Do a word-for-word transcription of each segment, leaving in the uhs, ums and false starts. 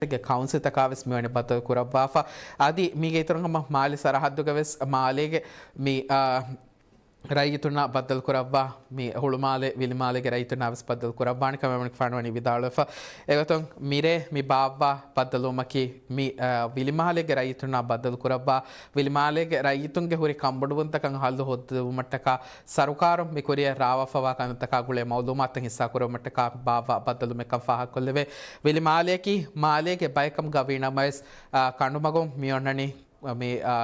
ގެ ކައުންސިލްތަކާ ވެސް މިވަނީ ބައްދަލު ކުރައްވާފަ. އަދި މީގެ އިތުރުން ހަމަ މާލެ ސަރަހައްދުގަ ވެސް މާލޭގެ މި، އާ، ރައްޔިތުންނާ ބައްދަލު ކުރައްވާ މި ހުޅުމާލެ ވިލިމާލޭގެ ރައްޔިތުންނާ ވެސް ބައްދަލު ކުރައްވާނެ ކަމަށް އެމަނިކުފާނު ވަނީ ވިދާޅުވެފަ. އެގޮތުން މިރޭ މި ބާއްވާ ބައްދަލުވުމަކީ މި، އާ، ވިލިމާލޭގެ ރައްޔިތުންނާ ބައްދަލު ކުރައްވާ، ވިލިމާލޭގެ ރައްޔިތުންގެ ހުރި ކަންބޮޑުވުންތަކަށް ހައްލު ހޯދުމަށްޓަކާ ސަރުކާރުން މި ކުރިއަށް ރާވާފަވާ ކަންތަކާ ގުޅޭ މައުލޫމާތުތައް ހިއްސާކުރުމަށްޓަކާ ބާއްވާ ބައްދަލުމެއްކަން ފާހަގަކޮށްލެވޭ. ވިލިމާލެއަކީ މާލޭގެ ބައެއްކަމުގަ ވީނަމަވެސް، އާ، ކަނޑުމަގުން މިއޮންނަނީ މި، އާ،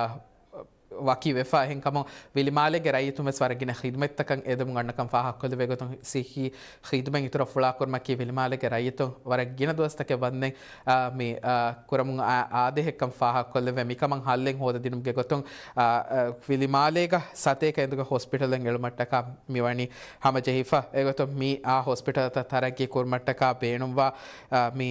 ވަކި ވެފަ. އެހެންކަމުން ވިލިމާލޭގެ ރައްޔިތުން ވެސް ވަރަށް ގިނަ ޚިދުމަތްތަކަށް އެދެމުން އަންނަކަން ފާހަގަކޮށްލެވޭ. އެގޮތުން ސިއްހީ ޚިދުމަތް އިތުރަށް ފުޅާކުރުމަކީ ވިލިމާލޭގެ ރައްޔިތުން ވަރަށް ގިނަ ދުވަސްތަކެއް ވަންދެން، އާ، މި، އާ، ކުރަމުން އާ، އާދޭހެއްކަން ފާހަގަކޮށްލެވޭ. މިކަމަށް ހައްލެއް ހޯދަދިނުމުގެ ގޮތުން، އާ، އާ، ވިލިމާލޭގަ ސަތޭކަ އެނދުގެ ހޮސްޕިޓަލެއް އެޅުމަށްޓަކާ މިވަނީ ހަމަޖެހިފަ. އެގޮތުން މި އާ ހޮސްޕިޓަލްތައް ތަރައްގީ ކުރުމަށްޓަކާ ބޭނުންވާ، އާ، މި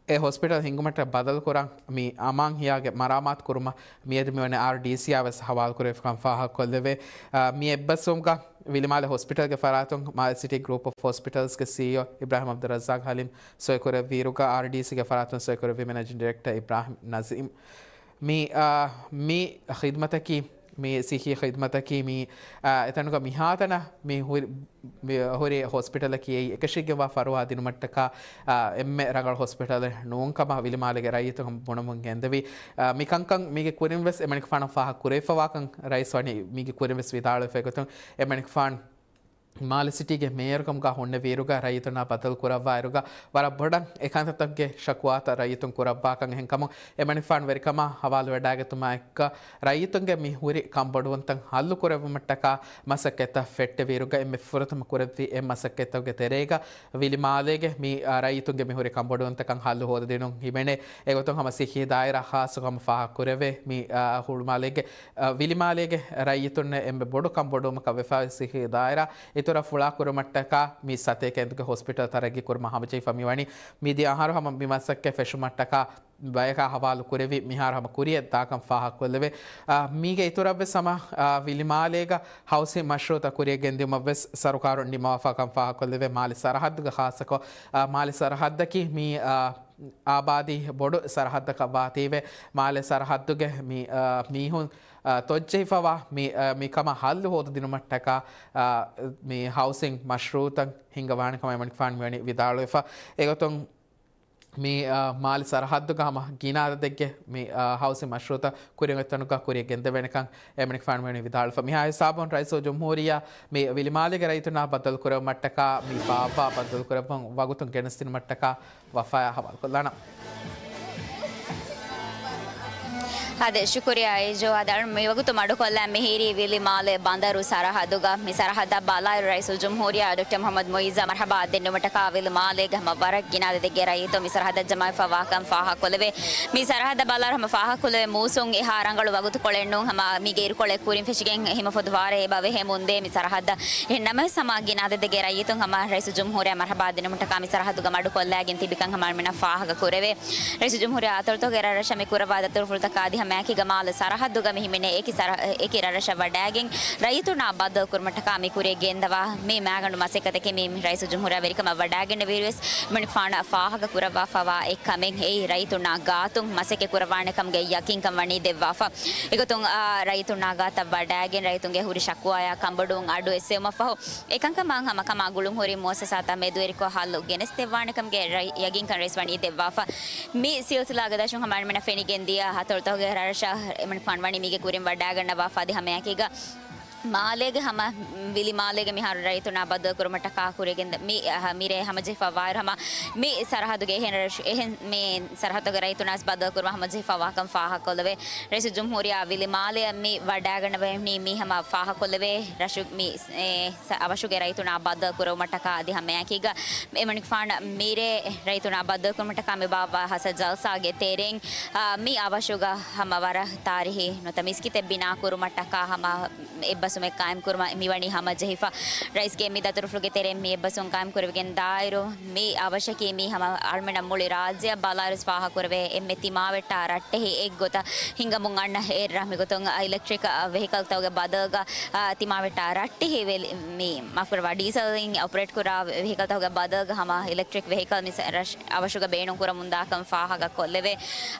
އެ ހޮސްޕިޓަލް ހިންގުމަށްޓަކާ ބަދަލުކުރަން މި އަމާން ހިޔާގެ މަރާމާތު ކުރުމަށް މިއަދު މިވަނީ އާރްޑީސީއާ ވެސް ހަވާލުކުރެވިފަކަން ފާހަގަކޮށްލެވޭ. އާ، މި އެއްބަސްވުމުގަ ވިލިމާލެ ހޮސްޕިޓަލްގެ ފަރާތުން މާލެ ސިޓީ ގްރޫޕް އޮފް ހޮސްޕިޓަލްސްގެ ސީއީއޯ އިބްރާހިމް އަބްދުއްރައްޒާޤް ޙަލީމް ސޮއިކުރެއްވިއިރުގަ އާރްޑީސީގެ ފަރާތުން ސޮއިކުރެއްވި މެނޭޖިން ޑިރެކްޓަރ އިބްރާހިމް ނަޒީމް. މި، އާ، މި ޚިދުމަތަކީ، މި ސިއްހީ ޚިދުމަތަކީ މި، އާ، އެތަނުގަ މިހާތަނަށް މި ހުރި، މި ހުރި ހޮސްޕިޓަލަކީ އެއީ އެކަށީގެންވާ ފަރުވާ ދިނުމަށްޓަކާ، އާ، އެންމެ ރަނގަޅު ހޮސްޕިޓަލެއް ނޫން ކަމަށް ވިލިމާލޭގެ ރައްޔިތުން ބުނަމުން ގެންދެވި. އާ، މި ކަންކަން މީގެ ކުރިން ވެސް އެމަނިކުފާނަށް ފާހަގަ ކުރެވިފަވާކަން ރައީސް ވަނީ މީގެ ކުރިން ވެސް ވިދާޅުވެފައިގޮތުން އެމަނިކުފާނު މާލެ ސިޓީގެ މޭޔަރުކަމުގަ ހުންނެވިއިރުގަ ރައްޔިތުންނާ ބައްދަލު ކުރައްވާއިރުގަ ވަރަށް ބޮޑަށް އެކަންތައްތަކުގެ ޝަކުވާތައް ރައްޔިތުން ކުރައްވާކަން. އެހެންކަމުން އެމަނިކުފާނު ވެރިކަމާ ހަވާލުވެވަޑައިގަތުމާއެކުގަ ރައްޔިތުންގެ މި ހުރި ކަންބޮޑުވުންތައް ހައްލު ކުރެއްވުމަށްޓަކާ މަސައްކަތްތައް ފެއްޓެވިއިރުގަ އެންމެ ފުރަތަމަ ކުރެއްވި އެ މަސައްކަތްތަކުގެ ތެރޭގަ ވިލިމާލޭގެ މި، އާ، ރައްޔިތުންގެ މި ހުރި ކަންބޮޑުވުންތަކަށް ހައްލު ހޯދަދިނުން ހިމެނޭ. އެގޮތުން ހަމަ ސިއްހީ ދާއިރާ ޚާއްޞަކޮށް ހަމަ ފާހަގަކުރެވޭ. މި، އާ، ހުޅުމާލޭގެ އަ، ވިލިމާލޭގެ ރައްޔިތުންނަށް އެންމެ ބޮޑު ކަންބޮޑުވުމަކަށް ވެފައި ސިއްހީ ދާއިރާ އިތުރަށް ފުޅާކުރުމަށްޓަކާ މި ސަތޭކަ އެނދުގެ ހޮސްޕިޓަލް ތަރައްގީ ކުރުމަށް ހަމަޖެހިފަ މިވަނީ. މިދިޔަ އަހަރު ހަމަ މި މަސައްކަތް ފެށުމަށްޓަކާ ބަޔަކާ ހަވާލު ކުރެވި، މިހާރު ހަމަ ކުރިއަށް ދާކަން ފާހަގަކޮށްލެވޭ. އަ، މީގެ އިތުރަށްވެސް ހަމަ، އަ، ވިލިމާލޭގަ ހައުސިން މަޝްރޫއުތައް ކުރިއަށް ގެންދިއުމަށްވެސް ސަރުކާރުން ނިންމަވާފަކަން ފާހަގަކޮށްލެވޭ. މާލެ ސަރަހައްދުގެ ޚާއްޞަކޮށް، އަ، މާލެ ސަރަހައްދަކީ މި، އަ، އާބާދީ ބޮޑު ސަރަހައްދަކަށް ވާތީވެ، މާލެ ސަރަހައްދުގެ މި، އާ، މީހުން، އާ، ތޮއްޖެހިފަވާ މި، އާ، މިކަމަށް ހައްލު ހޯދަދިނުމަށްޓަކާ، އާ، މި ހައުސިން މަޝްރޫއުތައް ހިންގަވާނެ ކަމަށް އެމަނިކުފާނު މިވަނީ ވިދާޅުވެފަ. އެގޮތުން މި، އާ، މާލެ ސަރަހައްދުގަ ހަމަ ގިނަ އަދަދެއްގެ މި، އާ، ހައުސިން މަޝްރޫއުތައް ކުރިއަށް އޮތްތަނުގަ ކުރިއަށް ގެންދެވޭނެކަން އެމަނިކުފާނު މިވަނީ ވިދާޅުވެފަ. މިހާ ހިސާބުން ރައީސުލްޖުމްހޫރިއްޔާ މި ވިލިމާލޭގެ ރައްޔިތުންނާ ބައްދަލުކުރެއްވުމަށްޓަކާ މި ބާއްވާ ބައްދަލުކުރެއްވުން ވަގުތުން ގެނެސްދިނުމަށްޓަކާ ވަފާޔާ ހަވާލުކޮށްލާނަން. އާދެ، ޝުކުރިއްޔާ އައިޖޯ. އާދެ، އަޅު މިވަގުތު މަޑުކޮށްލާ މިހިރީ ވިލިމާލެ ބަނދަރު ސަރަހައްދުގަ. މި ސަރަހައްދަށް ބަލާއިރު ރައީސުލްޖުމްހޫރިއްޔާ ޑޮކްޓަރ މުޙައްމަދު މުޢިއްޒަށް މަރްޙަބާ ދެންނެވުމަށްޓަކާ ވިލިމާލޭގެ ހަމަ ވަރަށް ގިނަ އަދަދެއްގެ ރައްޔިތުން މި ސަރަހައްދަށް ޖަމާވެފަ ވާކަން ފާހަގަކޮށްލެވޭ. މި ސަރަހައްދަށް ބަލާއިރު ހަމަ ފާހަގަކޮށްލެވޭ މޫސުން އެހާ ރަނގަޅު ވަގުތުކޮޅެއް ނޫން. ހަމަ މީގެ އިރުކޮޅެއް ކުރިން ފެށިގެން ހިމަ ފޮދު ވާރޭ އެބަ ވެހޭ މުންދޭ މި ސަރަހައްދަށް. އެހެން ނަމަވެސް ހަމަ ގިނަ އަދަދެއްގެ ރައްޔިތުން ހަމަ ރައީސުލްޖުމްހޫރިއްޔާ މަރްޙަބާ ދިނުމަށްޓަކާ މި ސަރަހައްދުގަ މަޑުކޮށްލާގެން ތިބިކަން ހަމަ އަޅުމެންނަށް ފާހަގަ ކުރެވޭ. ރައީސުލްޖުމްހޫރިއްޔާ އަތޮޅުތަކުގެ ރަށްރަށަށް މި ކުރައްވާ ދަތުރުފުޅުތަކާ އަދި ހަމައެކީގަ މާލެ ސަރަހައްދުގަ މި ހިމެނޭ އެކި ސަރަ-، އެކި ރަށްރަށަށް ވަޑައިގެން ރައްޔިތުންނާ ބައްދަލުކުރުމަށްޓަކާ މި ކުރިއަށް ގެންދަވާ މި މައިގަނޑު މަސައްކަތަކީ މި ރައީސުލްޖުމްހޫރިއްޔާ ވެރިކަމަށް ވަޑައިގެންނެވިއިރުވެސް އެމަނިކުފާނަށް ފާހަގަ ކުރައްވާފަވާ އެއްކަމެއް އެއީ ރައްޔިތުންނާ ގާތުން މަސައްކަތް ކުރައްވާނެ ކަމުގެ ޔަޤީންކަން ވަނީ ދެއްވާފަ. އެގޮތުން އާ، ރައްޔިތުންނާ ގާތަށް ވަޑައިގެން ރައްޔިތުންގެ ހުރި ޝަކުވާޔާ ކަންބޮޑުވުން އަޑު އެއްސެވުމަށްފަހު، އެކަންކަމާ ހަމަކަމާ ގުޅުންހުރި މުއައްސަސާތައް މެދުވެރިކޮށް ހައްލު ގެނެސްދެއްވާނެކަމުގެ ރައި-، ޔަގީންކަން ރައީސް ވަނީ ދެއްވާފަ. މި ސިލްސިލާގެ ދަށުން ހަމަ އަޅުމެންނަށް ފެނިގެން ދިޔަ އަތޮޅުތަކުގެ ރަށްރަށަށް އެމަނިކުފާނު ވަނީ މީގެ ކުރިން ވަޑައިގަންނަވާފަ އަދި ހަމައެކީގަ މާލޭގެ ހަމަ ވިލި މާލޭގެ މިހާރު ރައްޔިތުންނާ ބައްދަލުކުރުމަށްޓަކާ ކުރިއަށް ގެންދަ-، މި، އަ، މިރޭ ހަމަޖެހިފަ ވާއިރު ހަމަ މި ސަރަހައްދުގެ އެހެން ރަށު-، އެހެން މި ސަރަހައްދުގެ ރައްޔިތުންނާސް ބައްދަލުކުރުމަށް ހަމަޖެހިފަ ވާކަން ފާހަގަކޮށްލެވޭ. ރައީސުލްޖުމްހޫރިއްޔާ ވިލި މާލެއަށް މި ވަޑައިގަންނަވަނީ މި ހަމަ ފާހަގަކޮށްލެވޭ. ރަށު މި، އެ، ސަ-، އަވަށުގެ ރައްޔިތުންނާ ބައްދަލު ކުރެވުމަށްޓަކާ އަދި ހަމައެކީގަ އެމަނިކުފާނަށް މިރޭ ރައްޔިތުންނާ ބައްދަލުކުރުމަށްޓަކާ މި ބާއްވާ ހަސަ ޖަލްސާގެ ތެރެއިން، އާ، މި އަވަށުގަ ހަމަ ވަރަށް ތާރީހީ ނުވަތަ މިސްކިތެއް ބިނާ ކުރުމަށްޓަކާ ހަމަ އެއްބަސް އެއްބަސްވުމެއް ޤާއިމްކުރުމަށް މިވަނީ ހަމަޖެހިފަ. ރައީސްގެ މި ދަތުރުފުޅުގެ ތެރެއިން މި އެއްބަސްވުން ޤާއިމްކުރެވިގެން ދާއިރު، މި އަވަށަކީ މީ ހަމަ އަޅުމެންނަށް މުޅި ރާއްޖެއަށް ބަލާއިރުވެސް ފާހަގަކުރެވޭ އެންމެ ތިމާވެއްޓާ ރައްޓެހި އެއްގޮތަށް ހިނގަމުން އަންނަ އެއްރަށް. މިގޮތުން އިލެކްޓްރިކް ވެހިކަލްތަކުގެ ބަދަލުގަ، އާ، ތިމާވެއްޓާ ރައްޓެހި ވެލި-، މި މާފުކުރައްވާ، ޑީސަލްއިން އޮޕަރޭޓްކުރާ ވެހިކަލްތަކުގެ ބަދަލުގަ ހަމަ އިލެކްޓްރިކް ވެހިކަލް މި ސަ-، ރަށް އަވަށުގަ ބޭނުންކުރަމުންދާކަން ފާހަގަކޮށްލެވޭ.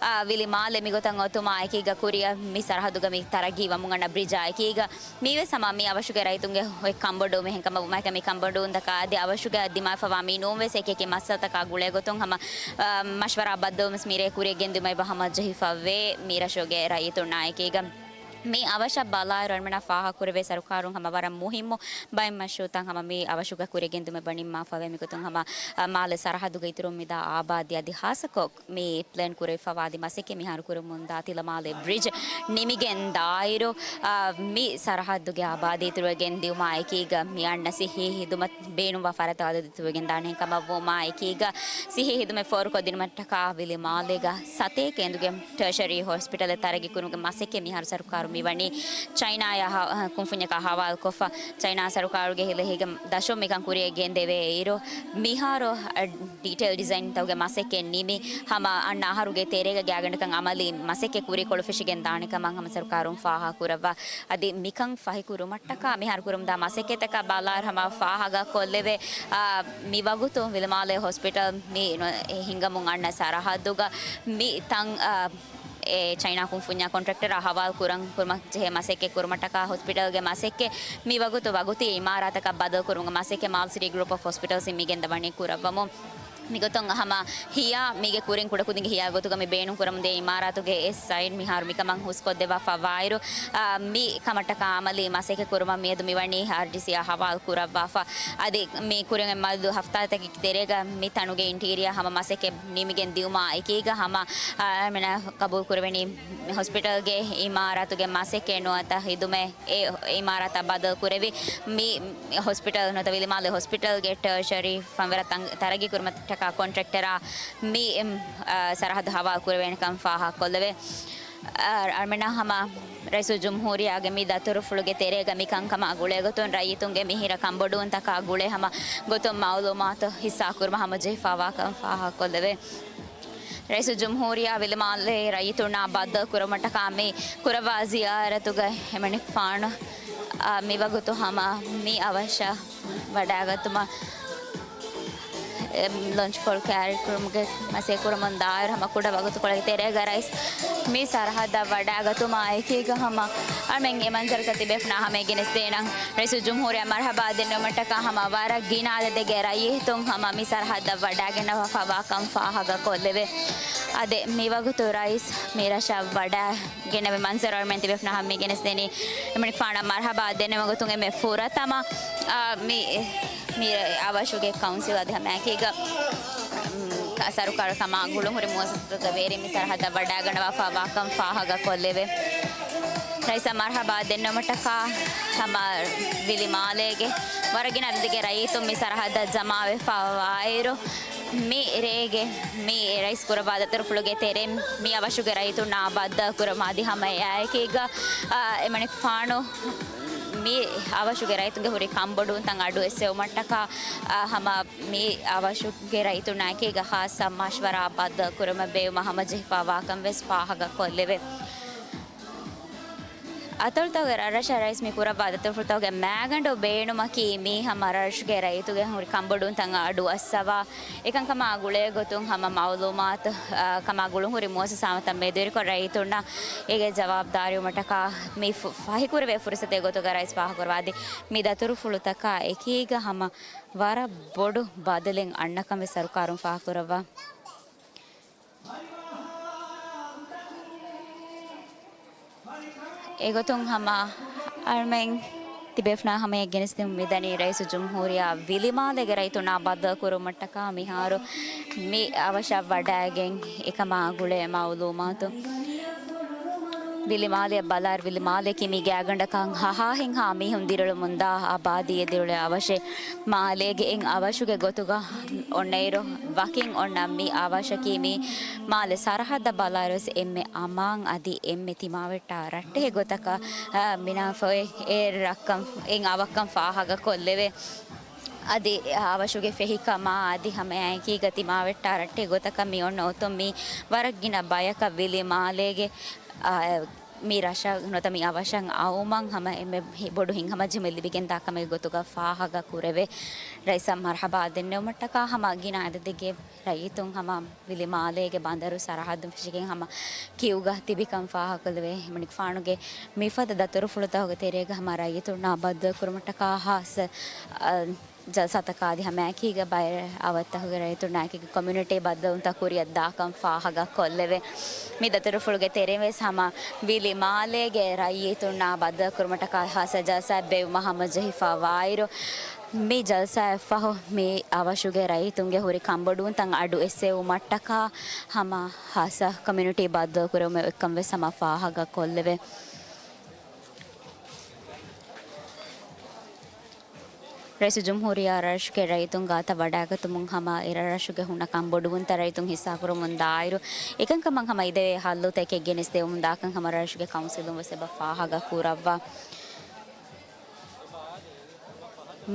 އާ، ވިލިމާލެ މިގޮތަށް އޮތުމާ އެކީގަ ކުރިއަށް މި ސަރަހައްދުގަ މި ތަރައްގީވަމުން އަންނަ ބްރިޖާ އެކީގަ މީވެސް ހަމަ މި އަވަށުގެ ރައްޔިތުންގެ އޮތް ކަންބޮޑުވުމެއް. އެހެންކަމަށް ވުމާއެކީ މި ކަންބޮޑުވުންތަކާ އަދި އަވަށުގަ ދިމާވެފަވާ މި ނޫންވެސް އެކިއެކި މައްސަލަތަކާ ގުޅޭގޮތުން ހަމަ، އާ، މަޝްވަރާ ބައްދަލުވުމެސް މިރޭ ކުރިއަށް ގެންދިއުމަށް އެބަ ހަމަ ޖެހިފަވޭ މި ރަށުގެ ރައްޔިތުންނާ އެކީގަ. މި އަވަށަށް ބަލާއިރު އަޅުމެންނަށް ފާހަގަކުރެވޭ ސަރުކާރުން ހަމަ ވަރަށް މުހިއްމު ބައެއް މަޝްރޫއުތައް ހަމަ މި އަވަށުގަ ކުރިއަށް ގެންދިއުމަށް ބަނިންމާފަވޭ. މިގޮތުން ހަމަ، އާ، މާލެ ސަރަހައްދުގެ އިތުރުން މިދާ އާބާދީ އަދި ހާއްސަކޮށް މި ޕްލޭން ކުރެވިފަވާ އަދި މަސައްކަތް މިހާރު ކުރަމުންދާ ތިލަމާލެ ބްރިޖް ނިމިގެން ދާއިރު، އާ، މި ސަރަހައްދުގެ އާބާދީ އިތުރުވެގެން ދިއުމާ އެކީގަ މި އަންނަ ސިއްހީ ހިދުމަތް ބޭނުންވާ ފަރާތްތައް އަދަދު އިތުރުވެގެން ދާނެ. ކަމަށްވުމާ އެކީގަ ސިއްހީ ހިދުމަތް ފޯރުކޮށްދިނުމަށްޓަކާ ވިލިމާލޭގަ ސަތޭކަ އެނދުގެ ޓަރޝަރީ ހޮސްޕިޓަލެއް ތަރައްގީ ކުރުމުގެ މަސައްކަތް މިހާރު ސަރުކާރު މިވަނީ ޗައިނާޔާ ހަ-، ކުންފުންޏަކާ ހަވާލުކޮށްފަ. ޗައިނާ ސަރުކާރުގެ ހިލަހީގެ ދަށުން މިކަން ކުރިއަށް ގެންދެވޭ އިރު، މިހާރު ޑީޓެއިލް ޑިޒައިންތަކުގެ މަސައްކަތް ނިމި، ހަމަ އަންނަ އަހަރުގެ ތެރޭގަ ގާތްގަނޑަކަށް އަމަލީ މަސައްކަތް ކުރިކޮޅު ފެށިގެން ދާނެ ކަމަށް ހަމަ ސަރުކާރުން ފާހަގަކުރައްވާ. އަދި މިކަން ފަހިކުރުމަށްޓަކާ މިހާރު ކުރަމުންދާ މަސައްކަތަކަށް ބަލާއިރު ހަމަ ފާހަގަކޮށްލެވޭ، އާ، މިވަގުތު ވިލިމާލެ ހޮސްޕިޓަލް މި ނު-، ހިނގަމުން އަންނަ ސަރަހައްދުގަ މި ތަން، އާ، އެ ޗައިނާ ކުންފުންޏާ ކޮންޓްރެކްޓަރާ ހަވާލު ކުރަން، ކުރުމަށް ޖެހޭ މަސައްކަތް ކުރުމަށްޓަކާ ހޮސްޕިޓަލްގެ މަސައްކަތް މިވަގުތު ވަގުތީ އިމާރާތަކަށް ބަދަލުކުރުމުގެ މަސައްކަތް މާލް ސިޓީ ގްރޫޕް އޮފް ހޮސްޕިޓަލްސް މިގެން ދަވަނީ ކުރައްވަމުން. މިގޮތުން ހަމަ ހިޔާ މީގެ ކުރިން ކުޑަކުދިންގެ ހިޔާ ގޮތުގަ މި ބޭނުން ކުރަމުންދޭ އިމާރާތުގެ އެއް ސައިޑް މިހާރު މިކަމަށް ހުސްކޮށްދެއްވާފަ ވާއިރު، އާ، މި ކަމަށްޓަކާ އަމަލީ މަސައްކަތް ކުރުމަށް މިއަދު މިވަނީ އާރްޑީސީއާ ހަވާލު ކުރައްވާފަ. އަދި މި ކުރިން މަދު ހަފްތާތަކެއް ތެރޭގަ މި ތަނުގެ އިންޓީރިއާ ހަމަ މަސައްކަތް ނިމިގެން ދިއުމާ އެކީގަ ހަމަ، އާ، އަޅުމެންނަށް ޤަބޫލު ކުރެވެނީ ހޮސްޕިޓަލްގެ އިމާރާތުގެ މަސައްކަތް ނުވަތަ ހިދުމަތް އެ އިމާރާތަށް ބަދަލު ކުރެވި މި ހޮސްޕިޓަލް ނުވަތަ ވިލިމާލެ ހޮސްޕިޓަލްގެ ޓަރޝަރީ ފަންވަރަށް ތަން-، ތަރައްގީ ކުރުމަށްޓަކާ ކޮންޓްރެކްޓަރާ މި، އެ، އާ، ސަރަހައްދު ހަވާލު ކުރެވޭނެކަން ފާހަގަކޮށްލެވޭ. އަ-، އަޅުމެންނަށް ހަމަ ރައީސުލްޖުމްހޫރިއްޔާގެ މި ދަތުރުފުޅުގެ ތެރޭގަ މި ކަންކަމާ ގުޅޭގޮތުން ރައްޔިތުންގެ މިހިރަ ކަންބޮޑުވުންތަކާ ގުޅޭ ހަމަ ގޮތުން މައުލޫމާތު ހިއްސާކުރުމަށް ހަމަޖެހިފައިވާކަން ފާހަގަކޮށްލެވޭ. ރައީސުލްޖުމްހޫރިއްޔާ ވިލިމާލެ ރައްޔިތުންނާ ބައްދަލު ކުރުމަށްޓަކާ މި ކުރައްވާ ޒިޔާރަތުގަ އެމަނިކުފާނު، އާ، މިވަގުތު ހަމަ މި އަވަށަށް ވަޑައިގަތުމަށް އެ ލޮންޗްކޮޅު ކައިރިކުރުމުގެ މަސައްކަތް ކުރަމުން ދާއިރު ހަމަ ކުޑަ ވަގުތުކޮޅެއްގެ ތެރޭގަ ރައީސް މި ސަރަހައްދަށް ވަޑައިގަތުމާ އެކީގަ ހަމަ އަޅުމެން އެ މަންޒަރުތައް ތިބޭފުޅުންނާ ހަމަޔަށް ގެނެސްދޭނަން. ރައީސުލްޖުމްހޫރިއްޔާ މަރުޙަބާ ދެންނެވުމަށްޓަކާ ހަމަ ވަރަށް ގިނަ އަދަދެއްގެ ރައްޔިތުން ހަމަ މި ސަރަހައްދަށް ވަޑައިގަންނަވާފައިވާކަން ފާހަގަކޮށްލެވޭ. އަދި މިވަގުތު ރައީސް މި ރަށަށް ވަޑައި ގެނެވި މަންޒަރު އަޅުމެން ތިބޭފުޅުންނާ ހަމަ މި ގެނެސްދެނީ. އެމަނިކުފާނަށް މަރުޙަބާ ދެންނެވުމުގެ ގޮތުން އެންމެ ފުރަތަމަ، އާ، މި، މި އަވަށުގެ ކައުންސިލް އަދި ހަމައެކީގަ، މް، ކަ-، ސަރުކާރު ކަމާ ގުޅުންހުރި މުއައްސަސާތަކުގެ ވޭރިން މި ސަރަހައްދަށް ވަޑައިގަންނަވާފައިވާކަން ފާހަގަކޮށްލެވޭ. ރައީސަށް މަރުޙަބާ ދެންނެވުމަށްޓަކާ ހަމަ ވިލިމާލޭގެ ވަރަށް ގިނަ އަދަދެއްގެ ރައްޔިތުން މި ސަރަހައްދަށް ޖަމާވެފައިވާއިރު، މި ރޭގެ މި ރައީސް ކުރައްވާ ދަތުރުފުޅުގެ ތެރެއިން މި އަވަށުގެ ރައްޔިތުންނާ ބައްދަލުކުރުމަށް އަދި ހަމަ އެއާއެކީގަ، އާ، އެމަނިކުފާނު މި އަވަށުގެ ރައްޔިތުންގެ ހުރި ކަންބޮޑުވުންތައް އަޑު އެއްސެވުމަށްޓަކާ، އާ، ހަމަ މި އަވަށުގެ ރައްޔިތުންނާ އެކީގަ ޚާއްޞަ މަޝްވަރާ ބައްދަލުކުރުމަށް ބޭއްވުމަށް ހަމަޖެހިފައިވާކަން ވެސް ފާހަގަކޮށްލެވޭ. އަތޮޅުތަކުގެ ރަށްރަށަށް ރައީސް މި ކުރައްވާ ދަތުރުފުޅުތަކުގެ މައިގަނޑު ބޭނުމަކީ މީ ހަމަ ރަށުގެ ރައްޔިތުގެ ހުރި ކަންބޮޑުވުންތައް އަޑު އައްސަވާ، އެކަންކަމާ ގުޅޭ ގޮތުން ހަމަ މައުލޫމާތު، އާ، ކަމާ ގުޅުންހުރި މުއައްސަސާތައް މެދުވެރިކޮށް ރައްޔިތުންނަށް އޭގެ ޖަވާބުދާރީވުމަށްޓަކާ މި ފު-، ފަހިކުރެވޭ ފުރުސަތެއް ގޮތުގަ ރައީސް ފާހަގަކުރައްވާ. އަދި މި ދަތުރުފުޅުތަކާ އެކީގަ ހަމަ ވަރަށް ބޮޑު ބަދަލެއް އަންނަކަން ވެސް ސަރުކާރުން ފާހަގަކުރައްވާ. އެގޮތުން ހަމަ އަޅުމެން ތިބޭފުޅުންނާ ހަމަޔަށް ގެނެސްދިނުމަށް މިދަނީ ރައީސުލްޖުމްހޫރިއްޔާ ވިލިމާލޭގެ ރައްޔިތުންނާ ބައްދަލުކުރުމަށްޓަކާ މިހާރު މި އަވަށަށް ވަޑައިގެން އެކަމާ ގުޅޭ މައުލޫމާތު. ވިލި މާލެއަށް ބަލާއިރު، ވިލި މާލެއަކީ މީގެ އަގަނޑަކަށް ހަހާހެންހާ މީހުން ދިރިއުޅެމުންދާ އާބާދީއެއް ދިރިއުޅޭ އަވަށެއް. މާލޭގެ އެއް އަވަށުގެ ގޮތުގަ އޮންނައިރު، ވަކިން އޮންނަ މި އަވަށަކީ މި މާލެ ސަރަހައްދަށް ބަލާއިރުވެސް އެންމެ އަމާން އަދި އެންމެ ތިމާވެއްޓާ ރައްޓެހި ގޮތަކަށް، އާ، މިނާފަ އޮތް އެއް ރައްކަން، އެއް އަވަށްކަން ފާހަގަ ކޮށްލެވޭ. އަދި އަވަށުގެ ފެހިކަމާ އަދި ހަމައެކީގަ ތިމާވެއްޓާ ރައްޓެހި ގޮތަކަށް މި އޮންނަ އޮތުން މީ ވަރަށް ގިނަ ބަޔަކަށް ވިލި މާލޭގެ، އާ، މި ރަށަށް ނުވަތަ މި އަވަށަށް އައުމަށް ހަމަ އެންމެ ބޮޑު ހިތްހަމަޖެހުމެއް ލިބިގެންދާ ކަމެއް ގޮތުގަ ފާހަގަ ކުރެވޭ. ރައީސަށް މަރްހަބާ ދެންނެވުމަށްޓަކާ ހަމަ ގިނަ އަދަދެއްގެ ރައްޔިތުން ހަމަ ވިލި މާލޭގެ ބަނދަރު ސަރަހައްދުން ފެށިގެން ހަމަ ކިއުގަ ތިބިކަން ފާހަގަކޮށްލެވޭ. އެމަނިކުފާނުގެ މިފަދަ ދަތުރުފުޅުތަކުގެ ތެރޭގަ ހަމަ ރައްޔިތުންނާ ބައްދަލުކުރުމަށްޓަކާ ހާއްސަ، އަ، ޖަލްސާތަކާ އަދި ހަމައެކީގަ ބައެއް އަވަށްތަކުގެ ރައްޔިތުންނާއެކީގަ ކޮމިއުނިޓީ ބައްދަލުވުންތައް ކުރިއަށް ދާކަން ފާހަގަކޮށްލެވޭ. މި ދަތުރުފުޅުގެ ތެރެއިން ވެސް ހަމަ ވިލި މާލޭގެ ރައްޔިތުންނާ ބައްދަލުކުރުމަށްޓަކާ ހާއްސަ ޖަލްސާއެއް ބޭއްވުމަށް ހަމަޖެހިފަ ވާއިރު، މި ޖަލްސާއަށްފަހު މި އަވަށުގެ ރައްޔިތުންގެ ހުރި ކަންބޮޑުވުންތައް އަޑު އެއްސެވުމަށްޓަކާ ހަމަ ހާއްސަ ކޮމިއުނިޓީ ބައްދަލުކުރެވުމެއް އޮތްކަން ވެސް ހަމަ ފާހަގަކޮށްލެވޭ. ރައީސުލްޖުމްހޫރިއްޔާ ރަށުގެ ރައްޔިތުން ގާތަށް ވަޑައިގަތުމުން ހަމަ އެރަށްރަށުގެ ހުންނަ ކަންބޮޑުވުންތައް ރައްޔިތުން ހިއްސާކުރަމުން ދާއިރު، އެކަންކަމަށް ހަމަ އިދެވޭ ހައްލުތަކެއް ގެނެސްދެވުމުން ދާކަން ހަމަ ރަށުގެ ކައުންސިލުން ވެސް އެބަ ފާހަގަ ކުރައްވާ.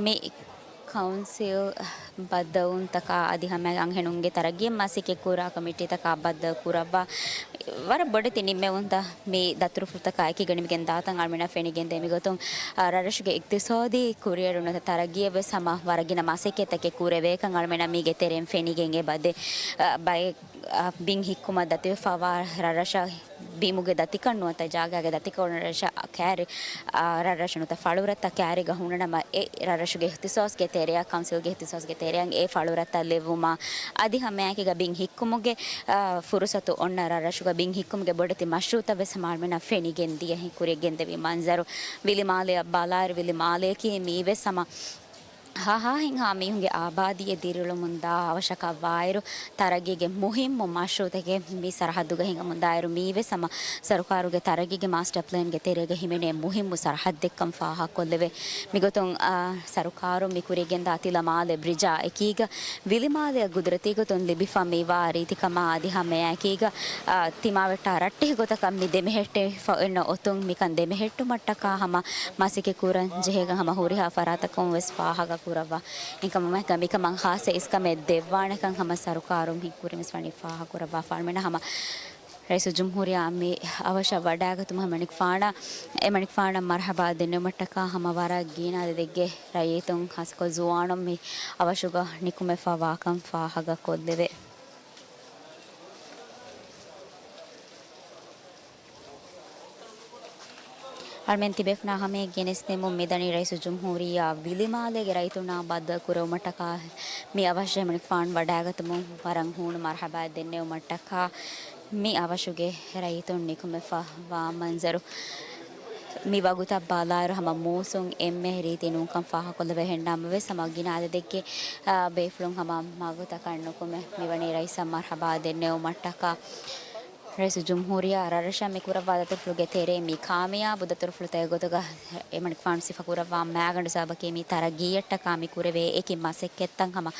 މި ކައުންސިލް ބައްދަލުވުންތަކާ އަދި ހަމަ އަންހެނުންގެ ތަރައްގީއަށް މަސައްކަތް ކުރާ ކޮމިޓީތަކާ ބައްދަލު ކުރައްވާ. ވަރަށް ބޮޑެތި ނިންމެވުންތައް މި ދަތުރުފުޅުތަކާ އެކީގަ ނިމިގެން ދާތަން އަޅުމެންނަށް ފެނިގެންދޭ. މިގޮތުން، އާ، ރަށްރަށުގެ އިގްތިސޯދީ ކުރިއެރުން ނުވަތަ ތަރައްގީއަށް ވެސް ހަމަ ވަރަށް ގިނަ މަސައްކަތްތަކެއް ކުރެވޭކަން އަޅުމެންނަށް މީގެ ތެރެއިން ފެނިގެން އެބަދޭ. އާ، ބައެއް، އާ، ބިން ހިއްކުމަށް ދަތިވެފަވާ ރަށްރަށަށް ބިމުގެ ދަތިކަން ނުވަތަ ޖާގާގެ ދަތިކަން ރަށަށް ކާރި، އާ، ރަށްރަށު ނުވަތަ ފަޅުރަށްތައް ކާރިގަ ހުންނަނަމަ އެ ރަށްރަށުގެ އިހްތިސޯސްގެ ތެރެއަށް، ކައުންސިލްގެ އިހްތިސޯސްގެ ތެރެއަށް އެ ފަޅުރަށްތައް ލެއްވުމާ، އަދި ހަމައެކީގަ ބިން ހިއްކުމުގެ، އާ، ފުރުސަތު އޮންނަ ރަށްރަށުގަ ބިން ހިއްކުމުގެ ބޮޑެތި މަޝްރޫއުތައް ވެސް ހަމަ އަޅުމެންނަށް ފެނިގެން ދިޔަ ހި-، ކުރިއަށް ގެންދެވި މަންޒަރު. ވިލި މާލެއަށް ބަލާއިރު، ވިލި މާލެއަކީ މީވެސް ހަމަ ހަހާހެންހާ މީހުންގެ އާބާދީއެއް ދިރިއުޅެމުންދާ އަވަށަކަށް ވާއިރު، ތަރައްގީގެ މުހިއްމު މަޝްރޫއުތަކެއް މި ސަރަހައްދުގަ ހިނގަމުންދާއިރު، މީވެސް ހަމަ ސަރުކާރުގެ ތަރައްގީގެ މާސްޓަރ ޕްލޭންގެ ތެރޭގަ ހިމެނޭ މުހިއްމު ސަރަހައްދެއްކަން ފާހަގަކޮށްލެވޭ. މިގޮތުން، އާ، ސަރުކާރުން މި ކުރިއަށް ގެންދާ ތިލަ މާލެ ބްރިޖާ އެކީގަ ވިލި މާލެއަށް ގުދުރަތީ ގޮތުން ލިބިފަ މިވާ ރީތިކަމާ އަދި ހަމައެކީގަ، އާ، ތިމާވެއްޓާ ރައްޓެހި ގޮތަކަށް މި ދެމެހެއްޓެވިފަ އޮންނަ އޮތުން މިކަން ދެމެހެއްޓުމަށްޓަކާ ހަމަ މަސައްކަތް ކުރަން ޖެހޭކަން ހަމަ ހުރިހާ ފަރާތަކުން ވެސް ފާހަގަ ކުރައްވާ. އެކަމަކު މިކަމަށް ހާއްސަ އިސްކަމެއް ދެއްވާނެކަން ހަމަ ސަރުކާރުން ހިތްކުރިން ވެސް ވަނީ ފާހަގަ ކުރައްވާފަ. އަޅުމެންނަށް ހަމަ ރައީސުލްޖުމްހޫރިއްޔާ މި އަވަށަށް ވަޑައިގަތުމަށް އެމަނިކުފާނަށް، އެމަނިކުފާނަށް މަރްހަބާ ދެންނެވުމަށްޓަކާ ހަމަ ވަރަށް ގިނަ އަދަދެއްގެ ރައްޔިތުން ހާއްސަކޮށް ޒުވާނުން މި އަވަށުގަ ނިކުމެފަ ވާކަން ފާހަގަ ކޮށްލެވޭ. އަޅުމެން ތިބޭފުޅުންނާ ހަމައަށް ގެނެސްދެމުން މިދަނީ ރައީސުލްޖުމްހޫރިއްޔާ ވިލިމާލޭގެ ރައްޔިތުންނާ ބައްދަލު ކުރެވުމަށްޓަކާ މި އަވަށަށް އެމަނިކުފާނު ވަޑައިގަތުމުން ވަރަށް ހޫނު މަރްހަބާ ދެންނެވުމަށްޓަކާ މި އަވަށުގެ ރައްޔިތުން ނިކުމެފަ ވާ މަންޒަރު މި ވަގުތަށް ބަލާއިރު ހަމަ މޫސުން އެންމެ ރީތި ނޫންކަން ފާހަގަކޮށްލެވޭ. ހެންނާމަވެސް ހަމަ ގިނަ އަދަދެއްގެ، އާ، ބޭފުޅުން ހަމަ މަގުތަކަށް ނުކުމެ މިވަނީ ރައީސަށް މަރްހަބާ ދެންނެވުމަށްޓަކާ. ރައީސުލްޖުމްހޫރިއްޔާ ރަށްރަށަށް މި ކުރައްވާ ދަތުރުފުޅުގެ ތެރޭ މި ކާމިޔާބު ދަތުރުފުޅުތަކެއް ގޮތުގަ އެމަނިކުފާނު ސިފަކުރައްވާ މައިގަނޑު ސަބަބަކީ މި ތަރައްގީއަށްޓަކާ މި ކުރެވޭ އެކި މަސައްކަތްތައް ހަމަ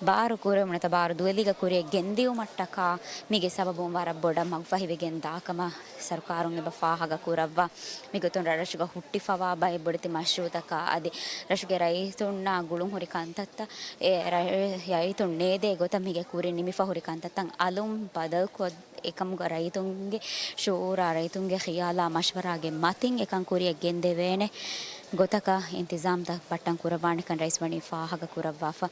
ބާރު ކުރެވުނުތަ ބާރު ދުވެލީގަ ކުރިއަށް ގެންދިއުމަށްޓަކާ މީގެ ސަބަބުން ވަރަށް ބޮޑަށް މަގުފަހިވެގެން ދާކަމަށް ސަރުކާރުން އެބަ ފާހަގަ ކުރައްވާ. މިގޮތުން ރަށްރަށުގަ ހުއްޓިފަވާ ބައެއް ބޮޑެތި މަޝްރޫއުތަކާ އަދި ރަށުގެ ރައްޔިތުންނާ ގުޅުންހުރި ކަންތައްތައް އެ ރަ-، ރައްޔިތުން ނޭދޭ ގޮތަށް މީގެ ކުރިން ނިމިފަ ހުރި ކަންތައްތައް އަލުން ބަދަލުކޮށް، އެކަމުގަ ރައްޔިތުންގެ ޝުއޫރާ، ރައްޔިތުންގެ ޚިޔާލާ މަޝްވަރާގެ މަތިން އެކަން ކުރިއަށް ގެންދެވޭނެ ގޮތަކަށް އިންތިޒާމްތައް ބައްޓަން ކުރައްވާނެކަން ރައީސް ވަނީ ފާހަގަ ކުރައްވާފަ.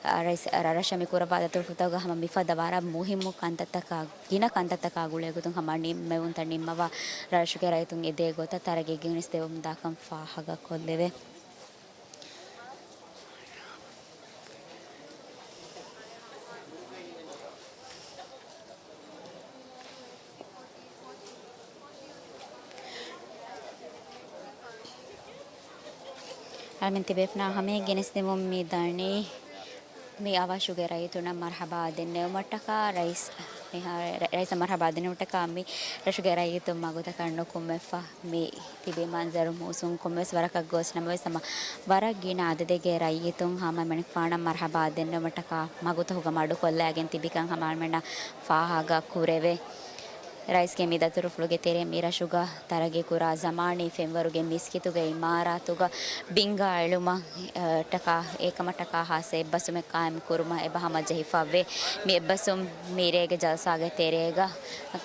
އަ، ރައީސް ރަށްރަށަށް މި ކުރައްވާ ދަތުރުފުޅުތަކުގަ ހަމަ މިފަދަ ވަރަށް މުހިއްމު ކަންތައްތަކާ، ގިނަ ކަންތައްތަކާ ގުޅޭގޮތުން ހަމަ ނިންމެވުންތައް ނިންމަވާ، ރަށުގެ ރައްޔިތުން އެދޭ ގޮތަށް ތަރައްގީ ގެނެސްދެވުމުންދާކަން ފާހަގަކޮށްލެވޭ. އަޅުމެން ތިބޭފުޅުންނާ ހަމައަށް ގެނެސްދެމުން މި ދަނީ މި އަވަށުގެ ރައްޔިތުންނަށް މަރްހަބާ ދެންނެވުމަށްޓަކާ ރައީސް މިހާރު ރަ-، ރައީސަށް މަރުޙަބާ ދިނުމަށްޓަކާ މި ރަށުގެ ރައްޔިތުން މަގުތަކަށް ނުކުމެފަ. މި ތިބި މަންޒަރު މޫސުން ކޮންމެވެސް ވަރަކަށް ގޯސް ނަމަވެސް، ހަމަ ވަރަށް ގިނަ އަދަދެއްގެ ރައްޔިތުން ހަމަ އެމަނިކުފާނަށް މަރުޙަބާ ދެންނެވުމަށްޓަކާ މަގުތަކުގަ މަޑުކޮށްލައިގެން ތިބިކަން ހަމަ އަޅުމެންނަށް ފާހަގަ ކުރެވޭ. ރައީސްގެ މި ދަތުރުފުޅުގެ ތެރެއިން މި ރަށުގަ ތަރައްގީކުރާ ޒަމާނީ ފެންވަރުގެ މިސްކިތުގެ އިމާރާތުގަ ބިންގާ އެޅުމަށް، އަ، ޓަކާ، އެކަމަށްޓަކާ ހާއްސަ އެއްބަސުމެއް ޤާއިމް ކުރުމަށް އެބަ ހަމަޖެހިފައވޭ. މި އެއްބަސުން މި ރޭގެ ޖަލްސާގެ ތެރޭގަ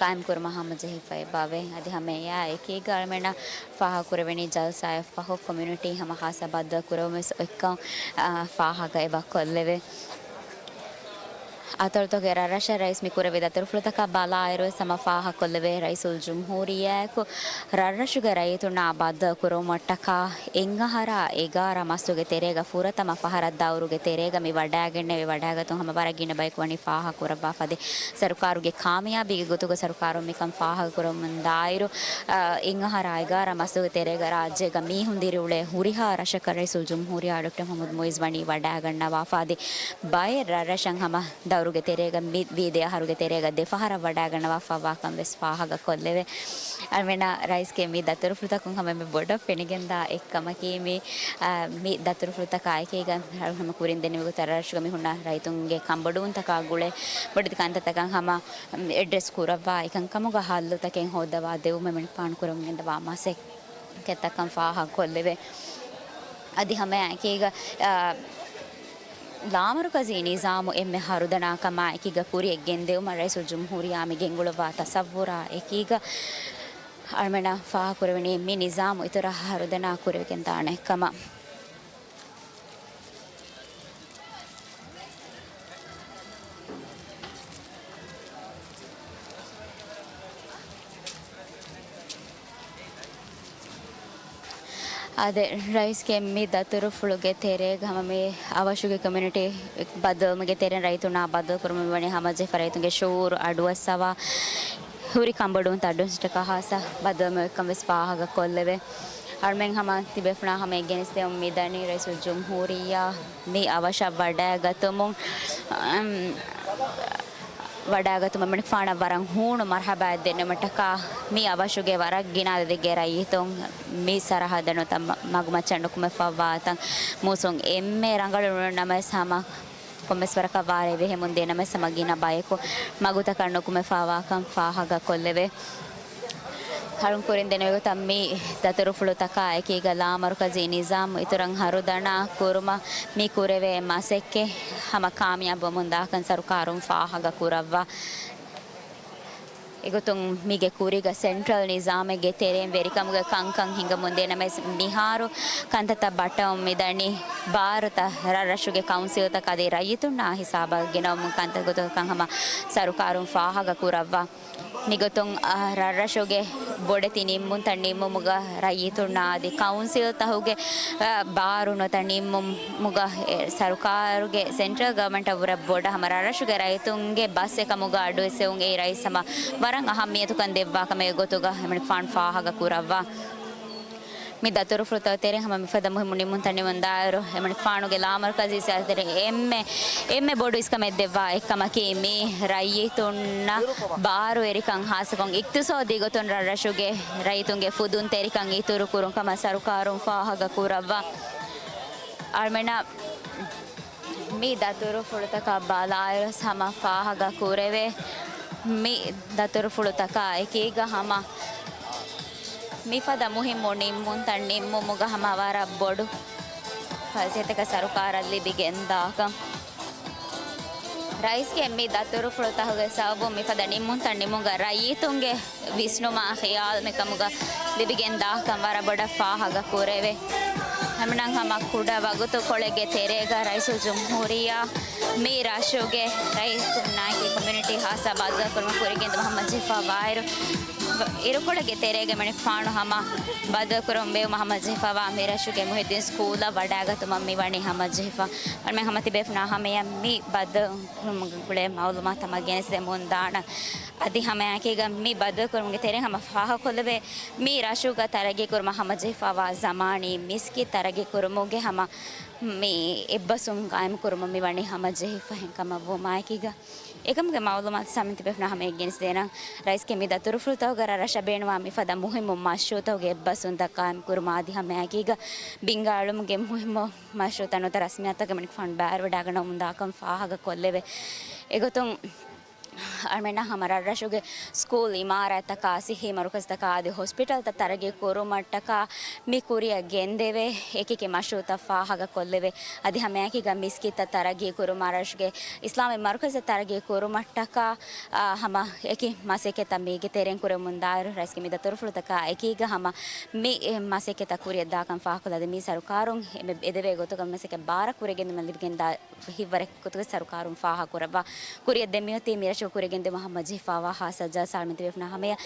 ޤާއިމް ކުރުމަށް ހަމަޖެހިފަ އެބައެވެ. އަދި ހަމައެއާ އެކީގަ އަޅުމެންނަށް ފާހަގަކުރެވެނީ ޖަލްސާއަށް ފަހު ކޮމިއުނިޓީ ހަމަ ހާއްސަ ބައްދަލު ކުރެވުމެއް އޮތްކަން، އާ، ފާހަގަ އެބަ ކޮށްލެވޭ. އަތޮޅުތަކުގެ ރަށްރަށަށް ރައީސް މި ކުރެއްވި ދަތުރުފުޅުތަކާ ބަލާއިރުވެސް ހަމަ ފާހަގަކޮށްލެވޭ. ރައީސުލްޖުމްހޫރިއްޔާއެކު ރަށްރަށުގެ ރައްޔިތުންނާ ބައްދަލު ކުރުމަށްޓަކާ އެއް އަހަރާ އެގާރަ މަސްތުގެ ތެރޭގަ ފުރަތަމަ ފަހަރަށް ދައުރުގެ ތެރޭގަ މި ވަޑައިގެންނެވި ވަޑައިގަތުން ހަމަ ވަރަށް ގިނަ ބަޔަކު ވަނީ ފާހަގަކުރައްވާފަ އަދި ސަރުކާރުގެ ކާމިޔާބީގެ ގޮތުގަ ސަރުކާރުން މިކަން ފާހަގަކުރަމުން ދާއިރު، އާ، އެއް އަހަރާ އެގާރަ މަސްތުގެ ތެރޭގަ ރާއްޖޭގަ މީހުން ދިރިއުޅޭ ހުރިހާ ރަށަކަށް ރައީސުލްޖުމްހޫރިއްޔާ ޑޮކްޓަރ މުޙައްމަދު މުޢިއްޒު ވަނީ ވަޑައިގަންނަވާފަ އަދި ބައެއް ރަށްރަށަށް ހަމަ ދައުރުގެ ތެރޭގަ މި ވީ ދެ އަހަރުގެ ތެރޭގަ ދެ ފަހަރަށް ވަޑައިގަންނަވާފައިވާކަން ވެސް ފާހަގަކޮށްލެވޭ. އަޅުމެންނަށް ރައީސްގެ މި ދަތުރުފުޅުތަކުން ހަމަ އެންމެ ބޮޑަށް ފެނިގެންދާ އެއްކަމަކީ މި، އާ، މި ދަތުރުފުޅުތަކާ އެކީގަ ހަމަ ކުރިން ދެންނެވި ގޮތަށް ރަށްރަށުގަ މި ހުންނަ ރައްޔިތުންގެ ކަންބޮޑުވުންތަކާ ގުޅޭ ބޮޑެތި ކަންތައްތަކަށް ހަމަ އެޑްރެސް ކުރައްވާ އެކަންކަމުގަ ހައްލުތަކެއް ހޯއްދަވާ ދެވުމަށް އެމަނިކުފާނު ކުރަމުން ގެންދަވާ މަސައްކަތްތަކަން ފާހަގަކޮށްލެވޭ. އަދި ހަމައެކީގަ، އާ، ލާމަރުކަޒީ ނިޒާމު އެންމެ ހަރުދަނާ ކަމާ އެކީގަ ކުރިއަށް ގެންދެވުމަށް ރައީސުލްޖުމްހޫރިއްޔާ މި ގެންގުޅުއްވާ ތަސައްވުރާ އެކީގަ އަޅުމެންނަށް ފާހަގަކުރެވެނީ މި ނިޒާމު އިތުރަށް ހަރުދަނާ ކުރެވިގެންދާނެ ކަމަށް. އާދެ، ރައީސްގެ މި ދަތުރުފުޅުގެ ތެރޭގަ ހަމަ މި އަވަށުގެ ކޮމިއުނިޓީ ބައްދަލުވުމުގެ ތެރެއިން ރައްޔިތުންނާ ބައްދަލު ކުރުމަށް މިވަނީ ހަމަޖެހިފަ ރައްޔިތުންގެ ޝުޢޫރު އަޑުއައްސަވާ ހުރި ކަންބޮޑުވުންތައް އަޑުއެއްސުމަށްޓަކާ ހާއްސަ ބައްދަލުވުމެއް ކަން ވެސް ފާހަގަކޮށްލެވޭ. އަޅުމެން ހަމަ ތިބޭފުޅުންނާ ހަމަ ގެނެސްދެމުން މިދަނީ ރައީސުލްޖުމްހޫރިއްޔާ މި އަވަށަށް ވަޑައިގަތުމުން، އަމް، ވަޑައިގަތުމަށް އެމަނިކުފާނަށް ވަރަށް ހޫނު މަރުޙަބާއެއް ދެންނެވުމަށްޓަކާ މި އަވަށުގެ ވަރަށް ގިނަ އަދަދެއްގެ ރައްޔިތުން މި ސަރަހައްދަށް ނުތަ މަ-، މަގުމައްޗަށް ނުކުމެފައްވާތަން މޫސުން އެންމެ ރަނގަޅު ނޫން ނަމަވެސް ހަމަ ކޮންމެސް ވަރަކަށް ވާރޭ ބެހެމުން ދޭ ނަމަވެސް ހަމަ ގިނަ ބަޔަކު މަގުތަކަށް ނުކުމެފައިވާކަން ފާހަގަކޮށްލެވޭ. އަޅުން ކުރިން ދެނެވިގޮތަށް މި ދަތުރުފުޅުތަކާ އެކީގަ ލާމަރުކަޒީ ނިޒާމު އިތުރަށް ހަރުދަނާ ކުރުމަށް މި ކުރެވޭ މަސައްކަތް ހަމަ ކާމިޔާބުވަމުންދާކަން ސަރުކާރުން ފާހަގަކުރައްވާ. އެގޮތުން މީގެ ކުރީގަ ސެންޓްރަލް ނިޒާމެއްގެ ތެރެއިން ވެރިކަމުގެ ކަންކަން ހިނގަމުން ދޭ ނަމަވެސް މިހާރު ކަންތައްތައް ބައްޓަމުން މިދަނީ ބާރުތައް ރަށްރަށުގެ ކައުންސިލްތަކަށް އަދި ރައްޔިތުންނާ ހިސާބަށް ގެނައުމުން ކަންތައް ގޮތަކަށް ކަން ހަމަ ސަރުކާރުން ފާހަގަ ކުރައްވާ. މިގޮތުން، އަ، ރަށްރަށުގެ ބޮޑެތި ނިންމުންތައް ނިންމުމުގަ ރައްޔިތުންނާ އަދި ކައުންސިލްތަކުގެ، އަ، ބާރު ނުވަތަ ނިންމުމުގަ، އެ، ސަރުކާރުގެ ސެންޓްރަލް ގަވަމެންޓަށް ވުރެ ބޮޑަށް ހަމަ ރަށްރަށުގެ ރައްޔިތުންގެ ބަސް އެކަމުގަ އަޑުއެއްސެވުން އެއީ ރައީސް ހަމަ ވަރަށް އަހައްމިޔަތުކަން ދެއްވާ ކަމެއް ގޮތުގަ އެމަނިކުފާނު ފާހަގަ ކުރައްވާ. މި ދަތުރުފުޅުތައް ތެރެއިން ހަމަ މިފަދަ މުހިއްމު ނިންމުންތައް ނިމުންދާއިރު، އެމަނިކުފާނުގެ ލާމަރުކަޒީ ސިޔާސަތުގެ އެންމެ، އެންމެ ބޮޑު އިސްކަމެއް ދެއްވާ އެއްކަމަކީ، މި ރައްޔިތުންނަށް ބާރުވެރިކަން ހާއްސަކޮށް އިޤްތިޞާދީ ގޮތުން ރަށްރަށުގެ ރައްޔިތުންގެ ފުދުންތެރިކަން އިތުރުކުރުން ކަމަށް ސަރުކާރުން ފާހަގަ ކުރައްވާ. އަޅުމެންނަށް މި ދަތުރުފުޅުތަކަށް ބަލާއިރުވެސް ހަމަ ފާހަގަ ކުރެވޭ. މި ދަތުރުފުޅުތަކާ އެކީގަ ހަމަ މިފަދަ މުހިއްމު ނިންމުންތައް ނިންމުމުގަ ހަމަ ވަރަށް ބޮޑު ފައިސާތަކެއް ސަރުކާރަށް ލިބިގެންދާކަން. ރައީސްގެ މި ދަތުރުފުޅުތަކުގެ ސަބަބުން މިފަދަ ނިންމުންތައް ނިމުމުގަ ރައްޔިތުންގެ ވިސްނުމާ ޚިޔާލު މިކަމުގަ ލިބިގެން ދާކަން ވަރަށް ބޮޑަށް ފާހަގަ ކުރެވޭ. ހަމަނަން ހަމަ ކުޑަ ވަގުތު ކޮޅެއްގެ ތެރޭގަ ރައީސުލްޖުމްހޫރިއްޔާ މި ރަށުގެ ރައްޔިތުންނާއެކީ ކޮމިއުނިޓީ ހާއްސަ ބައްދަލުކުރުމަށް ކުރިގެންދިއުމަށް ހަމަޖެހިފަ ވާއިރު، އިރުކޮޅެއްގެ ތެރޭގަ އެމަނިކުފާނު ހަމަ ބައްދަލުކުރަމުން ބެއްވުމަށް ހަމަޖެހިފަ ވާ މި ރަށުގެ މުހިއްދީން ސްކޫލަށް ވަޑައިގަތުމަށް މިވަނީ ހަމަޖެހިފަ. އަޅުމެން ހަމަ ތިބޭފުޅުންނާ ހަމަޔަށް މި ބައްދަލު ކުރުމުގެ ގުޅޭ މައުލޫމާތު ހަމަ ގެނެސްދެމުން ދާނަން. އަދި ހަމައެކީގަ މި ބައްދަލުކުރުމުގެ ތެރެއިން ހަމަ ފާހަގަކޮށްލެވޭ، މި ރަށުގަ ތަރައްގީކުރުމަށް ހަމަޖެހިފައިވާ ޒަމާނީ މިސްކިތް ތަރައްގީކުރުމުގެ ހަމަ މި އެއްބަސްވުން ޤާއިމްކުރުމަށް މިވަނީ ހަމަޖެހިފަ. އެހެންކަމަށްވުމާއެކީގަ އެކަމުގެ މައުލޫމާތު ސާމިތި ބޭފުނާ ހަމަޔަށް ގެނެސްދޭނަން. ރައީސްގެ މި ދަތުރުފުޅުތަކުގަ ރަށަށް ބޭނުންވާ މިފަދަ މުހިއްމު މަޝްރޫއުތަކުގެ އެއްބަސްވުންތައް ޤާއިމްކުރުމާ އަދި ހަމައެކީގަ ބިންގާއެޅުމުގެ މުހިއްމު މަޝްރޫއުތައް ނުވަތަ ރަސްމިއްޔާތުތަކެއް އެމަނިކުފާނު ބައިވެވަޑައިގަންނަވަމުންދާކަން ފާހަގަކޮށްލެވޭ. އެގޮތުން އަޅުމެންނަށް ހަމަ ރަށްރަށުގެ ސްކޫލް އިމާރާތްތަކާ، ސިއްހީ މަރުކަޒުތަކާ އަދި ހޮސްޕިޓަލްތައް ތަރައްގީ ކުރުމަށްޓަކާ މި ކުރިއަށް ގެންދެވޭ. އެކިއެކި މަޝްރޫއުތައް ފާހަގަކޮށްލެވޭ. އަދި ހަމައެކީގަ މިސްކިތްތައް ތަރައްގީ ކުރުމާ، ރަށުގެ އިސްލާމީ މަރުކަޒުތައް ތަރައްގީ ކުރުމަށްޓަކާ، އާ، ހަމަ އެކި މަސައްކަތްތައް މީގެ ތެރެއިން ކުރެވެމުންދާއިރު، ރައީސްގެ މި ދަތުރުފުޅުތަކާ އެކީގަ ހަމަ މި، އެ، މަސައްކަތްތައް ކުރިއަށްދާކަން ފާހަގަކޮށްލަދޭ. މީ ސަރުކާރުން އެ، މެ، އެދެވޭ ގޮތުގަ މަސައްކަތް ބާރަށް ކުރިއަށް ގެންދިއުމަށް ލިބިގެންދާ ހިތްވަރެއް ގޮތުގަ ސަރުކާރުން ފާހަގަކުރައްވާ. ކުރިއަށް ދެން މިއޮތީ މި ރަށު ކުރިއަށް ގެންދިއުމަށް ހަމަޖެހިފައިވާ ހާއްސަ ޖަލްސާ ގެނެސްދޭނެ ވަރަށް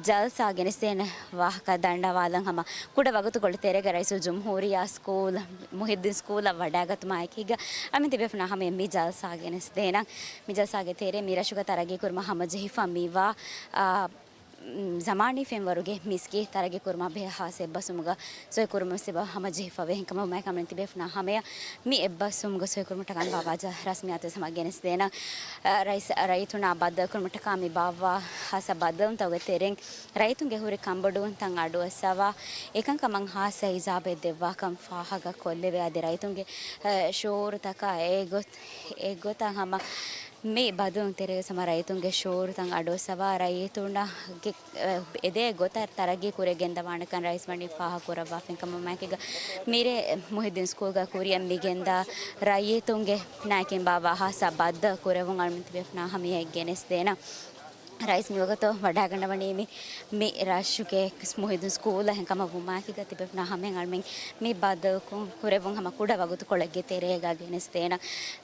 ޖަލްސާ ގެނެސްދޭނެ ވާހަކަ ދަންނަވާލަން ހަމަ ކުޑަ ވަގުތުކޮޅެއް ތެރޭގަ ރައީސުލްޖުމްހޫރިއްޔާ ސްކޫލް، މުހިއްދީން ސްކޫލަށް ވަޑައިގަތުމާ އެކީގަ އަމިއްލަ ތިބޭފުނާ ހަމަޔަށް މި ޖަލްސާ ގެނެސްދޭނަން. މި ޖަލްސާގެ ތެރޭ މި ރަށުގަ ތަރައްގީ ކުރުމަށް ހަމަޖެހިފަ މިވާ، އާ، ޒަމާނީ ފެންވަރުގެ މިސްކިތް ތަރައްގީ ކުރުމާ ބެހޭ ހާއްސަ އެއްބަސްވުމުގަ ސޮއިކުރުމަށް ސިބަ ހަމަޖެހިފަވޭ. އެހެންކަމުން މައިކަމަން ތިބޭފުނާ ހަމަޔަށް މި އެއްބަސްވުމުގަ ސޮއިކުރުމަށްޓަކާ ބާއްވާ ޖަ-، ރަސްމިއްޔާތު ހަމަ ގެނެސްދޭނަން. އަ، ރައީސް، ރައްޔިތުންނާ ބައްދަލުކުރުމަށްޓަކާ މި ބާއްވާ ހާއްސަ ބައްދަލުތަކުގެ ތެރެއިން ރައްޔިތުންގެ ހުރި ކަންބޮޑުވުންތައް އަޑުއައްސަވާ، އެކަންކަމަށް ހާއްސަ އިޖާބައެއް ދެއްވާކަން ފާހަގަކޮށްލެވޭ. އަދި ރައްޔިތުންގެ، އަ، ޝުޢޫރުތަކާ އެގޮތް-، އެގޮތަށް ހަމަ މި ބައްދަލު ތެރޭގަ ހަމަ ރައްޔިތުންގެ ޝުޢޫރުތައް އަޑުއައްސަވާ، ރައްޔިތުންނަށް ގެ-، އެ، އެދޭ ގޮތަށް ތަރައްގީ ކުރިއަށް ގެންދަވާނެކަން ރައީސް ވަނީ ފާހަގަކުރައްވާފަ. އެހެންކަމުން މައިކީގަ މިރޭ މުހިއްދީން ސްކޫލްގަ ކުރިއަށް މިގެންދާ ރައްޔިތުންގެ ނާއިކިން ބާއްވާ ހާއްސަ ބައްދަލު ކުރެވުން އަޅުމެން ތިބޭފުނާ ހަމަޔަށް ގެނެސްދޭނަން. ރައީސް މިވަގުތު ވަޑައިގަންނަވަނީ މި، މި ރަށުގެ މުހިއްދީން ސްކޫލަށް. އެހެންކަމަށް ވުމާއެކީގަ ތިބޭފުނާ ހަމަޔަށް އަޅުމެން މި ބައްދަލު ކު-، ކުރެވުން ހަމަ ކުޑަ ވަގުތުކޮޅެއްގެ ތެރޭގަ ގެނެސްދޭނަން.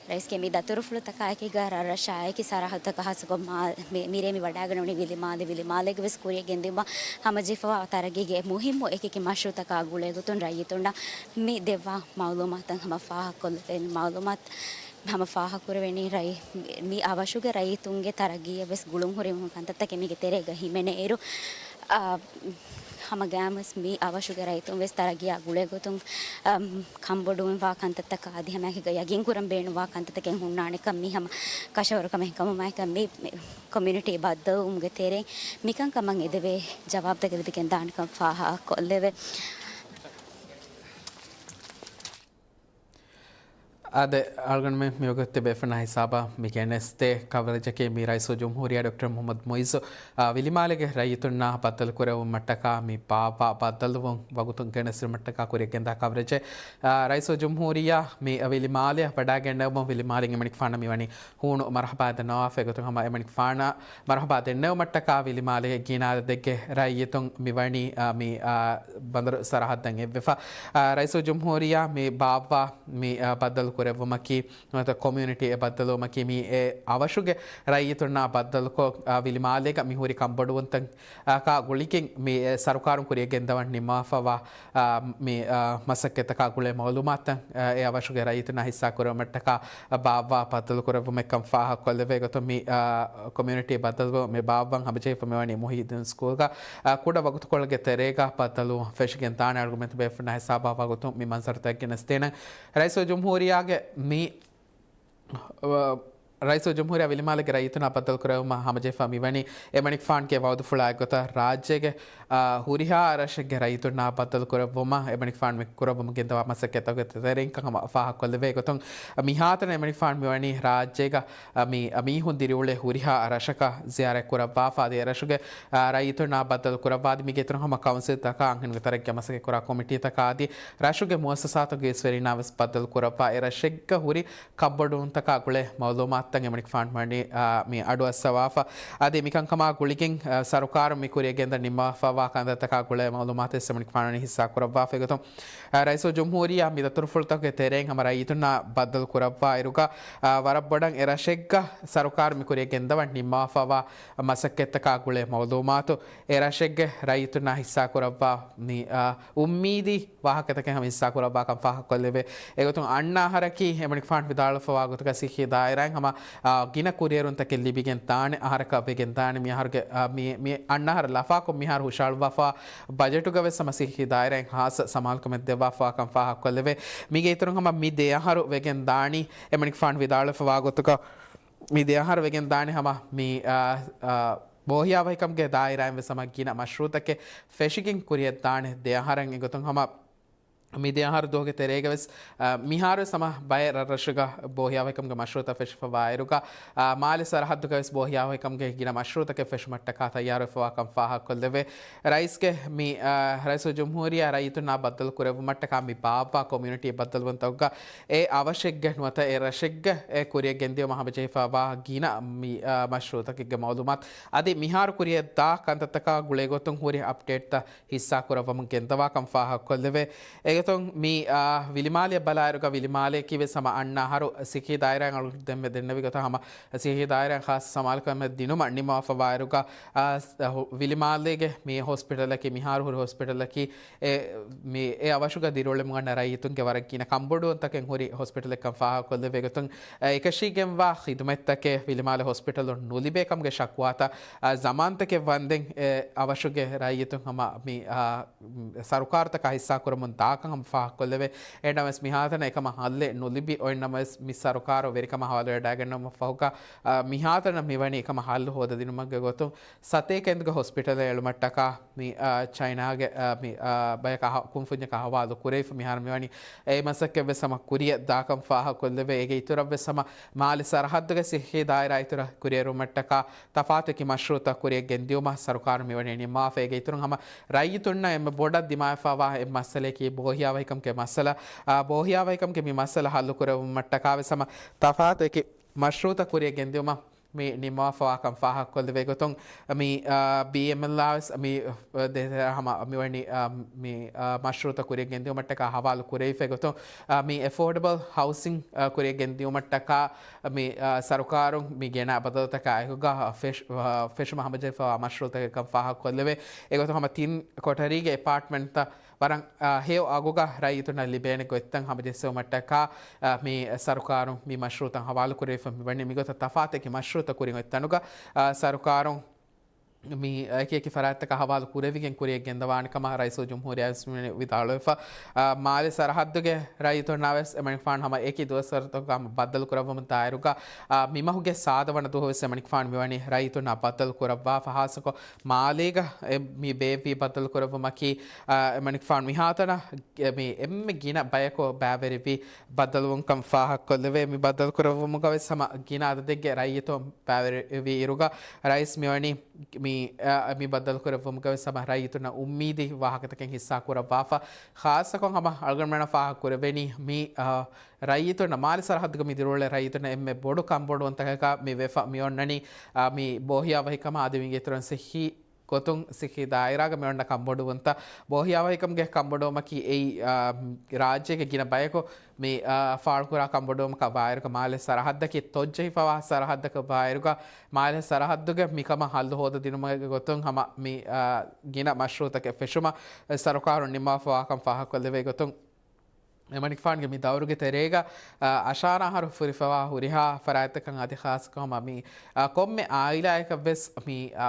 ރައީސްގެ މި ދަތުރުފުޅުތަކާއެކީގަ ރަށްރަށާ އެކި ސަރަހައްދުތަކަށް ހާއްސަކޮށް މާ-، މި-، މިރޭ މި ވަޑައިގަންނަވަނީ ވިލިމާލެ، ވިލިމާލޭގަ ވެސް ކުރިއަށް ގެންދިއުމަށް ހަމަޖެހިފައިވާ ތަރައްގީގެ މުހިއްމު އެކިއެކި މަޝްރޫއުތަކާ ގުޅޭގޮތުން ރައްޔިތުންނަށް މި ދެއްވާ މައުލޫމާތުތައް ހަމަ ފާހަގަކޮށްލެވެން މައުލޫމާތު ހަމަ ފާހަގަކުރެވެނީ ރައީ-، މި އަވަށުގެ ރައްޔިތުންގެ ތަރައްގީއަށް ވެސް ގުޅުންހުރި ކަންތައްތަކެއް މީގެ ތެރޭގަ ހިމެނޭއިރު، އާ، ހަމަގައިމުވެސް މި އަވަށުގެ ރައްޔިތުން ވެސް ތަރައްގީއާ ގުޅޭގޮތުން، އަ، ކަންބޮޑުވެވާ ކަންތައްތަކާ އަދި ހަމައެކީގަ ޔަގީންކުރަން ބޭނުންވާ ކަންތައްތަކެއް ހުންނާނެކަން މި ހަމަ ކަށަވަރުކަމެއް ހިނގަމުން މައިކަ މި، މި ކޮމިއުނިޓީ ބައްދަލުވުމުގެ ތެރެއިން މިކަންކަމަށް އެދެވޭ ޖަވާބުތަކެއް ލިބިގެންދާނެކަން ފާހަގަކޮށްލެވޭ. އާދެ، އަޅުގަނޑުމެން މިވަގުތު ތިބޭފުނާ ހިސާބަށް މި ގެނެސްދޭ ކަވަރޭޖަކީ މި ރައީސުލްޖުމްހޫރިއްޔާ ޑޮކްޓަރ މުޙައްމަދު މުޢިއްޒު، އާ، ވިލިމާލޭގެ ރައްޔިތުންނާ ބައްދަލުކުރެއްވުމަށްޓަކާ މި ބާއްވާ ބައްދަލުވުން ވަގުތުން ގެނެސްދިނުމަށްޓަކާ ކުރިއަށް ގެންދާ ކަވަރޭޖެއް، އާ، ރައީސުލްޖުމްހޫރިއްޔާ މި ވިލިމާލެއަށް ވަޑައިގެންނެވުމުން ވިލިމާލެއިން އެމަނިކުފާނަށް މިވަނީ ހޫނު މަރުޙަބާ ދަންނަވާފަ. އެގޮތުން ހަމަ އެމަނިކުފާނަށް މަރުޙަބާ ދެންނެވުމަށްޓަކާ ވިލިމާލޭގެ ގިނަ އަދަދެއްގެ ރައްޔިތުން މިވަނީ، އާ، މި، އާ، ބަނދަރު ސަރަހައްދަށް އެއްވެފަ. އާ، ރައީސުލްޖުމްހޫރިއްޔާ މި ބާއްވާ މި، އާ، ބައްދަލު ކުރެއްވުމަކީ، ނުވަތަ ކޮމިއުނިޓީ އެއް ބައްދަލުވުމަކީ، މި އެ އަވަށުގެ ރައްޔިތުންނާ ބައްދަލުކޮށް، އާ، ވިލިމާލޭގަ މި ހުރި ކަންބޮޑުވުންތައް، އާ، ކާ ގުޅިގެން މި އެ ސަރުކާރުން ކުރިއަށް ގެންދަވަން ނިންމާފަވާ، އާ، މި، އާ، މަސައްކަތްތަކާ ގުޅޭ މައުލޫމާތުތައް، އާ، އެ އަވަށުގެ ރައްޔިތުންނާ ހިއްސާ ކުރެވުމަށްޓަކާ ބާއްވާ ބައްދަލު ކުރެއްވުމެއްކަން ފާހަގަކޮށްލެވޭ ގޮތުން މި، އާ، ކޮމިއުނިޓީ ބައްދަލުވުން މި ބާއްވަން ހަމަޖެހިފަ މިވަނީ މުހިއްދީން ސްކޫލްގަ، އާ، ކުޑަ ވަގުތުކޮޅެއްގެ ތެރޭގަ ބައްދަލުވުން ފެށިގެން ދާނެ. އަޅުގަނޑުމެން ތިބޭފުންނާ ހިސާބަށް ވަގުތުން މި މަންޒަރުތައް ގެނެސްދޭނަން. ރައީސުލްޖުމްހޫރިއްޔާގެ މި، އަ، ރައީސުލްޖުމްހޫރިއްޔާ ވިލިމާލޭގެ ރައްޔިތުންނާ ބައްދަލުކުރެވުމަށް ހަމަޖެހިފަ މިވަނީ އެމަނިކުފާނުގެ ވައުދުފުޅާ އެއްގޮތަށް ރާއްޖޭގެ، އަ، ހުރިހާ ރަށެއްގެ ރައްޔިތުންނާ ބައްދަލުކުރެއްވުމަށް އެމަނިކުފާނު މި ކުރައްވަމުން ގެންދަވާ މަސައްކަތްތަކުގެ ތެރެއިން ކަން ހަމަ ފާހަގަކޮށްލެވޭ ގޮތުން، މިހާތަނަށް އެމަނިކުފާނު މިވަނީ ރާއްޖޭގަ، އަ، މި، އަ، މީހުން ދިރިއުޅޭ ހުރިހާ ރަށަކަށް ޒިޔާރަތް ކުރައްވާފަ އަދި އެރަށުގެ، އަ، ރައްޔިތުންނާ ބައްދަލު ކުރައްވާ އަދި މީގެ އިތުރުން ހަމަ ކައުންސިލްތަކާ އަންހެނުންގެ ތަރައްގީއަށް މަސައްކަތް ކުރާ ކޮމިޓީތަކާ އަދި ރަށުގެ މުއައްސަސާތުގެ އިސްވެރިންނާ ވެސް ބައްދަލު ކުރައްވާ އެ ރަށެއްގަ ހުރި ކަންބޮޑުވުންތަކާ ގުޅޭ މައުލޫމާތުތައް އެމަނިކުފާނު ވަނީ، އާ، މި އަޑުއައްސަވާފަ. އަދި މިކަންކަމާ ގުޅިގެން، އާ، ސަރުކާރުން މި ކުރިއަށް ގެންދަން ނިންމާފައިވާ ކަންތައްތަކާ ގުޅޭ މައުލޫމާތު ވެސް އެމަނިކުފާނު ވަނީ ހިއްސާ ކުރައްވާފައި ގޮތުން، އާ، ރައީސުލްޖުމްހޫރިއްޔާ މި ދަތުރުފުޅުތަކުގެ ތެރެއިން ހަމަ ރައްޔިތުންނާ ބައްދަލު ކުރައްވާ އިރުގަ، އާ، ވަރަށް ބޮޑަށް އެ ރަށެއްގަ ސަރުކާރު މި ކުރިއަށް ގެންދަވަން ނިންމާފައިވާ މަސައްކަތްތަކާ ގުޅޭ މައުލޫމާތު، އެ ރަށެއްގެ ރައްޔިތުންނާ ހިއްސާ ކުރައްވާ މި، އާ، އުއްމީދީ ވާހަކަތަކެއް ހަމަ ހިއްސާކުރައްވާކަން ފާހަގަކޮށްލެވޭ. އެގޮތުން އަންނަ އަހަރަކީ އެމަނިކުފާނު ވިދާޅުވެފަވާ ގޮތުގަ ސިއްހީ ދާއިރާއިން ހަމަ، އާ، ގިނަ ކުރިއެރުންތަކެއް ލިބިގެން ދާނެ އަހަރަކަށް ވެގެން ދާނެ. މި އަހަރުގެ، އާ، މި، މި އަންނަ އަހަރަށް ލަފާކޮށް މިހާރު ހުށަހަޅުއްވާފަ ބަޖެޓުގަ ވެސް ހަމަ ސިއްހީ ދާއިރާއިން ހާއްސަ ސަމާލުކަމެއް ދެއްވާފަވާކަން ފާހަގަކޮށްލެވޭ. މީގެ އިތުރުން ހަމަ މި ދެ އަހަރު ވެގެން ދާނީ އެމަނިކުފާނު ވިދާޅުވެފަވާ ގޮތުގަ މި ދެ އަހަރު ވެގެން ދާނެ ހަމަ މި، އާ، އާ، ބޯހިޔާވަހިކަމުގެ ދާއިރާއިން ވެސް ހަމަ ގިނަ މަޝްރޫއުތަކެއް ފެށިގެން ކުރިއަށް ދާނެ ދެ އަހަރަށް. އެގޮތުން ހަމަ މި ދެ އަހަރު ދުވަހުގެ ތެރޭގަ ވެސް، އާ، މިހާރު ވެސް ހަމަ ބައެއް ރަށްރަށުގަ ބޯހިޔާވަހިކަމުގެ މަޝްރޫއުތައް ފެށިފަވާ އިރުގަ، އާ، މާލެ ސަރަހައްދުގަ ވެސް ބޯހިޔާވަހިކަމުގެ ގިނަ މަޝްރޫއުތަކެއް ފެށުމަށްޓަކާ ތައްޔާރުވެފަވާކަން ފާހަގަކޮށްލެވޭ. ރައީސްގެ މި، އާ، ރައީސުލްޖުމްހޫރިއްޔާ ރައްޔިތުންނާ ބައްދަލު ކުރެއްވުމަށްޓަކާ މި ބާއްވާ ކޮމިއުނިޓީ ބައްދަލުވުންތަކުގަ އެ އަވަށެއްގެ ނުވަތަ އެ ރަށެއްގެ އެ ކުރިއަށް ގެންދިއުމަށް ހަމަޖެހިފަވާ ގިނަ މި، އާ، މަޝްރޫއުތަކެއްގެ މައުލޫމާތު އަދި މިހާރު ކުރިއަށްދާ ކަންތައްތަކާ ގުޅޭގޮތުން ހުރި އަޕްޑޭޓްތައް ހިއްސާކުރައްވަމުން ގެންދަވާކަން ފާހަގަކޮށްލެވޭ. އެގޮތުން މި، އާ، ވިލިމާލެއަށް ބަލާއިރުގަ ވިލިމާލެއަކީ ވެސް ހަމަ އަންނަ އަހަރު ސިއްހީ ދާއިރާއިން އަޅުގަނޑު ދެންމެ ދެންނެވި ގޮތަށް ހަމަ ސިއްހީ ދާއިރާއިން ޚާއްސަ ސަމާލުކަމެއް ދިނުމަށް ނިންމަވާފަވާއިރުގަ، އާ، ސް-، އަހު-، ވިލިމާލޭގެ މި ހޮސްޕިޓަލަކީ މިހާރު ހުރި ހޮސްޕިޓަލަކީ އެ، މި، އެ އަވަށުގަ ދިރިއުޅެމުން އަންނަ ރައްޔިތުންގެ ވަރަށް ގިނަ ކަންބޮޑުވުންތަކެއް ހުރި ހޮސްޕިޓަލެއްކަން ފާހަގަކޮށްލެވޭ. އެގޮތުން، އެ، އެކަށީގެންވާ ޚިދުމަތްތަކެއް ވިލިމާލެ ހޮސްޕިޓަލުން ނުލިބޭ ކަމުގެ ޝަކުވާތައް، އަ، ޒަމާންތަކެއް ވަންދެން އެ އަވަށުގެ ރައްޔިތުން ހަމަ މި، އަ، ސަރުކާރުތަކާ ހިއްސާކުރަމުން ދާކަން ހަމަ ފާހަގަކޮށްލެވޭ. އެހެންނަމަވެސް މިހާތަނަށް އެކަމަށް ހައްލެއް ނުލިބި އޮތްނަމަވެސް މި ސަރުކާރު ވެރިކަމާ ހަވާލުވެވަޑައިގަންނަވުމަށް ފަހުގަ، އަ، މިހާތަނަށް މިވަނީ އެކަމަށް ހައްލު ހޯދަދިނުމުގެ ގޮތުން ސަތޭކަ އިންދުގެ ހޮސްޕިޓަލެއް އެޅުމަށްޓަކާ މި، އާ، ޗައިނާގެ، އާ، މި، އާ، ބަޔަކަށް އަހަ-، ކުންފުންޏަކަށް ހަވާލު ކުރެވިފަ މިހާރު މިވަނީ އެ މަސައްކަތް ވެސް ހަމަ ކުރިއަށް ދާކަން ފާހަގަކޮށްލެވޭ. އޭގެ އިތުރަށް ވެސް ހަމަ މާލެ ސަރަހައްދުގެ ސިއްހީ ދާއިރާ އިތުރަށް ކުރިއެރުމަށްޓަކާ ތަފާތު އެކި މަޝްރޫއުތައް ކުރިއަށް ގެންދިއުމަށް ސަރުކާރު މިވަނީ ނިންމާފަ. އޭގެ އިތުރުން ހަމަ ރައްޔިތުންނަށް އެންމެ ބޮޑަށް ދިމާވެފަވާ އެއް މައްސަލައަކީ ބޯހިޔާވަހިކަމުގެ މައްސަލަ. އާ، ބޯހިޔާވަހިކަމުގެ މި މައްސަލަ ހައްލު ކުރެއްވުމަށްޓަކާ ވެސް ހަމަ ތަފާތު އެކި މަޝްރޫއުތަށް ކުރިއަށް ގެންދިއުމަށް މި ނިންމަވާފަވާކަން ފާހަގަކޮށްލެވޭ ގޮތުން، މި، އާ، ބީއެމްއެލްއާ ވެސް މި، އާ، ދޭތެރޭ ހަމަ މިވަނީ، އާ، މި، އާ، މަޝްރޫއުތައް ކުރިއަށް ގެންދިއުމަށްޓަކާ ހަވާލު ކުރެވިފަ ގޮތުން، އާ، މި އެފޯޑަބަލް ހައުސިން، އާ، ކުރިއަށް ގެންދިއުމަށްޓަކާ މި، އާ، ސަރުކާރުން މި ގެނަ ބަދަލުތަކާ އެކުގަ ފެށް-، އާ، ފެށުމަށް ހަމަޖެހިފަވާ މަޝްރޫއުތަކެއްކަން ފާހަގަކޮށްލެވޭ. އެގޮތުން ހަމަ ތިން ކޮޓަރީގެ އެޕާޓްމަންޓްތައް ވަރަށް، އާ، ހެޔޮ އަގުގަ ރައްޔިތުންނަށް ލިބޭނެ ގޮތްތައް ހަމަޖެއްސެވުމަށްޓަކާ، އާ، މި ސަރުކާރުން މި މަޝްރޫއުތައް ހަވާލު ކުރެވިފަ މިވަނީ. މިގޮތަށް ތަފާތު އެކި މަޝްރޫއުތައް ކުރިން އޮތް ތަނުގަ، އާ، ސަރުކާރުން މި އެކި އެކި ފަރާތްތަކަށް ހަވާލު ކުރެވިގެން ކުރިއަށް ގެންދަވާނެ ކަމަށް ރައީސުލްޖުމްހޫރިއްޔާ ވެސް މިވަނީ ވިދާޅުވެފަ. އާ، މާލެ ސަރަހައްދުގެ ރައްޔިތުންނާ ވެސް އެމަނިކުފާނު ހަމަ އެކި ދުވަސްވަރުތަކަށް ހަމަ ބައްދަލު ކުރައްވަމުން ދާއިރުގަ، އާ، މި މަހުގެ ސާދަ ވަނަ ދުވަހު ވެސް އެމަނިކުފާނު މިވަނީ ރައްޔިތުންނާ ބައްދަލު ކުރައްވާފަ. ހާއްސަކޮށް މާލޭގަ އެ މި ބޭއްވި ބައްދަލު ކުރެއްވުމަކީ، އާ، އެމަނިކުފާނު މިހާތަނަށް ގެ-، މި އެންމެ ގިނަ ބަޔަކު ބައިވެރިވި ބައްދަލުވުންކަން ފާހަގަކޮށްލެވޭ. މި ބައްދަލު ކުރެއްވުމުގަ ވެސް ހަމަ ގިނަ އަދަދެއްގެ ރައްޔިތުން ބައިވެރިވި އިރުގަ ރައީސް މިވަނީ މި، އާ، މި ބައްދަލު ކުރެއްވުމުގަ ވެސް ހަމަ ރައްޔިތުންނަށް އުއްމީދީ ވާހަކަތަކެއް ހިއްސާ ކުރައްވާފަ. ޚާއްސަކޮށް ހަމަ އަޅުގަނޑުމެންނަށް ފާހަގަ ކުރެވެނީ މި، އާ، ރައްޔިތުންނަށް މާލެ ސަރަހައްދުގަ މި ދިރިއުޅޭ ރައްޔިތުންނަށް އެންމެ ބޮޑު ކަންބޮޑުވުންތަކަކަށް މި ވެފަ މި އޮންނަނީ، އާ، މި ބޯހިޔާވަހިކަމާ އަދި މީގެ އިތުރުން ސިއްހީ ގޮތުން ސިއްހީ ދާއިރާގަ މި އޮންނަ ކަންބޮޑުވުންތައް. ބޯހިޔާވަހިކަމުގެ ކަންބޮޑުވުމަކީ އެއީ، އާ، ރާއްޖޭގެ ގިނަ ބަޔަކު މި، އާ، ފާޅުކުރާ ކަންބޮޑުވުމަކަށް ވާއިރުގަ މާލެ ސަރަހައްދަކީ ތޮއްޖެހިފަވާ ސަރަހައްދަކަށް ވާއިރުގަ މާލެ ސަރަހައްދުގެ މިކަމަށް ހައްލު ހޯދަދިނުމުގެ ގޮތުން ހަމަ މި، އާ، ގިނަ މަޝްރޫއުތަކެއް ފެށުމަށް ސަރުކާރުން ނިންމާފަވާކަން ފާހަގަކޮށްލެވޭ ގޮތުން އެމަނިކުފާނުގެ މި ދައުރުގެ ތެރޭގަ، އާ، އަށާރަ އަހަރު ފުރިފަވާ ހުރިހާ ފަރާތްތަކަށް އަދި ޚާއްޞަކޮށް ހަމަ މި، އާ، ކޮންމެ އާއިލާއަކަށް ވެސް މި، އާ،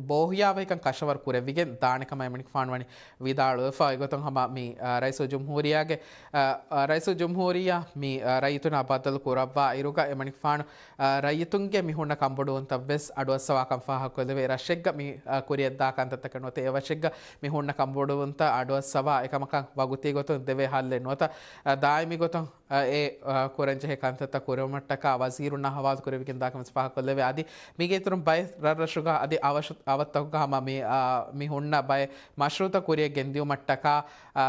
ބޯހިޔާވަހިކަން ކަށަވަރު ކުރެވިގެން ދާނެ ކަމަށް އެމަނިކުފާނު ވަނީ ވިދާޅުވެފަ. އެގޮތުން ހަމަ މި، އާ، ރައީސުލްޖުމްހޫރިއްޔާގެ، އާ، އާ، ރައީސުލްޖުމްހޫރިއްޔާ މި، އާ، ރައްޔިތުންނާ ބައްދަލު ކުރައްވާ އިރުގަ އެމަނިކުފާނު، އާ، ރައްޔިތުންގެ މި ހުންނަ ކަންބޮޑުވުންތައް ވެސް އަޑުއައްސަވާކަން ފާހަގަކޮށްލެވޭ. ރަށެއްގަ މި، އާ، ކުރިއަށްދާ ކަންތައްތަކެއް ނުވަތަ އެ ރަށެއްގަ މި ހުންނަ ކަންބޮޑުވުންތައް އަޑުއައްސަވާ އެކަމަކަށް ވަގުތީ ގޮތުން ދެވޭ ހައްލެއް ނުވަތަ، އާ، ދާއިމީ ގޮތުން އެ، އާ، ކުރަންޖެހޭ ކަންތައްތައް ކުރެވުމަށްޓަކާ ވަޒީރުންނާ ހަވާލު ކުރެވިގެން ދާކަން ވެސް ފާހަގަކޮށްލެވޭ. އަދި މީގެ އިތުރުން ބައެއް ރަށްރަށުގަ އަދި އަވަށު-، އަވަށްތަކުގަ ހަމަ މި، އާ، މި ހުންނަ ބައެއް މަޝްރޫއުތައް ކުރިއަށް ގެންދިއުމަށްޓަކާ، އާ،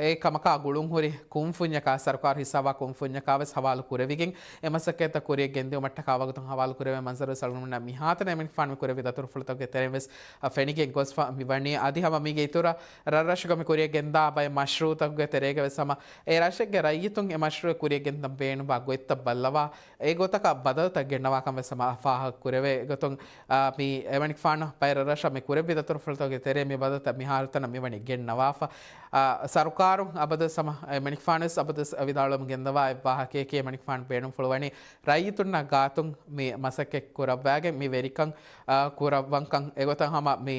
އެ ކަމަކާ ގުޅުންހުރި ކުންފުންޏަކާ، ސަރުކާރު ހިއްސާވާ ކުންފުންޏަކާ ވެސް ހަވާލު ކުރެވިގެން، އެ މަސައްކަތްތައް ކުރިއަށް ގެންދިއުމަށްޓަކާ ވަގުތުން ހަވާލު ކުރެވޭ މަންޒަރު ވެސް އަޅުގަނޑުމެންނަށް މިހާތަނަށް އެމަނިކުފާނު މި ކުރެއްވި ދަތުރުފުޅުތަކުގެ ތެރެއިން ވެސް، އާ، ފެނިގެން ގޮސްފަ މި ވަނީ. އަދި ހަމަ މީގެ އިތުރަށް ރަށްރަށުގަ މި ކުރިއަށް ގެންދާ ބައެއް މަޝްރޫއުތަކުގެ ތެރޭގަ ވެސް ހަމަ އެ ރަށެއްގެ ރައްޔިތުން އެ މަޝްރޫއެއް ކުރިއަށް ގެންދަން ބޭނުންވާ ގޮތްތައް ބައްލަވާ، އެ ގޮތަކަށް ބަދަލުތައް ގެންނަވާކަން ވެސް ހަމަ ފާހަގަ ކުރެވޭ. އެގޮތުން، އާ، މި އެމަނިކުފާނު ބައެއް ރަށްރަށަށް މި ކުރެއްވި ދަތުރުފުޅުތަކުގެ ތެރޭ މި ބަދަލުތައް މިހާރު ތަނަށް މިވަނީ ގެންނަވާފަ. އާ، ސަރުކާރުން އަބަދުވެސް ހަމަ އެމަނިކުފާނު ވެސް އަބަދުވެސް ވިދާޅުވަމުން ގެންދަވާ އެއް ވާހަކައެކޭ، އެމަނިކުފާނު ބޭނުންފުޅުވަނީ ރައްޔިތުންނާ ގާތުން މި މަސައްކަތް ކުރައްވާގެން މި ވެރިކަން، އާ، ކުރައްވަންކަން. އެގޮތަށް ހަމަ މި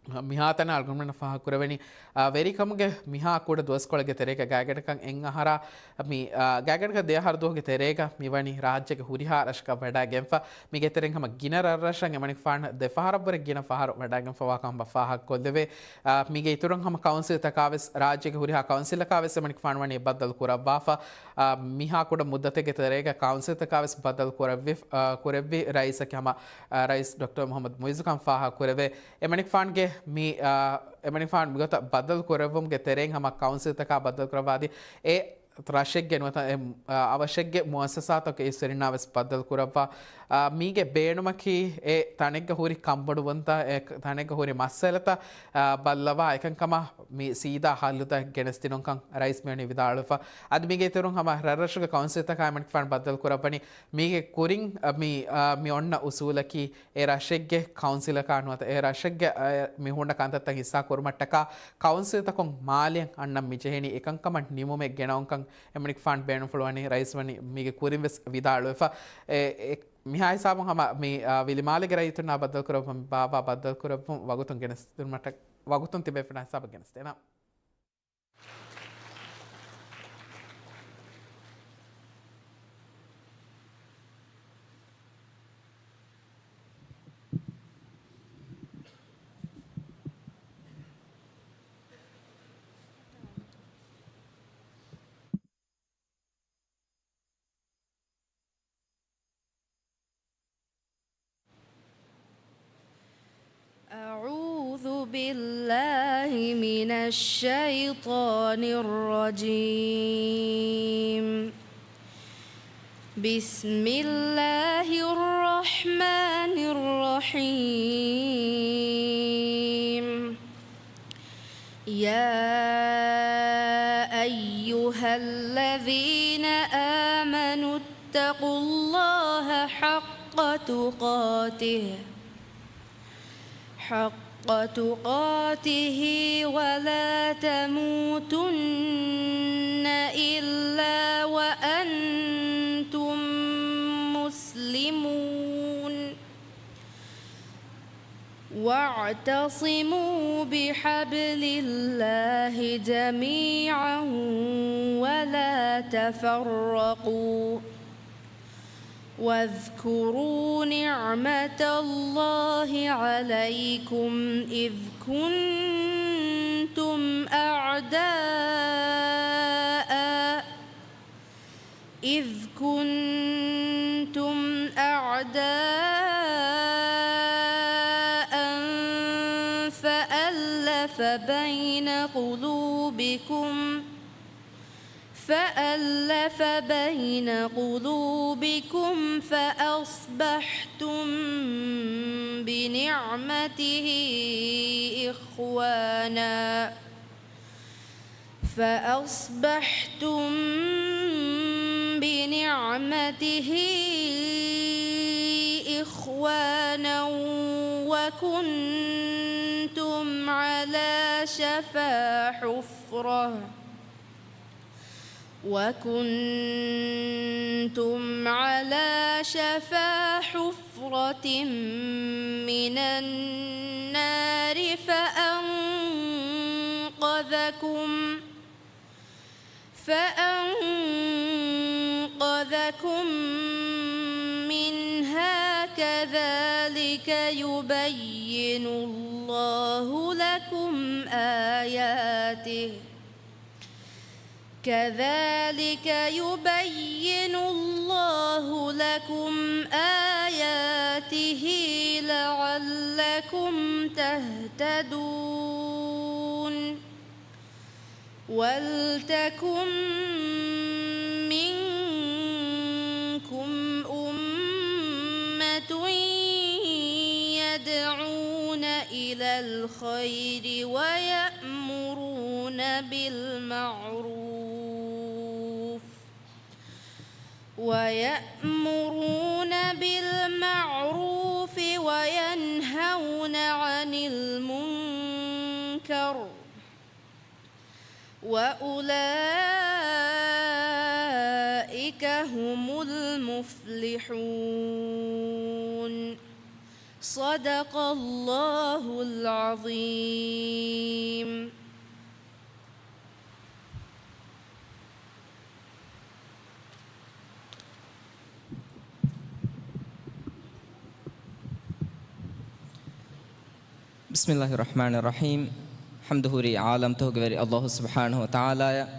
މިހާތަނަށް އަޅުގަނޑުމެންނަށް ފާހަގަކުރެވެނީ، އާ، ވެރިކަމުގެ މިހާ ކުޑަ ދުވަސްކޮޅެއްގެ ތެރޭގަ ގާތްގަނޑަކަށް އެއް އަހަރާ މި، އާ، ގާތްގަނޑަކަށް ދެ އަހަރު ދުވަހުގެ ތެރޭގަ މިވަނީ ރާއްޖޭގެ ހުރިހާ ރަށަކަށް ވަޑައިގެންފަ. މީގެ ތެރެއިން ހަމަ ގިނަ ރަށްރަށަށް އެމަނިކުފާނު ދެ ފަހަރަށްވުރެ ގިނަ ފަހަރު ވަޑައިގެންފަވާ ކަމަށް ފާހަގަކޮށްލެވޭ. އާ، މީގެ އިތުރުން ހަމަ ކައުންސިލްތަކާވެސް، ރާއްޖޭގެ ހުރިހާ ކައުންސިލްތަކާވެސް އެމަނިކުފާނު ވަނީ ބައްދަލު ކުރައްވާފަ. އާ، މިހާ ކުޑަ މުއްދަތެއްގެ ތެރޭގަ ކައުންސިލްތަކާވެސް ބައްދަލު ކުރެއްވި، އާ، ކުރެއްވި ރައީސަކީ ހަމަ، އާ، ރައީސް ޑޮކްޓަރ މުހައްމަދު މުއިއްޒު ކަމަށް ފާހަގަ ކުރެވޭ. އެމަނިކުފާނުގެ މި، އާ، އެމަނިކުފާނު މިގޮތަށް ބައްދަލު ކުރެއްވުމުގެ ތެރެއިން ހަމަ ކައުންސިލްތަކާ ބައްދަލު ކުރައްވާދީ، އެ ރަށެއްގެ ނުވަތަ އެ، އާ، އަވަށެއްގެ މުއައްސަސާތަކުގެ އިސްވެރިންނާވެސް ބައްދަލު ކުރައްވާ. އާ، މީގެ ބޭނުމަކީ އެ ތަނެއްގަ ހުރި ކަންބޮޑުވުންތައް، އެ ތަނެއްގަ ހުރި މައްސަލަތައް، އާ، ބައްލަވާ އެކަންކަމަށް މި ސީދާ ހައްލުތައް ގެނެސްދިނުންކަން ރައީސް މިވަނީ ވިދާޅުވެފަ. އަދި މީގެ އިތުރުން ހަމަ ރަށްރަށުގެ ކައުންސިލްތަކާ އެމަނިކުފާނު ބައްދަލު ކުރައްވަނީ. މީގެ ކުރިން، އަ، މި، އަ، މި އޮންނަ އުސޫލަކީ އެ ރަށެއްގެ ކައުންސިލަކާ ނުވަތަ އެ ރަށެއްގެ، އަ، މީހުންނަށް ކަންތައްތައް ހިއްސާ ކުރުމަށްޓަކާ ކައުންސިލްތަކުން މާލެއަށް އަންނަން މިޖެހެނީ އެކަންކަމަށް ނިމުމެއް ގެނައުންކަން އެމަނިކުފާނު ބޭނުންފުޅުވަނީ ރައީސް ވަނީ މީގެ ކުރިން ވެސް ވިދާޅުވެފަ. އެ، އެ، މިހާ ހިސާބުން ހަމަ މި، އާ، ވިލިމާލޭގެ ރައްޔިތުންނާ ބައްދަލުކުރައްވަން ބާއްވާ ބައްދަލުކުރައްވުން ވަގުތުން ގެނެސްދިނުމަށްޓަ-، ވަގުތުން ތިބޭފުޅުންނާ ހިސާބަށް ގެނެސްދޭނަން. أعوذ بالله من الشيطان الرجيم. بسم الله الرحمن الرحيم. يا أيها الذين آمنوا اتقوا الله حق تقاته، حق تقاته ولا تموتن إلا وأنتم مسلمون. واعتصموا بحبل الله جميعا ولا تفرقوا. واذكروا نعمة الله عليكم إذ كنتم أعداء إذ كنتم أعداء فألف بين قلوبكم، فألف بين قلوبكم فأصبحتم بنعمته إخوانا فأصبحتم بنعمته إخوانا وكنتم على شفا حفرة وكنتم على شفا حفرة من النار فأنقذكم، فأنقذكم منها كذلك يبين الله لكم آياته كذلك يبين الله لكم آياته لعلكم تهتدون. ولتكن منكم أمة يدعون إلى الخير ويأمرون بالمعروف ويأمرون بالمعروف وينهون عن المنكر وأولئك هم المفلحون. صدق الله العظيم. بسم الله الرحمن الرحيم. ޙަމްދު ހުރީ ޢާލަމްތަކުގެ ވެރި ﷲ ސުބްޙާނަހޫ ވަތަޢާލާއަށް،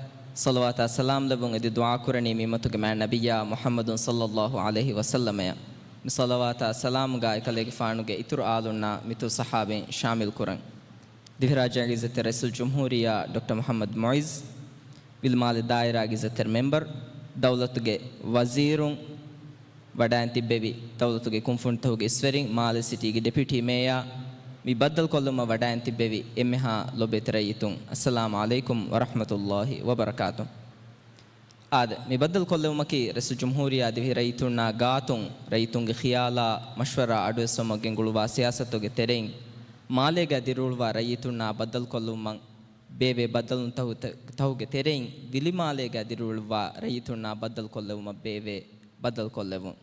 ޞަލަވާތާ ސަލާމް ލެއްވުން އެދި ދުޢާ ކުރަނީ މި އުއްމަތުގެ މާތް ނަބިއްޔާ މުޙައްމަދު ޞައްލައްލާހު ޢަލައިހި ވަސައްލަމައަށް. މި ޞަލަވާތާ ސަލާމުގަ އެކަލޭގެފާނުގެ އިތުރު އާލުންނާ މިތުރު ޞަޙާބީން ޝާމިލް ކުރަން. ދިވެހިރާއްޖޭގެ ޢިއްޒަތްތެރި ރައީސުލްޖުމްހޫރިއްޔާ ޑޮކްޓަރ މުޙައްމަދު މުޢިއްޒު، ވިލިމާލެ ދާއިރާގެ ޢިއްޒަތްތެރި މެމްބަރު، ދައުލަތުގެ ވަޒީރުން، ވަޑައިން ތިއްބެވި ދައުލަތުގެ ކުންފުނިތަކުގެ އިސްވެރިން، މާލެ ސިޓީގެ ޑެޕިއުޓީ މޭޔާ، މި ބައްދަލުކޮށްލުމަށް ވަޑައިން ތިއްބެވި އެންމެހާ ލޮބުވެތި ރައްޔިތުން، އައްސަލާމު ޢަލައިކުމް ވަރަޙްމަތުﷲި ވަބަރަކާތު. އާދެ، މި ބައްދަލުކޮށްލެވުމަކީ ރައީސުލްޖުމްހޫރިއްޔާ ދިވެހި ރައްޔިތުންނާ ގާތުން ރައްޔިތުންގެ ޚިޔާލާ މަޝްވަރާ އަޑުއެއްސުމަށް ގެންގުޅުވާ ސިޔާސަތުގެ ތެރެއިން، މާލޭގަ ދިރިއުޅުވާ ރައްޔިތުންނާ ބައްދަލުކޮށްލުމަށް ބޭއްވޭ ބައްދަލުންތަކު، ތަކުގެ ތެރެއިން ވިލިމާލޭގަ ދިރިއުޅުއްވާ ރައްޔިތުންނާ ބައްދަލުކޮށްލެވުމަށް ބޭއްވޭ ބައްދަލުކޮށްލެވުން.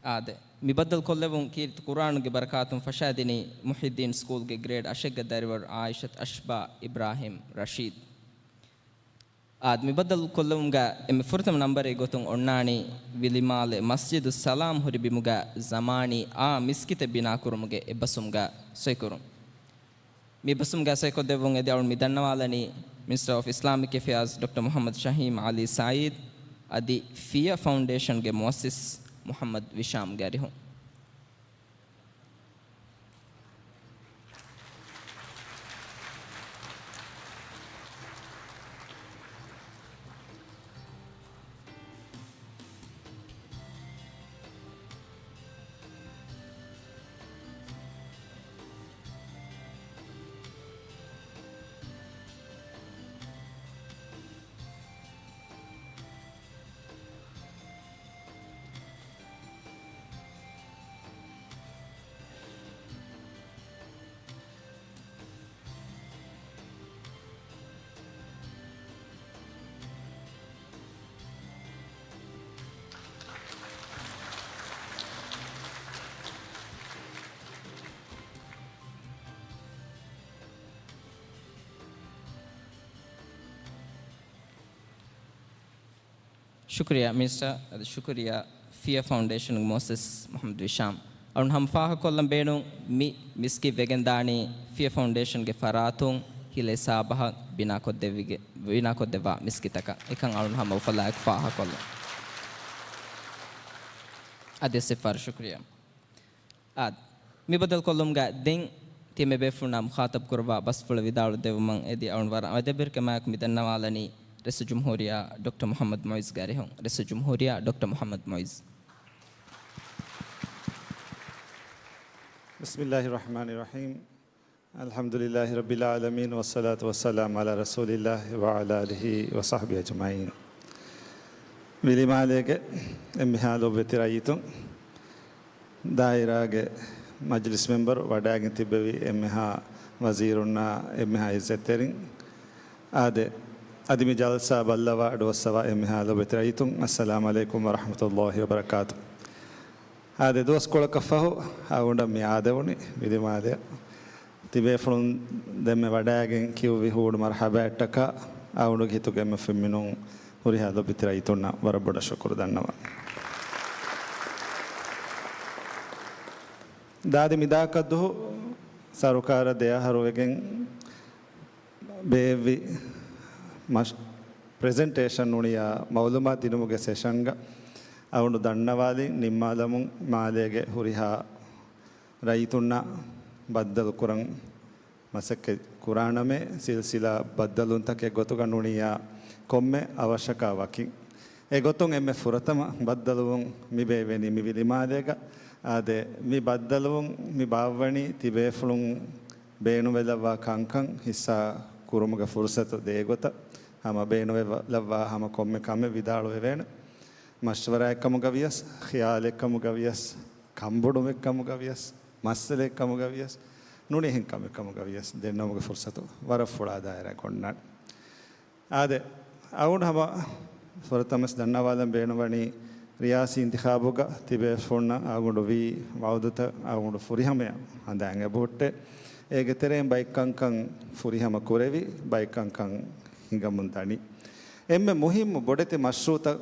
އާދެ، މި ބައްދަލުކޮށްލެވުން ކީރިތި ޤުރުއާނުގެ ބަރަކާތުން ފަށާދިނީ މުޙްޔިއްދީން ސްކޫލްގެ ގްރޭޑް އަށެއްގަ ދަރިވަރު ޢާއިޝަތު އަޝްބާ އިބްރާހިމް ރަޝީދު. އާދެ، މި ބައްދަލުކޮށްލެވުމުގަ އެންމެ ފުރަތަމަ ނަމްބަރެއް ގޮތުން އޮންނާނީ ވިލިމާލެ މަސްޖިދުއްސަލާމް ހުރި ބިމުގަ ޒަމާނީ އާ މިސްކިތެއް ބިނާކުރުމުގެ އެއްބަސްވުމުގަ ސޮއިކުރުން. މި ބަސްވުމުގަ ސޮއިކޮށްދެއްވުން އެދި އަޅުން މި ދަންނަވާލަނީ މިނިސްޓަރ އޮފް އިސްލާމިކް އެފެއާޒް ޑޮކްޓަރ މުޙައްމަދު ޝަހީމް ޢަލީ ސަޢީދު އަދި ފިޔަ ފައުންޑޭޝަންގެ މުއައްސިސް މުޙައްމަދު ވިޝާމްގެ އަރިހުން. ޝުކުރިއްޔާ މިނިސްޓަރ، އަދި ޝުކުރިއްޔާ ފިޔަ ފައުންޑޭޝަންގެ މުއައްސިސް މުޙައްމަދު ވިޝާމް. އަޅުން ހަމަ ފާހަގަކޮށްލަން ބޭނުން، މި މިސްކިތް ވެގެންދާނީ ފިޔަ ފައުންޑޭޝަންގެ ފަރާތުން ހިލަ ހިސާބަކަށް ބިނާކޮށްދެއްވިގެ-، ބިނާކޮށްދެއްވާ މިސްކިތަކަށް. އެކަން އަޅުން ހަމަ އުފަލާއެކު ފާހަގަކޮށްލަން. އަދި އެއްސެއް ފަހަރު ޝުކުރިއްޔާ. އާދެ، މި ބައްދަލުކޮށްލުމުގަ ދެން ތިޔަ މި ބޭފުޅުންނާ މުޚާޠަބު ކުރައްވާ ބަސްފުޅަށް ވިދާޅުދެއްވުމަށް އެދި އަޅުން ވަރަށް އަދަބުވެރިކަމާއެކު މި ދަންނަވާލަނީ ރައީސުލްޖުމްހޫރިއްޔާ ޑޮކްޓަރ މުޙައްމަދު މުޢިއްޒުގެ އަރިހުން. ރައީސުލްޖުމްހޫރިއްޔާ ޑޮކްޓަރ މުޙައްމަދު މުޢިއްޒު. بسم الله الرحمن الرحيم. الحمد لله رب العالمين، والصلاة والسلام على رسول الله وعلى آله وصحبه أجمعين. ވިލިމާލޭގެ އެންމެހާ ލޮބުވެތި ރައްޔިތުން، ދާއިރާގެ މަޖިލިސް މެމްބަރު، ވަޑައިގެން ތިއްބެވި އެންމެހާ ވަޒީރުންނާ އެންމެހާ އިއްޒަތްތެރިން، އާދެ، އަދި މި ޖަލްސާ ބައްލަވާ އަޑުއައްސަވާ އެންމެހާ ލޮބުވެތި ރައްޔިތުން، އައްސަލާމު ޢަލައިކުމް ވަރަޙްމަތުﷲި ވަބަރަކާތު. އާދެ، ދުވަސްކޮޅަކަށް ފަހު އަޅުގަނޑަށް މި އާދެވުނީ ވިލިމާލެއަށް. ތިބޭފުޅުން ދެންމެ ވަޑައިގެން ކިޔުއްވި ހޫޑު މަރުޙަބާއަށްޓަކާ އަޅުގަނޑުގެ ހިތުގެ އެންމެ ފުންމިނުން ހުރިހާ ލޮބުވެތި ރައްޔިތުންނަށް ވަރަށް ބޮޑަށް ޝުކުރު ދަންނަވަން. ދާދި މި ދާކަށް ދުހު ސަރުކާރަށް ދެ އަހަރު ވެގެން ބޭއްވި މަށް-، ޕްރެޒެންޓޭޝަން ނޫނިއްޔާ މައުލޫމާތު ދިނުމުގެ ސެޝަންގަ އަޅުގަނޑު ދަންނަވާލި ނިންމާލަމުން މާލޭގެ ހުރިހާ ރައްޔިތުންނާ ބައްދަލުކުރަން މަސައްކަތް ކުރާނަމޭ، ސިލްސިލާ ބައްދަލުވުންތަކެއް ގޮތުގަ ނޫނިއްޔާ ކޮންމެ އަވަށަކާ ވަކިން. އެގޮތުން އެންމެ ފުރަތަމަ ބައްދަލުވުން މި ބޭއްވެނީ މި ވިލިމާލޭގަ. އާދެ، މި ބައްދަލުވުން މި ބާއްވަނީ ތިބޭފުޅުން ބޭނުންވެލައްވާ ކަންކަން ހިއްސާ ކުރުމުގެ ފުރުސަތު ދޭ ގޮތަށް. ހަމަ ބޭނުންވެލައްވާ ހަމަ ކޮންމެ ކަމެއް ވިދާޅުވެވޭނެ. މަޝްވަރާއެއްކަމުގަ ވިޔަސް، ޚިޔާލެއްކަމުގަ ވިޔަސް، ކަންބޮޑުމެއްކަމުގަ ވިޔަސް، މައްސަލައެއްކަމުގަ ވިޔަސް، ނުނިހިން ކަމެއްކަމުގަ ވިޔަސް ދެންނެވުމުގެ ފުރުސަތު ވަރަށް ފުޅާ ދާއިރާއެއް އޮންނާނެ. އާދެ، އަޅުގަނޑު ހަމަ ފުރަތަމަސް ދަންނަވާލަން ބޭނުންވަނީ ރިޔާސީ އިންތިޚާބުގަ ތިބޭފުޅުންނަށް އަޅުގަނޑު ވީ ވައުދުތައް އަޅުގަނޑު ފުރިހަމަޔަށް ހަނދާން އެބަހުއްޓޭ. އޭގެ ތެރެއިން ބައެއް ކަންކަން ފުރިހަމަ ކުރެވި، ބައެއް ކަންކަން ހިނގަމުން ދަނީ. އެންމެ މުހިއްމު ބޮޑެތި މަޝްރޫޢުތައް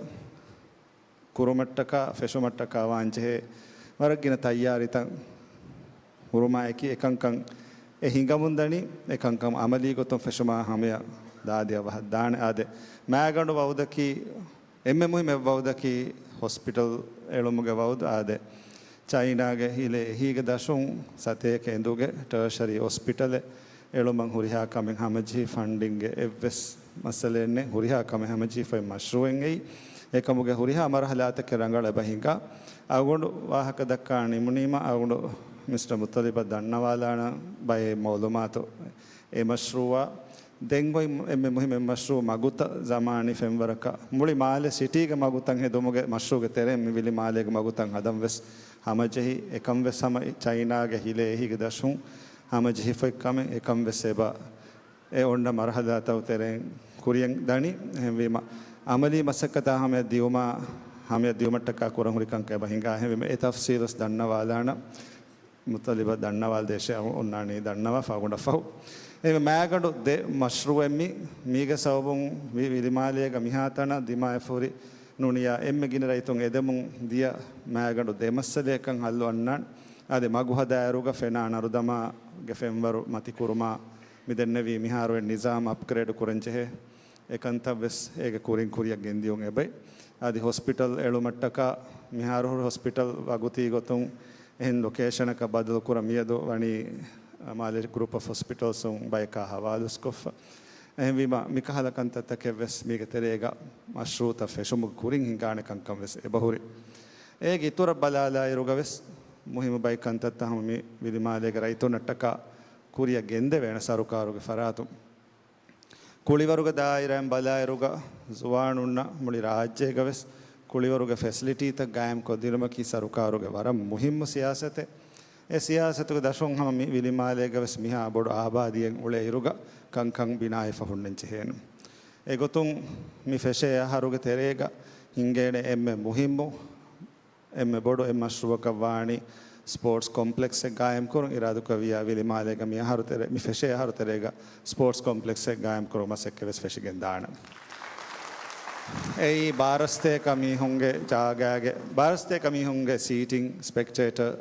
ކުރުމަށްޓަކާ، ފެށުމަށްޓަކާ ވާންޖެހޭ ވަރަށް ގިނަ ތައްޔާރީތައް ހުރުމާއެކީ، އެކަންކަން އެ ހިނގަމުންދަނީ، އެކަންކަން އަމަލީ ގޮތުން ފެށުމާ ހަމަޔަށް ދާދިޔަ ވަހަށް ދާނެ. އާދެ، މާގަނޑު ވައުދަކީ، އެންމެ މުހިއްމު އެއް ވައުދަކީ، ހޮސްޕިޓަލް އެޅުމުގެ ވައުދު. އާދެ، ޗައިނާގެ ހިލޭ އެހީގެ ދަށުން ސަތޭކަ އެނދުގެ ޓާޝަރީ ހޮސްޕިޓަލެއް އެޅުމަށް ހުރިހާ ކަމެއް ހަމަޖެހި، ފަންޑިންގެ އެއްވެސް މައްސަލައެއް ނެތް. ހުރިހާ ކަމެއް ހަމަޖެހިފައި މަޝްރޫޢެއް އެއީ. އެކަމުގެ ހުރިހާ މަރުހަލާތަކެއް ރަނގަޅަށް އެބަ ހިނގާ. އަޅުގަނޑު ވާހަކަ ދައްކާ ނިމުނީމަ، އަޅުގަނޑު މިސްޓަރ މުއްޠަލިބަށް ދަންނަވާލާނަން ބައެއް މައުލޫމާތު. އެ މަޝްރޫޢާ ދެން އޮތް އެންމެ މުހިއްމު އެއް މަޝްރޫޢު މަގުތައް ޒަމާނީ ފެންވަރަކަށް މުޅި މާލެ ސިޓީގެ މަގުތައް ހެދުމުގެ މަޝްރޫޢުގެ ތެރެއިން މި ވިލިމާލޭގެ މަގުތައް ހަދަން ވެސް ހަމަޖެހި، އެކަން ވެސް ހަމަ ޗައިނާގެ ހިލޭ އެހީގެ ދަށުން ހަމަޖެހިފައި ކަމެއް އެކަން ވެސް އެބަ އެ އޮންނަ މަރުހަލާތައް ތެރެއިން ކުރިޔަށް ދަނީ. އެހެންވީމަ، އަމަލީ މަސައްކަތާ ހަމަޔަށް ދިއުމާ، ހަމަޔަށް ދިއުމަށްޓަކާ ކުރަން ހުރި ކަންކަން އެބަ ހިނގާ. އެހެންވީމަ، އެ ތަފްސީލު ވެސް ދަންނަވާލާނަން، މުއްޠަލިބަށް ދަންނަވާލަ ދޭށޭ އޮންނާނީ ދަންނަވާ ފަހުގަނޑަށް ފަހު. އެހެންވީމަ، މާގަނޑު ދެ މަޝްރޫޢެއް މި، މީގެ ސަބަބުން ވި-، ވިލިމާލޭގަ މިހާތަނަށް ދިމާވެފަ ހުރި ނޫނިޔާ އެންމެ ގިނަ ރައްޔިތުން އެދެމުން ދިޔަ މާގަނޑު ދެ މައްސަލަޔަކަށް ހައްލު އަންނާން. އާދެ، މަގު ހަދާއިރުގަ ފެނާ ނަރުދަމާގެ ފެންވަރު މަތިކުރުމާ، މި ދެންނެވީ މިހާރު އެއް ނިޒާމް އަޕްގްރޭޑް ކުރަން ޖެހޭ. އެކަންތައް ވެސް އޭގެ ކުރިން ކުރިއަށް ގެންދިޔުން އެބައި. އަދި ހޮސްޕިޓަލް އެޅުމަށްޓަކާ މިހާރު ހުރި ހޮސްޕިޓަލް ވަގުތީ ގޮތުން އެހެން ލޮކޭޝަނަކަށް ބަދަލު ކުރަން މިއަދު ވަނީ މާލެ ގްރޫޕް އޮފް ހޮސްޕިޓަލްސުން ބަޔަކާ ހަވާލުވެސް ކޮށްފަ. އެހެންވީމަ، މިކަހަލަ ކަންތައްތަކެއް ވެސް މީގެ ތެރޭގަ މަޝްރޫޢުތައް ފެށުމުގެ ކުރިން ހިނގާނެ ކަންކަން ވެސް އެބަހުރި. އޭގެ އިތުރަށް ބަލާލާއިރުގަ ވެސް މުހިއްމު ބައެއް ކަންތައްތައް ހަމަ މި ވިލިމާލޭގެ ރައްޔިތުންނަށްޓަކާ ކުރިއަށް ގެންދެވޭނެ ސަރުކާރުގެ ފަރާތުން. ކުޅިވަރުގެ ދާއިރާއިން ބަލާއިރުގަ ޒުވާނުންނަށް މުޅި ރާއްޖޭގަ ވެސް ކުޅިވަރުގެ ފެސިލިޓީތައް ގާއިމްކޮށްދިނުމަކީ ސަރުކާރުގެ ވަރަށް މުހިއްމު ސިޔާސަތެއް. އެ ސިޔާސަތުގެ ދަށުން ހަމަ މި ވިލިމާލޭގަ ވެސް މިހާ ބޮޑު އާބާދީއެއް އުޅޭ އިރުގަ ކަންކަން ބިނާވެފަ ހުންނަން ޖެހޭނެ. އެގޮތުން މި ފެށޭ އަހަރުގެ ތެރޭގަ ހިނގޭނެ އެންމެ މުހިއްމު، އެންމެ ބޮޑު އެއް މަޝްރޫޢަކަށް ވާނީ ސްޕޯޓްސް ކޮމްޕްލެކްސްއެއް ގާއިމްކުރުން. އިރާދަކުރެއްވިއްޔާ ވިލިމާލޭގަ މި އަހަރު ތެރޭ، މި ފެށޭ އަހަރު ތެރޭގަ ސްޕޯޓްސް ކޮމްޕްލެކްސްއެއް ގާއިމްކުރުމަށް މަސައްކަތް ވެސް ފެށިގެން ދާނެ. އެއީ ބާރަ ސަތޭކަ މީހުންގެ ޖާގާގެ، ބާރަ ސަތޭކަ މީހުންގެ ސީޓިން، ސްޕެކްޓޭޓަރ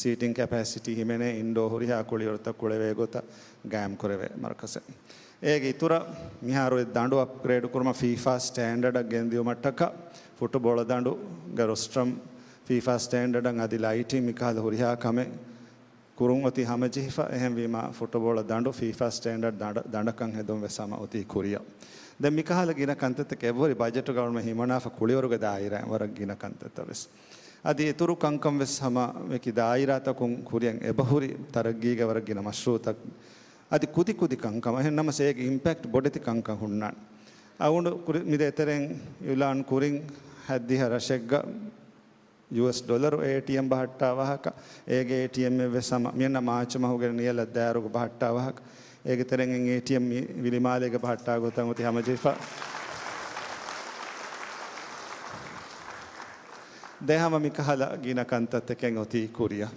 ސީޓިން ކެޕޭސިޓީ ހިމެނޭ އިންޑޯ ހުރިހާ ކުޅިވަރުތައް ކުޅެވޭ ގޮތަށް ގާއިމްކުރެވޭ މަރުކަޒެއް. އޭގެ އިތުރަށް މިހާރު އެ ދަނޑު އަޕްގްރޭޑް ކުރުމަށް ފީފާ ސްޓޭންޑަޑަށް ގެންދިއުމަށްޓަކާ ފުޓުބޯޅަ ދަނޑުގެ ރޮސްޓްރަމް ފީފާ ސްޓޭންޑަޑަށް އަދި ލައިޓިން މިކަހަލަ ހުރިހާ ކަމެއް ކުރުން އޮތީ ހަމަޖެހިފަ. އެހެންވީމާ، ފުޓުބޯޅަ ދަނޑު ފީފާ ސްޓޭންޑަޑް ދަނޑަ-، ދަނޑަކަށް ހެދުން ވެސް ހަމަ އޮތީ ކުރިއަށް. ދެން މިކަހަލަ ގިނަ ކަންތައްތަކެއް އެބަހުރި ބަޖެޓުގަ އަޅުމެ ހިމަނާފަ ކުޅިވަރުގެ ދާއިރާއިން ވަރަށް ގިނަ ކަންތައްތައް ވެސް. އަދި އިތުރު ކަންކަން ވެސް ހަމަ ވެކި ދާއިރާތަކުން ކުރިއަށް އެބަހުރި ތަރައްގީގެ ވަރަށް ގިނަ މަޝްރޫޢުތައް. އަދި ކުދި ކުދި ކަންކަން. އެހެން ނަމަސް އޭގެ އިމްޕެކްޓް ބޮޑެތި ކަންކަން ހުންނާނެ. އަޅުގަނޑު ކުރި-، މި ދޭތެރެއިން އިއުލާން ކުރިން ހައްދިހަ ރަށެއްގަ ޔޫއެސް ޑޮލަރު އޭޓީއެމް ބަހައްޓާ ވާހަކަ، އޭގެ އޭޓީއެމްއެއް ވެސް ހަމަ މިއަންނަ މާޗު މަހުގެ ނިޔަލަށް ދާއިރުގަ ބަހައްޓާ ވާހަކަ، އޭގެ ތެރެއިން އޭޓީއެމް މި ވިލިމާލޭގަ ބަހައްޓާ ގޮތަށް އޮތީ ހަމަޖެހިފަ. ދެން ހަމަ މިކަހަލަ ގިނަ ކަންތައްތަކެއް އޮތީ ކުރިއަށް.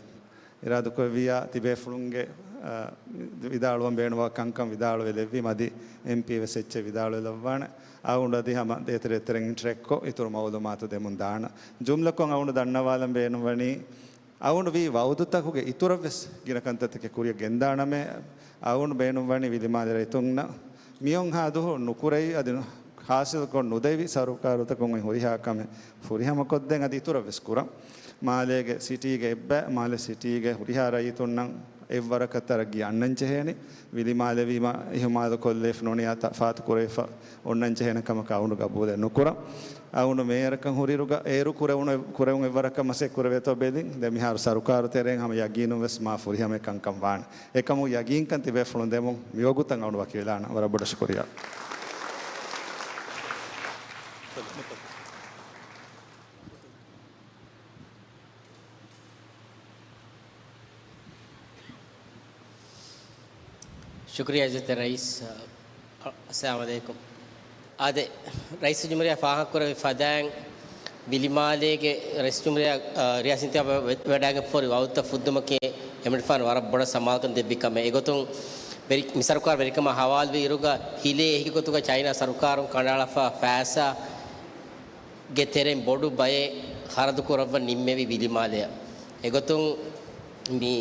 އިރާދަކުރެއްވިއްޔާ، ތިބޭފުޅުންގެ، އަ، ވިދާޅުވަން ބޭނުންވާ ކަންކަން ވިދާޅުވެލެއްވީމަ އަދި އެމްޕީ ވެސް އެއްޗެއް ވިދާޅުވެލައްވާނެ. އަޅުގަނޑު އަދި ހަމަ ދޭތެރޭ ތެރެއިން ޓްރެކްކޮށް އިތުރު މައުލޫމާތު ދެމުން ދާނަން. ޖުމްލަކޮށް އަޅުގަނޑު ދަންނަވާލަން ބޭނުންވަނީ، އަޅުގަނޑު ވީ ވައުދުތަކުގެ އިތުރަށް ވެސް ގިނަ ކަންތައްތަކެއް ކުރިއަށް ގެންދާނަމޭ، އަޅުގަނޑު ބޭނުންވަނީ ވިލިމާލެ ރައްޔިތުންނަށް މިއޮންހާ ދުހު ނުކުރެވި އަދި ހާސިލްކޮށް ނުދެވި ސަރުކާރުތަކުން އޮތް ހުރިހާ ކަމެއް ފުރިހަމަކޮށްދޭން އަދި އިތުރަށް ވެސް ކުރަން. މާލޭގެ ސިޓީގެ އެއްބައި، މާލެ ސިޓީގެ ހުރިހާ ރައްޔިތުންނަށް އެއްވަރަކަށް ތަރައްގީ އަންނަން ޖެހޭނެ. ވިލިމާލެވީމަ އިހުމާލު ކޮށްލެފަ ނޫނިޔާ ތަފާތު ކުރެވިފަ އޮންނަން ޖެހޭނެ ކަމަކަށް އަޅުގަނޑު ގަބޫލެއް ނުކުރަން. އަޅުގަނޑު މޭޔަރަކަށް ހުރިއިރުގަ އޭރު ކުރެވުނު، ކުރެވުނު އެއްވަރަކަށް މަސައްކަތް ކުރެވޭތޯ ބެލިން. ދެން މިހާރު ސަރުކާރު ތެރެއިން ހަމަ ޔަގީނުން ވެސް މާ ފުރިހަމަ ކަންކަން ވާނެ. އެކަމު ޔަގީންކަން ތިބޭފުޅުން ދެމުން މިވަގުތަށް އަޅުގަނޑު ވަކިވެލާނަން. ވަރަށް ބޮޑަށް ޝުކުރިއްޔާ. ޝުކުރިއްޔާ އިއްޒަތްތެރި ރައީސް. އައްސަލާމު ޢަލައިކުމް. އާދެ، ރައީސުލްޖުމްހޫރިއްޔާ ފާހަގަކުރެއްވި ފަދައިން ވިލިމާލޭގެ ރައީސްޖުމްހޫރިއްޔާ، އާ، ރިޔާސީންތިހާބަށް ވެ-، ވެޑާގެންފޯރި ވައުދުތައް ފުއްދުމަކީ އެމަނިކުފާނު ވަރަށް ބޮޑަށް ސަމާލުކަން ދެއްވި ކަމެއް. އެގޮތުން ވެރި-، މި ސަރުކާރު ވެރިކަމާ ހަވާލުވި އިރުގަ ހިލޭ އެހީގެ ގޮތުގަ ޗައިނާ ސަރުކާރުން ކަނޑައަޅާފަ ފައިސާގެ ތެރެއިން ބޮޑު ބައެއް ޚަރަދު ކުރައްވަން ނިންމެވި ވިލިމާލެއަށް. އެގޮތުން މި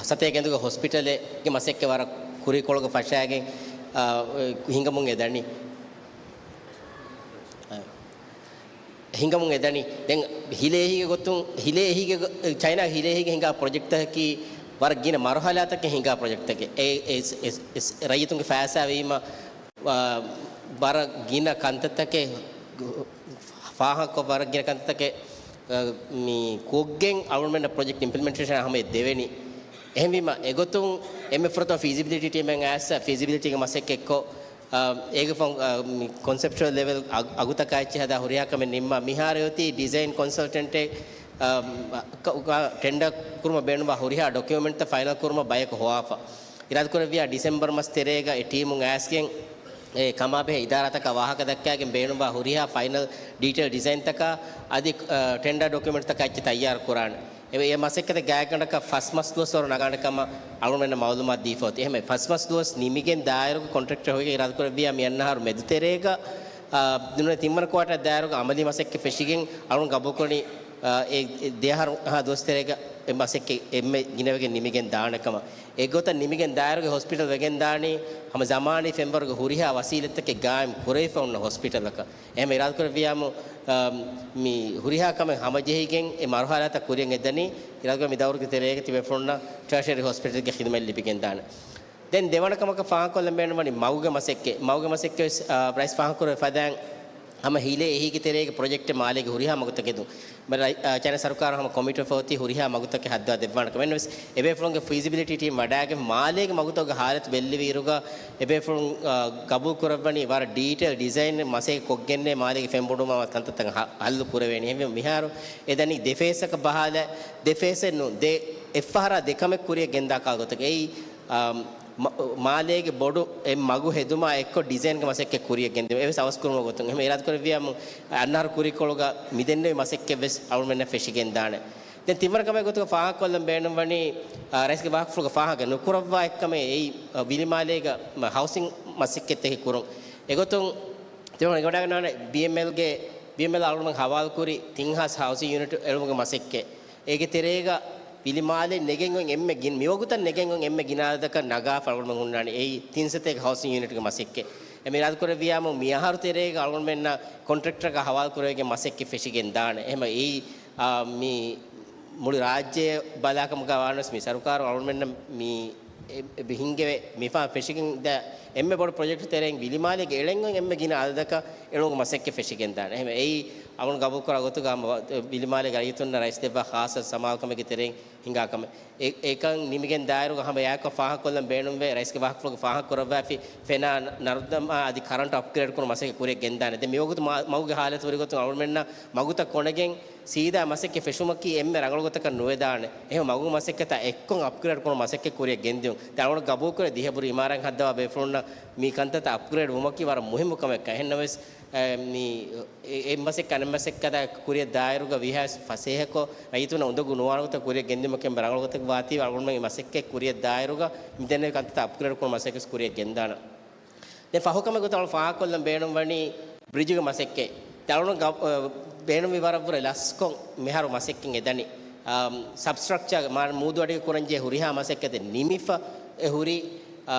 ސަތޭކަ އެނދުގެ ހޮސްޕިޓަލެއްގެ މަސައްކަތް ވަރަށް ކުރީކޮޅުގަ ފަށާގެން، އާ، ހިނގަމުން އެދަނީ. ހިނގަމުން އެދަނީ. ދެން ހިލޭ އެހީގެ ގޮތުން، ހިލޭ އެހީގެ ގޮ-، ޗައިނާ ހިލޭ އެހީގެ ހިނގާ ޕްރޮޖެކްޓްތަކަކީ ވަރަށް ގިނަ މަރުހަލާތަކެއް ހިނގާ ޕްރޮޖެކްޓްތަކެއް. އެ، އެ، އެ، އެ، ރައްޔިތުންގެ ފައިސާ ވީމަ، އާ، ވަރަށް ގިނަ ކަންތައްތަކެއް ފާހަގަކޮށް، ވަރަށް ގިނަ ކަންތައްތަކެއް، އާ، މި ކޮށްގެން އަޅުގަނޑުމެންނަށް ޕްރޮޖެކްޓް އިމްޕްލިމެންޓޭޝަން ހަމަޔަށް ދެވެނީ. އެހެންވީމަ، އެގޮތުން އެންމެ ފުރަތަމަ ފީޒިބިލިޓީ ޓީމެއް އައިސް ފީޒިބިލިޓީގެ މަސައްކަތްކޮށް، އާ، އޭގެ ފޮން-، އާ، މި ކޮންސެޕްޗުއަލް ލެވެލް އަގު-، އަގުތަކާ އެއްޗެއް ހަދާ ހުރިހާ ކަމެއް ނިންމާ، މިހާރު އޮތީ ޑިޒައިން ކޮންސަލްޓެންޓެއް، އާ، ކަ-، ކަ-، ޓެންޑަރ ކުރުމަށް ބޭނުންވާ ހުރިހާ ޑޮކިއުމެންޓްތައް ފައިނަލް ކުރުމަށް ބަޔަކު ހޮވާފަ. އިރާދަކުރެއްވިޔާ ޑިސެމްބަރު މަސް ތެރޭގަ އެ ޓީމުން އައިސްގެން އެ ކަމާބެހޭ އިދާރާތަކަށް ވާހަކަ ދައްކާގެން ބޭނުންވާ ހުރިހާ ފައިނަލް ޑީޓެއިލް ޑިޒައިންތަކާ އަދި، އަ، ޓެންޑަރ ޑޮކިއުމެންޓްތަކާ އެއްޗެއް ތައްޔާރު ކުރާނެ. އެ، އެ މަސައްކަތަށް ގާތްގަނޑަކަށް ފަސް މަސް ދުވަސް ވަރު ނަގާނެ ކަމަށް އަޅުގަނޑުމެންނަށް މައުލޫމާތު ދީފަ އޮތީ. އެހެންވެ، ފަސް މަސް ދުވަސް ނިމިގެން ދާއިރުގަ ކޮންޓްރެކްޓަރ ހޮވިގެން އިރާދަކުރެއްވިޔާ މި އަންނަ އަހަރު މެދުތެރޭގަ، އާ، ދުނިޔެ ތިންވަނަ ކުއާޓަރ ދާއިރުގަ އަމަލީ މަސައްކަތް ފެށިގެން އަޅުގަނޑު ގަބޫލުކުރަނީ، އާ، އެ، އެ ދެއަހަރު ހާ ދުވަސް ތެރޭގަ އެ މަސައްކަތް އެންމެ ގިނަވެގެން ނިމިގެން ދާނެ ކަމަށް. އެގޮތަށް ނިމިގެން ދާއިރުގެ ހޮސްޕިޓަލް ވެގެން ދާނީ ހަމަ ޒަމާނީ ފެންވަރުގެ ހުރިހާ ވަސީލަތްތަކެއް ގާއިމް ކުރެވިފަ ހުންނަ ހޮސްޕިޓަލަކަށް. އެހެން އިރާދަކުރެއްވިޔާމު، އާ، މި ހުރިހާ ކަމެއް ހަމަޖެހިގެން އެ މަރުހަލާތައް ކުރިއަށް އެދަނީ އިރާދަކުރެއްވިޔާ މި ދައުރުގެ ތެރޭގަ ތިބޭފުޅުންނަށް ޓަޝަރީ ހޮސްޕިޓަލްގެ ޚިދުމަތް ލިބިގެން ދާނެ. ދެން ދެވަނަ ކަމަކަށް ފާހަގަކޮށްލަން ބޭނުންވަނީ މަގުގެ މަސައްކަތް. މަގުގެ މަސައްކަތް ވެސް، އާ، ރައީސް ފާހަގަކުރެވޭ ފަދައިން ހަމަ ހިލޭ އެހީގެ ތެރޭގެ ޕްރޮޖެކްޓެއް މާލޭގެ ހުރިހާ މަގުތަކެއް ދުން. މަ-، ރައި-، އާ، ޗައިނާ ސަރުކާރު ހަމަ ކޮމިޓްވެފަ އޮތީ ހުރިހާ މަގުތަކެއް ހައްދަވާ ދެއްވާނެ ކަމަށް. އެހެންވެސް އެބޭފުޅުންގެ ފީޒިބިލިޓީ ޓީމް ވަޑާގެން މާލޭގެ މަގުތަކުގެ ހާލަތު ބެއްލެވި އިރުގަ އެބޭފުޅުން، އާ، ގަބޫލު ކުރައްވަނީ ވަރަށް ޑީޓެއިލް ޑިޒައިން މަސައްކަތް ކޮށްގެންނޭ މާލޭގެ ފެންބޮޑުވުމާ ކަންތައްތައް ހަ-، ހައްލު ކުރެވޭނީ. އެހެންވެ މިހާރު އެ ދަނީ ދެ ފޭސްއަކަށް ބަހާލާ، ދެ ފޭސެއް ނޫން، ދެ އެއްފަހަރާ ދެ ކަމެއް ކުރިއަށް ގެންދާ ކާ ގޮތަކަށް. އެއީ، އާ، މަ-، މާލޭގެ ބޮޑު އެއް މަގު ހެދުމާ އެއްކޮށް ޑިޒައިންގެ މަސައްކަތް ކުރިއަށް ގެންދެވޭ. އެވެސް އަވަސް ކުރުމުގެ ގޮތުން. އެހެން އިރާދަކުރެއްވިޔާމު އަންނަ އަހަރު ކުރީކޮޅުގަ މިދެންނެވި މަސައްކަތް ވެސް އަޅުމެންނަށް ފެށިގެން ދާނެ. ދެން ތިންވަނަ ކަމެއް ގޮތުގަ ފާހަގަކޮށްލަން ބޭނުންވަނީ، އާ، ރައީސްގެ ވާހަކަފުޅުގަ ފާހަގަ ނުކުރައްވާ އެއްކަމެއް އެއީ، އާ، ވިލިމާލޭގަ މަ-، ހައުސިން މަސައްކަތްތަކެއް ކުރުން. އެގޮތުން ތިމަން އެގޮޑާގަންނާނެ ބީއެމްއެލްގެ، ބީއެމްއެލް އަޅުގަނޑު ހަވާލުކުރި ތިން ހާސް ހައުސިން ޔުނިޓް އެޅުމުގެ މަސައްކަތް. އޭގެ ތެރޭގަ ވިލިމާލެ ނެގެން އޮތް އެންމެ ގިން، މިވަގުތަށް ނެގެން އޮތް އެންމެ ގިނަ އަދަދަކަށް ނަގާފަ އަޅުގަނޑު ހުންނާނެ އެއީ ތިން ސަތޭކަ ހައުސިން ޔުނިޓްގެ މަސައްކަތް. އެ މި އިރާދަކުރެއްވިޔާމު މި އަހަރު ތެރޭގަ އަޅުގަނޑުމެންނަށް ކޮންޓްރެކްޓަރަކަށް ހަވާލު ކުރެވިގެން މަސައްކަތް ފެށިގެން ދާނެ. އެހެމަ އެއީ، އާ، މި މުޅި ރާއްޖެ ބަލާކަމުގަ ވާނަސް މި ސަރުކާރު އަޅުގަނޑުމެންނަށް މި އެ، އެ ހިންގެވޭ މިފާ ފެށިގެން ދާ އެންމެ ބޮޑު ޕްރޮޖެކްޓް ތެރެއިން ވިލިމާލޭގެ އެޅެން އެންމެ ގިނަ އަދަދަކަށް އެޅުމުގެ މަސައްކަތް ފެށިގެން ދާނެ. އެހެމަ އެއީ އަޅުގަނޑު ގަބޫލުކުރާ ގޮތުގަ ހަމަ ވިލިމާލޭގެ ރައްޔިތުންނަށް ރައީސް ދެއްވާ ޚާއްޞަ ސަމާލުކަމެއްގެ ތެރެއިން ހިނގާ ކަމެއް. އެ، އެކަން ނިމިގެން ދާއިރުގަ ހަމަ އެއާއެކު ފާހަގަކޮށްލަން ބޭނުންވޭ، ރައީސްގެ ވާހަކަފުޅުގަ ފާހަގަކުރައްވާފި ފެނާ ނަރުދަމާ އަދި ކަރަންޓް އަޕްގްރޭޑް ކުރުމަށް މަސައްކަތް ކުރިއަށް ގެންދާނެ. ދެން މިވަގުތު މަ-، މަގުގެ ހާލަތު ހުރި ގޮތުން އަޅުގަނޑުމެންނަށް މަގުތައް ކޮނެގެން ސީދާ މަސައްކަތް ފެށުމަކީ އެންމެ ރަނގަޅު ގޮތަކަށް ނުވެދާނެ. އެހެން މަގު މަސައްކަތާ އެއްކޮށް އަޕްގްރޭޑް ކުރުމަށް މަސައްކަތް ކުރިއަށް ގެންދިއުން. ދެން އަޅުގަނޑު ގަބޫލުކުރޭ ދިހަ ބުރި އިމާރާތް ހައްދަވާ ބޭފުޅުންނަށް މި ކަންތައްތައް އަޕްގްރޭޑް ވުމަކީ ވަރަށް މުހިއްމު ކަމެއް. އެހެންނަމަވެސް، އެ، މި އެ، އެ މަސައްކަތް އަނެއް މަސައްކަތާ ކުރިއަށް ދާއިރުގަ ވީހާވެސް ފަސޭހަކޮށް، ރައްޔިތުންނަށް އުނދަގޫ ނުވާނެ ގޮތަށް ކުރިއަށް ގެންދިއުމަކީ އެންމެ ރަނގަޅު ގޮތަކަށް ވާތީވެ އަޅުގަނޑުމެން މި މަސައްކަތް ކުރިއަށް ދާއިރުގަ މިދެންނެވި ކަންތައްތައް އަޕްގްރޭޑް ކުރުމަށް މަސައްކަތް ކުރިއަށް ގެންދާނަން. ދެން ފަހު ކަމެއް ގޮތަށް އަޅުގަނޑު ފާހަގަކޮށްލަން ބޭނުންވަނީ ބްރިޖުގެ މަސައްކަތް. ދެން އަޅުގަނޑު ގަ-، އަ، ބޭނުންވި ވަރަށްވުރެ ލަސްކޮށް މިހާރު މަސައްކަތް އެދަނީ. އާ، ސަބްސްޓްރަކްޗާ މާ-، މޫދު އަޑިގަ ކުރަންޖެހޭ ހުރިހާ މަސައްކަތެއް ނިމިފަ އެ ހުރީ، އާ،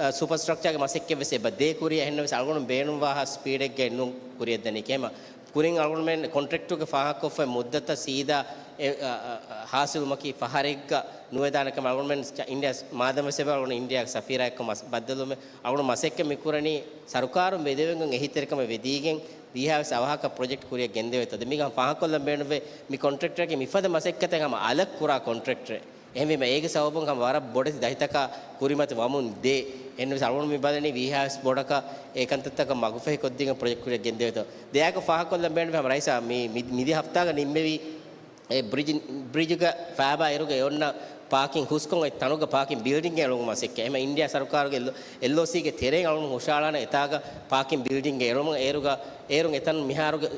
އަ، ސުޕަސްޓްރަކްޗާގެ މަސައްކަތް ވެސް އެބަ ދޭ ކުރިއަށް. އެހެންނަމަވެސް އަޅުގަނޑު ބޭނުންވާހާ ސްޕީޑެއްގައި ނޫން ކުރިއަށްދަނީ. ކޭމަ ކުރިން އަޅުގަނޑުމެން ކޮންޓްރެކްޓުގެ ފާހަގަކޮށްފައި މުއްދަތަށް ސީދާ އެ، އަ، އަ، އަ، ހާސިލުވުމަކީ ފަހަރެއްގަ ނުވެދާނެ ކަމަށް އަޅުގަނޑުމެން ޗ-، އިންޑިޔާ މާދަމަސް އެބަ އަޅުގަނޑު އިންޑިޔާގެ ސަފީރާ އެއްކޮށް މަސް-، ބައްދަލުވުމެއް އަޅުގަނޑު މަސައްކަތް މި ކުރަނީ ސަރުކާރުން ވެދެވެގެން އެހީތެރިކަމެއް ވެދީގެން ވީހާވެސް އަވަހަކަށް ޕްރޮޖެކްޓް ކުރިއަށް ގެންދެވޭތޯ. ދެން މީގަ ފާހަގަކޮށްލަން ބޭނުންވޭ މި ކޮންޓްރެކްޓަރަކީ މިފަދަ މަސައްކަތެއް ހަމަ އަލަށް ކުރާ ކޮންޓްރެކްޓަރެއް. އެހެންވީމަ އޭގެ ސަބަބުން ހަމަ ވަރަށް ބޮޑެތި ދަތިތަކާ ކުރިމަތި ވަމުން ދޭ. އެހެންވެސް އަޅުގަނޑު މި ބަލަނީ ވީހާވެސް ބޮޑަކަށް އެ ކަންތައްތަކަށް މަގުފަހި ކޮށްދީގެން ޕްރޮޖެކްޓް ކުރިއަށް ގެންދެވޭތޯ. ދެއާއެކު ފާހަގަކޮށްލަން ބޭނުންވޭ ހަމަ ރައީސާ މި، މި، މިދި ހަފްތާގަ ނިންމެވި އެ ބްރިޖް، ބްރިޖުގަ ފައިބާ އިރުގަ އެ އޮންނަ ޕާކިން ހުސްކޮށް އޮތް ތަނުގަ ޕާކިން ބިލްޑިންގެއް އެޅުމުގެ މަސައްކަތް. އެހެން އިންޑިއާ ސަރުކާރުގެ އެލް-، އެލްއޯސީގެ ތެރެއިން އަޅުގަނޑު ހުށަހަޅާނެ އެތާގަ ޕާކިން ބިލްޑިންގެއް އެޅުމުގެ އޭރުގަ، އޭރުން އެތަން މިހާރުގެ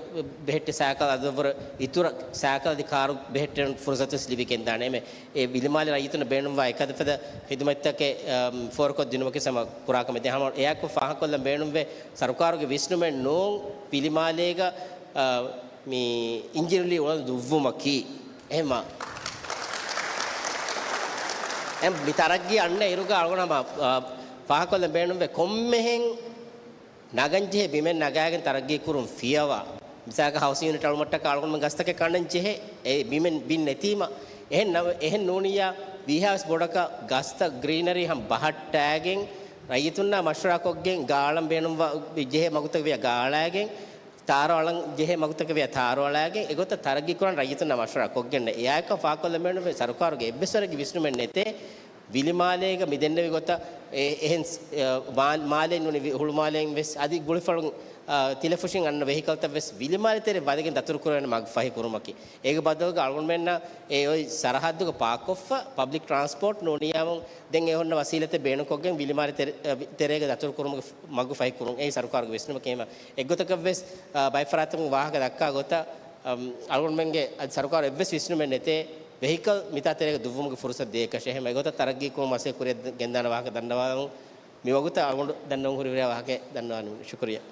ބެހެއްޓި ސައިކަލް އަދަދުވަރަށް އިތުރަށް ސައިކަލް އަދި ކާރު ބެހެއްޓެން ފުރުސަތުވެސް ލިބިގެންދާނެ. އެމެ އެ ވިލިމާލެ ރައްޔިތުންނަށް ބޭނުންވާ އެކަލަ ފަދަ ޚިދުމަތްތަކެއް، އަމް، ފޯރުކޮށްދިނުމަކީ ހަމަ ކުރާ ކަމެއް. ދެން ހަމަ އެއާއެކު ފާހަގަކޮށްލަން ބޭނުންވޭ، ސަރުކާރުގެ ވިސްނުމެއް ނޫން ވިލިމާލޭގަ، އަ، މި އިންޖިނުލީ އުޅަނދު ދުއްވުމަކީ. އެހެންމާ، އެ މި ތަރައްގީ އަންނަ އިރުގަ އަޅުގަނޑު ހަމަ، އަ، ފާހަގަކޮށްލަން ބޭނުންވޭ ކޮންމެހެން ނަގަންޖެހޭ ބިމެއް ނަގާގެން ތަރައްގީ ކުރުން ފިޔަވާ. މިސާލަކަށް ހައުސިން ޔުނިޓް އަޅުމަށްޓަކާ އަޅުގަނޑުމެން ގަސްތަކެއް ކަނޑަން ޖެހޭ. އެ ބިމެއް ބިން ނެތީމަ. އެހެން ނަމަ، އެހެން ނޫނިއްޔާ ވީހާވެސް ބޮޑަކަށް ގަސްތައް ގްރީނަރީ ހަމަ ބަހައްޓާގެން ރައްޔިތުންނާ މަޝްވަރާކޮށްގެން ގާޅަން ބޭނުންވާ ޖެހޭ މަގުތަކެއް ވިޔަ ގާޅާގެން، ތާރު އަޅަން ޖެހޭ މަގުތަކެއް ވިޔަ ތާރު އަޅާގެން، އެގޮތަށް ތަރައްގީ ކުރަން ރައްޔިތުންނާ މަޝްވަރާ ކޮށްގެން އެއާއެކު ފާހަގަކޮށްލަން ބޭނުންވޭ ސަރުކާރުގެ އެއްވެސް ވަރެއްގެ ވިސްނުމެއް ނެތޭ. ވިލިމާލޭގަ މި ދެންނެވި ގޮތަށް އެ-، އެހެން، އެ، މާ-، މާލެ ނޫނީ ވި-، ހުޅުމާލެއިން ވެސް އަދި ގުޅިފަޅުން، އާ، ތިލަފުށިން އަންނަ ވެހިކަލްތައް ވެސް ވިލިމާލެ ތެރެ ވަދެގެން ދަތުރު ކުރެވޭނެ މަގު ފަހި ކުރުމަކީ. އޭގެ ބަދަލުގަ އަޅުގަނޑުމެންނަށް އެ އޮތް ސަރަހައްދުގަ ޕާކްކޮށްފަ ޕަބްލިކް ޓްރާންސްޕޯޓް ނޫނިއްޔާމު ދެން އެ ހުންނަ ވަސީލަތެއް ބޭނުންކޮށްގެން ވިލިމާލެ ތެރެ-، އަ، ވި-، ތެރޭގަ ދަތުރު ކުރުމުގެ މަގު ފަހި ކުރުން. އެއީ ސަރުކާރުގެ ވިސްނުމަކީ. އެއްގޮތަކަށް ވެސް، އާ، ބައެއް ފަރާތުން ވާހަކަ ދައްކާ ގޮތަށް، އަމް، އަޅުގަނޑުމެންގެ އަދި ސަރުކާރު އެއްވެސް ވިސްނުމެއް ނެތޭ ވެހިކަލް މިތާ ތެރޭގަ ދުއްވުމުގެ ފުރުސަތު ދޭކަށެއް. އެހެން އެގޮތަށް ތަރައްގީ ކުރުމަށް މަސައްކަތް ކުރިއަށް ގެންދާނެ ވާހަކަ ދަންނަވާލަމުން މި ވަގުތަށް އަޅުގަނޑު ދަންނަވަން ހުރި ހުރިހާ ވާހަކައެއް ދަންނަވާލަމުން. ޝުކުރިއްޔާ.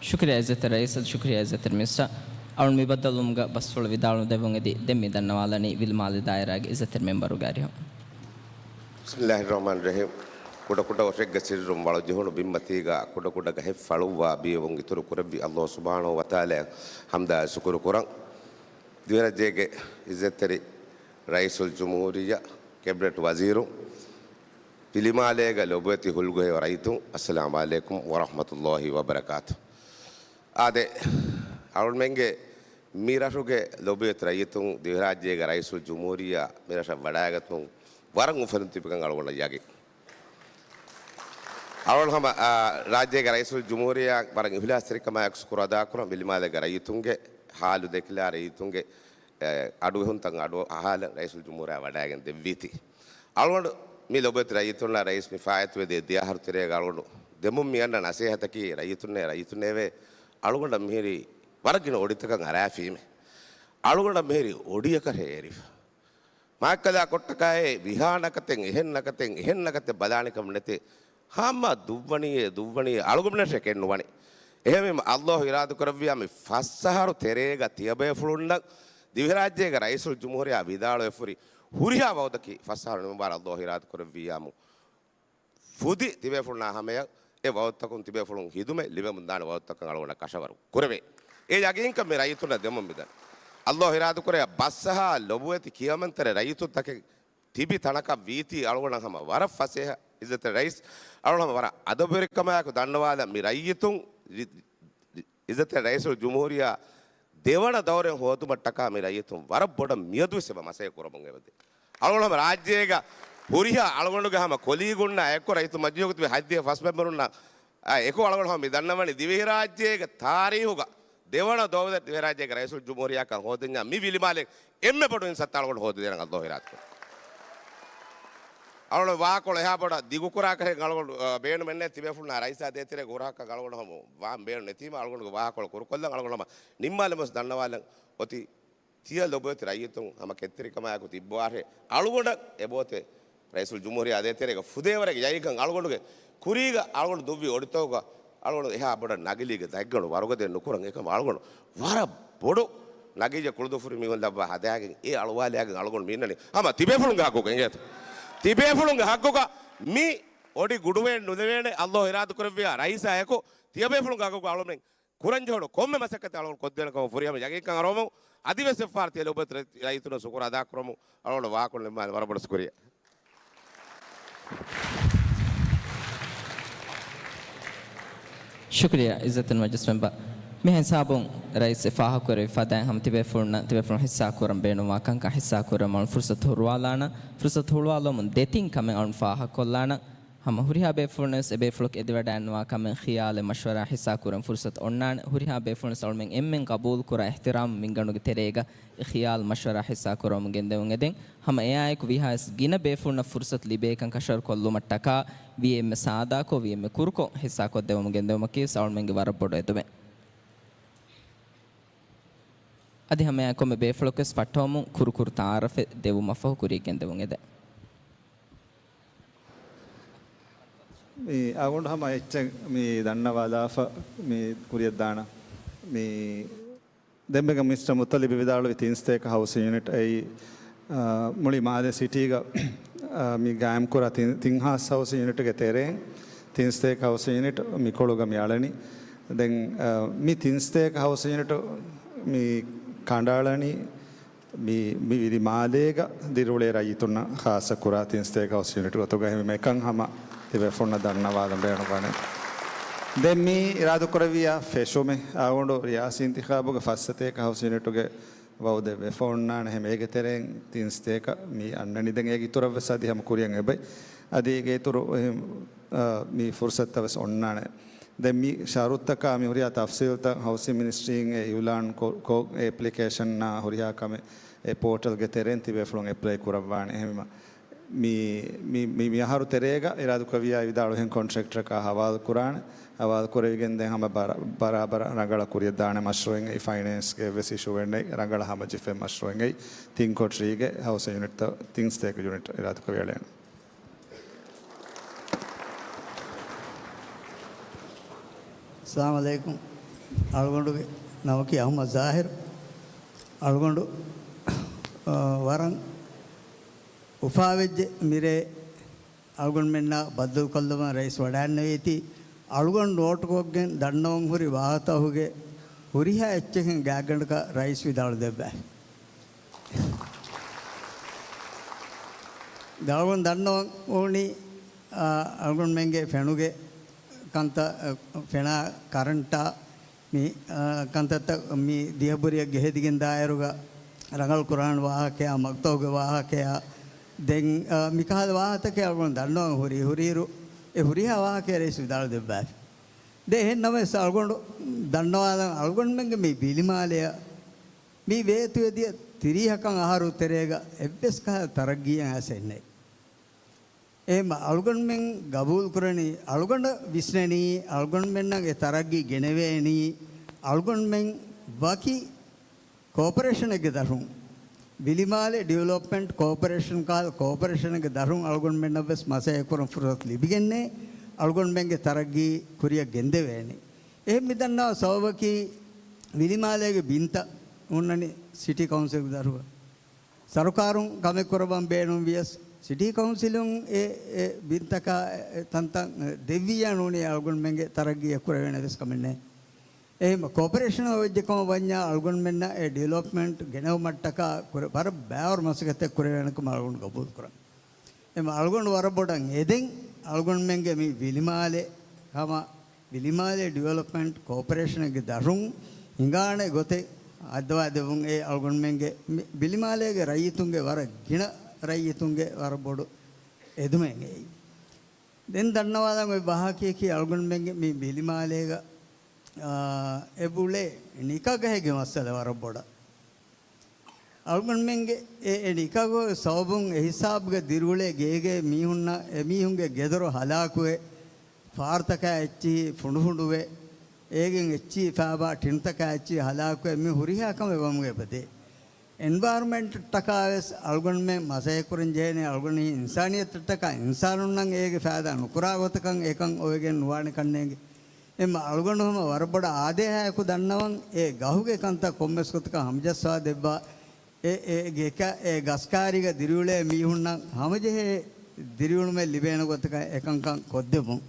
ޝުކުރިއްޔާ އިއްޒަތްތެރި ރައީސް، ޝުކުރިއްޔާ އިއްޒަތްތެރި މިނިސްޓަރ. އަޅުން މި ބައްދަލުވުމުގަ ބަސްފުޅު ވިދާޅު ދެއްވުން އެދި، ދެން މި ދަންނަވާލަނީ ވިލިމާލެ ދާއިރާގެ އިއްޒަތްތެރި މެމްބަރުގެ އަރިހުން. بسم الله الرحمن الرحيم. ކުޑަކުޑަ އޮށެއްގެ ސިއްރުން ވަޅުޖެހުނު ބިންމަތީގަ ކުޑަކުޑަ ގަހެއް ފަޅުއްވާ ބީވަން އިތުރު ކުރެއްވި ﷲ ސުބްޙާނަހޫ ވަތަޢާލާއަށް ޙަމްދާއި ޝުކުރު ކުރަން. ދިވެހިރާއްޖޭގެ އިއްޒަތްތެރި ރައީސުލްޖުމްހޫރިއްޔާ، ކެބިނެޓް ވަޒީރު، ވިލިމާލޭގަ ލޮބުވެތި ހުޅުގަހުގެ ރައްޔިތުން، އައްސަލާމު ޢަލައިކުމް ވަރަޙްމަތުﷲި ވަބަރަކާތު. އާދެ، އަޅުގަނޑުމެންގެ މި ރަށުގެ ލޮބުވެތި ރައްޔިތުން، ދިވެހިރާއްޖޭގެ ރައީސުލްޖުމްހޫރިއްޔާ މި ރަށަށް ވަޑައިގަތުމުން ވަރަށް އުފަލުން ތިބިކަން އަޅުގަނޑަށް ޔަގީން. އަޅުގަނޑު ހަމަ، އާ، ރާއްޖޭގެ ރައީސުލްޖުމްހޫރިއްޔާ ވަރަށް އިހުލާސްތެރިކަމާއެކު ޝުކުރު އަދާކުރަން، ވިލިމާލޭގެ ރައްޔިތުންގެ ޙާލު ދެކިލާ، ރައްޔިތުންގެ، އެ، އަޑުއެހުންތައް އަޑު އަހާލަން ރައީސުލްޖުމްހޫރިއްޔާ ވަޑައިގެން ދެއްވީތީ. އަޅުގަނޑު މި ލޮބުވެތި ރައްޔިތުންނާ ރައީސް މި ފާއިތުވެ ދިޔަ ދެއަހަރު ތެރޭގަ އަޅުގަނޑު ދެމުން މި އަންނަ ނަސޭހަތަކީ ރައްޔިތުންނޭ، ރައްޔިތުންނޭވެ! އަޅުގަނޑަށް މިހިރީ ވަރަށް ގިނަ އޮޑިތަކަށް އަރާފީމޭ. އަޅުގަނޑަށް މިހިރީ އޮޑިއަކަށް އެރިފަ. މާތްކަލާކޮށްޓަކާއި ވިހާ ނަކަތެއް، އެހެން ނަކަތެއް، އެހެން ނަކަތެއް ބަލާނެކަމެއް ނެތޭ. ހަމަ ދުއްވަނީއޭ، ދުއްވަނީއޭ، އަޅުގަނޑަށް ޝެކެއް ނުވަނީ. އެހެންވީމަ، ﷲ އިރާދަކުރެއްވިއްޔާ މި ފަސް އަހަރު ތެރޭގަ ތިޔަބޭފުޅުންނަށް ދިވެހިރާއްޖޭގެ ރައީސުލްޖުމްހޫރިއްޔާ ވިދާޅުވެފަ ހުރި ހުރިހާ ވަޢުދަކީ ފަސް އަހަރު ނިމުންވާރަށް ﷲ އިރާދަކުރެއްވިއްޔާމު ފުދި ތިބޭފުޅުންނާ ހަމަޔަށް އެ ވަޢުދުތަކުން ތިބޭފުޅުން ޚިދުމަތް ލިބެމުންދާނެ ވަޢުދުތަކަށް އަޅުގަނޑަށް ކަށަވަރު ކުރެވޭ. އެ ޔަގީންކަން މި ރައްޔިތުންނަށް ދެމުން މިދަނީ. ﷲ އިރާދަކުރެއްޔާ ބަސްއަހާ ލޮބުވެތި ކިޔަމަންތެރި ރައްޔިތުންތަކެއް ތިބި ތަނަކަށް ވީތީ އަޅުގަނޑަށް ހަމަ ވަރަށް ފަސޭހަ އިއްޒަތްތެރި ރައީސް، އަޅުގަނޑު ހަމަ ވަރަށް އަދަބުވެރިކަމާއެކު ދަންނަވާލަން މި ރައްޔިތުން އިއްޒަތްތެރި ރައީސުލްޖުމްހޫރިއްޔާ ދެވަނަ ދައުރެއް ހޯދުމަށްޓަކާ މި ރައްޔިތުން ވަރަށް ބޮޑަށް މިއަދުވެސް އެބަ މަސައްކަތް ކުރަމުން އެބަދޭ. އަޅުގަނޑު ހަމަ ރާއްޖޭގަ ހުރިހާ އަޅުގަނޑުގެ ހަމަ ކޮލީގުންނާ އެއްކޮށް ރައްޔިތު މަޖިލީހުގަ ތިބި ހަތްދިހަ ފަސް މެމްބަރުންނާ އެކު އަޅުގަނޑު ހަމަ މި ދަންނަވަނީ ދިވެހިރާއްޖޭގެ ތާރީހުގަ ދެވަނަ ދޮވެލަށް ދިވެހިރާއްޖޭގެ ރައީސުލްޖުމްހޫރިއްޔާކަން ހޯދަންޏާ މި ވިލިމާލެ އެންމެ ބޮޑު އިންސައްތަ އަޅުގަނޑު ހޯދިދޭނަން ﷲ އިރާދަކުރެއްވިއްޔާ. އަޅުގަނޑު ވާހަކަކޮޅު އެހާ ބޮޑަށް ދިގުކުރާކަށެއް އަޅުގަނޑު، އަ، ބޭނުމެއް ނެތް. ތިބޭފުޅުންނާ ރައީސާ ދޭތެރޭގަ ހުރާކަށް އަޅުގަނޑު ހަމަ ވާން ބޭނުން ނެތީމަ އަޅުގަނޑުގެ ވާހަކަކޮޅު ކުރުކޮށްލަން އަޅުގަނޑު ހަމަ ނިންމާލަމުން ދަންނަވާލަން އޮތީ ތިޔަ ލޮބުވެތި ރައްޔިތުން ހަމަ ކެތްތެރިކަމާއެކު ތިއްބަވާށޭ. އަޅުގަނޑަށް އެބައޮތޭ ރައީސުލްޖުމްހޫރިއްޔާ ދޭތެރޭގަ ފުދޭވަރެއްގެ ޔަގީންކަން އަޅުގަނޑުގެ ކުރީގަ އަޅުގަނޑު ދުއްވި އޮޑިތަކުގަ އަޅުގަނޑު އެހާ ބޮޑަށް ނަގިލީގެ ދަތްގަނޑު ވަރުގަދައެއް ނުކުރަން. އެކަމަށް އަޅުގަނޑު ވަރަށް ބޮޑު ނަގިއްޔެއް ކުޅުދުއްފުރި މީހުން ލައްވާ ހަދާގެން އެ އަޅުވާލާގެން އަޅުގަނޑު މި އިންނަނީ ހަމަ ތިބޭފުޅުންގެ ހައްގުގަ އިނގޭތޯ. ތިބޭފުޅުންގެ ހައްގުގަ މި އޮޑި ގުޑުވެގެން ނުލެވޭނެ. ﷲ އިރާދަކުރެއްވިއްޔާ ރައީސާ އެކު ތިޔަބޭފުޅުންގެ ހައްގުގަ އަޅުމެން ކުރަންޖެހުނު ކޮންމެ މަސައްކަތެއް އަޅުގަނޑު ކޮށްދޭނެ ކަމަށް ފުރިހަމަ ޔަގީންކަން އަރުވަމުން އަދިވެސް އެއްފަހަރު ތިޔަ ލޮބުވެތި ރައްޔިތުންނަށް ޝުކުރު އަދާކުރަމުން އަޅުގަނޑު ވާހަކަ ނިންމާލި ވަރަށް ބޮޑަށް ޝުކުރިއްޔާ. ޝުކުރިއްޔާ އިއްޒަތްތެރި މަޖިލިސް މެމްބަރ. މި ހިސާބުން ރައީސް އެ ފާހަގަކުރެއްވި ފަދައިން ހަމަ ތިބޭފުޅުންނަށް ތިބޭފުޅުން ހިއްސާކުރަން ބޭނުންވާ ކަންކަން ހިއްސާކުރަމުން ފުރުސަތު ހުޅުވާލާނަން. ފުރުސަތު ހުޅުވާލުމުން ދެތިން ކަމެއް އަޅުން ފާހަގަކޮށްލާނަން. ހަމަ ހުރިހާ ބޭފުޅުންވެސް އެބޭފުޅަކު އެދިވަޑައިންނަވާ ކަމެއް ޚިޔާލެއް މަޝްވަރާ ހިއްސާކުރަން ފުރުސަތު އޮންނާނެ. ހުރިހާ ބޭފުޅުންވެސް އަޅުމެން އެންމެން ގަބޫލުކުރާ އިޙްތިރާމް މިންގަނޑުގެ ތެރޭގަ އެ ޚިޔާލް މަޝްވަރާ ހިއްސާކުރަމުން ގެންދެވުން އެދެން. ހަމަ އެއާއެކު ވީހާވެސް ގިނަ ބޭފުޅުންނަށް ފުރުސަތު ލިބޭކަން ކަށަވަރުކޮށްލުމަށްޓަކާ ވީ އެންމެ ސާދާކޮށް، ވީ އެންމެ ކުރުކޮށް ހިއްސާކޮށްދެވަމުން ގެންދެވުމަކީވެސް އަޅުމެންގެ ވަރަށް ބޮޑު އެދުމެއް. އަދި ހަމައެއާއެކު ކޮންމެ ބޭފުޅަކުވެސް ފައްޓަވަމުން ކުރުކުރު ތަޢާރަފެއް ދެއްވުމަށްފަހު ކުރިޔަށް ގެންދެވުން އެދެން. މި އަޅުގަނޑު ހަމަ އެއްޗެއް މި ދަންނަވާލާފަ މި ކުރިޔަށްދާނަން. މި ދެންމެގަ މިސްޓަރ މުއްޠަލިބް ވިދާޅުވި ތިން ސްޓޭކް ހައުސިން ޔުނިޓް އެއީ، އާ، މުޅި މާލެ ސިޓީގަ، އާ، މި ގާއިމްކުރާ ތިން، ތިން ހާސް ހައުސިން ޔުނިޓުގެ ތެރެއިން ތިން ސްޓޭކް ހައުސިން ޔުނިޓް މިކޮޅުގަ މި އަޅަނީ. ދެން، އާ، މި ތިން ސްޓޭކް ހައުސިން ޔުނިޓު މި ކަނޑައަޅަނީ މި، މި ވިލި މާލޭގަ ދިރިއުޅޭ ރައްޔިތުންނަށް ޚާއްޞަ ކުރާ ތިން ސްޓޭކް ހައުސް ޔުނިޓް ގޮތުގަ އެހެންވީމަ އެކަން ހަމަ ތިބޭފުޅުންނަށް ދަންނަވާލަން ބޭނުންވާނެ. ދެން މި އިރާދަކުރެއްވިޔާ ފެށުމެއް އަޅުގަނޑު ރިޔާސީ އިންތިޚާބުގެ ފަސް ސްޓޭކް ހައުސް ޔުނިޓުގެ ވައުދެއް ވެފަ އޮންނާނެ. އެހެން އޭގެ ތެރެއިން ތިން ސްޓޭކަށް މި އަންނަނީ. ދެން އޭގެ އިތުރަށްވެސް އަދި ހަމަ ކުރިޔަށް އެބައި. އަދި އޭގެ އިތުރު އެހެން، އާ، މި ފުރުސަތުތައް ވެސް އޮންނާނެ. ދެން މި ޝަރުތަކާ މި ހުރިހާ ތަފްސީލްތައް ހައުސިން މިނިސްޓްރީން އެ އިއުލާން ކޮ-، ކޮށް އެ އެޕްލިކޭޝަންއާ ހުރިހާ ކަމެއް އެ ޕޯޓަލްގެ ތެރެއިން ތިބޭފުޅުން އެޕްލައި ކުރައްވާނެ. އެހެންވީމަ މި، މި، މި، މި އަހަރު ތެރޭގަ އިރާދަކުރެއްވިޔާ ވިދާޅުވިހެން ކޮންޓްރެކްޓަރަކާ ހަވާލު ކުރާނެ. ހަވާލު ކުރެވިގެން ދެން ހަމަ ބަރ-، ބަރާބަރަށް ރަނގަޅަށް ކުރިޔަށްދާނެ މަޝްރޫއެއް އެއީ ފައިނޭންސްގެ އެއްވެސް އިޝޫއެއް ނެތް. ރަނގަޅަށް ހަމަޖެއްފޭ މަޝްރޫއެއް އެއީ ތިން ކޮޓަރީގެ ހައުސް ޔުނިޓްތައް ތިން ސްޓޭކް ޔުނިޓް އިރާދަކުރެވި އަޅަނީ. އައްސަލާމު ޢަލައިކުމް. އަޅުގަނޑުގެ ނަމަކީ އަޙްމަދު ޒާހިރު. އަޅުގަނޑު، އަ، ވަރަށް އުފާވެއްޖެ މިރޭ އަޅުގަނޑުމެންނާ ބައްދަލުކޮށްލުމަށް ރައީސް ވަޑައިންނެވީތީ، އަޅުގަނޑު ނޯޓުކޮށްގެން ދަންނަވަން ހުރި ވާހަކަތަކުގެ ހުރިހާ އެއްޗެއްހެން ގާތްގަނޑަކަށް ރައީސް ވިދާޅު ދެއްވާ. އަޅުގަނޑު ދަންނަވަން އުޅުނީ، އާ، އަޅުގަނޑުމެންގެ ފެނުގެ ކަންތައް، އަ، ފެނާ ކަރަންޓާ މި، އާ، ކަންތައްތައް މި ދިހަ ބުރިއަށް ގެހެދިގެން ދާއިރުގަ ރަނގަޅު ކުރާން ވާހަކަޔާ، މަގްތައުގެ ވާހަކަޔާ، ދެން، އާ، މިކަހަލަ ވާހަކަތަކެއް އަޅުގަނޑު ދަންނަވަން ހުރީ، ހުރިއިރު އެ ހުރިހާ ވާހަކައެއް ރައީސް ވިދާޅު ދެއްވާފި. ދެން އެހެން ނަމަވެސް އަޅުގަނޑު ދަންނަވާލަން އަޅުގަނޑުމެންގެ މި ވިލިމާލެއަށް މި ވޭތުވެދިޔަ ތިރީހަކަށް އަހަރު ތެރޭގަ އެއްވެސް ކަހަލަ ތަރައްގީއެއް އައިސް އެއްނެތް. އެހެންމަ އަޅުގަނޑުމެން ގަބޫލުކުރަނީ، އަޅުގަނޑަށް ވިސްނެނީ، އަޅުގަނޑުމެންނަށް އެ ތަރައްގީ ގެނެވޭނީ، އަޅުގަނޑުމެން ވަކި ކޯޕަރޭޝަނެއްގެ ދަށުން، ވިލިމާލެ ޑިވެލޮޕްމަންޓް ކޯޕަރޭޝަން ކަހަލަ ކޯޕަރޭޝަނެއްގެ ދަށުން އަޅުގަނޑުމެންނަށް ވެސް މަސައްކަތް ކުރަން ފުރުސަތު ލިބިގެންނޭ، އަޅުގަނޑުމެންގެ ތަރައްގީ ކުރިޔަށް ގެންދެވޭނީ. އެހެން މި ދަންނަވާ ސަބަބަކީ، ވިލިމާލޭގެ ބިންތައް ހުންނަނީ ސިޓީ ކައުންސިލްގެ ދަށުގަ. ސަރުކާރުން ކަމެއް ކުރައްވަން ބޭނުން ވިޔަސް، ސިޓީ ކައުންސިލުން އެ، އެ ބިންތަކާ އެ ތަންތަން ދެއްވިއްޔާ ނޫނީ އަޅުގަނޑުމެންގެ ތަރައްގީއަށް ކުރެވޭނެ ވެސް ކަމެއް ނެތް. އެހެންމަ ކޯޕަރޭޝަނަށް ވެއްޖެ ކަމަށް ވަންޏާ އަޅުގަނޑުމެންނަށް އެ ޑިވެލޮޕްމަންޓް ގެނައުމަށްޓަކާ ކުރެ-، ވަރަށް ބައިވަރު މަސައްކަތެއް ކުރެވޭނެ ކަމަށް އަޅުގަނޑު ގަބޫލު ކުރަން. އެމަ އަޅުގަނޑު ވަރަށް ބޮޑަށް އެދެން، އަޅުގަނޑުމެންގެ މި ވިލިމާލެ ހަމަ ވިލިމާލެ ޑިވެލޮޕްމަންޓް ކޯޕަރޭޝަނެއްގެ ދަށުން ހިނގާނެ ގޮތެއް ހައްދަވާ ދެއްވުން. އެ އަޅުގަނޑުމެންގެ މި-، ވިލިމާލޭގެ ރައްޔިތުންގެ ވަރަށް ގިނަ ރައްޔިތުންގެ ވަރަށް ބޮޑު އެދުމެއް އެއީ. ދެން ދަންނަވާލަން އޮތް ވާހަކަޔަކީ އަޅުގަނޑުމެންގެ މި ވިލިމާލޭގަ، އާ، އެބުޅޭ ނިކަގަހެއްގެ މައްސަލަ ވަރަށް ބޮޑަށް. އަޅުގަނޑުމެންގެ އެ، އެ ނިކަގަ ސަބަބުން އެ ހިސާބުގަ ދިރިއުޅޭ ގޭގެ މީހުންނަށް އެ މީހުންގެ ގެދޮރު ހަލާކުވެ، ފާރުތަކާ އެއްޗިހި ފުނޑުފުނޑުވެ، އޭގެން އެއްޗިހި ފާބާ ޓިންތަކާ އެއްޗިހި ހަލާކުވެ، މި ހުރިހާ ކަމެއް ވަމުގެ އެބަދޭ. އެންވަޔަރަމެންޓްތަކާވެސް އަޅުގަނޑުމެން މަސައްކަތްކުރަން ޖެހޭނެ، އަޅުގަނޑު އިންސާނިއްޔަތަށްޓަކާ އިންސާނުންނަށް އޭގެ ފައިދާ ނުކުރާ ގޮތަކަށް އެކަން އޮވެގެން ނުވާނެ ކަންނޭނގެ. އެމަ އަޅުގަނޑު ހަމަ ވަރަށް ބޮޑަށް އާދޭހާއެކު ދަންނަވަން އެ ގަހުގެ ކަންތައް ކޮންމެސް ގޮތަކަށް ހަމަޖައްސާ ދެއްވާ، އެ، އެ ގެކަ-، އެ ގަސްކާރީގަ ދިރިއުޅޭ މީހުންނަށް ހަމަޖެހޭ ދިރިއުޅުމެއް ލިބޭނެ ގޮތަކަށް އެކަންކަން ކޮށްދެއްވުން.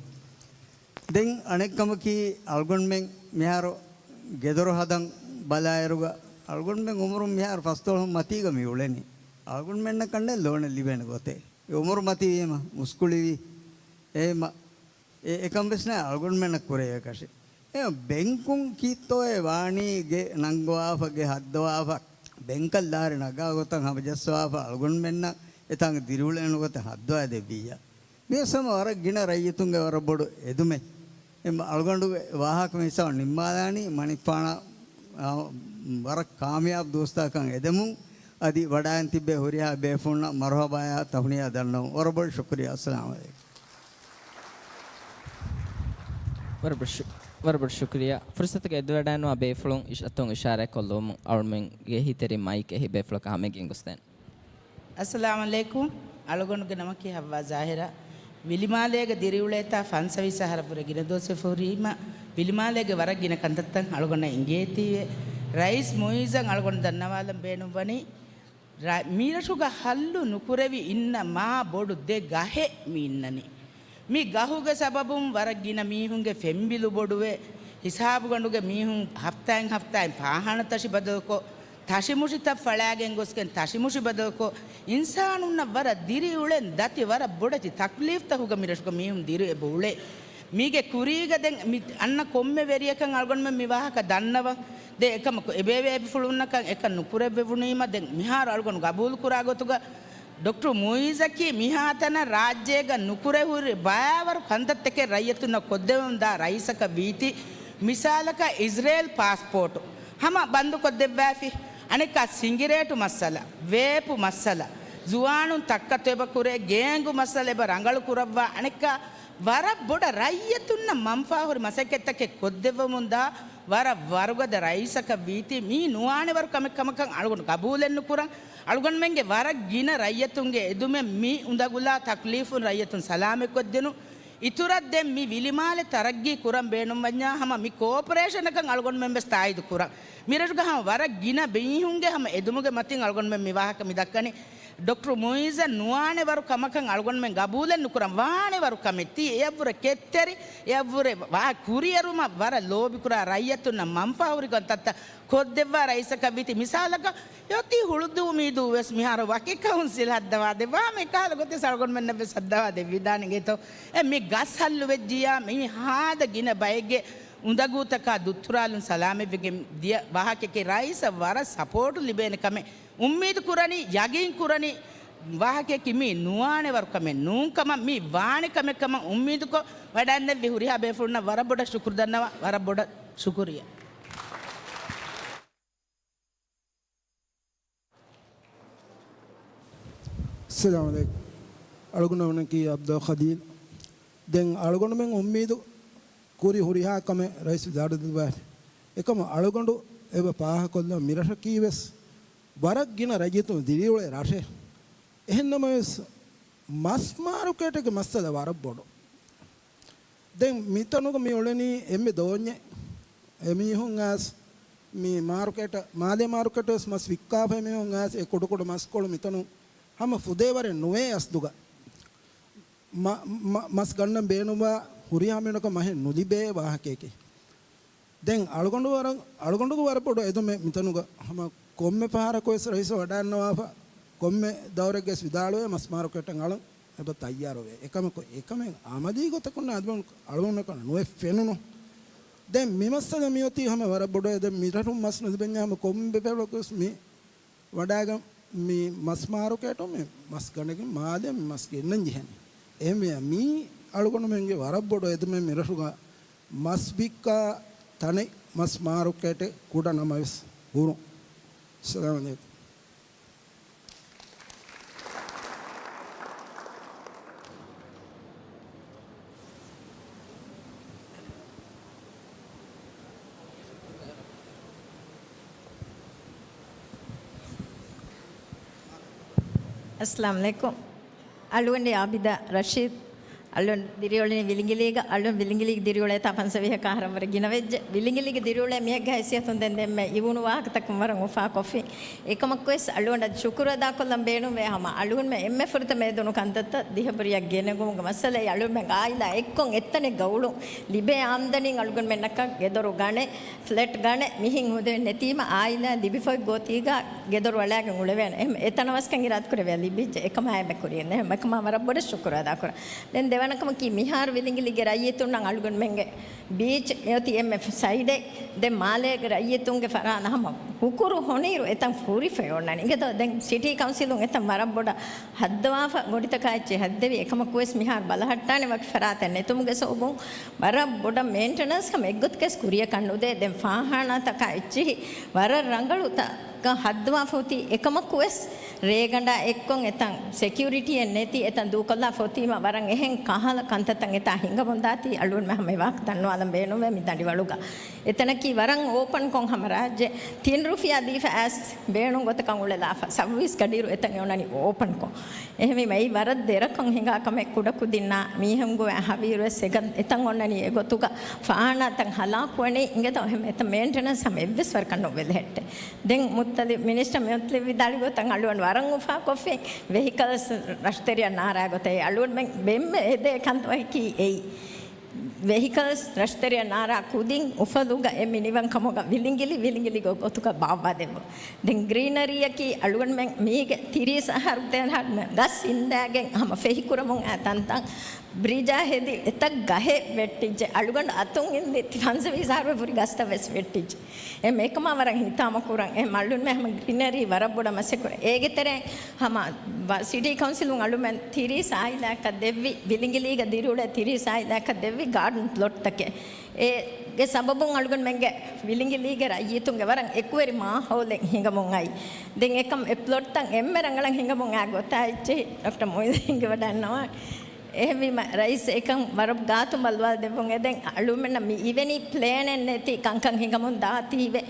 ދެން އަނެއްކަމަކީ، އަޅުގަނޑުމެން މިހާރު ގެދޮރު ހަދަން ބަލާއިރުގަ، އަޅުގަނޑުމެން އުމުރުން މިހާރު ފަސްދޮޅަހުން މަތީގަ މި އުޅެނީ. އަޅުގަނޑުމެންނަށް ކަންނޭނގެ ލޯނެއް ލިބޭނެ ގޮތެއް. އެ އުމުރު މަތިވީމަ، މުސްކުޅިވީ. އެހެންމަ އެ-، އެކަން ވެސް ނާ އަޅުގަނޑުމެންނަށް ކުރެވޭކަށެއް. އެ ބެންކުން ކީއްތޯއޭ ވާނީ ގެ ނަންގަވާފަ، ގެ ހައްދަވާފަ، ބެންކަށް ލާރި ނަގާ ގޮތަށް ހަމަޖައްސަވާފަ، އަޅުގަނޑުމެންނަށް އެތާނގަ ދިރިއުޅޭނެ ގޮތަށް ހައްދަވާ ދެއްވިއްޔާ. މިއަސް ހަމަ ވަރަށް ގިނަ ރައްޔިތުންގެ ވަރަށް ބޮޑު އެދުމެއް. އެ އަޅުގަނޑުގެ ވާހަކަ މި ހިސާބަށް ނިންމާލާނީ މަނިކުފާނަށް، އާ، ވަރަށް ކާމިޔާބު ދުވަސްތަކަށް އެދެމުން އަދި ވަޑައިގެން ތިއްބޭ ހުރިހާ ބޭފުޅުންނަށް މަރުހަބާޔާ ތަހުނިޔާ ދަންނަވަން. ވަރަށް ބޮޑަށް ޝުކުރިއްޔާ. އައްސަލާމު ޢަލައިކުމް. ވަރަށް ބޮޑު ޝު-، ވަރަށް ބޮޑު ޝުކުރިއްޔާ. ފުރުސަތުގެ އެދިވަޑައިގަންނަވާ ބޭފުޅުން އިޝް-، އަތުން އިޝާރާތް ކޮށްލުމުން އަޅުމެންގެ އެހީތެރި މައިކް އެހީ ބޭފުޅަކަށް ހަމައެނގި ގޮސްދޭން. އައްސަލާމު ޢަލައިކުމް. އަޅުގަނޑުގެ ނަމަކީ ހައްވާ ޒާހިރާ. ވިލިމާލޭގަ ދިރިއުޅޭތާ ފަންސަވީސް އަހަރަށްވުރެ ގިނަ ދުވަސް ވެފަ ހުރީމަ، ވިލިމާލޭގެ ވަރަށް ގިނަ ކަންތައްތައް އަޅުގަނޑަށް އިނގޭތީވެ. ރައީސް މުއިއްޒަށް އަޅުގަނޑު ދަންނަވާލަން ބޭނުންވަނީ، ރަ-، މިރަށުގަ ހައްލު ނުކުރެވި އިންނަ މާ ބޮޑު ދެ ގަހެއް މި އިންނަނީ. މި ގަހުގެ ސަބަބުން ވަރަށް ގިނަ މީހުންގެ ފެންބިލު ބޮޑުވެ، ހިސާބުގަނޑުގެ މީހުން ހަފްތާއިން ހަފްތާއިން ފާހާނަ ތަށި ބަދަލުކޮށް، ތަށިމުށިތައް ފަޅާގެން ގޮސްގެން ތަށިމުށި ބަދަލުކޮށް، އިންސާނުންނަށް ވަރަށް ދިރިއުޅެން ދަތި ވަރަށް ބޮޑެތި ތަކްލީފްތަކުގަ މިރަށުގަ މީހުން ދިރިއުޅޭ. މީގެ ކުރީގަ ދެން މި އަންނަ ކޮންމެ ވެރިޔަކަށް އަޅުގަނޑުމެން މި ވާހަކަ ދަންނަވަން. ދެން އެކަމަކު އެބޭބޭފުޅުންނަކަށް އެކަން ނުކުރެއްވެވުނީމަ، ދެން މިހާރު އަޅުގަނޑު ގަބޫލުކުރާ ގޮތުގަ ޑޮކްޓަރު މުއިއްޒަކީ މިހާތަނަށް ރާއްޖޭގަ ނުކުރެ ހުރި ބައިވަރު ކަންތައްތަކެއް ރައްޔިތުންނަށް ކޮށްދެވެމުންދާ ރައީސަކަށް ވީތީ، މިސާލަކަށް އިޒްރޭލް ޕާސްޕޯޓު ހަމަ ބަންދުކޮށްދެއްވާފި. އަނެއްކާ ސިނގިރޭޓު މައްސަލަ، ވޭޕު މައްސަލަ، ޒުވާނުން ތައްކަތު އެބަ ކުރޭ، ގޭންގު މައްސަލަ އެބަ ރަނގަޅު ކުރައްވާ، އަނެއްކާ ވަރަށް ބޮޑަށް ރައްޔިތުންނަށް މަންފާހުރި މަސައްކަތްތަކެއް ކޮށްދެއްވަމުންދާ ވަރަށް ވަރުގަދަ ރައީސަކަށް ވީތީ، މީ ނުވާނެ ވަރު ކަމެއް ކަމަކަށް އަޅުގަނޑު ގަބޫލެއް ނުކުރަން. އަޅުގަނޑުމެންގެ ވަރަށް ގިނަ ރައްޔިތުންގެ އެދުމެއް މި އުނދަގުލާ ތަކްލީފުން ރައްޔިތުން ސަލާމަތްކޮށްދިނުން. އިތުރަށް ދެން މި ވިލިމާލެ ތަރައްގީ ކުރަން ބޭނުންވަންޏާ ހަމަ މި ކޯޕަރޭޝަނަކަށް އަޅުގަނޑުމެން ވެސް ތާއީދު ކުރަން. މިރަށުގަ ހަމަ ވަރަށް ގިނަ މީހުންގެ ހަމަ އެދުމުގެ މަތިން އަޅުގަނޑުމެން މި ވާހަކަ މި ދައްކަނީ. ޑޮކްޓަރު މުއިއްޒަށް ނުވާނެ ވަރު ކަމަކަށް އަޅުގަނޑުމެން ގަބޫލެއް ނުކުރަން. ވާނެ ވަރު ކަމެއް ތީ އެއަށްވުރެ ކެތްތެރި، އެއަށްވުރެ ވާ ކުރިއެރުމަށް ވަރަށް ލޯބިކުރާ ރައްޔިތުންނަށް މަންފާހުރި ކަންތައްތައް ކޮށްދެއްވާ ރައީސަކަށް ވީތީ. މިސާލަކަށް އޮތީ ހުޅުދޫ މީދޫ ވެސް މިހާރު ވަކި ކައުންސިލް ހައްދަވާ ދެއްވާ، ހަމަ އެކަހަލަ ގޮތެއް އަޅުގަނޑުމެންނަށް ވެސް ހައްދަވާ ދެއްވިދާނެ އިނގޭތޯ. އެ މި ގަސް ހައްލު ވެއްޖިއްޔާ މި ހާދަ ގިނަ ބައެއްގެ އުނދަގޫތަކާ ދުއްތުރާލުން ސަލާމަތްވެގެން ދިޔަ ވާހަކައަކީ ރައީސަށް ވަރަށް ސަޕޯޓު ލިބޭނެ ކަމެއް އުއްމީދު ކުރަނީ، ޔަގީން ކުރަނީ ވާހަކައަކީ މީ ނުވާނެ ވަރު ކަމެއް ނޫންކަމަށް، މީ ވާނެ ކަމެއް ކަމަށް އުއްމީދުކޮށް ވަޑައިންނެވި ހުރިހާ ބޭފުޅުންނަށް ވަރަށް ބޮޑަށް ޝުކުރު ދަންނަވަން، ވަރަށް ބޮޑަށް ޝުކުރިއްޔާ. އައްސަލާމު ޢަލައިކުމް. އަޅުގަނޑު ނަމަކީ ޢަބްދުލް ޚަލީލް. ދެން އަޅުގަނޑުމެން އުއްމީދު ކުރި ހުރިހާ ކަމެއް ރައީސް ވިދާޅުވެދެއްވާފި. އެކަމަށް އަޅުގަނޑު އެބަ ފާހަގަކޮށްލަން މިރަށަކީ ވެސް ވަރަށް ގިނަ ރައްޔިތުން ދިރިއުޅޭ ރަށެއް. އެހެންނަމަވެސް މަސް މާރުކޭޓުގެ މައްސަލަ ވަރަށް ބޮޑު. ދެން މިތަނުގަ މި އުޅެނީ އެންމެ ދޯންޏެއް. އެމީހުން އައިސް މި މާރުކޭޓަށް، މާލޭ މާރުކޭޓަށް ވެސް މަސް ވިއްކާފަ އެމީހުން އައިސް އެ ކުޑަކުޑަ މަސްކޮޅު މިތަނުން ހަމަ ފުދޭވަރެއް ނުވޭ އަސްލުގަ. މަ-، މަ-، މަސް ގަންނަން ބޭނުންވާ ހުރިހާ މީހުންނަކަށް މަހެއް ނުލިބޭ ވާހަކައެކޭ. ދެން އަޅުގަނޑު ވަރަށް، އަޅުގަނޑުގެ ވަރަށް ބޮޑު އެދުމެއް މިތަނުގަ ހަމަ ކޮންމެ ފަހަރަކު ވެސް ރައީސް ވަޑައިންނަވާފަ، ކޮންމެ ދައުރެއްގަސް ވިދާޅުވޭ މަސް މާރުކޭޓަށް އަޅަން އެބަ ތައްޔާރުވޭ. އެކަމަކު، އެކަމެއް އަމަލީ ގޮތަކުން އަޅުގަނޑު، އަޅުގަނޑަކަށް ނުވެ ފެނުނު. ދެން މި މައްސަލަ މިއޮތީ ހަމަ ވަރަށް ބޮޑު އެދެން މިރަށުން މަސް ނުލިބެންޏާ ހަމަ ކޮންމެ ފަހަރަކު ވެސް މި ވަޑައިގަން މި މަސް މާރުކޭޓު މި މަސް ގަނެގެން މާލެ މި މަސް ގެންނަން ޖެހެނީ. އެހެންވެ މީ އަޅުގަނޑުމެންގެ ވަރަށް ބޮޑު އެދުމެއް މިރަށުގަ މަސް ވިއްކާ ތަނެއް މަސް މާރުކޭޓެއް ކުޑަ ނަމަވެސް ހުރުން. އައްސަލާމު ޢަލައިކުމް. އައްސަލާމު ޢަލައިކުމް. އަޅުގަނޑު އާބިދާ ރަޝީދު. އަޅުގަނޑު ދިރިއުޅެނީ ވިލިނގިލީގަ. އަޅުގަނޑު ވިލިނގިލީގަ ދިރިއުޅޭތާ ފަންސަވީހަކަށް އަހަރަށްވުރެ ގިނަވެއްޖެ. ވިލިނގިލީގަ ދިރިއުޅޭ މީހެއްގެ ހައިސިއްޔަތުން ދެން ދެންމެ އިވުނު ވާހަކަތަކުން ވަރަށް އުފާކޮށްފި. އެކަމަކުވެސް އަޅުގަނޑަށް ޝުކުރު އަދާކޮށްލަން ބޭނުންވޭ ހަމަ އަޅުގަނޑުމެން އެންމެ ފުރަތަމަ އެދުނު ކަންތައްތައް ދިހަ ބުރިއަށް ގެނެގުމުގެ މައްސަލައީ އަޅުގަނޑުމެން އާއިލާ އެއްކޮށް އެއްތަނެއްގަ އުޅުން. ލިބޭ އާމްދަނީން އަޅުގަނޑުމެންނަކަށް ގެދޮރު ގަނެ، ފްލެޓް ގަނެ، މިހެން ހުދެވެން ނެތީމަ އާއިލާ ލިބިފައި ގޯތީގަ ގެދޮރު އަޅާގެން އުޅެވޭނެ. އެހެން އެތަނަށް ވަސްކަން އިރާދަކުރެވޭ ލިބިއްޖެ. އެކަމާ އެންމެ ކުރިން. އެހެން އެކަމާ ވަރަށް ބޮޑަށް ޝުކުރު އަދާކުރަން. ދެން ދެ ކަމަކީ، މިހާރު ވިލިނގިލީގެ ރައްޔިތުންނަށް އަޅުގަނޑުމެންގެ ބީޗް އޮތީ އެންމެ ސައިޑެއް. ދެން މާލޭގެ ރައްޔިތުންގެ ފަރާތަށް ހަމަ ހުކުރު ހޮނިއިރު އެތަން ފުރިފައި އޮންނަނީ. އިނގޭތޯ، ދެން ސިޓީ ކައުންސިލުން އެތަން ވަރަށް ބޮޑަށް ހައްދަވާފަ ގޮނޑިތަކާ އެއްޗެއް ހައްދެވި. އެކަމަކުވެސް މިހާރު ބަލަހައްޓާނެ ވަކި ފަރާތެއް ނެތުމުގެ ސަބަބުން ވަރަށް ބޮޑަށް މެއިންޓެނަންސް ކަމެއް އެއްގޮތަކަސް ކުރިޔަކަށް ނުދޭ. ދެން ފާޚާނާތަކާ އެއްޗިހި ވަރަށް ރަނގަޅު ތަ-، ކަން ހައްދަވާފަ އޮތީ. އެކަމަކުވެސް ރޭގަނޑާ އެއްކޮށް އެތަން ސެކިއުރިޓީއެއް ނެތި، އެތަން ދޫކޮށްލާފަ އޮތީމަ ވަރަށް އެހެން ކަހަލަ ކަންތައްތައް އެތާ ހިނގަމުންދާތީ. އަޅުގަނޑުމެން ހަމަ އެ ވާހަކަ ދަންނަވާލަން ބޭނުންވޭ މި ދަނޑިވަޅުގަ. އެތަނަކީ ވަރަށް އޯޕަންކޮށް ހަމަ ރާއްޖެ ތިން ރުފިޔާ ދީފަ އައިސް ބޭނުން ގޮތަކަށް އުޅެލާފަ. ސައުވީސް ގަޑިއިރު އެތަން އޮންނަނީ އޯޕަންކޮށް. އެހެންވީމަ އެއީ ވަރަށް ދެރަކޮށް ހިނގާ ކަމެއް. ކުޑަކުދިންނާ މީހުންގެ ހަވީރުވެސް އެގަ-، އެތަން އޮންނަނީ އެގޮތުގަ. ފާޚާނާތައް ހަލާކުވަނީ އިނގޭތޯ، އެހެން އެތަން މެއިންޓެނަންސް ހަމަ އެއްވެސް ވަރަކަށް ނުބެލެހެއްޓޭ. ދެން މުއްތަލިބް، މިނިސްޓަރ މުއްތަލިބް ވިދާޅުވި ގޮތަށް އަޅުގަނޑު ވަރަށް އުފާކޮށްފި ވެހިކަލްސް ރަށުތެރެއަށް ނާރާ ގޮތަށް. އަޅުގަނޑުމެން އެންމެ އެދޭ ކަންތައް ވަކި އެއީ. ވެހިކަލްސް ރަށުތެރެއަށް ނާރާ ކުދިން އުފަލުގަ އެ މިނިވަން ކަމުގަ ވިލިނގިލި ވިލިނގިލި ގޮ-، ގޮތުގަ ބާއްވާދެއްވުން. ދެން ގްރީނަރީއަކީ އަޅުގަނޑުމެން މީގެ ތިރީސް އަހަރު ދޭން ގަސް އިންދާގެން ހަމަ ފެހިކުރަމުން އާ ތަންތަން ބްރިޖާ ހެދި އެތައް ގަހެއް ވެއްޓިއްޖެ. އަޅުގަނޑު އަތުން އިންދި ތި ފަންސަވީސް އަހަރު ވެފުރި ގަސްތައް ވެސް ވެއްޓިއްޖެ. އެ މޭކަމާ ވަރަށް ހިތާމަ ކުރަން. އެ މައްލުން މެ ހަމަ ގްރީނަރީ ވަރަށް ބޮޑަށް މަސައްކަތް ކުރަން. އޭގެ ތެރެއިން ހަމަ ވަ-، ސިޓީ ކައުންސިލުން އަޅުމެން ތިރީސް އާއިލާއަކަށް ދެއްވި، ވިލިނގިލީގަ ދިރިއުޅޭ ތިރީސް އާއިލާއަކަށް ދެއްވި ގާޑަން ޕްލޮޓްތަކެއް. އޭގެ ސަބަބުން އަޅުގަނޑުމެންގެ ވިލިނގިލީގެ ރައްޔިތުންގެ ވަރަށް އެކުވެރި މާހައުލެއް ހިނގަމުން އައި. ދެން އެކަމް އެ ޕްލޮޓްތައް އެންމެ ރަނގަޅަށް ހިނގަމުން އާ ގޮތާ އެއްޗެހި ޑޮކްޓަރ މުއިޒީންގެ ވަޑައިންނަވާނެ. އެހެންވީމަ، ރައީސް އެކަން ވަރަށް ގާތުން ބަލުވާލަދެއްވުން. އެދެން އަޅުމެންނަށް މި އިވެނީ ޕްލޭނެއް ނެތި ކަންކަން ހިނގަމުން ދާތީވެ.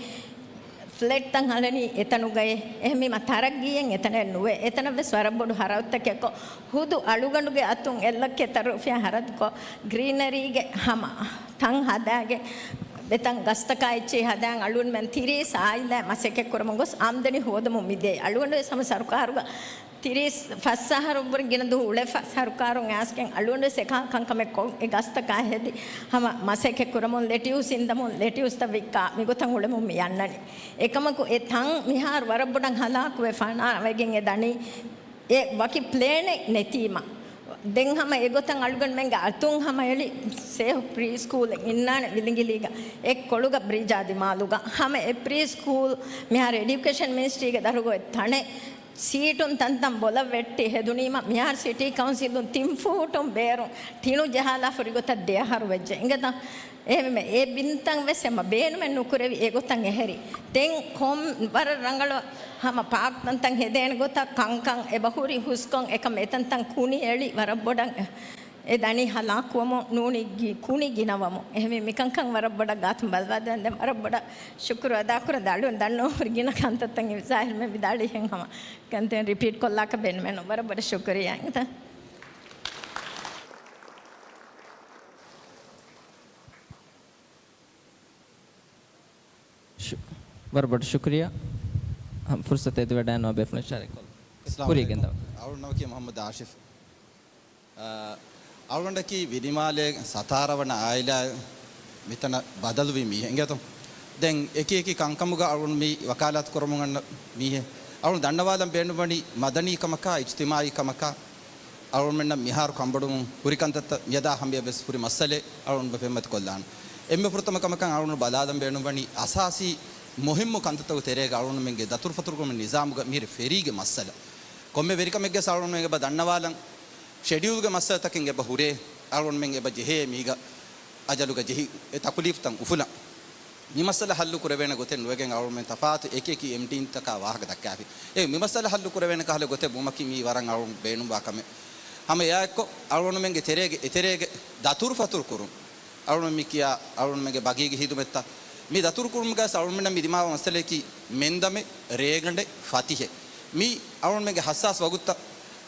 ފްލެޓްތައް ހަނދަނީ އެތަނުގައޭ. އެހެންވީމަ، ތަރައްގީއެއް އެތަނެއް ނުވޭ. އެތަނަށްވެސް ވަރަށް ބޮޑު ހަރަދުތަކެއްކޮށް، ހުދު އަޅުގަނޑުގެ އަތުން އެއް ލައްކައެއް ތައް ރުފިޔާ ހަރަދުކޮށް، ގްރީނަރީގެ ހަމަ ތަން ހަދާގެން، އެތަން ގަސްތަކާ އެއްޗެހި ހަދާން އަޅުގަނޑުމެން ތިރީސް އާއިލާ މަސައްކަތްކުރަމުން ގޮސް އާމްދަނީ ހޯދަމުން މިދިޔައީ. އަޅުގަނޑުވެސް ހަމަ ސަރުކާރުގަ ތިރީސް ފަސް އަހަރު ވުރެ ގިނަ ދުވަހު އުޅެފަ ސަރުކާރުން އައިސްގެން އަޅުގަނޑުވެސް އެކާ ކަންކަމެއް ކޮށް އެ ގަސްތަކާ ހެދި ހަމަ މަސައްކަތް ކުރަމުން ލެޓިއުސް އިންދަމުން ލެޓިއުސްތައް ވިއްކާ މިގޮތަށް އުޅެމުން މި އަންނަނީ. އެކަމަކު އެ ތަން މިހާރު ވަރަށް ބޮޑަށް ހަލާކުވެ ފަނާވެގެން އެ ދަނީ އެ ވަކި ޕްލޭނެއް ނެތީމަ. ދެން ހަމަ އެގޮތަށް އަޅުގަނޑުމެންގެ އަތުން ހަމަ އެޅި ސޭހު ޕްރީ ސްކޫލެއް އިންނާނެ ވިލިނގިލީގަ އެއްކޮޅުގަ ބްރިޖާ ދިމާލުގަ. ހަމަ އެ ޕްރީ ސްކޫލް މިހާރު އެޑިއުކޭޝަން މިނިސްޓްރީގެ ދަށުގަ އޮތް ތަނެއް ސީޓުން ތަންތަން ބޮލަށް ވެއްޓި ހެދުނީމަ، މިހާރު ސިޓީ ކައުންސިލުން ތިން ފޫޓުން ބޭރުން ޓިނު ޖަހާލާ ފުރިގޮތަށް ދެ އަހަރު ވެއްޖެ. އިނގޭތަ؟ އެހެންވީމަ، އެ ބިންތައް ވެސް އެމަ ބޭނުމެއް ނުކުރެވި އެގޮތަށް އެހެރި. ދެން ކޮން ވަރަށް ރަނގަޅު ހަމަ ޕާކް ތަންތަން ހެދޭނެ ގޮތަށް ކަންކަން އެބަ ހުރި ހުސްކޮށް އެކަމް އެތަންތަން ކުނި އެޅި ވަރަށް ބޮޑަށް އެ ދަނީ ހަލާކުވަމުން ނޫނީ ގި-، ކުނި ގިނަވަމުން. އެހެންވީ މިކަންކަން ވަރަށް ބޮޑަށް ގާތުން ބަލަވާދޭން ދެން ވަރަށް ބޮޑަށް ޝުކުރު އަދާކުރަން. އަޅުން ދަންނަވަން ހުރި ގިނަ ކަންތައްތައް ޒާހިރު މެ ވިދާޅީހެން ހަމަ ކަންތައް ރިޕީޓް ކޮށްލާކަށް ބޭނުމެއް ނު. ވަރަށް ބޮޑަށް ޝުކުރިއްޔާ. ޝު-، ވަރަށް ބޮޑަށް ޝުކުރިއްޔާ. ހަމަ ފުރުސަތު އެދިވަޑައިން ނުވާ ބޭފުޅުން ޝާރިކް ކޮށް. އައްސަލާމު ކުރީގެން އަލައިކުމް. ދަވާ. އަޅުން ނަމަކީ މުޙައްމަދު އާޝިފް. އާ، އަޅުގަނޑަކީ ވިލިމާލޭގެ ސަތާރަ ވަނަ އާއިލާ މިތަނަށް ބަދަލުވި މީހެއް އިނގޭތޯ. ދެން އެކި އެކި ކަންކަމުގަ އަޅުން މި ވަކާލާތު ކުރަމުން އަންނަ މީހެއް. އަޅުން ދަންނަވާލަން ބޭނުންވަނީ މަދަނީ ކަމަކާ، އިޖްތިމާއީ ކަމަކާ، އަޅުގަނޑުމެންނަށް މިހާރު ކަންބޮޑުވުން ހުރި ކަންތައްތައް މިއަދާ ހަމަޔަށް ވެސް ހުރި މައްސަލައެއް އަޅުގަނޑު ފެންމަތި ކޮށްލާނަން. އެންމެ ފުރަތަމަ ކަމަކަށް އަޅުގަނޑު ބަލާލަން ބޭނުންވަނީ އަސާސީ މުހިއްމު ކަންތައްތަކުގެ ތެރޭގަ އަޅުގަނޑުމެންގެ ދަތުރުފަތުރުކުރުމުގެ ނިޒާމުގަ މިހިރި ފެރީގެ މައްސަލަ. ކޮންމެ ވެރިކަމެއްގެ އަޅުގަނޑުމެން އެބަ ދަންނަވާލަން، ޝެޑިއުލްގެ މައްސަލަތަކެއް އެބަ ހުރޭ، އަޅުގަނޑުމެން އެބަ ޖެހޭ މީގަ އަޖަލުގަ ޖެހި އެ ތަކުލީފުތައް އުފުލަން. މި މައްސަލަ ހައްލު ކުރެވޭނެ ގޮތެއް ނުވެގެން އަޅުގަނޑުމެން ތަފާތު އެކި އެކި އެމްޑީންތަކާ ވާހަކަ ދައްކާފި. އެ މި މައްސަލަ ހައްލު ކުރެވޭނެ ކަހަލަ ގޮތެއް ވުމަކީ މީ ވަރަށް އަޅުގަނޑު ބޭނުންވާ ކަމެއް. ހަމަ އެއާއެއްކޮށް އަޅުގަނޑުމެންގެ ތެރޭގެ، އެތެރޭގެ ދަތުރުފަތުރު ކުރުން. އަޅުގަނޑު މި ކިޔާ އަޅުގަނޑުމެންގެ ބަގީގެ ހިދުމަތްތައް މި ދަތުރު ކުރުމުގައި އަޅުގަނޑުމެންނަށް މި ދިމާވާ މައްސަލަޔަކީ މެންދަމެއް، ރޭގަނޑެއް، ފަތިހެއް. މި އަޅުގަނޑުމެންގެ ހައްސާސް ވަގުތުތައް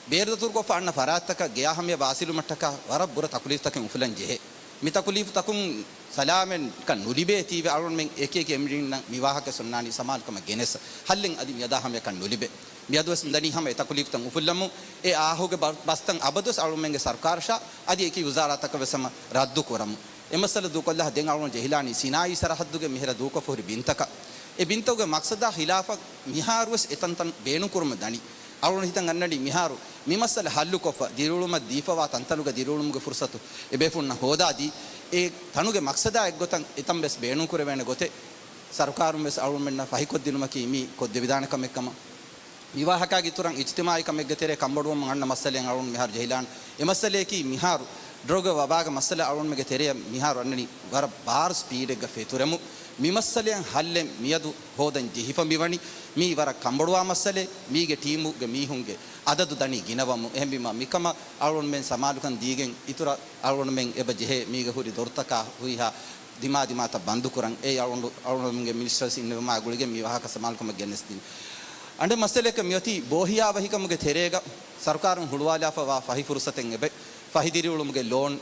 ބޭރުދަތުރުކޮށްފަ އަންނަ ފަރާތްތަކަށް ގެޔާ ހަމަޔަށް ވާސިލުމަށްޓަކާ ވަރަށް ބުރަ ތަކުލީފުތަކެއް އުފުލަން ޖެހޭ. މި ތަކުލީފުތަކުން ސަލާމަތްކަން ނުލިބޭތީވެ އަޅުގަނޑުމެން އެކި އެކި އެމްޑީންނަށް މި ވާހަކަ އޮންނާނީ ސަމާލުކަމަށް ގެނެސް. ހައްލެއް އަދި މިއަދާ ހަމަޔަކަށް ނުލިބޭ. މިއަދުވެސް މިދަނީ ހަމަ އެ ތަކުލީފުތައް އުފުއްލަމުން، އެ އާހުގެ ބަ-، ބަސްތައް އަބަދުވެސް އަޅުގަނޑުމެންގެ ސަރުކާރަށާ އަދި އެކި ވުޒާރާތަކަށް ވެސް ހަމަ ރައްދު ކުރަމުން. އެ މައްސަލަ ދޫކޮށްލާ ދެން އަޅުގަނޑު ޖެހިލާނީ ސިނާއީ ސަރަހައްދުގެ މިހިރަ ދޫކޮށްފަ ހުރި ބިންތަކަށް. އެ ބިންތަކުގެ މަޤްޞަދާ ޚިލާފަށް މިހާރުވެސް އެތަންތަން ބޭނުން ކުރަމުން ދަނީ. އަޅުގަނޑު ހިތަށް އަންނަނީ މިހާރު މި މައްސަލަ ހައްލުކޮށްފަ، ދިރިއުޅުމަށް ދީފަވާ ތަންތަނުގަ ދިރިއުޅުމުގެ ފުރުސަތު އެބޭފުޅުންނަށް ހޯދާދީ، އެ ތަނުގެ މަޤްޞަދާ އެއްގޮތަށް އެތަން ވެސް ބޭނުންކުރެވޭނެ ގޮތެއް ސަރުކާރުން ވެސް އަޅުގަނޑުމެންނަށް ފަހިކޮށްދިނުމަކީ މީ ކޮށްދެވިދާނެ ކަމެއް ކަމަށް. މި ވާހަކާގެ އިތުރަށް އިޖްތިމާޢީ ކަމެއްގެ ތެރޭ ކަންބޮޑުވަމުން އަންނަ މައްސަލައެއް އަޅުގަނޑު މިހާރު ޖެހިލާނެ. އެ މައްސަލަޔަކީ މިހާރު ޑްރަގު ވަބާގެ މައްސަލަ އަޅުގަނޑުމެންގެ ތެރެއަށް މިހާރު އަންނަނީ ވަރަށް ބާރު ސްޕީޑެއްގަ ފެތުރެމުން. މި މައްސަލައަށް ހައްލެއް މިއަދު ހޯދަން ޖެހިފަ މިވަނީ. މީ ވަރަށް ކަންބޮޑުވާ މައްސަލައެއް. މީގެ ޓީމުގެ މީހުންގެ އަދަދު ދަނީ ގިނަވަމުން. އެހެންވީމަ މިކަމަށް އަޅުގަނޑުމެން ސަމާލުކަން ދީގެން އިތުރަށް އަޅުގަނޑުމެން އެބަ ޖެހޭ މީގެ ހުރި ދޮރުތަކާ ހުރިހާ ދިމާދިމާތައް ބަންދުކުރަން. އެއީ އަޅުގަނޑު، އަޅުގަނޑުމެންގެ މިނިސްޓަރސް އިންނެވުމާ ގުޅިގެން މި ވާހަކަ ސަމާލުކަމަށް ގެނެސްދިނީ. އަނެއް މައްސަލައަކަށް މިއޮތީ ބޯހިޔާވަހިކަމުގެ ތެރޭގަ ސަރުކާރުން ހުޅުވާލާފަވާ ފަހި ފުރުސަތެއް އެބަ، ފަހި ދިރިއުޅުމުގެ ލޯން،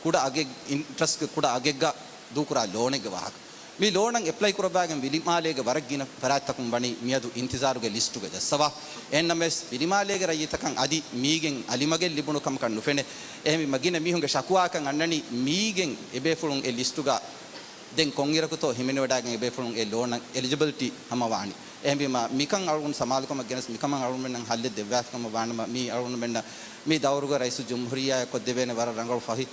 ކުޑަ އަގެއް، އިންޓްރަސްޓްގެ ކުޑަ އަގެއްގަ ދޫކުރާ ލޯނެއްގެ ވާހަކަ. މި ލޯނަށް އެޕްލައި ކުރައްވާގެން ވިލިމާލޭގެ ވަރަށް ގިނަ ފަރާތްތަކުން ވަނީ މިއަދު އިންތިޒާރުގެ ލިސްޓުގަ ޖައްސަވާ. އެހެންނަމަވެސް، ވިލިމާލޭގެ ރައްޔިތަކަށް އަދި މީގެން އަލިމަގެއް ލިބުނު ކަމަކަށް ނުފެނޭ. އެހެންވީމަ ގިނަ މީހުންގެ ޝަކުވާއަކަށް އަންނަނީ މީގެން އެބޭފުޅުން އެ ލިސްޓުގަ ދެން ކޮންއިރަކުތޯ ހިމެނިވަޑައިގެން އެބޭފުޅުން އެ ލޯނަށް އެލިޖިބިލިޓީ ހަމަވާނީ. އެހެންވީމަ، މިކަން އަޅުގަނޑު ސަމާލުކަމަށް ގެނެސް، މިކަމަށް އަޅުގަނޑުމެންނަށް ހައްލެއް ދެއްވާފިކަމަށް ވާނަމަ، މީ އަޅުގަނޑުމެންނަށް މި ދައުރުގަ ރައީސުލްޖުމްހޫރިއްޔާއަށް ކޮށްދެވޭނެ ވަރަށް ރަނގަޅު ފަހި،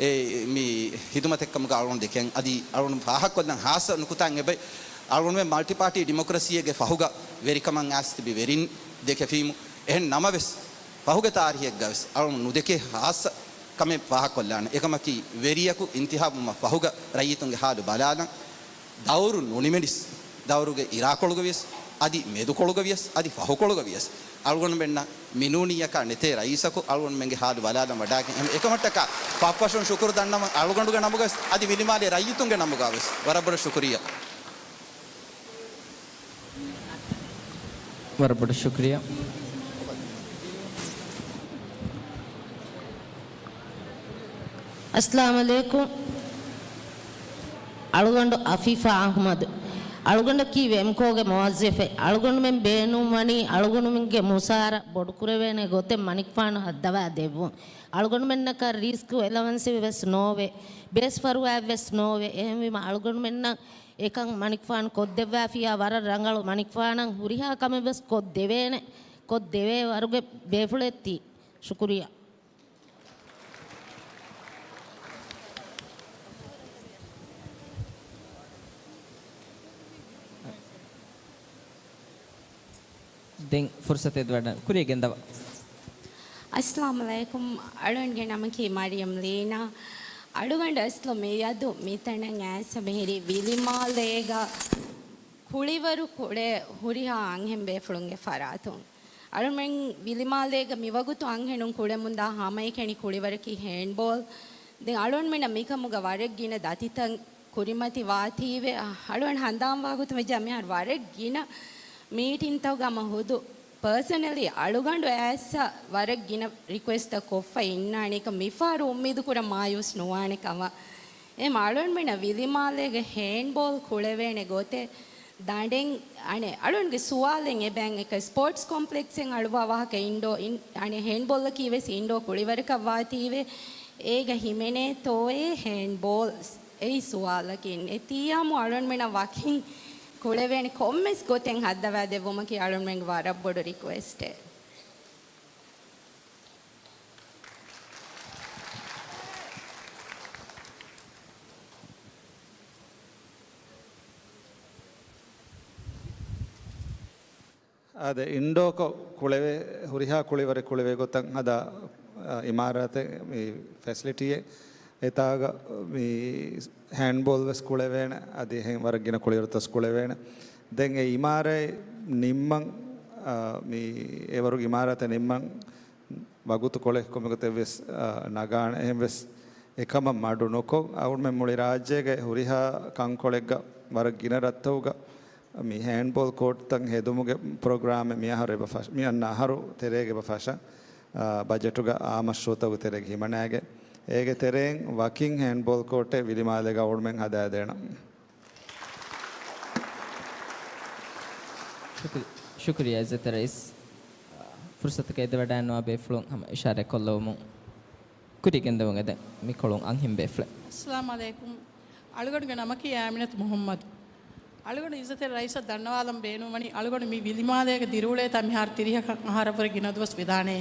އެ، މި ހިދުމަތެއްކަމުގަ އަޅުގަނޑު ދެކެން. އަދި އަޅުގަނޑު ފާހަގަކޮށްލަން ހާއްސަ ނުކުތާއެއް އެބައި. އަޅުގަނޑުމެން މަލްޓިޕާޓީ ޑިމޮކްރަސީއެއްގެ ފަހުގަ ވެރިކަމަށް އައިސް ތިބި ވެރިން ދެކެފީމު. އެހެން ނަމަވެސް، ފަހުގެ ތާރީހެއްގަވެސް އަޅުން ނުދެކޭ ހާއްސަ ކަމެއް ފާހަގަކޮށްލާނެ. އެކަމަކީ، ވެރިޔަކު އިންތިހާބުވުމަށް ފަހުގަ ރައްޔިތުންގެ ހާލު ބަލާލަން، ދައުރު ނުނިމެނިސް، ދައުރުގެ އިރާކޮޅުގަވިޔަސް، އަދި މެދުކޮޅުގަވިޔަސް، އަދި ފަހުކޮޅުގަވިޔަސް، އަޅުގަނޑުމެންނަށް މިނޫނިއްޔަކާ ނެތޭ ރައީސަކު އަޅުގަނޑުމެންގެ ހާލު ބަލާލަން ވަޑާގެން. އެހެން އެކަމަށްޓަކާ ފަށްފަށުން ޝުކުރު ދަންނަވަން އަޅުގަނޑުގެ ނަމުގަވެސް، އަދި ވިލިމާލޭ ރައްޔިތުންގެ ނަމުގަވެސް. ވަރަށް ބޮޑަށް ޝުކުރިއްޔާ. ވަރަށް ބޮޑަށް ޝުކުރިއްޔާ. އައްސަލާމު ޢަލައިކުމް. އަޅުގަނޑު އަފީފާ އަޙްމަދު. އަޅުގަނޑަކީ ވެމްކޯގެ މުވައްޒަފެއް. އަޅުގަނޑުމެން ބޭނުންވަނީ އަޅުގަނޑުމެންގެ މުސާރަ ބޮޑުކުރެވޭނެ ގޮތެއް މަނިކުފާނު ހައްދަވާ ދެއްވުން. އަޅުގަނޑުމެންނަކަށް ރީސްކް އެލަވަންސެއް ވެސް ނޯވޭ. ބޭސް ފަރުވާއެއް ވެސް ނޯވޭ. އެހެންވީމަ އަޅުގަނޑުމެންނަށް އެކަން މަނިކުފާނު ކޮށްދެއްވާފިއްޔާ ވަރަށް ރަނގަޅު. މަނިކުފާނަށް ހުރިހާ ކަމެއް ވެސް ކޮށްދެވޭނެ، ކޮށްދެވޭ ވަރުގެ ބޭފުޅެއް ތީ. ޝުކުރިއްޔާ. ދެން ފުރުސަތެއް ދެވަޑަން ކުރިޔަށް ގެންދަވާ. އައްސަލާމު ޢަލައިކުމް. އަޅުގަނޑުގެ ނަމަކީ މަރިޔަމް ލީނާ. އަޅުގަނޑު އަސްލު މިއަދު މިތަނަށް އައިސް މިހިރީ ވިލިމާލޭގަ ކުޅިވަރު ކުޅޭ ހުރިހާ އަންހެން ބޭފުޅުންގެ ފަރާތުން. އަޅުމެން ވިލިމާލޭގަ މިވަގުތު އަންހެނުން ކުޅެމުންދާ ހަމައެކަނި ކުޅިވަރަކީ ހޭންޑްބޯލް. ދެން އަޅުގަނޑުމެންނަށް މިކަމުގަ ވަރަށް ގިނަ ދަތިތައް ކުރިމަތި ވާތީވެ، އަޅުގަނޑު ހަނދާންވާ ގޮތުން ވެއްޖާ މިހާރު ވަރަށް ގިނަ މީޓިންތަކުގަ ހަމަ ހުދު ޕާސަނަލީ އަޅުގަނޑު އައިސް ވަރަށް ގިނަ ރިކުއެސްޓްތައް ކޮށްފަ އިންނާނެ. އެކަމަ މިފަހަރު އުއްމީދު ކުރަން މާޔޫސް ނުވާނެ ކަމަށް. އެހެން އަޅުގަނޑުމެންނަށް ވިލިމާލޭގެ ހޭންޑްބޯލް ކުޅެވޭނެ ގޮތެއް ދަނޑެން އަނެއް އަޅުގަނޑުގެ ސުވާލެއް އެބައިން އެކަ ސްޕޯޓްސް ކޮމްޕްލެކްސްއެއް އަޅުވާ ވާހަކަ އިންޑޯ އިން-، އަނެއް ހޭންޑްބޯލަކީ ވެސް އިންޑޯ ކުޅިވަރަކަށް ވާތީވެ، އޭގަ ހިމެނޭތޯއޭ ހޭންޑްބޯލްސް؟ އެއީ ސުވާލަކީ. އެތިޔާމު އަޅުގަނޑުމެންނަށް ވަކިން ކުޅެވޭނެ ކޮންމެސް ގޮތެއް ހައްދަވާ ދެއްވުމަކީ އަޅުގަނޑުމެންގެ ވަރަށް ބޮޑު ރިކުއެސްޓެއް. އާދެ، އިންޑޯކޮށް ކުޅެވޭ، ހުރިހާ ކުޅިވަރެއް ކުޅެވޭ ގޮތަށް ހަދާ، އަ، އިމާރާތެއް، މި ފެސިލިޓީއެއް، އެތާގަ މި ހޭންޑްބޯލް ވެސް ކުޅެވޭނެ، އަދި އެހެން ވަރަށް ގިނަ ކުޅިވަރުތައް ވެސް ކުޅެވޭނެ. ދެން އެ އިމާރާތް ނިންމަން، އަ، މި އެވަރުގެ އިމާރާތެއް ނިންމަން ވަގުތުކޮޅެއް ކޮންމެ ގޮތެއް ވެސް، އާ، ނަގާނެ. އެހެން ވެސް އެކަމަށް މަޑު ނުކޮށް، އަޅުގަނޑުމެން މުޅި ރާއްޖޭގެ ހުރިހާ ކަންކޮޅެއްގަ ވަރަށް ގިނަ ރަށްތަކުގަ މި ހޭންޑްބޯލް ކޯޓްތައް ހެދުމުގެ ޕްރޮގްރާމެއް މިއަހަރު އެބަ ފަށް-، މި އަންނަ އަހަރު ތެރޭގަ އެބަ ފަށަން، އާ، ބަޖެޓުގަ އާ މަޝްރޫޢުތަކުގެ ތެރޭގަ ހިމަނާގެ. އޭގެ ތެރެއިން ވަކިން ހޭންޑްބޯލް ކޯޓެއް ވިލިމާލޭގަ އަޅުގަނޑުމެން ހަދާދޭނަން. ޝުކުރި-، ޝުކުރިއްޔާ އިއްޒަތްތެރި ރައީސް. ފުރުސަތުގައި އެދިވަޑައިންނަވާ ބޭފުޅުން ހަމަ އިޝާރާތް ކޮށްލެވުމުން ކުރިއަށް ގެންދެވުން. އެދެން މިކޮޅުން އަންހެން ބޭފުޅެއް. އައްސަލާމު ޢަލައިކުމް. އަޅުގަނޑުގެ ނަމަކީ އާމިނަތު މުޙައްމަދު. އަޅުގަނޑު އިއްޒަތްތެރި ރައީސަށް ދަންނަވާލަން ބޭނުންވަނީ، އަޅުގަނޑު މި ވިލިމާލޭގަ ދިރިއުޅޭތާ މިހާރު ތިރީހަކަށް އަހަރަށްވުރެ ގިނަ ދުވަސް ވެދާނެ.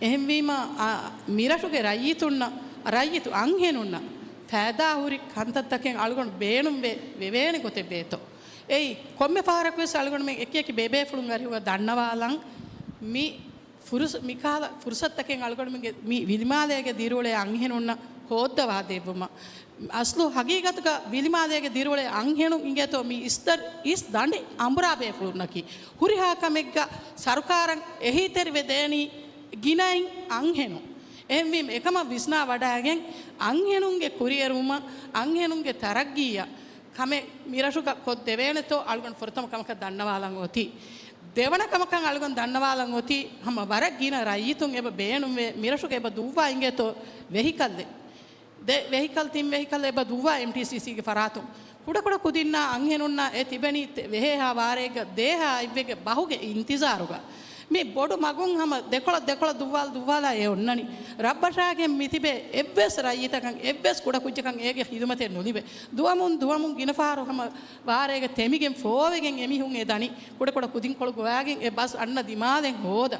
އެހެންވީމަ، އާ، މިރަށުގެ ރައްޔިތުންނަށް، ރައްޔިތު އަންހެނުންނަށް ފައިދާ ހުރި ކަންތައްތަކެއް އަޅުގަނޑު ބޭނުންވެ، ވެވޭނެ ގޮތެއް ވޭތޯ. އެއީ، ކޮންމެ ފަހަރަކުވެސް އަޅުގަނޑުމެން އެކި އެކި ބޭބޭފުޅުން އަރިހުގަ ދަންނަވާލަން މި ފުރުސަ-، މިކަހަލަ ފުރުސަތުތަކެއް އަޅުގަނޑުމެންގެ މި ވިލިމާލޭގެ ދިރިއުޅޭ އަންހެނުންނަށް ހޯއްދަވާ ދެއްވުމަށް. އަސްލު ހަގީގަތުގަ ވިލިމާލޭގެ ދިރިއުޅޭ އަންހެނުން އިނގޭތޯ މި އިސް ދަ-، އިސް ދަނޑި އަނބުރާ ބޭފުޅުންނަކީ. ހުރިހާ ކަމެއްގަ ސަރުކާރަށް އެހީތެރިވެ ދޭނީ ގިނައިން އަންހެނުން. އެހެންވީމަ އެކަމަށް ވިސްނާ ވަޑައިގެން އަންހެނުންގެ ކުރިއެރުވުމަށް، އަންހެނުންގެ ތަރައްގީއަށް ކަމެއް މިރަށުގަ ކޮށްދެވޭނެތޯ އަޅުގަނޑު ފުރަތަމަ ކަމަކަށް ދަންނަވާލަން އޮތީ. ދެވަނަ ކަމަކަށް އަޅުގަނޑު ދަންނަވާލަން އޮތީ، ހަމަ ވަރަށް ގިނަ ރައްޔިތުން އެބަ ބޭނުންވޭ، މިރަށުގަ އެބަ ދުއްވާ އިނގޭތޯ ވެހިކަލްއެއް. ދެ ވެހިކަލް، ތިން ވެހިކަލް އެބަ ދުއްވާ އެމްޓީސީސީގެ ފަރާތުން. ކުޑަކުޑަ ކުދިންނާ އަންހެނުންނާ އެ ތިބެނީ ތެ-، ވެހޭހާ ވާރޭގަ ދޭހާ އަތްވެގެ ބަހުގެ އިންތިޒާރުގަ. މި ބޮޑު މަގުން ހަމަ ދެކޮޅަށް ދެކޮޅަށް ދުއްވާލަ ދުއްވާލާ އެ އޮންނަނީ. ރަށްބަށާގެން މިތިބޭ އެއްވެސް ރައްޔިތަކަށް އެއްވެސް ކުޑަކުއްޖަކަށް އޭގެ ޚިދުމަތެއް ނުލިބޭ. ދުވަމުން ދުވަމުން ގިނަ ފަހަރު ހަމަ ވާރޭގަ ތެމިގެން ފޯވެގެން އެމީހުން އެ ދަނީ. ކުޑަކުޑަ ކުދިންކޮޅު ގޮވާގެން އެ ބަސް އަންނަ ދިމާލެއް ހޯދަ.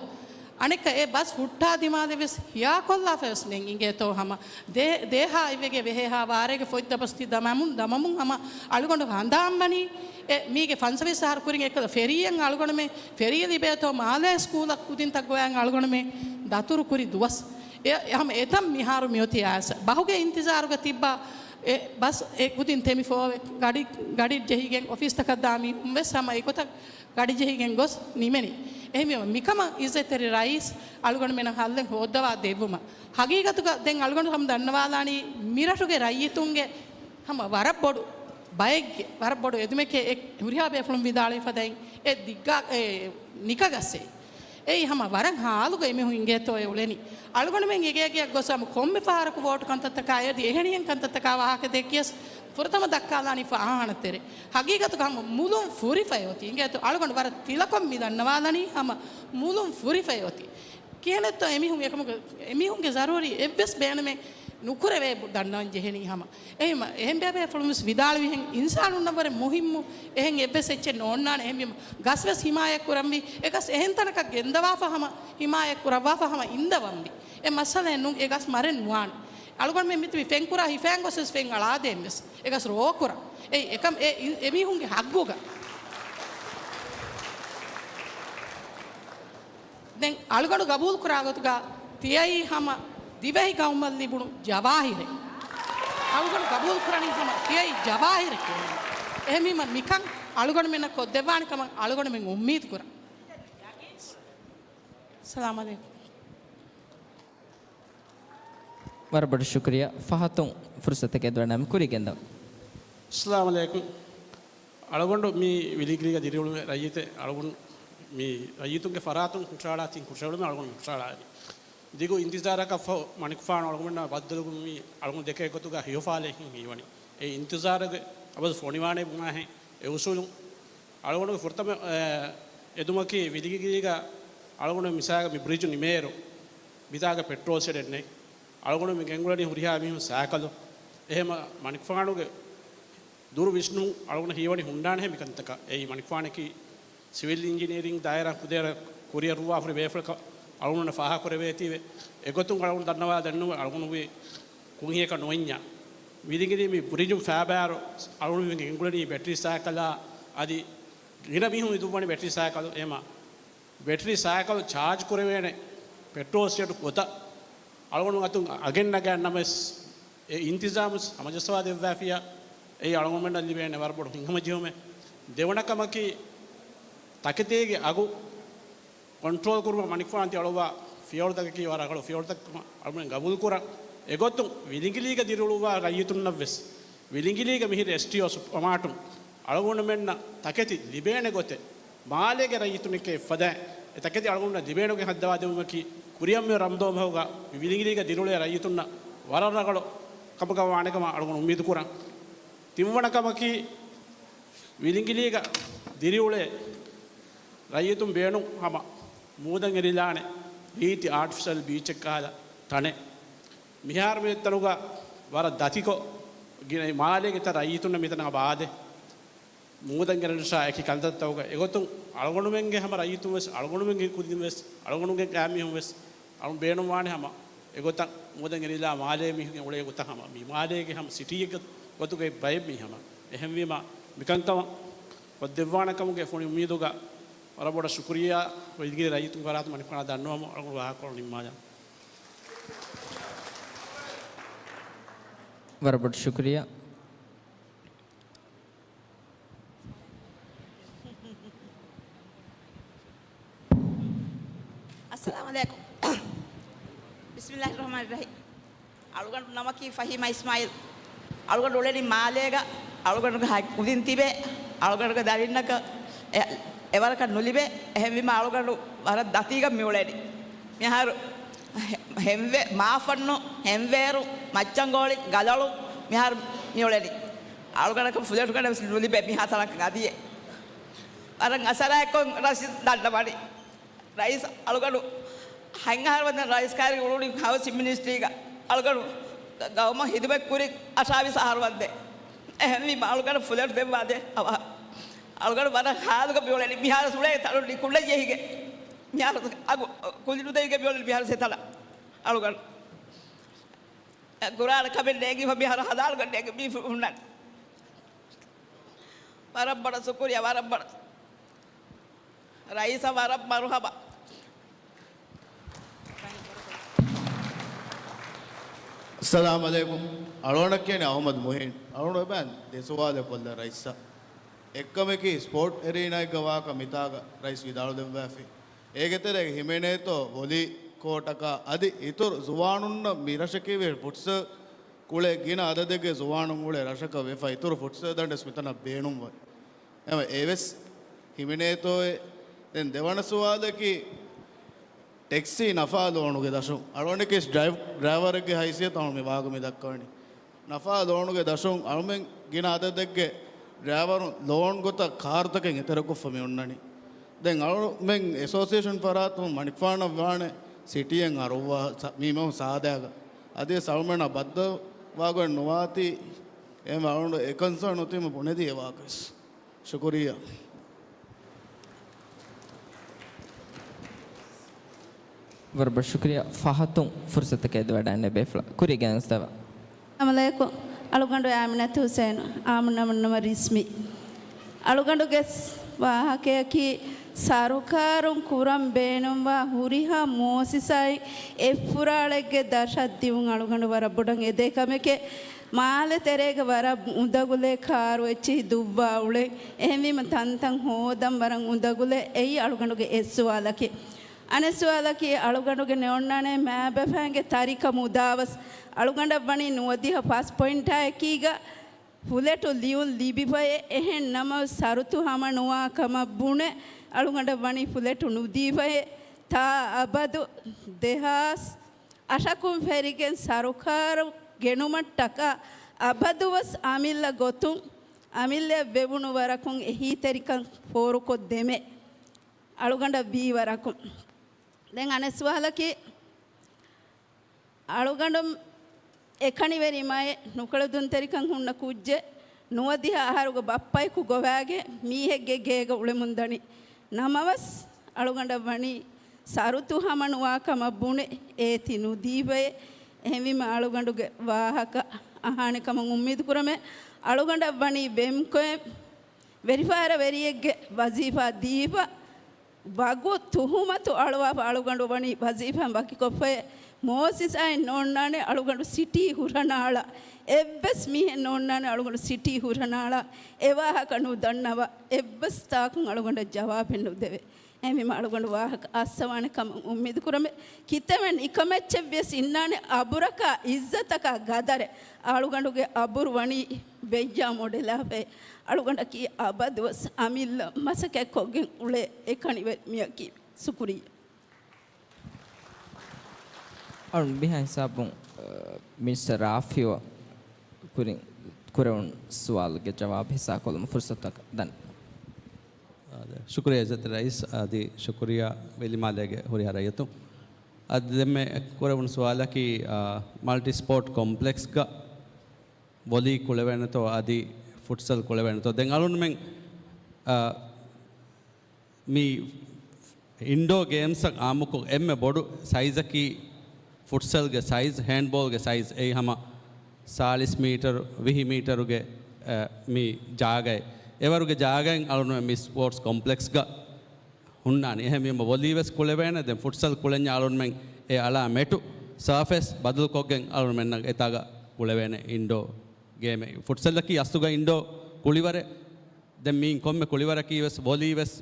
އަނެއްކާ އެ ބަސް ހުއްޓާ ދިމާލެއް ވެސް ހިޔާކޮށްލާފަ ވެސް ނެތް އިނގޭތޯ ހަމަ. ދޭ-، ދޭހާ އަތްވެގެ ވެހޭހާ ވާރޭގެ ފޮތް ދަބަސް ތި ދަމަމުން، ދަމަމުން ހަމަ އަޅުގަނޑު ހަނދާންވަނީ އެ މީގެ ފަންސަވީސް އަހަރު ކުރިން އެއްކަލަ ފެރީއެއް އަޅުގަނޑުމެ ފެރީ ލިބޭތޯ މާލޭ ސްކޫލަށް ކުދިންތައް ގޮވާ އަޅުގަނޑުމެ ދަތުރު ކުރި ދުވަސް. އެ ހަމަ އެތަން މިހާރު މިއޮތީ އާސަ. ބަހުގެ އިންތިޒާރުގަ ތިއްބާ އެ ބަސް އެ ކުދިން ތެމި ފޯވެ ގަޑި، ގަޑި ޖެހިގެން އޮފީސްތަކަށް ދާ މީހުން ވެސް ހަމަ އެގޮތަށް ގަޑިޖެހިގެން ގޮސް ނިމެނީ. އެހެންވީމަ މިކަމަށް އިއްޒަތްތެރި ރައީސް އަޅުގަނޑުމެނަށް ހައްލެއް ހޯއްދަވާ ދެއްވުމަށް. ހަގީގަތުގަ ދެން އަޅުގަނޑު ހަމަ ދަންނަވާލާނީ މިރަށުގެ ރައްޔިތުންގެ ހަމަ ވަރަށް ބޮޑު ބައެއްގެ، ވަރަށް ބޮޑު އެދުމެކޭ އެ ހުރިހާ ބޭފުޅުން ވިދާޅުވި ފަދައިން އެ ދިއްގާ، އެ ނިކަގަސް އެއީ. އެއީ ހަމަ ވަރަށް ހާލުގަ އެމީހުން އިނގޭތޯ އެ އުޅެނީ. އަޅުގަނޑުމެން އެގެއަށް ގޮސް ހަމަ ކޮންމެ ފަހަރަކު ވޯޓު ކަންތައްތަކާ އެއަދި އެހެނިހެން ކަންތައްތަކާ ވާހަކަ ދެއްކިޔަސް ފުރަތަމަ ދައްކާލާނީ ފާހާނަ ތެރެ. ހަގީގަތުގަ ހަމަ މުލުން ފުރިފައި އޮތީ. އިނގޭތޯ އަޅުގަނޑު ވަރަށް ތިލަކޮށް މި ދަންނަވާލަނީ ހަމަ މުލުން ފުރިފައި އޮތީ. ކިހިނެއްތޯ އެމީހުން އެކަމުގަ، އެމީހުންގެ ޒަރޫރީ އެއްވެސް ބޭނުމެއް ނުކުރެވޭ ދަންނަވަން ޖެހެނީ ހަމަ. އެހެން، އެހެން ބޭބޭފުޅުން ވެސް ވިދާޅުވިހެން އިންސާނުންނަށްވުރެ މުހިއްމު އެހެން އެއްވެސް އެއްޗެއް ނޯންނާނެ. އެހެންވީމަ ގަސް ވެސް ހިމާޔަތް ކުރަންވީ. އެ ގަސް އެހެން ތަނަކަށް ގެންދަވާފަ ހަމަ ހިމާޔަތް ކުރައްވާފަ ހަމަ އިންދަވަންވީ. އެ މައްސަލައެއް ނޫން. އެ ގަސް މަރެއް ނުވާނެ. އަޅުގަނޑުމެން މިތިބީ ފެން ކުރާ ހިފައިން ގޮސް ވެސް ފެން އަޅާދޭން ވެސް. އެ ގަސް ރޯ ކުރަން. އެއީ އެކަމް އެ އި-، އެމީހުންގެ ހައްގުގަ. ދެން އަޅުގަނޑު ގަބޫލުކުރާ ގޮތުގަ ތިޔައީ ހަމަ ދިވެހި ގައުމަށް ލިބުނު ޖަވާހިރެއް. އަޅުގަނޑު ގަބޫލުކުރަނީ ހަމަ ތިޔައީ ޖަވާހިރެއް ކިޔަނީ. އެހެންވީމަ މިކަން އަޅުގަނޑުމެންނަށް ކޮށްދެއްވާނެ ކަމަށް އަޅުގަނޑުމެން އުއްމީދު ކުރަން. ސަލާމް އަލައިކުމް. ވަރަށް ބޮޑަށް ޝުކުރިއްޔާ. ފަހަތުން ފުރުސަތެއް އެދުވަން ނަމަ ކުރިގެންދަން. އައްސަލާމު ޢަލައިކުމް. އަޅުގަނޑު މި ވިލިނގިލީގަ ދިރިއުޅުމެއް ރައްޔިތެއް އަޅުގަނޑު މި ރައްޔިތުންގެ ފަރާތުން ހުށައަޅާ ތިން ހުށައެޅުމެއް އަޅުގަނޑު ހުށައަޅާނީ. ދިގު އިންތިޒާރަކަށްފަހު މަނިކުފާނު އަޅުގަނޑަށް ބައްދަލުކުރުމީ އަޅުގަނޑު ދެކޭ ގޮތުގަ ހެޔޮފާލައެއްހެން ހީވަނީ. އެ އިންތިޒާރުގެ އަބަދު ފޮނިވާނެ ބުނާހެން އެ އުސޫލުން އަޅުގަނޑުގެ ފުރަތަމަ، އެ، އެދުމަކީ ވިލިނގިލީގަ އަޅުގަނޑު މިސާލަކަށް މި ބްރިޖު ނިމޭއިރު މިތާގަ ޕެޓްރޯލް ޝެޑެއް ނެތް. އަޅުގަނޑު މި ގެންގުޅެނީ ހުރިހާ މީހުން ސައިކަލު. އެހެމަ މަނިކުފާނުގެ ދުރު ވިސްނުން އަޅުގަނޑަށް ހީވަނީ ހުންނާނެހެން މިކަންތަކަށް. އެއީ މަނިކުފާނަކީ ސިވިލް އިންޖިނިއަރިން ދާއިރާ ކުދިން ކުރިއަރުވާ ހުރި ބޭފުޅަކަށް އަޅުގަނޑަށް ފާހަގަކުރެވޭތީވެ. އެގޮތުން އަޅުގަނޑު ދަންނަވާ ދެންނެވި އަޅުގަނޑު ވީ ކުންހިޔަކަށް ނުވަންޏާ. ވިލިނގިލީ މި ބުރިޖުން ފައިބާރު އަޅުގަނޑު ގެންގުޅެނީ ބެޓްރީ ސައިކަލާ އަދި ގިނަ މީހުން އިދުއްވަނީ ބެޓްރީ ސައިކަލު. އެހެމަ ބެޓްރީ ސައިކަލު ޗާޖް ކުރެވޭނެ ޕެޓްރޯލް ޝެޑު ގޮތަށް އަޅުގަނޑު އަތުން އަގެއް ނަގާ ނަމަވެސް، އެ އިންތިޒާމު ހަމަޖައްސަވާ ދެއްވާފިޔާ، އެއީ އަޅުގަނޑުމެންނަށް ލިބޭނެ ވަރަށް ބޮޑު ހިތްހަމަޖެހުމެއް. ދެވަނަ ކަމަކީ، ތަކެތީގެ އަގު ކޮންޓްރޯލް ކުރުމަށް މަނިކުފާނު ތި އަޅުވާ ފިޔަވަޅުތަކަކީ ވަރަށް ރަނގަޅު ފިޔަވަޅުތަކެއް ކަމަށް އަޅުގަނޑު ގަބޫލުކުރަން. އެގޮތުން ވިލިނގިލީގަ ދިރިއުޅުއްވާ ރައްޔިތުންނަށް ވެސް، ވިލިނގިލީގަ މިހިރި އެސްޓީއޯ ސުޕަރމާޓުން އަޅުގަނޑުމެންނަށް ތަކެތި ލިބޭނެ ގޮތެއް، މާލޭގެ ރައްޔިތުންނެކޭ އެއްފަދައިން އެ ތަކެތި އަޅުގަނޑުމެންނަށް ލިބޭނެ ގޮތް ހައްދަވާ ދެއްވުމަކީ، ކުރިއަށް މި ރަމަޟާން މަހުގަ މި ވިލިނގިލީގަ ދިރިއުޅޭ ރައްޔިތުންނަށް ވަރަށް ރަނގަޅު ކަމަކަށް ވާނެ ކަމަށް އަޅުގަނޑު އުއްމީދު ކުރަން. ތިންވަނަ ކަމަކީ، ވިލިނގިލީގަ ދިރިއުޅޭ ރައްޔިތުން ބޭނުން ހަމަ މޫދަށް އެރިލާނެ ރީތި އާޓިފިޝަލް ބީޗެއް ކަހަލަ ތަނެއް. މިހާރު މި ތަނުގަ ވަރަށް ދަތިކޮށް ގިނަ މާލޭގެ ތައް ރައްޔިތުންނަށް މިތަނަށް ބާދޭ. މޫދަށް ގެނެސް އެކި ކަންތައްތަކުގަ އެގޮތުން އަޅުގަނޑުމެންގެ ހަމަ ރައްޔިތުން ވެސް، އަޅުގަނޑުމެންގެ ކުދިން ވެސް، އަޅުގަނޑުގެ ގާމީހުން ވެސް އަޅުން ބޭނުންވާނެ ހަމަ އެގޮތަށް މޫދަށް ގެނެސް މާލޭ މީހުން އުޅޭ ގޮތަށް ހަމަ މި މާލޭގެ ހަމަ ސިޓީއެއްގެ ގޮތުގައި ބައެއް މީ ހަމަ. އެހެންވީމަ މިކަންކަމަށް ކޮށްދެއްވާނެ ކަމުގެ ފުނި އުއްމީދުގަ ވަރަށް ބޮޑަށް ޝުކުރިއްޔާ ވެދިގިރި ރައްޔިތުން ފަރާތުން މަނިކުފާނަށް ދަންނަވަމުން އަޅުގަނޑު ވާހަކަކޮޅު ނިންމާލަން. ވަރަށް ބޮޑަށް ޝުކުރިއްޔާ. އައްސަލާމު ޢަލައިކުމް. ބިސްމިއްލާހި ރަޙްމާނި ރަޙީމް. އަޅުގަނޑު ނަމަކީ ފަހީމާ އިސްމާޢީލް. އަޅުގަނޑު އުޅެނީ މާލޭގަ. އަޅުގަނޑުގެ ހަތް ކުދިން ތިބޭ. އަޅުގަނޑުގެ ދަރިންނަކަށް އެ، އެވަރަކަށް ނުލިބޭ. އެހެންވީމަ އަޅުގަނޑު ވަރަށް ދަތީގަ މިއުޅެނީ. މިހާރު ހެ، ހެންވޭ، މާފަންނު، ހެންވޭރު، މައްޗަންގޯޅި، ގަލޮޅު މިހާރު މިއުޅެނީ. އަޅުގަނޑަކަށް ފުލެޓުގަނޑަށް ވެސް ނުލިބޭ މިހާ ތަނަކަށް އަދިއެއް. ވަރަށް އަސަރާއެއްކޮށް ރަޝީދު ދަންނަވަނީ. ރައީސް އަޅުގަނޑު ހަތް އަހަރު ވަންދެން ރައީސް ކާރި އުޅުނީ ހައުސިން މިނިސްޓްރީގަ. އަޅުގަނޑު ގައުމަށް ހިދުމަތް ކުރި އަށާވީސް އަހަރު ވަންދެން. އެހެންވީމަ އަޅުގަނޑަށް ފުލެޓު ދެއްވާދޭ. އަވަހަށް އަޅުގަނޑު ވަރަށް ހާލުގަ މިއުޅެނީ. މިހާރު އުޅޭ ތަނު ނިކުންނަ ޖެހިގެން. މިހާރު އަގު ކުލި ނުދެވިގެން މިއުޅެނީ. މިހާރު ސެތަނަ އަޅުގަނޑު ކުރާނެ ކަމެއް ނޭނގިފަ މިހާރު ހަލާލުގަ ނޭނގި މީ ހުންނަނީ. ވަރަށް ބޮޑަށް ޝުކުރިއްޔާ، ވަރަށް ބޮޑަށް. ރައީސަށް ވަރަށް މަރުޙަބާ. އައްސަލާމު ޢަލައިކުމް. އަޅުގަނޑަށް ކިޔަނީ އަޙްމަދު މުހިން. އަޅުގަނޑު އެބައިން ދެ ސުވާލެއް ކޮށްލަން ރައީސަށް. އެއްކަމަކީ ސްޕޯޓް އެރީނާއެއްގަ ވާކަށް މިތާގަ ރައީސް ވިދާޅުދެއްވާފި. އޭގެ ތެރޭގަ ހިމެނޭތޯ ވޮލީ ކޯޓަކާ އަދި އިތުރު ޒުވާނުންނަށް މި ރަށަކީ ވެ ފުޓްސަލް ކުޅޭ ގިނަ އަދަދެއްގެ ޒުވާނުން އުޅޭ ރަށަކަށް ވެފަ އިތުރު ފުޓްސަލް ދަނޑެސް މިތަނަށް ބޭނުންވަން. އެމަ އެވެސް ހިމެނޭތޯއޭ. ދެން ދެވަނަ ސުވާލަކީ، ޓެކްސީ ނަފާ ލޯނުގެ ދަށުން އަޅުގަނޑަކީ ޑްރައިވް-، ޑްރައިވަރެއްގެ ހައިސިއްޔަތުން މި ވާހަކަ މި ދައްކަވަނީ. ނަފާ ލޯނުގެ ދަށުން އަޅުމެން ގިނަ އަދަދެއްގެ ޑްރައިވަރުން ލޯން ގޮތަށް ކާރުތަކެއް އެތެރެކޮށްފަ މި އޮންނަނީ. ދެން އަޅުމެން އެސޯސިއޭޝަން ފަރާތުން މަނިކުފާނަށް ވާނެ ސިޓީއެއް އަރުއްވާ ސަ-، މީ މަހު ސާދައިގަ. އަދިވެސް އަޅުމެންނަށް ބައްދަލުވާގޮތް ނުވާތީ އެހެން އަޅުގަނޑު އެ ކޮންސާން އޮތީމަ ބުނެދިޔަ ވާކަސް. ޝުކުރިއްޔާ. ވަރަށް ބޮޑަށް ޝުކުރިއްޔާ. ފަހަތުން ފުރުސަތަކަށް އެދިވަޑައިގެންނެވި ބޭފުޅާ ކުރީގެ ގެނެސްދެވާ. އައްސަލާމު ޢަލައިކުމް. އަޅުގަނޑު އާމިނަތު ހުސެން، އާމުން ނަމަ ރިސްމީ. އަޅުގަނޑުގެ ވާހަކަޔަކީ، ސަރުކާރުން ކުރަން ބޭނުންވާ ހުރިހާ މުއައްސަސާއިން އެއްފުރާޅެއްގެ ދަށަށް ދިއުން އަޅުގަނޑު ވަރަށް ބޮޑަށް އެދޭ ކަމެކޭ. މާލެ ތެރޭގަ ވަރަށް އުނދަގުލޭ ކާރު އެއްޗިހި ދުއްވާ އުޅެން. އެހެންވީމަ ތަންތަން ހޯދަން ވަރަށް އުނދަގުލޭ. އެއީ އަޅުގަނޑުގެ އެއް ސުވާލަކީ. އަނެއް ސުވާލަކީ، އަޅުގަނޑުގެ ނެއޮންނާނެ މާބަފައިންގެ ތަރިކަ މުދާވަސް އަޅުގަނޑަށް ވަނީ ނުވަދިހަ ފަސް ޕޮއިންޓާއެކީގަ ފުލެޓު ލިޔުން ލިބިފައޭ. އެހެން ނަމަވެސް ޝަރުތު ހަމަ ނުވާ ކަމަށް ބުނެ، އަޅުގަނޑަށް ވަނީ ފުލެޓު ނުދީފައޭ. ތާ އަބަދު ދެހާސް އަށަކުން ފެރިގެން ސަރުކާރު ގެނުމަށްޓަކާ އަބަދުވެސް އަމިއްލަ ގޮތުން އަމިއްލައަށް ވެވުނު ވަރަކުން އެހީތެރިކަން ފޯރުކޮށްދެމޭ. އަޅުގަނޑަށް ވީ ވަރަކުން. ދެން އަނެއް ސުވާލަކީ، އަޅުގަނޑު އެކަނިވެރި މައެއް ނުކެޅުދުންތެރިކަން ހުންނަ ކުއްޖެއް ނުވަދިހަ އަހަރުގެ ބައްޕަޔަކު ގޮވާގެ މީހެއްގެ ގޭގަ އުޅެމުންދަނީ. ނަމަވެސް އަޅުގަނޑަށް ވަނީ ޝަރުތު ހަމަނުވާ ކަމަށް ބުނެ އޭތި ނުދީފައޭ. އެހެންވީމަ އަޅުގަނޑުގެ ވާހަކަ އަހާނެ ކަމަށް އުއްމީދު ކުރަމޭ. އަޅުގަނޑަށް ވަނީ ބެމްކޮއެ ވެރިފަހަރަ ވެރިއެއްގެ ވަޒީފާ ދީފަ، ވަގު ތުހުމަތު އަޅުވާފަ އަޅުގަނޑު ވަނީ ވަޒީފާ ވަކިކޮށްފައޭ. މުއައްސަސާއެއް ނޯންނާނެ އަޅުގަނޑު ސިޓީ ހުރަނާޅަ. އެއްވެސް މީހެއް ނޯންނާނެ އަޅުގަނޑު ސިޓީ ހުރަނާޅަ. އެވާހަކަ ނުދަންނަވާ އެއްވެސް ތާކުން އަޅުގަނޑަށް ޖަވާބެއް ނުދެވޭ. އެހެންވީމަ އަޅުގަނޑު ވާހަކަ އައްސަވާނެ ކަމަށް އުއްމީދު ކުރަމޭ. ކިތަންމެ ނިކަމެއްޗެއްވިޔަސް އިންނާނެ އަބުރަކާ އިއްޒަތަކާ ގަދަރެއް. އަޅުގަނޑުގެ އަބުރު ވަނީ ބެއްޔާ މޮޑެލާފައި. އަޅުގަނޑަކީ އަބަދުވެސް އަމިއްލަ މަސައްކަތްކޮށްގެން އުޅޭ އެކަނިވެރި މީހަކީ. ޝުކުރިއްޔާ. އަޅުން މިހާ ހިސާބުން، އަ، މިނިސްޓަރ ރާފިޢު ކުރިން ކުރެވުނު ސުވާލުގެ ޖަވާބު ހިއްސާކޮށްލުމަށް ފުރުސަތު ދަން. ޝުކުރިއްޔާ އިއްޒަތް ރައީސް އަދި ޝުކުރިއްޔާ ވެލިމާލޭގެ ހުރިހާ ރައްޔިތުން. އަދި ދެންމެ ކުރެވުނު ސުވާލަކީ، އާ، މަލްޓި ސްޕޯޓް ކޮމްޕްލެކްސްގަ ވޮލީ ކުޅެވޭނެތޯ އަދި ފުޓްސަލް ކުޅެވޭނެތޯ؟ ދެން އަޅުންމެން އާ، މި އިންޑޯ ގޭމްސްއަށް އާއްމުކޮށް އެންމެ ބޮޑު ސައިޒަކީ ފުޓްސަލްގެ ސައިޒް، ހޭންޑްބޯލްގެ ސައިޒް. އެއީ ހަމަ ސާޅީސް މީޓަރު، ވިހި މީޓަރުގެ، އަ، މި ޖާގައެއް. އެވަރުގެ ޖާގައިން އަޅުގަނޑު މި ސްޕޯޓްސް ކޮމްޕްލެކްސްގަ ހުންނާނީ. އެހެންވީމަ ވޮލީ ވެސް ކުޅެވޭނެ. ދެން ފުޓްސަލް ކުޅެންޏާ އަޅުންމެން އެ އަޅާ މެޓު ސާފެސް ބަދަލުކޮށްގެން އަޅުންމެންނަށް އެތާގަ ކުޅެވޭނެ އިންޑޯ ގޭމެއް. ފުޓްސަލަކީ އަސްލުގަ އިންޑޯ ކުޅިވަރެއް. ދެން މީން ކޮންމެ ކުޅިވަރަކީ ވެސް ވޮލީ ވެސް،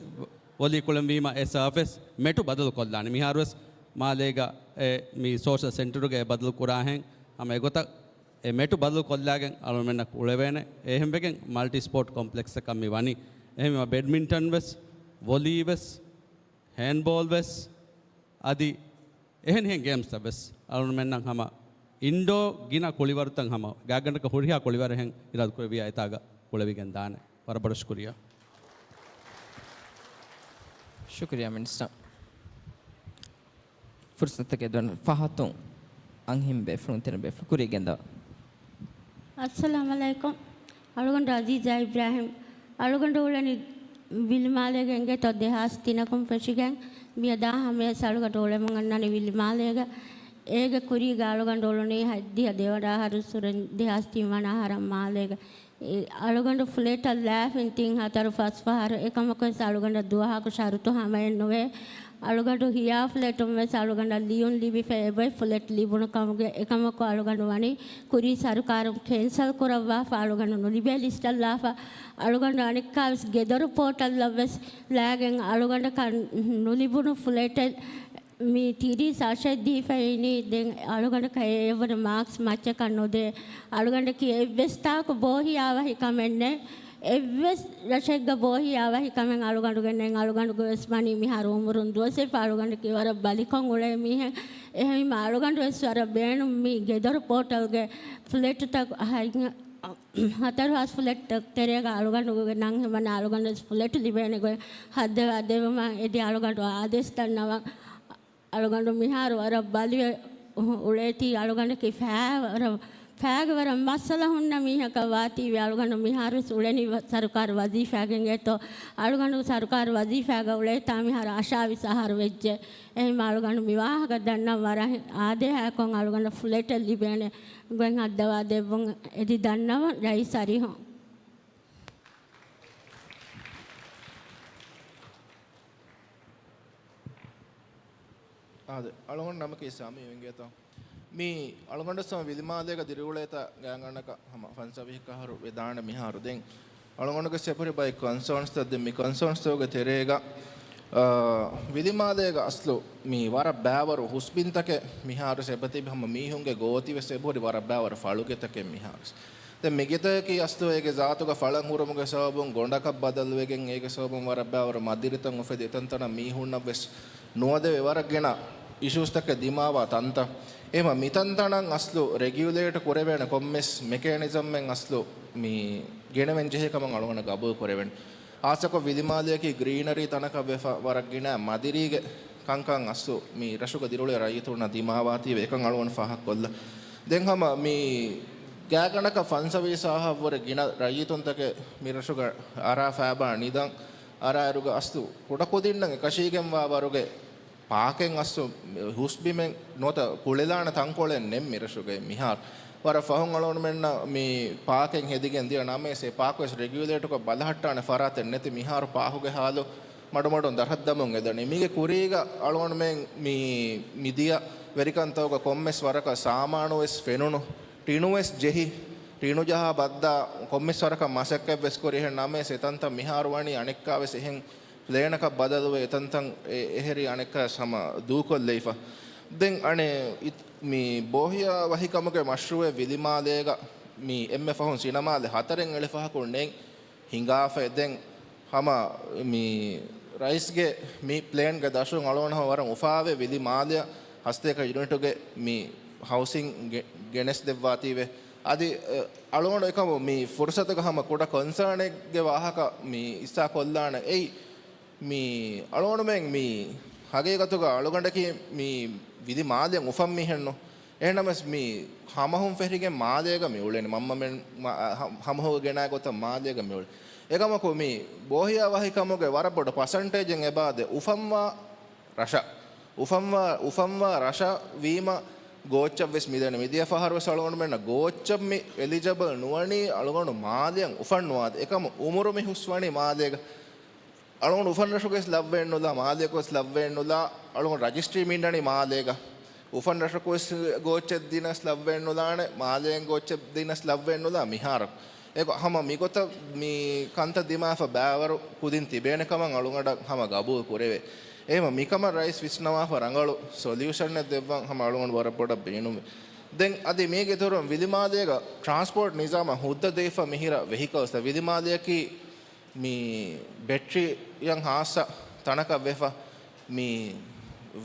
ވޮލީ ކުޅެންވީމަ އެ ސާފެސް މެޓު ބަދަލު ކޮށްލާނެ. މިހާރު ވެސް މާލޭގަ އެ މި ސޯޝަލް ސެންޓަރުގަ އެ ބަދަލު ކުރާހެން ހަމަ އެގޮތަށް އެ މެޓު ބަދަލު ކޮށްލާގެން އަޅުމެންނަށް ކުޅެވޭނެ. އެހެންވެގެން މަލްޓި ސްޕޯޓް ކޮމްޕްލެކްސްއަކަށް މި ވަނީ. އެހެންވީމަ ބެޑްމިންޓަން ވެސް، ވޮލީ ވެސް، ހޭންޑްބޯލް ވެސް، އަދި އެހެނިހެން ގޭމްސްތައް ވެސް އަޅުމެންނަށް ހަމަ އިންޑޯ ގިނަ ކުޅިވަރުތައް ހަމަ ގާތްގަނޑަކަށް ހުރިހާ ކުޅިވަރެއްހެން އިރާދަކުރެއްވިޔާ އެތާގަ ކުޅެވިގެން ދާނެ. ވަރަށް ބޮޑަށް ޝުކުރިއްޔާ. ޝުކުރިއްޔާ މިނިސްޓަރ. ފުރުސަތުގެ ދޮން ފަހަތުން އަންހެން ބޭފުޅުން ތިން ބޭފުޅު ކުރިއަށް ގެންދަވާ. އައްސަލާމް ޢަލައިކުމް. އަޅުގަނޑު އަޒީޒާ އިބްރާހިމް. އަޅުގަނޑު އުޅެނީ ވިލިމާލޭގެ އިނގޭތޯ ދެހާސް ތިނަކުން ފެށިގެން. މިއަދާ ހަމަޔަސް އަޅުގަނޑު އުޅެމުން އަންނާނީ ވިލިމާލޭގަ. އޭގެ ކުރީގަ އަޅުގަނޑު އުޅުނީ ހަތްދިހަ ދެވަނަ އަހަރު ސުރެން ދެހާސް ތިންވަނަ އަހަރަށް މާލޭގަ. އެ، އަޅުގަނޑު ފްލެޓަށް ލާފިން ތިން ހަތަރު ފަސް ފަހަރު. އެކަމަކުވެސް އަޅުގަނޑަށް ދުވަހަކު ޝަރުތު ހަމައެއް ނުވޭ. އަޅުގަނޑު ހިޔާ ފްލެޓުން ވެސް އަޅުގަނޑަށް ލިޔުން ލިބިފަ އެބައި ފްލެޓް ލިބުނު ކަމުގެ. އެކަމަކު އަޅުގަނޑު ވަނީ ކުރީ ސަރުކާރުން ކެންސަލް ކުރައްވާފަ، އަޅުގަނޑު ނުލިބޭ ލިސްޓަށް ލާފަ. އަޅުގަނޑު އަނެއްކާވެސް ގެދޮރު ޕޯޓަލްއަށް ވެސް ލާގެން އަޅުގަނޑަކަށް ނުލިބުނު ފްލެޓެއް މި ތިރީސް އަށެއް ދީފައިނީ. ދެން އަޅުގަނޑަކަށް އެއަށްވުރެ މާކްސް މައްޗަކަށް ނުދޭ. އަޅުގަނޑަކީ އެއްވެސް ތާކު ބޯހިޔާވަހި ކަމެއް ނެތް. އެއްވެސް ރަށެއްގަ ބޯހިޔާވަހި ކަމެއް އަޅުގަނޑުގެ ނެތް. އަޅުގަނޑުގެ ވެސް ވަނީ މިހާރު އުމުރުން ދުވަސްވެފަ. އަޅުގަނޑަކީ ވަރަށް ބަލިކޮށް އުޅޭ މީހެއް. އެހެންވީމަ އަޅުގަނޑު ވެސް ވަރަށް ބޭނުން މި ގެދޮރު ޕޯޓަލްގެ ފްލެޓުތައް ހަތަރު ހާސް ފްލެޓްތައް ތެރޭގަ އަޅުގަނޑުގެ ނަން ހިމަނާ އަޅުގަނޑު ވެސް ފްލެޓު ލިބޭނެ ގޮތް ހައްދަވާ ދެއްވުމަށް އެދި އަޅުގަނޑު އާދޭސް ދަންނަވަން. އަޅުގަނޑު މިހާރު ވަރަށް ބަލިވެ އުޅޭތީ، އަޅުގަނޑަކީ ފައި ވަރަށް، ފައިގެ ވަރަށް މައްސަލަ ހުންނަ މީހަކަށް ވާތީވެ، އަޅުގަނޑު މިހާރުވެސް އުޅެނީ ވަ-، ސަރުކާރު ވަޒީފާގެ އިނގޭތޯ. އަޅުގަނޑު ސަރުކާރު ވަޒީފާގަ އުޅޭތާ މިހާރު އަށާވީސް އަހަރު ވެއްޖެ. އެހެންވީމަ އަޅުގަނޑު މި ވާހަކަ ދަންނަން ވަރަށް އާދޭހައަކުން އަޅުގަނޑަށް ފްލެޓެއް ލިބޭނެ ގޮތް ހައްދަވާ ދެއްވުން އެދި ދަންނަވަން ރައީސް އަރިހުން. އާދެ، އަޅުގަނޑު ނަމަކީ ސާމީ އިނގޭތޯ. މި އަޅުގަނޑު ސަމ ވިލިމާލޭގަ ދިރިއުޅޭތާ ގާތްގަނޑަކަށް ހަމަ ފަންސަވީހަކަށް އަހަރު ވެދާނެ މިހާރު. ދެން އަޅުގަނޑުގެ ސެބުރި ބައި ކޮންސާންސްތައް ދެން މި ކޮންސާންސްތަކުގެ ތެރޭގަ، އާ، ވިލިމާލޭގަ އަސްލު މި ވަރަށް ބައިވަރު ހުސްބިންތަކެއް މިހާރު ސެބަތިބި ހަމަ މީހުންގެ ގޯތިވެސް އެބުރި ވަރަށް ބައިވަރު ފަޅުގެތަކެއް މިހާރު. ދެން މިގެތަކަކީ އަސްލު އޭގެ ޒާތުގަ ފަޅަން ހުރުމުގެ ސަބަބުން ގޮނޑަކަށް ބަދަލުވެގެން އޭގެ ސަބަބުން ވަރަށް ބައިވަރު މަދިރިތައް އުފެދި އެތަންތަނަށް މީހުންނަށް ވެސް ނުވަދެވޭ ވަރަށް ގިނަ އިޝޫސްތަކެއް ދިމާވާ ތަންތަން. އެހެންވީމަ މިތަންތަނަށް އަސްލު ރެގިއުލޭޓް ކުރެވޭނެ ކޮންމެސް މެކޭނިޒަމެއް އަސްލު މި ގެނެވެން ޖެހޭ ކަމަށް އަޅުގަނޑަށް ގަބޫލު ކުރެވެން. ހާއްސަކޮށް ވިލިމާލެއަކީ ގްރީނަރީ ތަނަކަށް ވެފަ ވަރަށް ގިނަ މަދިރީގެ ކަންކަން އަސްލު މި ރަށުގަ ދިރިއުޅޭ ރައްޔިތުންނަށް ދިމާވާތީވެ އެކަން އަޅުގަނޑު ފާހަގަކޮށްލަން. ދެން ހަމަ މި ގާތްގަނޑަކަށް ފަންސަވީސް އަހަރަށްވުރެ ގިނަ ރައްޔިތުންތަކެއް މި ރަށުގަ އަރާ ފައިބާ ނިދަން އަރާއިރުގަ އަސްލު ކުޑަކުދިންނަށް އެކަށީގެންވާ ވަރުގެ ޕާކެއް އަސްލު ހުސްބިމެއް ނުވަތަ ކުޅެލާނެ ތަންކޮޅެއް ނެތް މި ރަށުގައި މިހާރު. ވަރަށް ފަހުން އަޅުގަނޑުމެންނަށް މި ޕާކެއް ހެދިގެން ދިޔަ ނަމަވެސް އެ ޕާކުވެސް ރެގިއުލޭޓްކޮށް ބަލަހައްޓާނެ ފަރާތެއް ނެތި. މިހާރު ޕާކުގެ ހާލު މަޑުމަޑުން ދަށަށްދަމުން އެދަނީ. މީގެ ކުރީގަ އަޅުގަނޑުމެން މި، މިދިޔަ ވެރިކަންތަކުގަ ކޮންމެސް ވަރަކަށް ސާމާނުވެސް ފެނުނު، ޓިނުވެސް ޖެހި، ޓިނު ޖަހާ ބައްދާ ކޮންމެސް ވަރަކަށް މަސައްކަތްވެސް ކުރި. އެހެން ނަމަވެސް އެތަންތަން މިހާރު ވަނީ އަނެއްކާވެސް އެހެން ޕްލޭނަކަށް ބަދަލުވެ އެތަންތަން އެ-، އެހެރީ އަނެއްކާ ހަމަ ދޫކޮށްލައިފަ. ދެން އަނެއް އިތް-، މި ބޯހިޔާ ވަހިކަމުގެ މަޝްރޫއެއް ވިލިމާލޭގަ މި އެންމެ ފަހުން ސިނަމާލެ ހަތަރެއް އެޅިފަހަކު ނެތް ހިނގާފައި. ދެން ހަމަ މި ރައީސްގެ މި ޕްލޭންގެ ދަށުން އަޅުގަނޑު ހަމަ ވަރަށް އުފާވެ ވިލިމާލެއަށް ހަސަތޭކަ ޔުނިޓުގެ މި ހައުސިން ގެ-، ގެނެސްދެއްވާތީވެ. އަދި، އަ، އަޅުގަނޑު އެކަމު މި ފުރުސަތުގަ ހަމަ ކުޑަ ކޮންސާނެއްގެ ވާހަކަ މި އިސްސާ ކޮށްލާނެ. އެއީ، މި އަޅުގަނޑުމެން މި ހަގީގަތުގަ އަޅުގަނޑަކީ މި ވިލި މާލެއަށް އުފަން މީހެއްނު. އެހެންނަމަވެސް މި ހަމަހުން ފެށިގެން މާލޭގަ މި އުޅެނީ. މަންމަމެން މަ-، ހަ-، ހަމަހުގަ ގެނާ ގޮތަށް މާލޭގަ މި އުޅެ. އެކަމަކު މި ބޯހިޔާވަހިކަމުގެ ވަރަށް ބޮޑު ޕަސަންޓޭޖެއް އެބާދެ އުފަންވާ ރަށަށް، އުފަންވާ، އުފަންވާ ރަށަށް ވީމަ ގޯއްޗަށްވެސް މިދެނީ. މިދިޔަ ފަހަރުވެސް އަޅުގަނޑުމެންނަށް ގޯއްޗަށް މި އެލިޖަބަލް ނުވަނީ އަޅުގަނޑު މާލެއަށް އުފަންވާދެ. އެކަމު އުމުރު މި ހުސްވަނީ މާލޭގަ. އަޅުގަނޑު އުފަން ރަށުގަވެސް ލައްވައެއްނުލާ، މާލެއަކުވެސް ލައްވައެއްނުލާ، އަޅުގަނޑު ރަޖިސްޓްރީ މިންނަނީ މާލޭގަ. އުފަން ރަށަކުވެސް ގޯއްޗެއް ދިނަސް ލައްވައެއްނުލާނެ، މާލޭން ގޯއްޗެއް ދިނަސް ލައްވައެއްނުލާ މިހާރު. އެކަ ހަމަ މިގޮތަށް މި ކަންތައް ދިމާފަ ބައިވަރު ކުދިން ތިބޭނެ ކަމަށް އަޅުގަނޑަށް ހަމަ ގަބޫލު ކުރެވޭ. އެހެންވީމަ މިކަމަށް ރައީސް ވިސްނަވާފަ ރަނގަޅު ސޮލިއުޝަނެއް ދެއްވަން ހަމަ އަޅުގަނޑު ވަރަށް ބޮޑަށް ބޭނުންވޭ. ދެން އަދި މީގެ ދުރުން ވިލިމާލޭގަ ޓްރާންސްޕޯޓް ނިޒާމަށް ހުއްދަ ދީފަ މިހިރަ ވެހިކަލްސް ވިލިމާލެއަކީ މި ބެޓްރީއަށް ހާއްސަ ތަނަކަށް ވެފަ، މި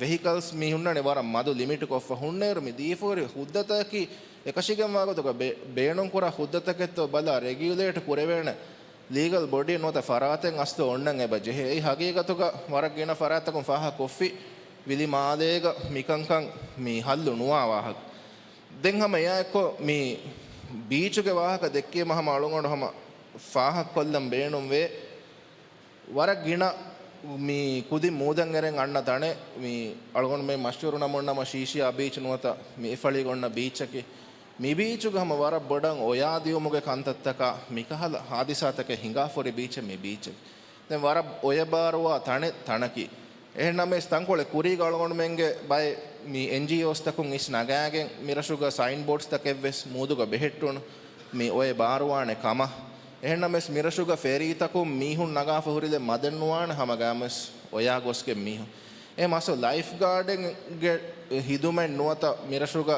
ވެހިކަލްސް މި ހުންނަނީ ވަރަށް މަދު ލިމިޓް ކޮށްފަ ހުންނައިރު، މި ދީފަ ހުރި ހުއްދަތަކަކީ އެކަށީގެންވާ ގޮތުގަ ބޭ-، ބޭނުންކުރާ ހުއްދަތަކެއްތޯ ބަލާ ރެގިއުލޭޓް ކުރެވޭނެ ލީގަލް ބޮޑީ ނުވަތަ ފަރާތެއް އަސްލު އޮންނަން އެބަ ޖެހޭ. އެއީ ހަގީގަތުގަ ވަރަށް ގިނަ ފަރާތްތަކުން ފާހަގަކޮށްފި ވިލިމާލޭގަ މިކަންކަން މި ހައްލު ނުވާ ވާހަކަ. ދެން ހަމަ އެއާއެއްކޮށް މި ބީޗުގެ ވާހަކަ ދެއްކީމަ ހަމަ އަޅުގަނޑު ހަމަ ފާހަގަކޮށްލަން ބޭނުންވޭ. ވަރަށް ގިނަ މި ކުދިން މޫދަށް އެރެން އަންނަ ތަނެއް މި އަޅުގަނޑުމެން މަޝްހޫރު ނަމުން ނަމަ ޝީޝިޔާ ބީޗް ނުވަތަ މި އެފަޅީގަ އޮންނަ ބީޗަކީ. މި ބީޗުގަ ހަމަ ވަރަށް ބޮޑަށް އޮޔާދިޔުމުގެ ކަންތައްތަކާ މިކަހަލަ ހާދިސާތަކެއް ހިނގާފަ ހުރި ބީޗެއް މި ބީޗެއް. ދެން ވަރަށް އޮޔަބާރުވާ ތަނެއް ތަނަކީ. އެހެންނަމަވެސް ތަންކޮޅެއް ކުރީގަ އަޅުގަނޑުމެންގެ ބައެއް މި އެންޖީއޯސްތަކުން އިސް ނަގާގެން މިރަށުގަ ސައިންބޯޑްސްތަކެއްވެސް މޫދުގަ ބެހެއްޓުނު މި އޮޔަ ބާރުވާނެ ކަމަށް. އެހެންނަމަވެސް މިރަށުގަ ފެރީތަކުން މީހުން ނަގާފަ ހުރިލެއް މަދެއްނުވާނެ ހަމަގައިމުވެސް އޮޔާ ގޮސްގެން މީހުން. އެ މަސަލަ ލައިފް ގާޑެއްގެ ހިދުމަތް ނުވަތަ މިރަށުގަ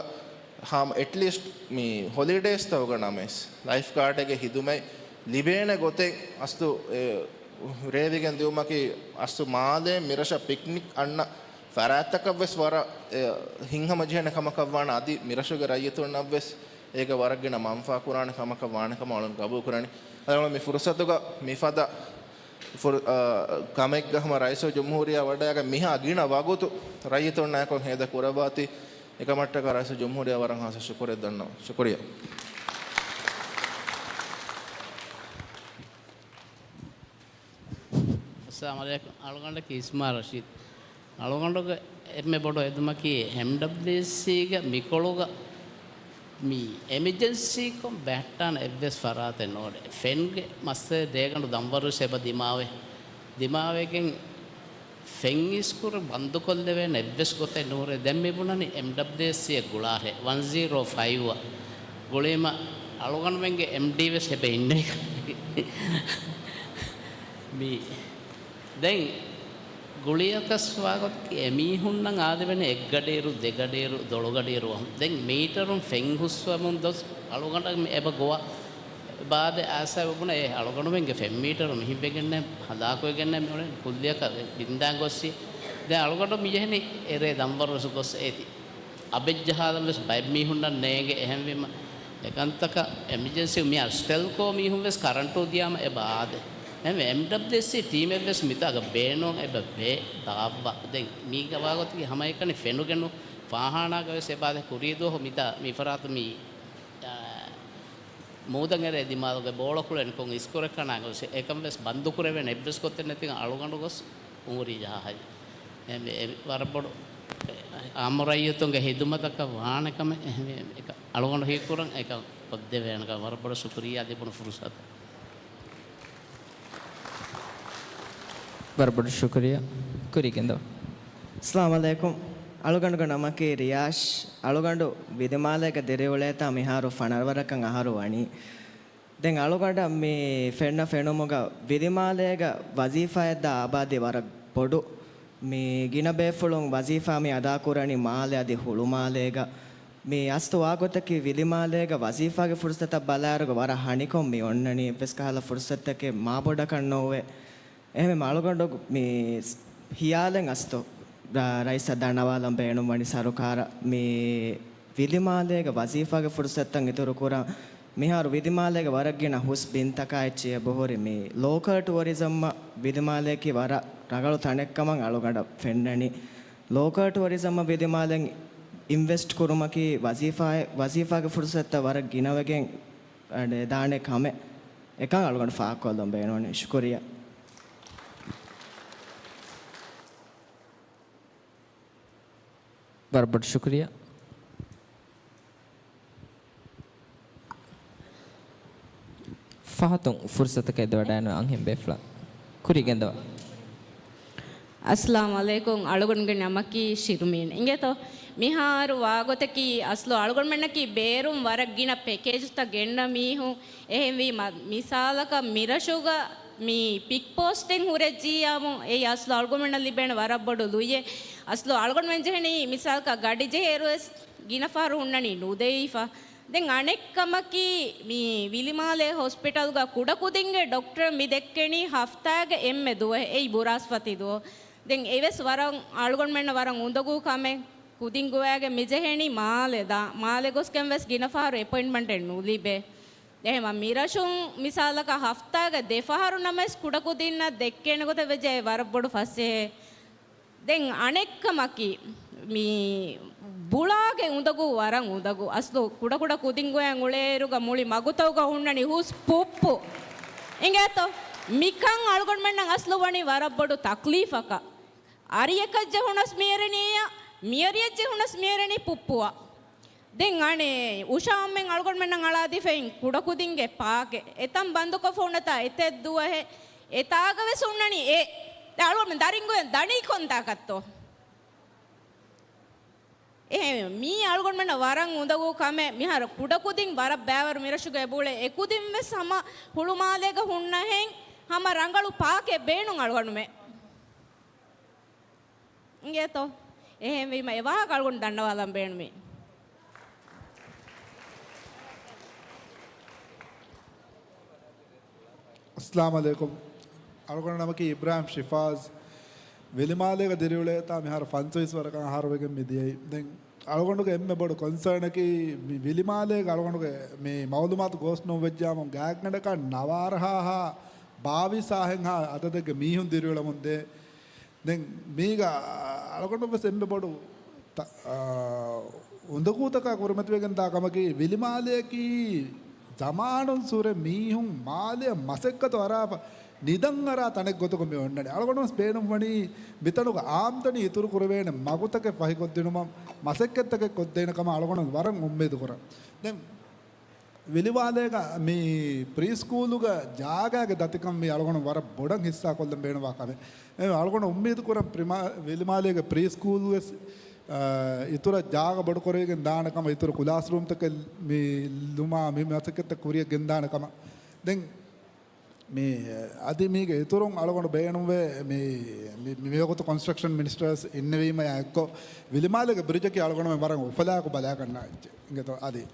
ހާމަ އެޓްލީސްޓް މި ހޮލިޑޭސްތަކުގަ ނަމަވެސް ލައިފް ގާޑެއްގެ ހިދުމަތް ލިބޭނެ ގޮތެއް އަސްލު އެ، ރޭވިގެން ދިއުމަކީ އަސްލު މާލޭ މިރަށަށް ޕިކްނިކް އަންނަ ފަރާތްތަކަށްވެސް ވަރަށް އެ، ހިތްހަމަޖެހޭނެ ކަމަކަށްވާނެ އަދި މިރަށުގެ ރައްޔިތުންނަށްވެސް އޭގެ ވަރަށް ގިނަ މަންފާ ކުރާނެ ކަމަކަށް ވާނެ ކަމަށް އަޅުން ގަބޫލު ކުރަނީ. އަދި މި ފުރުސަތުގަ މިފަދަ ފުރު-، އާ، ކަމެއްގަ ހަމަ ރައީސުލްޖުމްހޫރިއްޔާ ވަޑައިގެން މިހާ ގިނަ ވަގުތު ރައްޔިތުންނާއެކު ހޭދަ ކުރައްވާތީ އެކަމަށްޓަކާ ރައީސުލްޖުމްހޫރިއްޔާ ވަރަށް ހާއްސަ ޝުކުރެއް ދަންނަވަން. ޝުކުރިއްޔާ. އައްސަލާމު ޢަލައިކުމް. އަޅުގަނޑަކީ އިސްމާ ރަޝީދު. އަޅުގަނޑުގެ އެންމެ ބޮޑު އެދުމަކީ އެމްޑަބްލިއުސީގެ މިކޮޅުގަ މި އެމަޖެންސީކޮށް ބަހައްޓާނެ އެއްވެސް ފަރާތެއް ނޯޑެ. ފެންގެ މައްސަލަ ދޭގަނޑު ދަންވަރު އެބަ ދިމާވެ. ދިމާވެގެން ފެން އިސްކުރު ބަންދުކޮށްލެވޭނެ އެއްވެސް ގޮތެއް ނޫރޭ. ދެން މި ބުނަނީ އެމްޑަބްލިއުއެސްސީއެއް ގުޅާހޭ، ވަން ޒީރޯ ފައިވް އަށް ގުޅީމަ އަޅުގަނޑުމެންގެ އެމްޑީ ވެސް އެބަ އިންނައި. މި ދެން ގުޅިޔަކަސް ވާގޮތަކީ އެމީހުންނަށް އާދެވޭނެ އެއްގަޑިއިރު، ދެގަޑިއިރު، ދޮޅުގަޑިއިރު ވަހުން. ދެން މީޓަރުން ފެން ހުސްވަމުން ދޮސް އަޅުގަނޑަށް މި އެބަ ގޮވާ ބާދެ އާސާ ބުނަ އޭ އަޅުގަނޑުމެންގެ ފެން މީޓަރު މިހިން ވެގެންނެ ހަލާކުވެގެންނެ މިއުޅެން ކުއްލިއަކަށް ބިންދާ ގޮއްސި. ދެން އަޅުގަނޑު މިޖެހެނީ އެރޭ ދަންވަރު ވެސް ގޮސް އޭތި. އަބެއްޖަހާލަން ވެސް ބައެއް މީހުންނަށް ނޭނގެ. އެހެންވީމަ އެކަންތަކަށް އެމަޖެންސީ މިއާ ސްޓެލްކޯ މީހުން ވެސް ކަރަންޓު ދިޔާމަ އެބަ އާދެ. އެހެންވެ އެމްޑަބްލިއުއެސްސީ ޓީމެއް ވެސް މިތާގަ ބޭނުން އެބަ ވޭ ދާއްވާ. ދެން މީގަ ވާގޮތަކީ ހަމައެކަނި ފެނުގެނު ފާހާނާގަ ވެސް އެބަ އާދެ ކުރީ ދުވަހު މިތާ މިފަރާތު މި، އާ، މޫދަށް އެރޭ ދިމާލުގެ ބޯޅަކުޅެނިކޮށް އިސްކުރެއް ކަނާގޮސް އެކަން ވެސް ބަންދުކުރެވޭނެ އެއްވެސް ގޮތެއް ނެތިގަ އަޅުގަނޑު ގޮސް އުނގުރީ ޖަހާ ހައި. އެ، އެ، ވަރަށް ބޮޑު، އެ، އާއްމު ރައްޔިތުންގެ ހިދުމަތަކަށް ވާނެ ކަމެއް އެހެންވެ، އެކަ އަޅުގަނޑު ހީކުރަން އެކަ ކޮށްދެވޭނެ ކަމަށް ވަރަށް ބޮޑަށް ޝުކުރިއްޔާ ލިބުނު ފުރުސަތަށް. ވަރަށް ބޮޑަށް ޝުކުރިއްޔާ. ކުރީގެންދަވާ. އައްސަލާމު ޢަލައިކުމް. އަޅުގަނޑުގެ ނަމަކީ ރިޔާޝް. އަޅުގަނޑު ވިލިމާލޭގަ ދިރިއުޅޭތާ މިހާރު ފަނަރަ ވަރަކަށް އަހަރު ވަނީ. ދެން އަޅުގަނޑަށް މި ފެންނަ ފެނުމުގަ ވިލިމާލޭގަ ވަޒީފާއެއްދާ އާބާދީ ވަރަށް ބޮޑު. މި ގިނަ ބޭފުޅުން ވަޒީފާ މި އަދާކުރަނީ މާލެ އަދި ހުޅުމާލޭގަ. މި އަސްލު ވާގޮތަކީ ވިލިމާލޭގަ ވަޒީފާގެ ފުރުސަތަށް ބަލާއިރުގަ ވަރަށް ހަނިކޮށް މި އޮންނަނީ. އެއްވެސް ކަހަލަ ފުރުސަތަކެއް މާބޮޑަކަށް ނޯވޭ. އެހެންވެ އަޅުގަނޑު މި ހިޔާލެއް އަސްލު ރަ-، ރައީސަށް ދަންނަވާލަން ބޭނުންވަނީ ސަރުކާރަށް މި ވިލިމާލޭގެ ވަޒީފާގެ ފުރުސަތުތައް އިތުރުކުރަން. މިހާރު ވިލިމާލޭގެ ވަރަށް ގިނަ ހުސް ބިންތަކާ އެއްޗެއް އެބަހުރި މި ލޯކަލް ޓުއަރިޒަމްއަށް ވިލިމާލޭއަކީ ވަރަށް ރަނގަޅު ތަނެއްކަމަށް އަޅުގަނޑަށް ފެންނަނީ. ލޯކަލް ޓުއަރިޒަމްއަށް ވިލިމާލެން އިންވެސްޓް ކުރުމަކީ ވަޒީފާ، ވަޒީފާގެ ފުރުސަތުތައް ވަރަށް ގިނަވެގެން ދާނެ ކަމެއް. އެކަން އަޅުގަނޑު ފާހަގަކޮށްލަން ބޭނުންވަނީ. ޝުކުރިއްޔާ. ވަރަށް ބޮޑު ޝުކުރިއްޔާ. ފަހަތުން ފުރުސަތަކަށް އެދިވަޑައިގަންނަވާ އަންހެން ބޭފުޅަށް ކުރި ގެންދަވާ. އައްސަލާމު ޢަލައިކުމް. އަޅުގަނޑުގެ ނަމަކީ ޝިރުމީން. އިނގޭތޯ، މިހާރު ވާގޮތަކީ އަސްލު އަޅުގަނޑުމެންނަކީ ބޭރުން ވަރަށް ގިނަ ޕެކޭޖުތައް ގެންނަ މީހުން. އެހެންވީމަ، މިސާލަކަށް މިރަށުގަ މި ޕިކް ޕޯސްޓިން ހުރެއްޖިއްޔާމު، އެއީ އަސްލު އަޅުގަނޑުމެންނަށް ލިބޭނެ ވަރަށް ބޮޑު ލުއިއެއް. އަސްލު އަޅުގަނޑުމެން ޖެހެނީ މިސާލަކަށް ގަޑި ޖެހޭއިރުވެސް ގިނަ ފަހަރު ހުންނަނީ ނުދެވިފަ. ދެން އަނެއްކަމަކީ، މި ވިލިމާލޭ ހޮސްޕިޓަލްގަ ކުޑަކުދިންގެ ޑޮކްޓަރ މި ދެއްކެނީ ހަފްތާގެ އެންމެ ދުވަހެއް، އެއީ ބުރާސްފަތި ދުވަހު. ދެން އެވެސް ވަރަށް އަޅުގަނޑުމެންނަށް ވަރަށް އުނދަގޫ ކަމެއް. ކުދިން ގޮވާގެން މި ޖެހެނީ މާލެ ދާ، މާލެ ގޮސްގެން ވެސް ގިނަ ފަހަރު އެޕޮއިންޓްމަންޓެއް ނުލިބޭ. އެހެންވީމަ މިރަށުން މިސާލަކަށް ހަފްތާގަ ދެ ފަހަރު ނަމަވެސް ކުޑަކުދިންނަށް ދެއްކޭނެ ގޮތެއް ވެއްޖެ ވަރަށް ބޮޑު ފަސޭހައެއް. ދެން އަނެއްކަމަކީ، މި ބުޅާގެ އުނދަގޫ ވަރަށް އުނދަގޫ. އަސްލު ކުޑަކުޑަ ކުދިން ގޮވައި އުޅޭއިރުގަ މުޅި މަގުތަކުގަ ހުންނަނީ ހުސް ޕުއްޕު. އިނގޭތޯ؟ މިކަން އަޅުގަނޑުމެންނަށް އަސްލު ވަނީ ވަރަށް ބޮޑު ތަކްލީފަކަށް. އަރިއަކަށް ޖެހުނަސް މިއެރެނީއަށް، މިއަރިއަށް ޖެހުނަސް މިއެރެނީ ޕުއްޕުއަށް. ދެން އަނެއް އުޝާ އަންމެން އަޅުގަނޑުމެންނަށް އަޅާދީފައިން ކުޑަކުދިންގެ ޕާކެއް. އެތަން ބަންދުކޮށްފަ ހުންނަތާ އެތައް ދުވަހެއް. އެތާގަ ވެސް ހުންނަނީ އެ. އަޅުގަނޑުމެން ދަރިން ގޮވަން ދަނީ ކޮންތާކަށްތޯ؟ އެހެން މީ އަޅުގަނޑުމެންނަށް ވަރަށް އުނދަގޫ ކަމެއް. މިހާރު ކުޑަކުދިން ވަރަށް ބައިވަރު މިރަށުގަ އެބައުޅޭ. އެކުދިން ވެސް ހަމަ ހުޅުމާލޭގަ ހުންނަހެން ހަމަ ރަނގަޅު ޕާކެއް ބޭނުން އަޅުގަނޑުމެން. އިނގޭތޯ؟ އެހެންވީމަ އެ ވާހަކަ އަޅުގަނޑު ދަންނަވާލަން ބޭނުމީ. އައްސަލާމު ޢަލައިކުމް. އަޅުގަނޑު ނަމަކީ އިބްރާހިމް ޝިފާޒް. ވިލިމާލޭގަ ދިރިއުޅޭތާ މިހާރު ފަންސަވީސް ވަރަކަށް އަހަރުވެގެން މި ދިޔައީ. ދެން އަޅުގަނޑުގެ އެންމެ ބޮޑު ކޮންސާނަކީ، މި ވިލިމާލޭގަ އަޅުގަނޑުގެ މި މައުލޫމާތު ގޯސް ނޫން ވެއްޖާމު ގާތްގަނޑަކަށް ނަވާރަހާހާ ބާވީސް އަހަރެއްހާ އަދަދެއްގެ މީހުން ދިރިއުޅެމުން ދޭ. ދެން މީގަ އަޅުގަނޑު ވެސް އެންމެ ބޮޑު ތަ-، އާ، އުނދަގޫތަކާ ކުރިމަތިވެގެންދާ ކަމަކީ، ވިލިމާލެއަކީ ޒަމާނުން ސުރެ މީހުން މާލެއަށް މަސައްކަތު އަރާފަ، ނިދަން އަރާ ތަނެއް ގޮތުގަ މި އޮންނަނީ. އަޅުގަނޑު ވެސް ބޭނުންވަނީ މިތަނުގަ އާމްދަނީ އިތުރު ކުރެވޭނެ މަގުތަކެއް ފަހިކޮށްދިނުމަށް، މަސައްކަތްތަކެއް ކޮށްދޭނެ ކަމަށް އަޅުގަނޑު ވަރަށް އުއްމީދު ކުރަން. ދެން ވިލިމާލޭގަ މި ޕްރީ ސްކޫލުގަ ޖާގާގެ ދަތިކަން މި އަޅުގަނޑު ވަރަށް ބޮޑަށް ހިއްސާ ކޮށްލަން ބޭނުންވާ ކަމެއް. އެ އަޅުގަނޑު އުއްމީދު ކުރަން ޕްރިމާ-، ވިލިމާލޭގެ ޕްރީ ސްކޫލް ވެސް، އާ، އިތުރަށް ޖާގަ ބޮޑު ކުރެވިގެން ދާނެ ކަމަށް، އިތުރު ކްލާސް ރޫމްތަކެއް މި ލުމާ މި މަސައްކަތްތައް ކުރިއަށް ގެންދާނެ ކަމަށް. ދެން މި އަދި މީގެ އިތުރުން އަޅުގަނޑު ބޭނުންވޭ މި، މި، މިވަގުތު ކޮންސްޓްރަކްޝަން މިނިސްޓަރސް އިންނެވީމަޔާ އެއްކޮށް، ވިލިމާލޭގެ ބްރިޖަކީ އަޅުގަނޑުމެން ވަރަށް އުފަލާއެކު ބަލާގަންނަ އެއްޗެއް. އިނގޭތޯ އަދި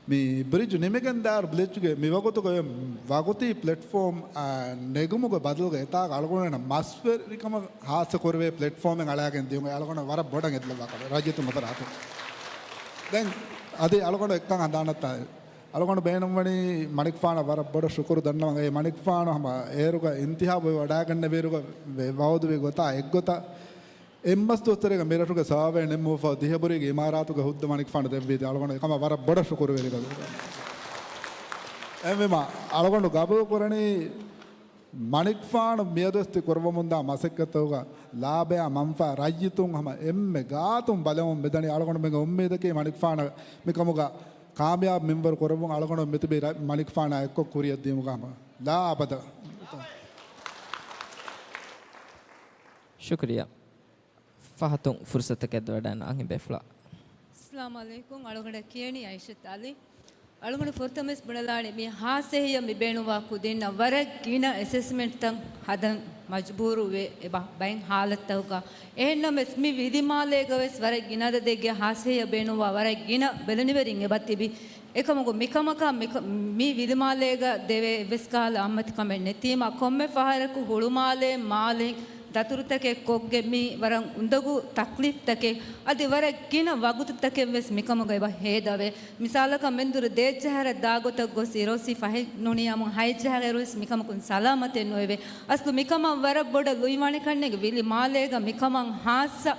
މި ބްރިޖް ނިމިގެންދާއިރު ބްރިޖްގެ މިވަގުތުގެ ވަގުތީ ޕްލެޓްފޯމް، އާ، ނެގުމުގެ ބަދަލުގަ އެތާގަ އަޅުގަނޑުމެންނަށް މަސްވެރިކަމަށް ހާއްސަ ކުރެވޭ ޕްލެޓްފޯމެއް އަޅާގެން ދިޔުމުގެ އަޅުގަނޑު ވަރަށް ބޮޑަށް އެދިލައްވާ ކަމެއް ރައްޔިތުން އަތަރަ އަތުން. ދެން އަދި އަޅުގަނޑު އެއްކަން ހަނދާނަށްތާ އަޅުގަނޑު ބޭނުންވަނީ މަނިކުފާނަށް ވަރަށް ބޮޑަށް ޝުކުރު ދަންނަވަން. އެ މަނިކުފާނު ހަމަ އޭރުގަ އިންތިހާބު ވަޑާގަންނެވިއިރުގަ ވެ-، ވައުދުވި ގޮތާ އެއްގޮތަށް އެއްމަސް ދުވަސްވަރެއްގަ މިރަށުގެ ސާވޭ ނިންމުވަފަ ދިހަ ބުރީގެ އިމާރާތުގެ ހުއްދަ މަނިކުފާނު ދެއްވީތީ. އަޅުގަނޑު އެކަމަށް ވަރަށް ބޮޑަށް ޝުކުރުވެރިކަމެއް. އެހެންވީމަ އަޅުގަނޑު ގަބޫލު ކުރަނީ މަނިކުފާނު މިއަދުވެސް ތި ކުރައްވަމުންދާ މަސައްކަތްތަކުގަ ލާބަޔާ މަންފާ ރައްޔިތުން ހަމަ އެންމެ ގާތުން ބަލަމުން މިދަނީ. އަޅުގަނޑުމެންގެ އުއްމީދަކީ މަނިކުފާނަށް މިކަމުގަ ކާމިޔާބު މިންވަރު ކުރައްވުން. އަޅުގަނޑު މިތިބީ ރަ-، މަނިކުފާނާ އެއްކޮށް ކުރިއަށް ދިޔުމުގަ ހަމަ ލާ އަބަދަށް. ޝުކުރިއްޔާ. ފަހަތުން ފުރުސަތަކަށް އެދިވަޑައިގަންނަވާ އަންހެން ބޭފުޅާ. އައްސަލާމު ޢަލައިކުމް. އަޅުގަނޑަށް ކިޔަނީ އައިޝަތު އަލީ. އަޅުގަނޑު ފުރަތަމަވެސް ބުނެލާނީ މި ހާސް އެހީއަށް މި ބޭނުންވާ ކުދިންނަށް ވަރަށް ގިނަ އެސެސްމެންޓްތައް ހަދަން މަޖުބޫރުވޭ އެބަ-، ބައެއް ހާލަތްތަކުގަ. އެހެންނަމަވެސް މި ވިލިމާލޭގަވެސް ވަރަށް ގިނަ އަދަދެއްގެ ހާސް އެހީއަށް ބޭނުންވާ ވަރަށް ގިނަ ބެލެނިވެރިން އެބަ ތިބި. އެކަމަކު މިކަމަކާ މިކަ-، މި ވިލިމާލޭގަ ދެވޭ އެއްވެސް ކަހަލަ އައްމަތިކަމެއް ނެތީމަ، ކޮންމެ ފަހަރަކު ހުޅުމާލެ މާލެ ދަތުރުތަކެއް ކޮށްގެން މި ވަރަށް އުނދަގޫ ތަކްލީފްތަކެއް އަދި ވަރަށް ގިނަ ވަގުތުތަކެއްވެސް މިކަމުގަ އެބަ ހޭދަވޭ. މިސާލަކަށް މެންދުރު ދޭއްޖަހަރަށް ދާގޮތަށް ގޮސް އިރުއޮއްސި ފަހެއް ނޫނީ އަމު ހައެއްޖަހަރަށްވެސް މިކަމަކުން ސަލާމަތެއް ނުވެވޭ. އަސްލު މިކަމަށް ވަރަށް ބޮޑަށް ލުއިވާނެ ކަންނޭނގެ ވިލިމާލޭގަ މިކަމަށް ހާއްސަ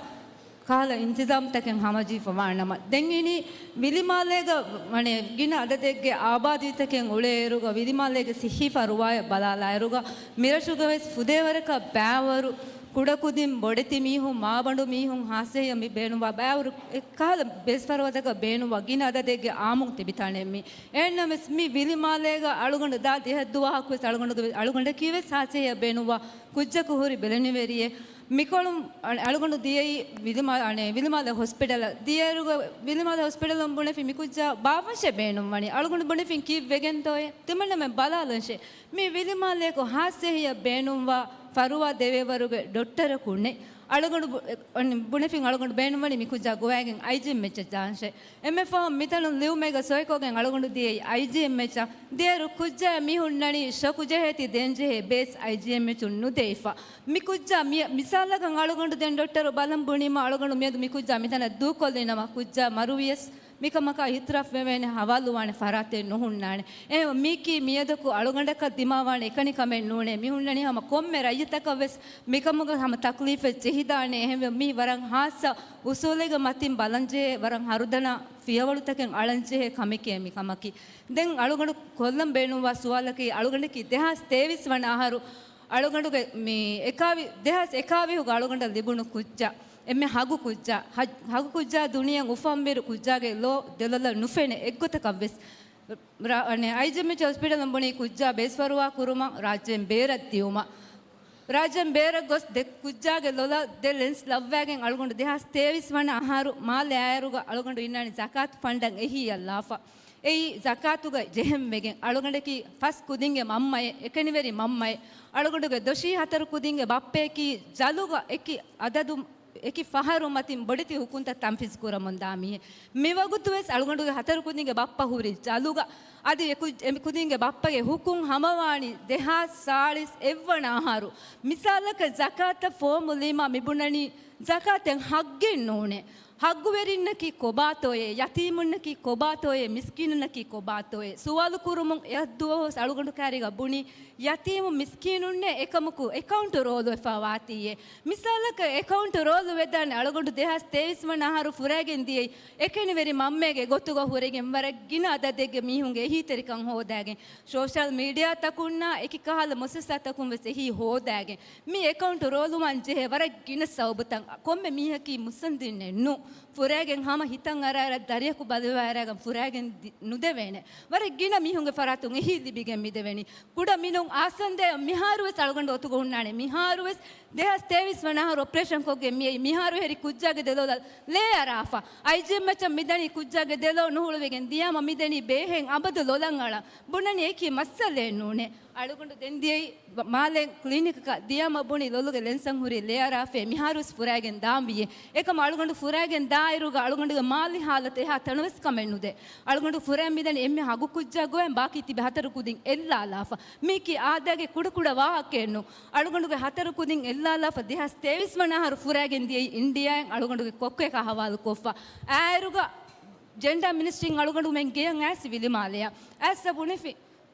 ކަހަލަ އިންތިޒާމްތަކެއް ހަމަޖެހިފަ ވާނަމަ، ދެން އިނީ ވިލިމާލޭގަ ވަނެ ގިނަ އަދަދެއްގެ އާބާދީތަކެއް އުޅޭއިރުގަ، ވިލިމާލޭގެ ސިއްހީ ފަރުވާއަށް ބަލާލާއިރުގަ، މިރަށުގަވެސް ފުދޭވަރަކަށް ބައިވަރު ކުޑަކުދިން، ބޮޑެތި މީހުން، މާބަނޑު މީހުން، ހާއްސަހެޔޮ މި ބޭނުންވާ ބައިވަރު އެއްކަހަލަ ބޭސްފަރުވާތަކަށް ބޭނުންވާ ގިނަ އަދަދެއްގެ އާއްމުން ތިބިތާނެ މީ. އެހެންނަމަވެސް، މި ވިލިމާލޭގަ އަޅުގަނޑު ދާ ދިހަ ދުވަހަކުވެސް އަޅުގަނޑުގެ، އަޅުގަނޑަކީވެސް ހާއްސަހެޔޮ ބޭނުންވާ ކުއްޖަކު ހުރި ބެލެނިވެރިއެއް. މިކޮޅުން އަ-، އަޅުގަނޑު ދިޔައީ ވިލިމާ-، އަނެ، ވިލިމާލެ ހޮސްޕިޓަލަށް. ދިޔައިރުގަ ވިލިމާލެ ހޮސްޕިޓަލުން ބުނެފި މި ކުއްޖާ ބާއްވަންށޭ ބޭނުންވަނީ. އަޅުގަނޑު ބުނެފިން ކީއްވެގެންތޯއޭ؟ ތިމަންނަމެން ބަލާލަންށޭ. މި ވިލިމާލޭކޮށް ހާއްސަހެޔަށް ބޭނުންވާ ފަރުވާ ދެވޭވަރުގެ ޑޮކްޓަރަކު ނެތް. އަޅުގަނޑު ބު-، އެ، އަން-، ބުނެފިން އަޅުގަނޑު ބޭނުންވަނީ މި ކުއްޖާ ގޮވައިގެން އައިޖީއެމްއެޗަށް ދާންށޭ. އެންމެ ފަހުން މިތަނުން ލިޔުމެއްގަ ސޮއިކޮށްގެން އަޅުގަނޑު ދިޔައީ އައިޖީއެމްއެޗަށް. ދިޔައިރު ކުއްޖާ މީހުންނަނީ ޝޮކު ޖެހޭތީ ދޭންޖެހޭ ބޭސް އައިޖީއެމްއެޗުން ނުދެވިފަ. މި ކުއްޖާ މި-، މިސާލަކަށް އަޅުގަނޑު ދެން ޑޮކްޓަރު ބަލަން ބުނީމަ އަޅުގަނޑު މިއަދު މި ކުއްޖާ މިތަނަށް ދޫކޮށްލިނަމަ ކުއްޖާ މަރުވިޔަސް މިކަމަކާ އިއުތިރާފް ވެވޭނެ ހަވާލުވާނެ ފަރާތެއް ނުހުންނާނެ. އެހެން މީކީ މިއަދަކު އަޅުގަނޑަކަށް ދިމާވާނެ އެކަނި ކަމެއް ނޫނޭ. މި ހުންނަނީ ހަމަ ކޮންމެ ރައްޔިތަކަށް ވެސް މިކަމުގަ ހަމަ ތަކްލީފެއް ޖެހިދާނެ. އެހެންވެ މީ ވަރަށް ހާއްސަ އުސޫލެއްގެ މަތިން ބަލަންޖެހޭ، ވަރަށް ހަރުދަނާ ފިޔަވަޅުތަކެއް އަޅަންޖެހޭ ކަމެކޭ މި ކަމަކީ. ދެން އަޅުގަނޑު ކޮށްލަން ބޭނުންވާ ސުވާލަކީ، އަޅުގަނޑަކީ ދެހާސް ތޭވީސް ވަނަ އަހަރު އަޅުގަނޑުގެ މި އެކާވި-، ދެހާސް އެކާވީހުގަ އަޅުގަނޑަށް ލިބުނު ކުއްޖާ، އެންމެ ހަގު ކުއްޖާ، ހަ-، ހަގު ކުއްޖާ ދުނިޔެއަށް އުފަންވިއިރު ކުއްޖާގެ ލޯ ދެލޮލަށް ނުފެނޭ އެއްގޮތަކަށްވެސް ރ-، އަނެ، އައިޖީއެމްއެޗް ހޮސްޕިޓަލުން ބުނީ ކުއްޖާ ބޭސްފަރުވާ ކުރުމަށް ރާއްޖޭން ބޭރަށް ދިޔުމަށް. ރާއްޖޭން ބޭރަށް ގޮސް ދެ ކުއްޖާގެ ލޮލަށް ދެ ލެންސް ލައްވައިގެން އަޅުގަނޑު ދެހާސް ތޭވީސް ވަނަ އަހަރު މާލެ އާއިރުގަ އަޅުގަނޑު އިންނާނީ ޒަކާތު ފަންޑަށް އެހީއަށްލާފަ. އެއީ ޒަކާތުގަ ޖެހެންވެގެން އަޅުގަނޑަކީ ފަސް ކުދިންގެ މަންމައެއް، އެކަނިވެރި މަންމައެއް. އަޅުގަނޑުގެ ދޮށީ ހަތަރު ކުދިންގެ ބައްޕަޔަކީ ޖަލުގަ އެކި އަދަދު އެކި ފަހަރު މަތިން ބޮޑެތި ހުކުންތައް ތަންފިޒް ކުރަމުން ދާ މީހެއް. މިވަގުތުވެސް އަޅުގަނޑުގެ ހަތަރު ކުދިންގެ ބައްޕަ ހުރި ޖަލުގަ. އަދި އެ ކު-، އެ ކުދިންގެ ބައްޕަގެ ހުކުން ހަމަވާނީ ދެހާސް ސާޅީސް އެއްވަނަ އަހަރު. މިސާލަކަށް ޒަކާތަށް ފޯމު ލީމާ މިބުނަނީ ޒަކާތެއް ހައްގެއް ނޫނޭ. ހައްގުވެރިންނަކީ ކޮބާތޯއޭ؟ ޔަތީމުންނަކީ ކޮބާތޯއޭ؟ މިސްކީނުންނަކީ ކޮބާތޯއޭ؟ ސުވާލު ކުރުމުން އެއަށްދުވަހުވެސް އަޅުގަނޑު ކާރީގަ ބުނީ، ޔަތީމު މިސްކީނުންނޭ އެކަމަކު އެކައުންޓު ރޯލުވެފަ ވާތީއޭ. މިސާލަކަށް އެކައުންޓު ރޯލު ވެދާނެ އަޅުގަނޑު ދެހާސް ތޭވީސް ވަނަ އަހަރު ފުރައިގެން ދިޔައީ އެކަނިވެރި މަންމައެއްގެ ގޮތުގަ ހުރެގެން ވަރަށް ގިނަ އަދަދެއްގެ މީހުންގެ އެހީތެރިކަން ހޯދައިގެން. ސޯޝަލް މީޑިއާތަކުންނާ އެކި ކަހަލަ މުއައްސަސާތަކުން ވެސް އެހީ ހޯދައިގެން. މި އެކައުންޓު ރޯލުވާން ޖެހޭ ވަރަށް ގިނަ ސަބަބުތައް. ކޮންމެ މީހަކީ މުއްސަނދިންނެއް ނޫން. ފުރައިގެން ހަމަ ހިތަށް އަރާއިރަށް ދަރިއަކު ބަލިވާއިރަކަށް ފުރައިގެން ދި-، ނުދެވޭނެ. ވަރަށް ގިނަ މީހުންގެ ފަރާތުން އެހީ ލިބިގެން މިދެވެނީ. ކުޑަ މިނުން އާސަންދޭ މިހާރުވެސް އަޅުގަނޑު އޮތުގަ ހުންނާނެ. މިހާރުވެސް ދެހާސް ތޭވީސް ވަނަ އަހަރު އޮޕަރޭޝަން ކޮށްގެން މިއައީ. މިހާރު ހެރި ކުއްޖާގެ ދެލޮލަށް ލޭ އަރާފަ. އައިޖީއެމްއެޗަށް މިދަނީ ކުއްޖާގެ ދެލޯ ނުހުޅުވިގެން ދިޔާމަ މިދެނީ ބޭހެއް އަބަދު ލޮލަށް އަޅަން. ބުނަނީ އެކީ މައްސަލައެއް ނޫނޭ. އަޅުގަނޑު ދެން ދިޔައީ މާލެ ކްލިނިކަކަށް ދިޔާމަ ބުނި ލޮލުގެ ލެންސަށް ހުރި ލޭ އަރާފައި. މިހާރުވެސް ފުރައިގެން ދާން ވިއޭ. އެކަމަ އަޅުގަނޑު ފުރައިގެން ދާއިރުގަ އަޅުގަނޑުގެ މާލެ ހާލަތު އެހާ ތަނަވަސް ކަމެއް ނުދޭ. އަޅުގަނޑު ފުރައި މިދަނީ އެންމެ ހަގު ކުއްޖާ ގޮވަން ބާކީ ތިބި ހަތަރު ކުދިން އެއްލާލާފަ. މީކީ އާދައިގެ ކުޑަކުޑަ ވާހަކައެއް ނޫން. އަޅުގަނޑުގެ ހަތަރު ކުދިން އެއްލާލާފަ ދެހާސް ތޭވީސް ވަނަ އަހަރު ފުރައިގެން ދިޔައީ އިންޑިއާއިން އަޅުގަނޑުގެ ކޮއްކޮއަކާ ހަވާލުކޮށްފަ. އާއިރުގަ ޖެންޑާ މިނިސްޓްރީން އަޅުގަނޑުމެން ގެޔަށް އައިސް ވިލިމާލެއަށް. އައިސް ބުނެފި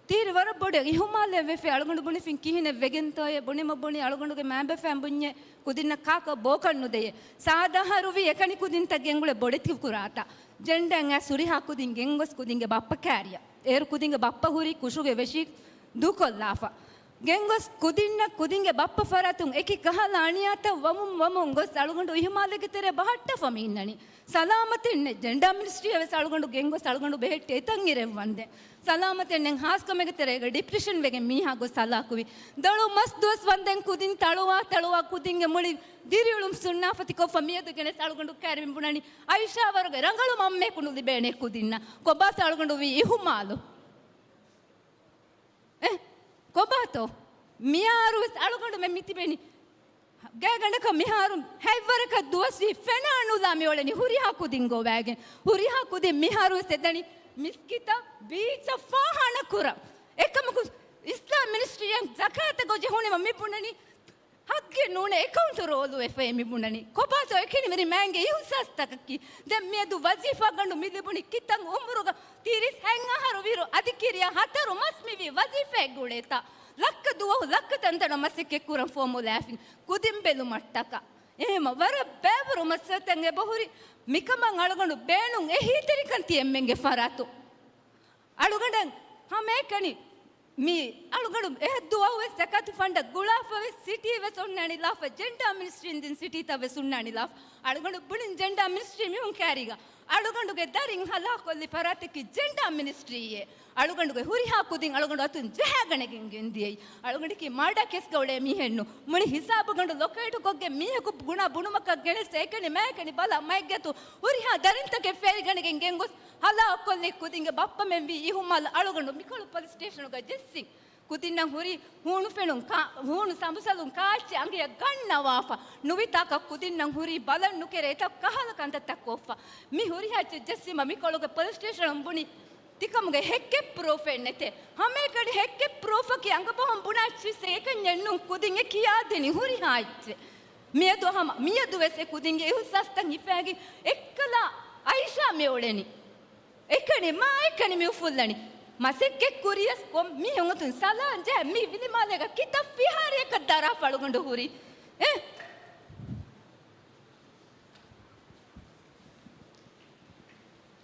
ތީރި ވަރަށް ބޮޑަށް އިހުމާލެއް ވެފަ. އަޅުގަނޑު ބުނެފިން ކިހިނެއް ވެގެންތޯއޭ؟ ބުނިމަ ބުނި އަޅުގަނޑުގެ މައިންބަފައިން ބުންޏޭ ކުދިންނަށް ކާކަށް ބޯކަށް ނުދެޔޭ. ސާދަ އަހަރުވީ އެކަނި ކުދިންތައް ގެންގުޅެ ބޮޑެތި ކުރާތަ. ޖެންޑައަށް އައިސް ހުރިހާ ކުދިން ގެންގޮސް ކުދިންގެ ބައްޕަ ކާރިއަށް. އޭރު ކުދިންގެ ބައްޕަ ހުރީ ކުށުގެ ވެށި ދޫކޮށްލާފަ. ގެންގޮސް ކުދިންނަށް ކުދިންގެ ބައްޕަ ފަރާތުން އެކި ކަހަލަ އަނިޔާތައް ވަމުން ވަމުން ގޮސް އަޅުގަނޑު އިހުމާލެއްގެ ތެރޭ ބަހައްޓާފަ މި އިންނަނީ. ސަލާމަތެއް ނެތް. ޖެންޑާ މިނިސްޓްރީއަށް ވެސް އަޅުގަނޑު ގެންގޮސް އަޅުގަނޑު ބެހެއްޓޭ އެތަން އިރެއްވަންދެން. ސަލާމަތެއް ނެތް. ހާސްކަމެއްގެ ތެރޭގަ ޑިޕްރެޝަން ވެގެން މީހާ ގޮސް ހަލާކުވި. ދޮޅު މަސް ދުވަސް ވަންދެން ކުދިން ތަޅުވާ ތަޅުވާ ކުދިންގެ މުޅި ދިރިއުޅުން ސުންނާފަތި ކޮށްފަ މިއަދު ގެނެސް އަޅުގަނޑު ކައިރި މި ބުނަނީ އައިޝާ ވަރުގެ ރަނގަޅު މަންމަޔަކު ނުލިބޭނެ ކުދިންނަށް. ކޮބާތަ އަޅުގަނޑު ވީ އިހުމާލު؟ އެ، ކޮބާތޯ؟ މިހާރުވެސް އަޅުގަނޑުމެން މިތިބެނީ ގާތްގަނޑަކަށް މިހާރު ހަތްވަރަކަށް ދުވަސްވީ ފެނާނުލާ މިއުޅެނީ ހުރިހާ ކުދިން ގޮވައިގެން. ހުރިހާ ކުދިން މިހާރުވެސް އެދަނީ މިސްކިތަށް ބީޗަށް ފާހާނަ ކުރަން. އެކަމަކު އިސްލާމް މިނިސްޓްރީއަށް ޒަކާތަށް ގޮވައި ހުންނަމަ މި ބުނަނީ ހައްގެއް ނޫނޭ އެކައުންޓު ރޯލުވެފައޭ މި ބުނަނީ. ކޮބާތޯ އެކަނިވެރި މާތްގެ އިހުސާސްތަކަކީ؟ ދެން މިއަދު ވަޒީފާގަނޑު މި ލިބުނީ ކިތަން އުމުރުގަ ތިރީސް ހަތް އަހަރު ވީއިރު އަދި ކިރިޔާ ހަތަރު މަސް މިވީ ވަޒީފާއެއް ގުޅޭތާ؟ ލައްކަ ދުވަހު ލައްކަ ތަންތަނަށް މަސައްކަތް ކުރަން ފޯމުލާފިން ކުދިން ބެލުމަށްޓަކާ. އެހެމަ ވަރަށް ބައިވަރު މައްސަލަތައް އެބަހުރި. މިކަމަށް އަޅުގަނޑު ބޭނުން އެހީތެރިކަން ތި އެންމެންގެ ފަރާތު. އަޅުގަނޑަށް ހަމައެކަނި މި އަޅުގަނޑު އެހެއް ދުވަހުވެސް ޒަކާތު ފަންޑަށް ގުޅާފަވެސް ސިޓީވެސް އޮންނާނިލާފަ، ޖެންޑާ މިނިސްޓްރީން ދިން ސިޓީތައްވެސް އޮންނާނިލާފަ. އަޅުގަނޑު ބުނިން ޖެންޑާ މިނިސްޓްރީ މީހުން ކާރީގަ އަޅުގަނޑުގެ ދަރިން ހަލާކޮށްލި ފަރާތަކީ ޖެންޑާ މިނިސްޓްރީއޭ. އަޅުގަނޑުގެ ހުރިހާ ކުދިން އަޅުގަނޑު އަތުން ޖަހާގަނެގެން ގެންދިޔައީ. އަޅުގަނޑަކީ މާޑާ ކެސްގަ އުޅޭ މީހެއްނު. މުޅި ހިސާބުގަނޑު ލޮކޭޓުކޮށްގެން މީހަކު ބުނާ ބުނުމަކަށް ގެނެސް އެކަނި މައެކަނި ބަލާ މައެއްގެއަތު ހުރިހާ ދަރިންތަކެއް ފޭރިގަނެގެން ގެންގޮސް ހަލާކޮށްލި ކުދިންގެ ބައްޕަމެން ވީ އިހުމާލު. އަޅުގަނޑު މިކޮޅު ޕޮލިސް ސްޓޭޝަނުގަ ޖެއްސިން ކުދިންނަށް ހުރީ ހޫނުފެނުން ކާ-، ހޫނު ސަމުސަލުން ކާއެއްޗެއް އަނގަޔަށް ގަންނަވާފަ. ނުވިތާކަށް ކުދިންނަށް ހުރީ ބަލަން ނުކެރޭ އެތައް ކަހަލަ ކަންތައްތައް ކޮށްފަ. މި ހުރިހާ އެއްޗެއް ޖެއްސީމަ މިކޮޅުގެ ޕޮލިސް ސްޓޭޝަނުން ބުނި ތިކަމުގެ ހެއްކެއް ޕްރޫފެއް ނެތޭ. ހަމައެކަނި ހެއްކެއް ޕްރޫފަކީ އަނގަބަހުން ބުނާ އެއްޗިސް އެކަންޏެއް ނޫން ކުދިން އެ ކިޔާދިނީ ހުރިހާ އެއްޗެއް. މިއަދު ހަމަ، މިއަދުވެސް އެ ކުދިންގެ އިހުސާސްތައް ހިފާގެން އެއްކަލާ އައިޝާ މި އުޅެނީ. އެކަނި މާ އެކަނި މި އުފުއްލަނީ. މަސައްކަތް ކުރިޔަސް ކޮން މީހުން އަތުން ސަލާން ޖެހޭ މި ވިލިމާލޭގަ ކިތައް ފިހާރައަކަށް ދަރާފަ އަޅުގަނޑު ހުރީ. އެ؟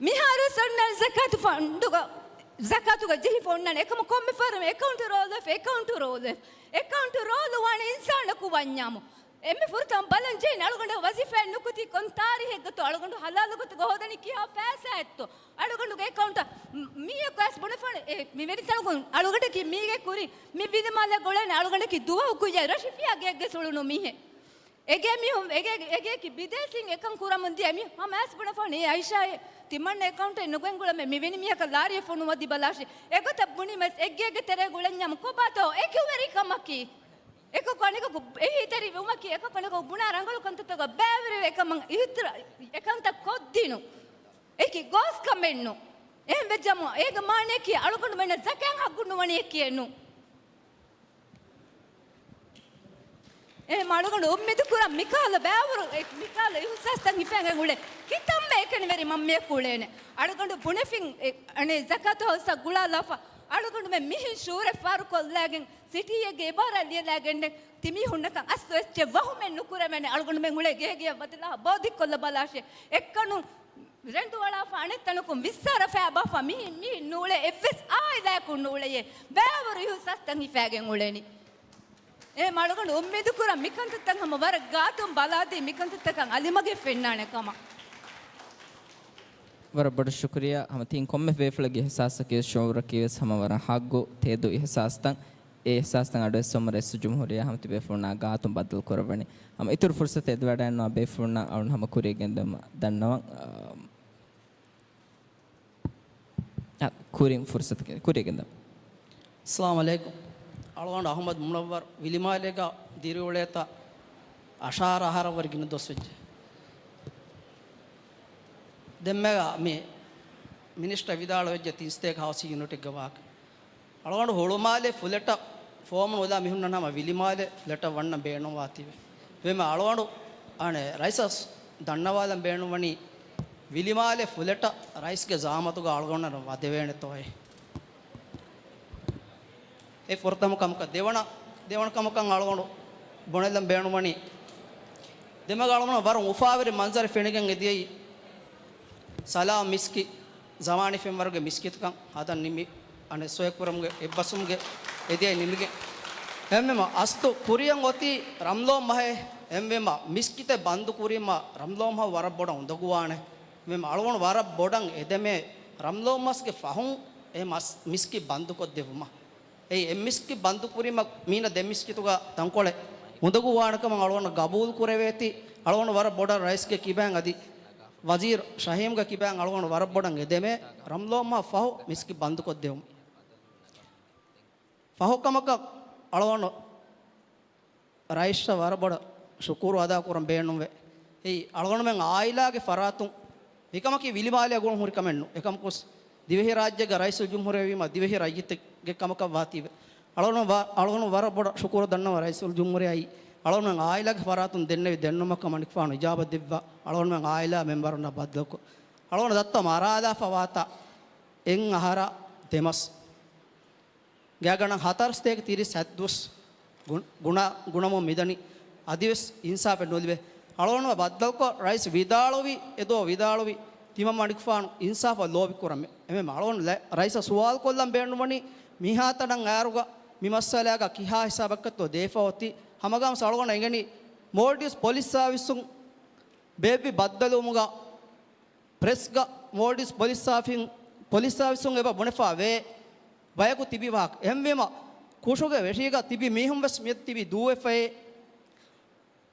މިހާރުވެސް އޮންނަން ޒަކާތު ފަންޑުގަ، ޒަކާތުގަ ޖެހިފަ އޮންނަން އެކަމު ކޮންމެ ފަހަރު އެކައުންޓު ރޯލް ވެފަ، އެކައުންޓު ރޯލް ވެފަ. އެކައުންޓު ރޯލު ވާނެ އިންސާނަކު ވަންޏާމު. އެންމެ ފުރަތަމަ ބަލަން ޖެހިން އަޅުގަނޑު ވަޒީފާއެއް ނުކުތީ ކޮން ތާރީހެއްގަތޯ އަޅުގަނޑު ހަލާލު ގޮތުގަ ހޯދަނީ ކިހާ ފައިސާއެއްތޯ؟ އަޅުގަނޑުގެ އެކައުންޓަށް މީހަކު އައިސް ބުނެފާނެ، އެ، މި ވެރިތަނަކުން އަޅުގަނޑަކީ މީގެ ކުރިން މި ވިލިމާލެ ގުޅޭނެ އަޅުގަނޑަކީ ދުވަހު ކުއްޔަށް ރަށިފިޔާ ގެއެއްގެ ސުޅުނު މީހެއް. އެގޭ މީހުން، އެގޭ، އެގޭކި ބިދޭސީން އެކަން ކުރަމުން ދިޔަ މީ ހަމަ އައިސް ބުނެފާނެ، އޭ އައިޝާއޭ، ތިމަންނަ އެކައުންޓެއް ނުގެންގުޅަމޭ، މިވެނި މީހަކަށް ލާރިއެއް ފޮނުވަދި ބަލާށޭ. އެގޮތަށް ބުނީމަސް އެއްގޭގެ ތެރޭ ގުޅެންޏާމު ކޮބާތޯ އެކިވެރިކަމަކީ؟ އެކަކު އަނެކަކު އެހީތެރިވުމަކީ އެކަކު އަނެކަކު ބުނާ ރަނގަޅު ކަންތައްތަކަށް ބައިވެރިވެ އެކަމަށް އިހުތިރާ-، އެކަންތައް ކޮށްދިނު. އެކި ގޯސް ކަމެއްނު. އެހެން ވެއްޖަމު އޭގެ މާނަޔަކީ އަޅުގަނޑުމެންނަށް ޒަކާތް ހައްގު ނުވަނީ އެކިއެއްނު. އެހެން އަޅުގަނޑު އުއްމީދު ކުރަން މިކަހަލަ ބައިވަރު، އެ، މިކަހަލަ އިހުސާސްތައް ހިފައިގެން އުޅޭ ކިތަންމެ އެކަނިވެރި މަންމަޔަކު އުޅޭނެ. އަޅުގަނޑު ބުނެފިން، އެ، އަނެއް ޒަކާތު ހައުސްއަށް ގުޅާލާފަ. އަޅުގަނޑުމެން މިހެން ޝުއޫރެއް ފާރުކޮށްލާގެން ސިޓީއެއްގެ އިބާރާތް ލިޔެލާގެންނެއް ތިމީހުންނަކަށް އަސްލު އެއްޗެއް ވަހުމެއް ނުކުރެވޭނެ. އަޅުގަނޑުމެން އުޅޭ ގޭގެއަށް ވަދެލާ ބޯދިއްކޮށްލަ ބަލާށޭ. އެއްކަނު ރެންޓު އަޅާފަ އަނެއް ތަނަކުން ވިއްސާރަ ފައިބާފަ މިހި-، މިހިން ނޫޅޭ އެއްވެސް އާއިލާއަކުން ނޫޅެޔޭ. ބައިވަރު އިހުސާސްތައް ހިފައިގެން އުޅެނީ. އެހެން އަޅުގަނޑު އުއްމީދު ކުރަން މިކަންތައްތައް ހަމަ ވަރަށް ގާތުން ބަލާދީ މިކަންތައްތަކަށް އަލިމަގެއް ފެންނާނެ ކަމަށް. ވަރަށް ބޮޑަށް ޝުކުރިއްޔާ. ހަމަ ތިން ކޮންމެ ބޭފުޅެއްގެ އިހުސާސަކީ ޝުއޫރަކީ ވެސް ހަމަ ވަރަށް ހައްގު ތެދު އިހުސާސްތައް. އެ އިހުސާސްތައް އަޑުއެއްސުމަށް ރައީސުލްޖުމްހޫރިއްޔާ ހަމަ ތިބޭފުޅުންނާ ގާތުން ބައްދަލު ކުރައްވަނީ. ހަމަ އިތުރު ފުރުސަތެއް އެދިވަޑައިންނަވާ ބޭފުޅުންނަށް އަޅުން ހަމަ ކުރިޔަށް ގެންދެވުމަށް ދަންނަވަން. އާ، އާ، ކުރިން ފުރުސަތު ކުރިޔަށް ގެންދަވަން. އައްސަލާމު ޢަލައިކުމް. އަޅުގަނޑު އަޙްމަދު މުނައްވަރު ވިލިމާލޭގަ ދިރިއުޅޭތާ އަށާރަ އަހަރަށް ވަރި ގިނަ ދުވަސް ވެއްޖެ. ދެންމެގަ މި މިނިސްޓަރ ވިދާޅުވެއްޖެ ތިން ސަތޭކަ ހައުސިން ޔުނިޓެއްގެ ވާހަކަ. އަޅުގަނޑު ހުޅުމާލެ ފުލެޓަށް ފޯމުން އުލާ މީހުންނަށް ހަމަ ވިލިމާލެ ފްލެޓަށް ވަންނަން ބޭނުންވާތީވެ. އެހެންވީމަ އަޅުގަނޑު އަނެއް ރައީސަށް ދަންނަވާލަން ބޭނުންވަނީ ވިލިމާލެ ފުލެޓަށް ރައީސްގެ ޒައާމަތުގަ އަޅުގަނޑަށް ވަދެވޭނެތޯއޭ. އެ ފުރަތަމަ ކަމަކަށް ދެވަނަ، ދެވަނަ ކަމަކަށް އަޅުގަނޑު ބުނެލަން ބޭނުންވަނީ، ދެމަގަ އަޅުގަނޑު ވަރަށް އުފާވެރި މަންޒަރެއް ފެނިގެން އެދިޔައީ ސަލާމް މިސްކިތް ޒަމާނީ ފެންވަރުގެ މިސްކިތުކަން ހަދަން ނިމި، އަނެއް ސޮއެކުރަމުގެ އެއްބަސްވުމުގެ އެދިޔައީ ނިމިގެން. އެހެންވީމަ އަސްލު ކުރިޔަށް އޮތީ ރަމްލޯ މަހޭ. އެހެންވީމަ މިސްކިތެއް ބަންދު ކުރީމަ ރަމްލޯ މަހު ވަރަށް ބޮޑަށް އުނދަގޫވާނެ. އެހެންވީމަ އަޅުގަނޑު ވަރަށް ބޮޑަށް އެދެމޭ ރަމްލޯ މަސްގެ ފަހުން އެ މަސް މިސްކިތް ބަންދުކޮށްދެއްވުމަށް. އެއީ އެ މިސްކިތް ބަންދުކުރީމަ މީނަ ދެ މިސްކިތުގަ ތަންކޮޅެއް އުނދަގޫވާނެކަމަށް އަޅުގަނޑު ގަބޫލު ކުރެވޭތީ، އަޅުގަނޑު ވަރަށް ބޮޑަށް ރައީސްގެ ކިބައިން އަދި ވަޒީރު ޝަހީމްގެ ކިބައިން އަޅުގަނޑު ވަރަށް ބޮޑަށް އެދެމޭ ރަމްލޯމަ ފަހު މިސްކިތް ބަންދުކޮށްދެވުމަށް. ފަހު ކަމަކަށް އަޅުގަނޑު ރައީސަށް ވަރަށް ބޮޑަށް ޝުކުރު އަދާކުރަން ބޭނުންވޭ. އެއީ، އަޅުގަނޑުމެން އާއިލާގެ ފަރާތުން މިކަމަކީ ވިލިމާލެއަށް ގުޅުން ހުރި ކަމެއްނު. އެކަމަކުސް، ދިވެހިރާއްޖޭގެ ރައީސުލްޖުމްހޫރިއްޔާ ވީމަ، ދިވެހި ރައްޔިތެއްގެ ކަމަކަށް ވާތީވެ. އަޅުގަނޑު ވަ-، އަޅުގަނޑު ވަރަށް ބޮޑަށް ޝުކުރު ދަންނަވަން ރައީސުލްޖުމްހޫރިއްޔާއައި، އަޅުގަނޑުމެން އާއިލާގެ ފަރާތުން ދެންނެވި ދެންނުމަށް ކަމަށް ނިކުފާނު އިޖާބަ ދެއްވާ، އަޅުގަނޑުމެން އާއިލާ މެމްބަރުންނާ ބައްދަލުކޮށް، އަޅުގަނޑު ދައްތަ މަރާލާފަ ވާތާ އެއް އަހަރާ ދެ މަސް. ގާތްގަނޑަށް ހަތަރު ސަތޭކަ ތިރީސް ހަތް ދުވަސް ގު-، ގުނަ-، ގުނަމުން މިދަނީ. އަދިވެސް އިންސާފެއް ނުލިބޭ. އަޅުގަނޑު ބައްދަލުކޮށް ރައީސް ވިދާޅުވި، އެދުވަހު ވިދާޅުވި، ތިމަން މަނިކުފާނު އިންސާފަށް ލޯބި ކުރަމޭ. އެމެ އަޅުގަނޑު ރައީސަށް ސުވާލު ކޮށްލަން ބޭނުންވަނީ، މިހާތަނަށް އައިރުގަ މި މައްސަލާގަ ކިހާ ހިސާބަކަށްތޯ ދޭފަ އޮތީ؟ ހަމަގައިމުވެސް އަޅުގަނޑަށް އެނގެނީ، މޯލްޑިވްސް ޕޮލިސް ސާވިސުން ބޭއްވި ބައްދަލުވުމުގަ ޕްރެސްގަ މޯލްޑިވްސް ޕޮލިސް ސާފިން، ޕޮލިސް ސާވިސުން އެބަ ބުނެފަ ވޭ ބަޔަކު ތިބި ވާހަކަ. އެހެންވީމަ، ކުށުގެ ވެށީގަ ތިބި މީހުން ވެސް މިއަދު ތިބި ދޫވެފައޭ.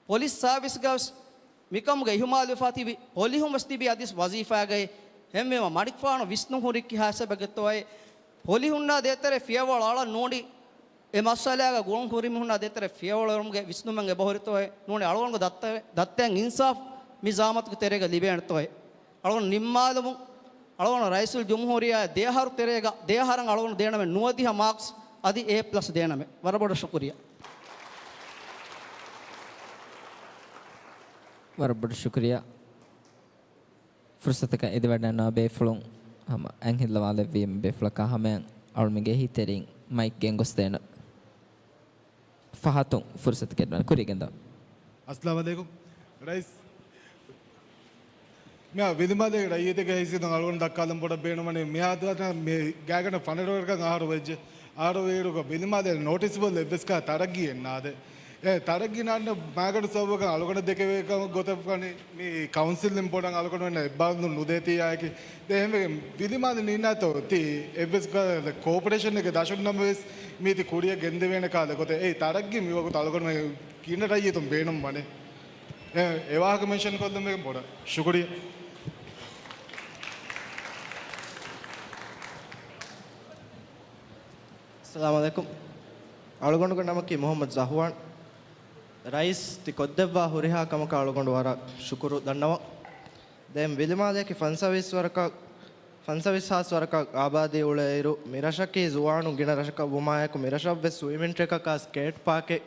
ޕޮލިސް ސާވިސްގަ ވެސް މިކަމުގެ އިހުމާލުވެފަ ތިބި ޕޮލިހުން ވެސް ތިބި އަދިސް ވަޒީފާގައި. އެހެންވީމަ، މަނިކުފާނު ވިސްނުން ހުރި ކިހާ ހިސާބެއްގެތޯއޭ؟ ޕޮލިހުންނާ ދޭތެރޭ ފިޔަވަޅު އަޅަން ނޫނީ. އެ މައްސަލާގަ ގުޅުން ހުރި މީހުންނާ ދޭތެރޭ ފިޔަވަޅު އެޅުމުގެ ވިސްނުމެއް އެބަހުރިތޯއޭ؟ ނޫނީ އަޅުގަނޑު ދައްތަ-، ދައްތައިން އިންސާފް މި ޒާމަތުގެ ތެރޭގަ ލިބޭނެތޯއޭ؟ އަޅުގަނޑު ނިންމާލުމުން، އަޅުގަނޑު ރައީސުލް ޖުމްހޫރިއްޔާ ދެއަހަރު ތެރޭގަ ދެއަހަރަށް އަޅުގަނޑު ދޭނަމޭ ނުވަދިހަ މާކްސް އަދި އޭ ޕްލަސް ދޭނަމޭ. ވަރަށް ބޮޑަށް ޝުކުރިއްޔާ. ވަރަށް ބޮޑަށް ޝުކުރިއްޔާ. ފުރުސަތަކަށް އެދިވަޑައިގަންނަވާ ބޭފުޅުން ހަމަ އަތް ހިއްލަވާލެއްވީމަ ބޭފުޅަކާ ހަމަޔަށް އަޅުމެންގެ އެހީތެރިން މައިކް ގެންގޮސްދޭނަން. ފަހަތުން ފުރުސަތު ކެނޑުމަށް ކުރިއަށް ގެންދަވާ. އައްސަލާމު ޢަލައިކުމް. ރައީސް، މިއާ ވިލިމާލޭގެ ރައްޔިތެއްގެ ހައިސިއްޔަތުން އަޅުގަނޑު ދައްކާލަން ބޮޑަށް ބޭނުންވަނީ، މިއާ ދުވަސް މި ގާތްގަނޑަށް ފަނަރަ ވަރަކަށް އަހަރު ވެއްޖެ. އަހަރު ވީއިރުގަ ވިލިމާލޭ ނޯޓިސަބަލް އެއްވެސް ކަހަލަ ތަރައްގީއެއް ނާދޭ. އެ ތަރައްގީ ނާންނަ މާގަނޑު ސަބަބަކަށް އަޅުގަނޑަށް ދެކެވޭ ކަމަށް ގޮތަށް ވަނީ މި ކައުންސިލް އިން ބޮޑަށް އަޅުގަނޑުމެންނަށް އެއްބާރުލުން ނުދޭތީ އާއެކޭ. ދެން އެހެންވެގެން ވިލިމާލެ ނީންނާތޯ ތީ އެއްވެސް ކަހަލަ ކޯޕަރޭޝަނެއްގެ ދަށުން ނަމަވެސް މީތި ކުރިއަށް ގެންދެވޭނެ ކަހަލަ ގޮތެއް. އެ ތަރައްގީ މިވަގުތު އަޅުގަނޑުމެން ގިނަ ރައްޔިތުން ބޭނުން ވަނީ. އެ، އެ ވާހަކަ މެންޝަން ކޮށްލުމުގެ ބޮޑަށް ޝުކުރިއްޔާ. އައްސަލާމު ޢަލައިކުމް. އަޅުގަނޑުގެ ނަމަކީ މުޙައްމަދު ޒަހުވާން. ރައީސް ތި ކޮށްދެއްވާ ހުރިހާ ކަމަކަށް އަޅުގަނޑު ވަރަށް ޝުކުރު ދަންނަވަން. ދެން ވިލިމާލެއަކީ ފަންސަވީސް ވަރަކަށް، ފަންސަވީސް ހާސް ވަރަކަށް އާބާދީ އުޅޭއިރު، މި ރަށަކީ ޒުވާނުން ގިނަ ރަށަކަށް ވުމާއެކު، މި ރަށަށްވެސް ސްވިމިން ޓްރެކަކާ ސްކޭޓް ޕާކެއް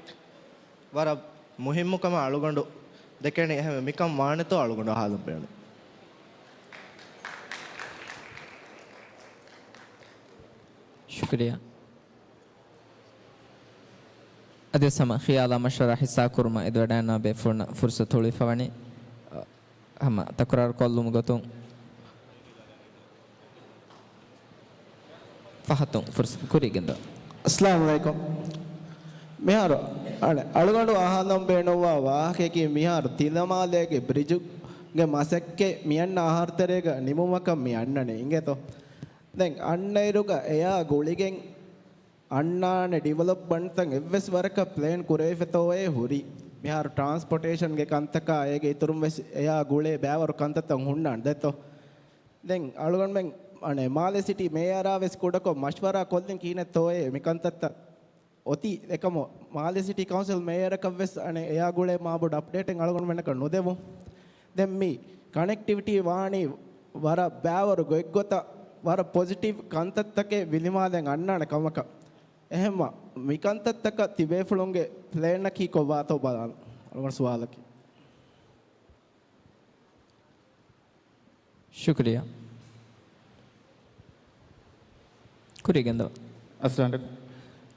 ވަރަށް މުހިއްމު ކަމަށް އަޅުގަނޑު ދެކެނީ. އެހެންވެ، މިކަން ވާނެތޯ އަޅުގަނޑު އަހާލަން ބޭނުން. ޝުކުރިއްޔާ. އަދިވެސް ހަމަ ޚިޔާލާ މަޝްވަރާ ހިއްސާކުރުމަށް އެދިވަޑައިގަންނަވާ ބޭފުޅުންނަށް ފުރުސަތު ހުޅުވިފަވަނީ. ހަމަ ތަކުރާރު ކޮށްލުމުގެ ގޮތުން ފަހަތުން ފުރުސަތު ކުރިއަށް ގެންދަވާ. އައްސަލާމު ޢަލައިކުމް. މިހާރު އަޅެ-، އަޅުގަނޑު އަހާލަން ބޭނުންވާ ވާހަކައަކީ، މިހާރު ތިލަމާލޭގެ ބްރިޖުގެ މަސައްކަތް މިއަންނަ އަހަރު ތެރޭގަ ނިމުމަކަށް މި އަންނަނީ އިނގޭތޯ؟ ދެން އަންނައިރުގަ އެއާ ގުޅިގެން އަންނާނެ ޑިވެލޮޕްމަންޓްތައް އެއްވެސް ވަރަކަށް ޕްލޭން ކުރެވިފަތޯއޭ ހުރީ. މިހާރު ޓްރާންސްޕޯޓޭޝަންގެ ކަންތަކާ އޭގެ އިތުރުން ވެސް އެއާ ގުޅޭ ބައިވަރު ކަންތައްތައް ހުންނާނެ ދެއްތޯ؟ ދެން އަޅުގަނޑުމެން އަނެއް މާލެ ސިޓީ މޭޔަރާ ވެސް ކުޑަކޮށް މަޝްވަރާ ކޮށްލިން ކިހިނެއްތޯއޭ މި ކަންތައްތައް އޮތީ. އެކަމު މާލެ ސިޓީ ކައުންސިލް މޭޔަރަކަށް ވެސް އަނެއް އެއާ ގުޅޭ މާބޮޑު އަޕްޑޭޓެއް އަޅުގަނޑުމެންނަކަށް ނުދެވުން. ދެން މި ކަނެކްޓިވިޓީ ވާނީ ވަރަށް ބައިވަރު ގޮތްގޮތަށް ވަރަށް ޕޮޒިޓިވް ކަންތައްތަކެއް ވިލިމާލެން އަންނާނެ ކަމަކަށް. އެހެންމަ މި ކަންތައްތަކަށް ތިބޭފުޅުންގެ ޕްލޭނަކީ ކޮށްވާތޯ ބަލާނަން. އަޅުގަނޑު ސުވާލަކީ. ޝުކުރިއްޔާ. ކުރިއަށް ގެންދަވާ. އައްސަލާމު ޢަލައިކުމް.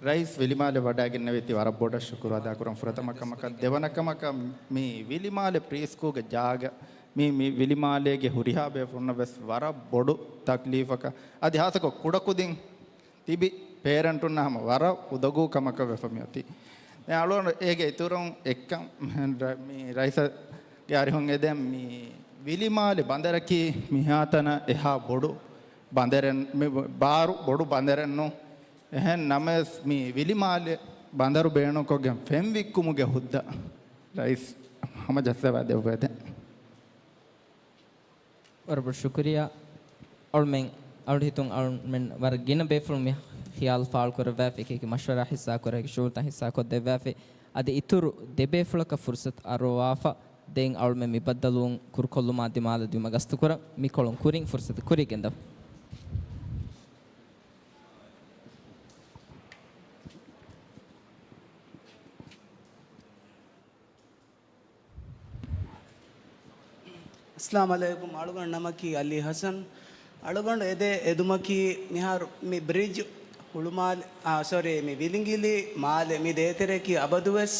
ރައީސް ވިލިމާލެ ވަޑައިގެންނެވި ތި ވަރަށް ބޮޑަށް ޝުކުރު އަދާކުރަން. ފުރަތަމަ ކަމަކަށް، ދެވަނަ ކަމަކަށް މި ވިލިމާލެ ޕްރީ ސްކޫލްގެ ޖާގަ، މި، މި ވިލިމާލޭގެ ހުރިހާ ބޭފުޅުންނަށް ވެސް ވަރަށް ބޮޑު ތަކްލީފަކަށް، އަދި ހާއްސަކޮށް ކުޑަކުދިން ތިބި ޕޭރެންޓުންނަށް ހަމަ ވަރަށް އުދަގޫ ކަމަކަށް ވެފަ މިއޮތީ. ދެން އަޅުގަނޑު އޭގެ އިތުރުން އެއްކަން މި ރައީސަށް ގެ އަރިހުން އެދެން މި ވިލިމާލެ ބަނދަރަކީ މިހާތަނަށް އެހާ ބޮޑު ބަނދަރެއް، މި ބާރު ބޮޑު ބަނދަރެއް ނޫން. އެހެން ނަމަވެސް މި ވިލިމާލެ ބަނދަރު ބޭނުންކޮށްގެން ފެން ވިއްކުމުގެ ހުއްދަ ރައީސް ހަމަޖައްސަވާ ދެއްވައިދެން. ވަރަށް ބޮޑު ޝުކުރިއްޔާ. އަޅުމެން އަޅު ހިތުން އަޅުމެން ވަރަށް ގިނަ ބޭފުޅުން މި ޚިޔާލު ފާޅުކުރައްވާފަ، އެކި އެކި މަޝްވަރާ ހިއްސާކުރާ، އެކި ޝުޣުލުތައް ހިއްސާކޮށްދެއްވާފަ. އަދި އިތުރު ދެބޭފުޅަކަށް ފުރުސަތު އަރުވާފަ. ދެން އަޅުމެން މި ބައްދަލުވުން ކުރުކޮށްލުމާ ދިމާލަށް ދިމަ ގަސްތުކުރަން. މިކޮޅުން ކުރިން ފުރުސަތު ކުރިއަށް ގެންދަވާ. އައްސަލާމު ޢަލައިކުމް. އަޅުގަނޑު ނަމަކީ އަލީ ޙަސަން. އަޅުގަނޑު އެދޭ އެދުމަކީ މިހާރު މި ބްރިޖް ހުޅުމާލެ، އާ، ސޮރީ، މި ވިލިނގިލި މާލެ މި ދޭތެރެއަކީ އަބަދުވެސް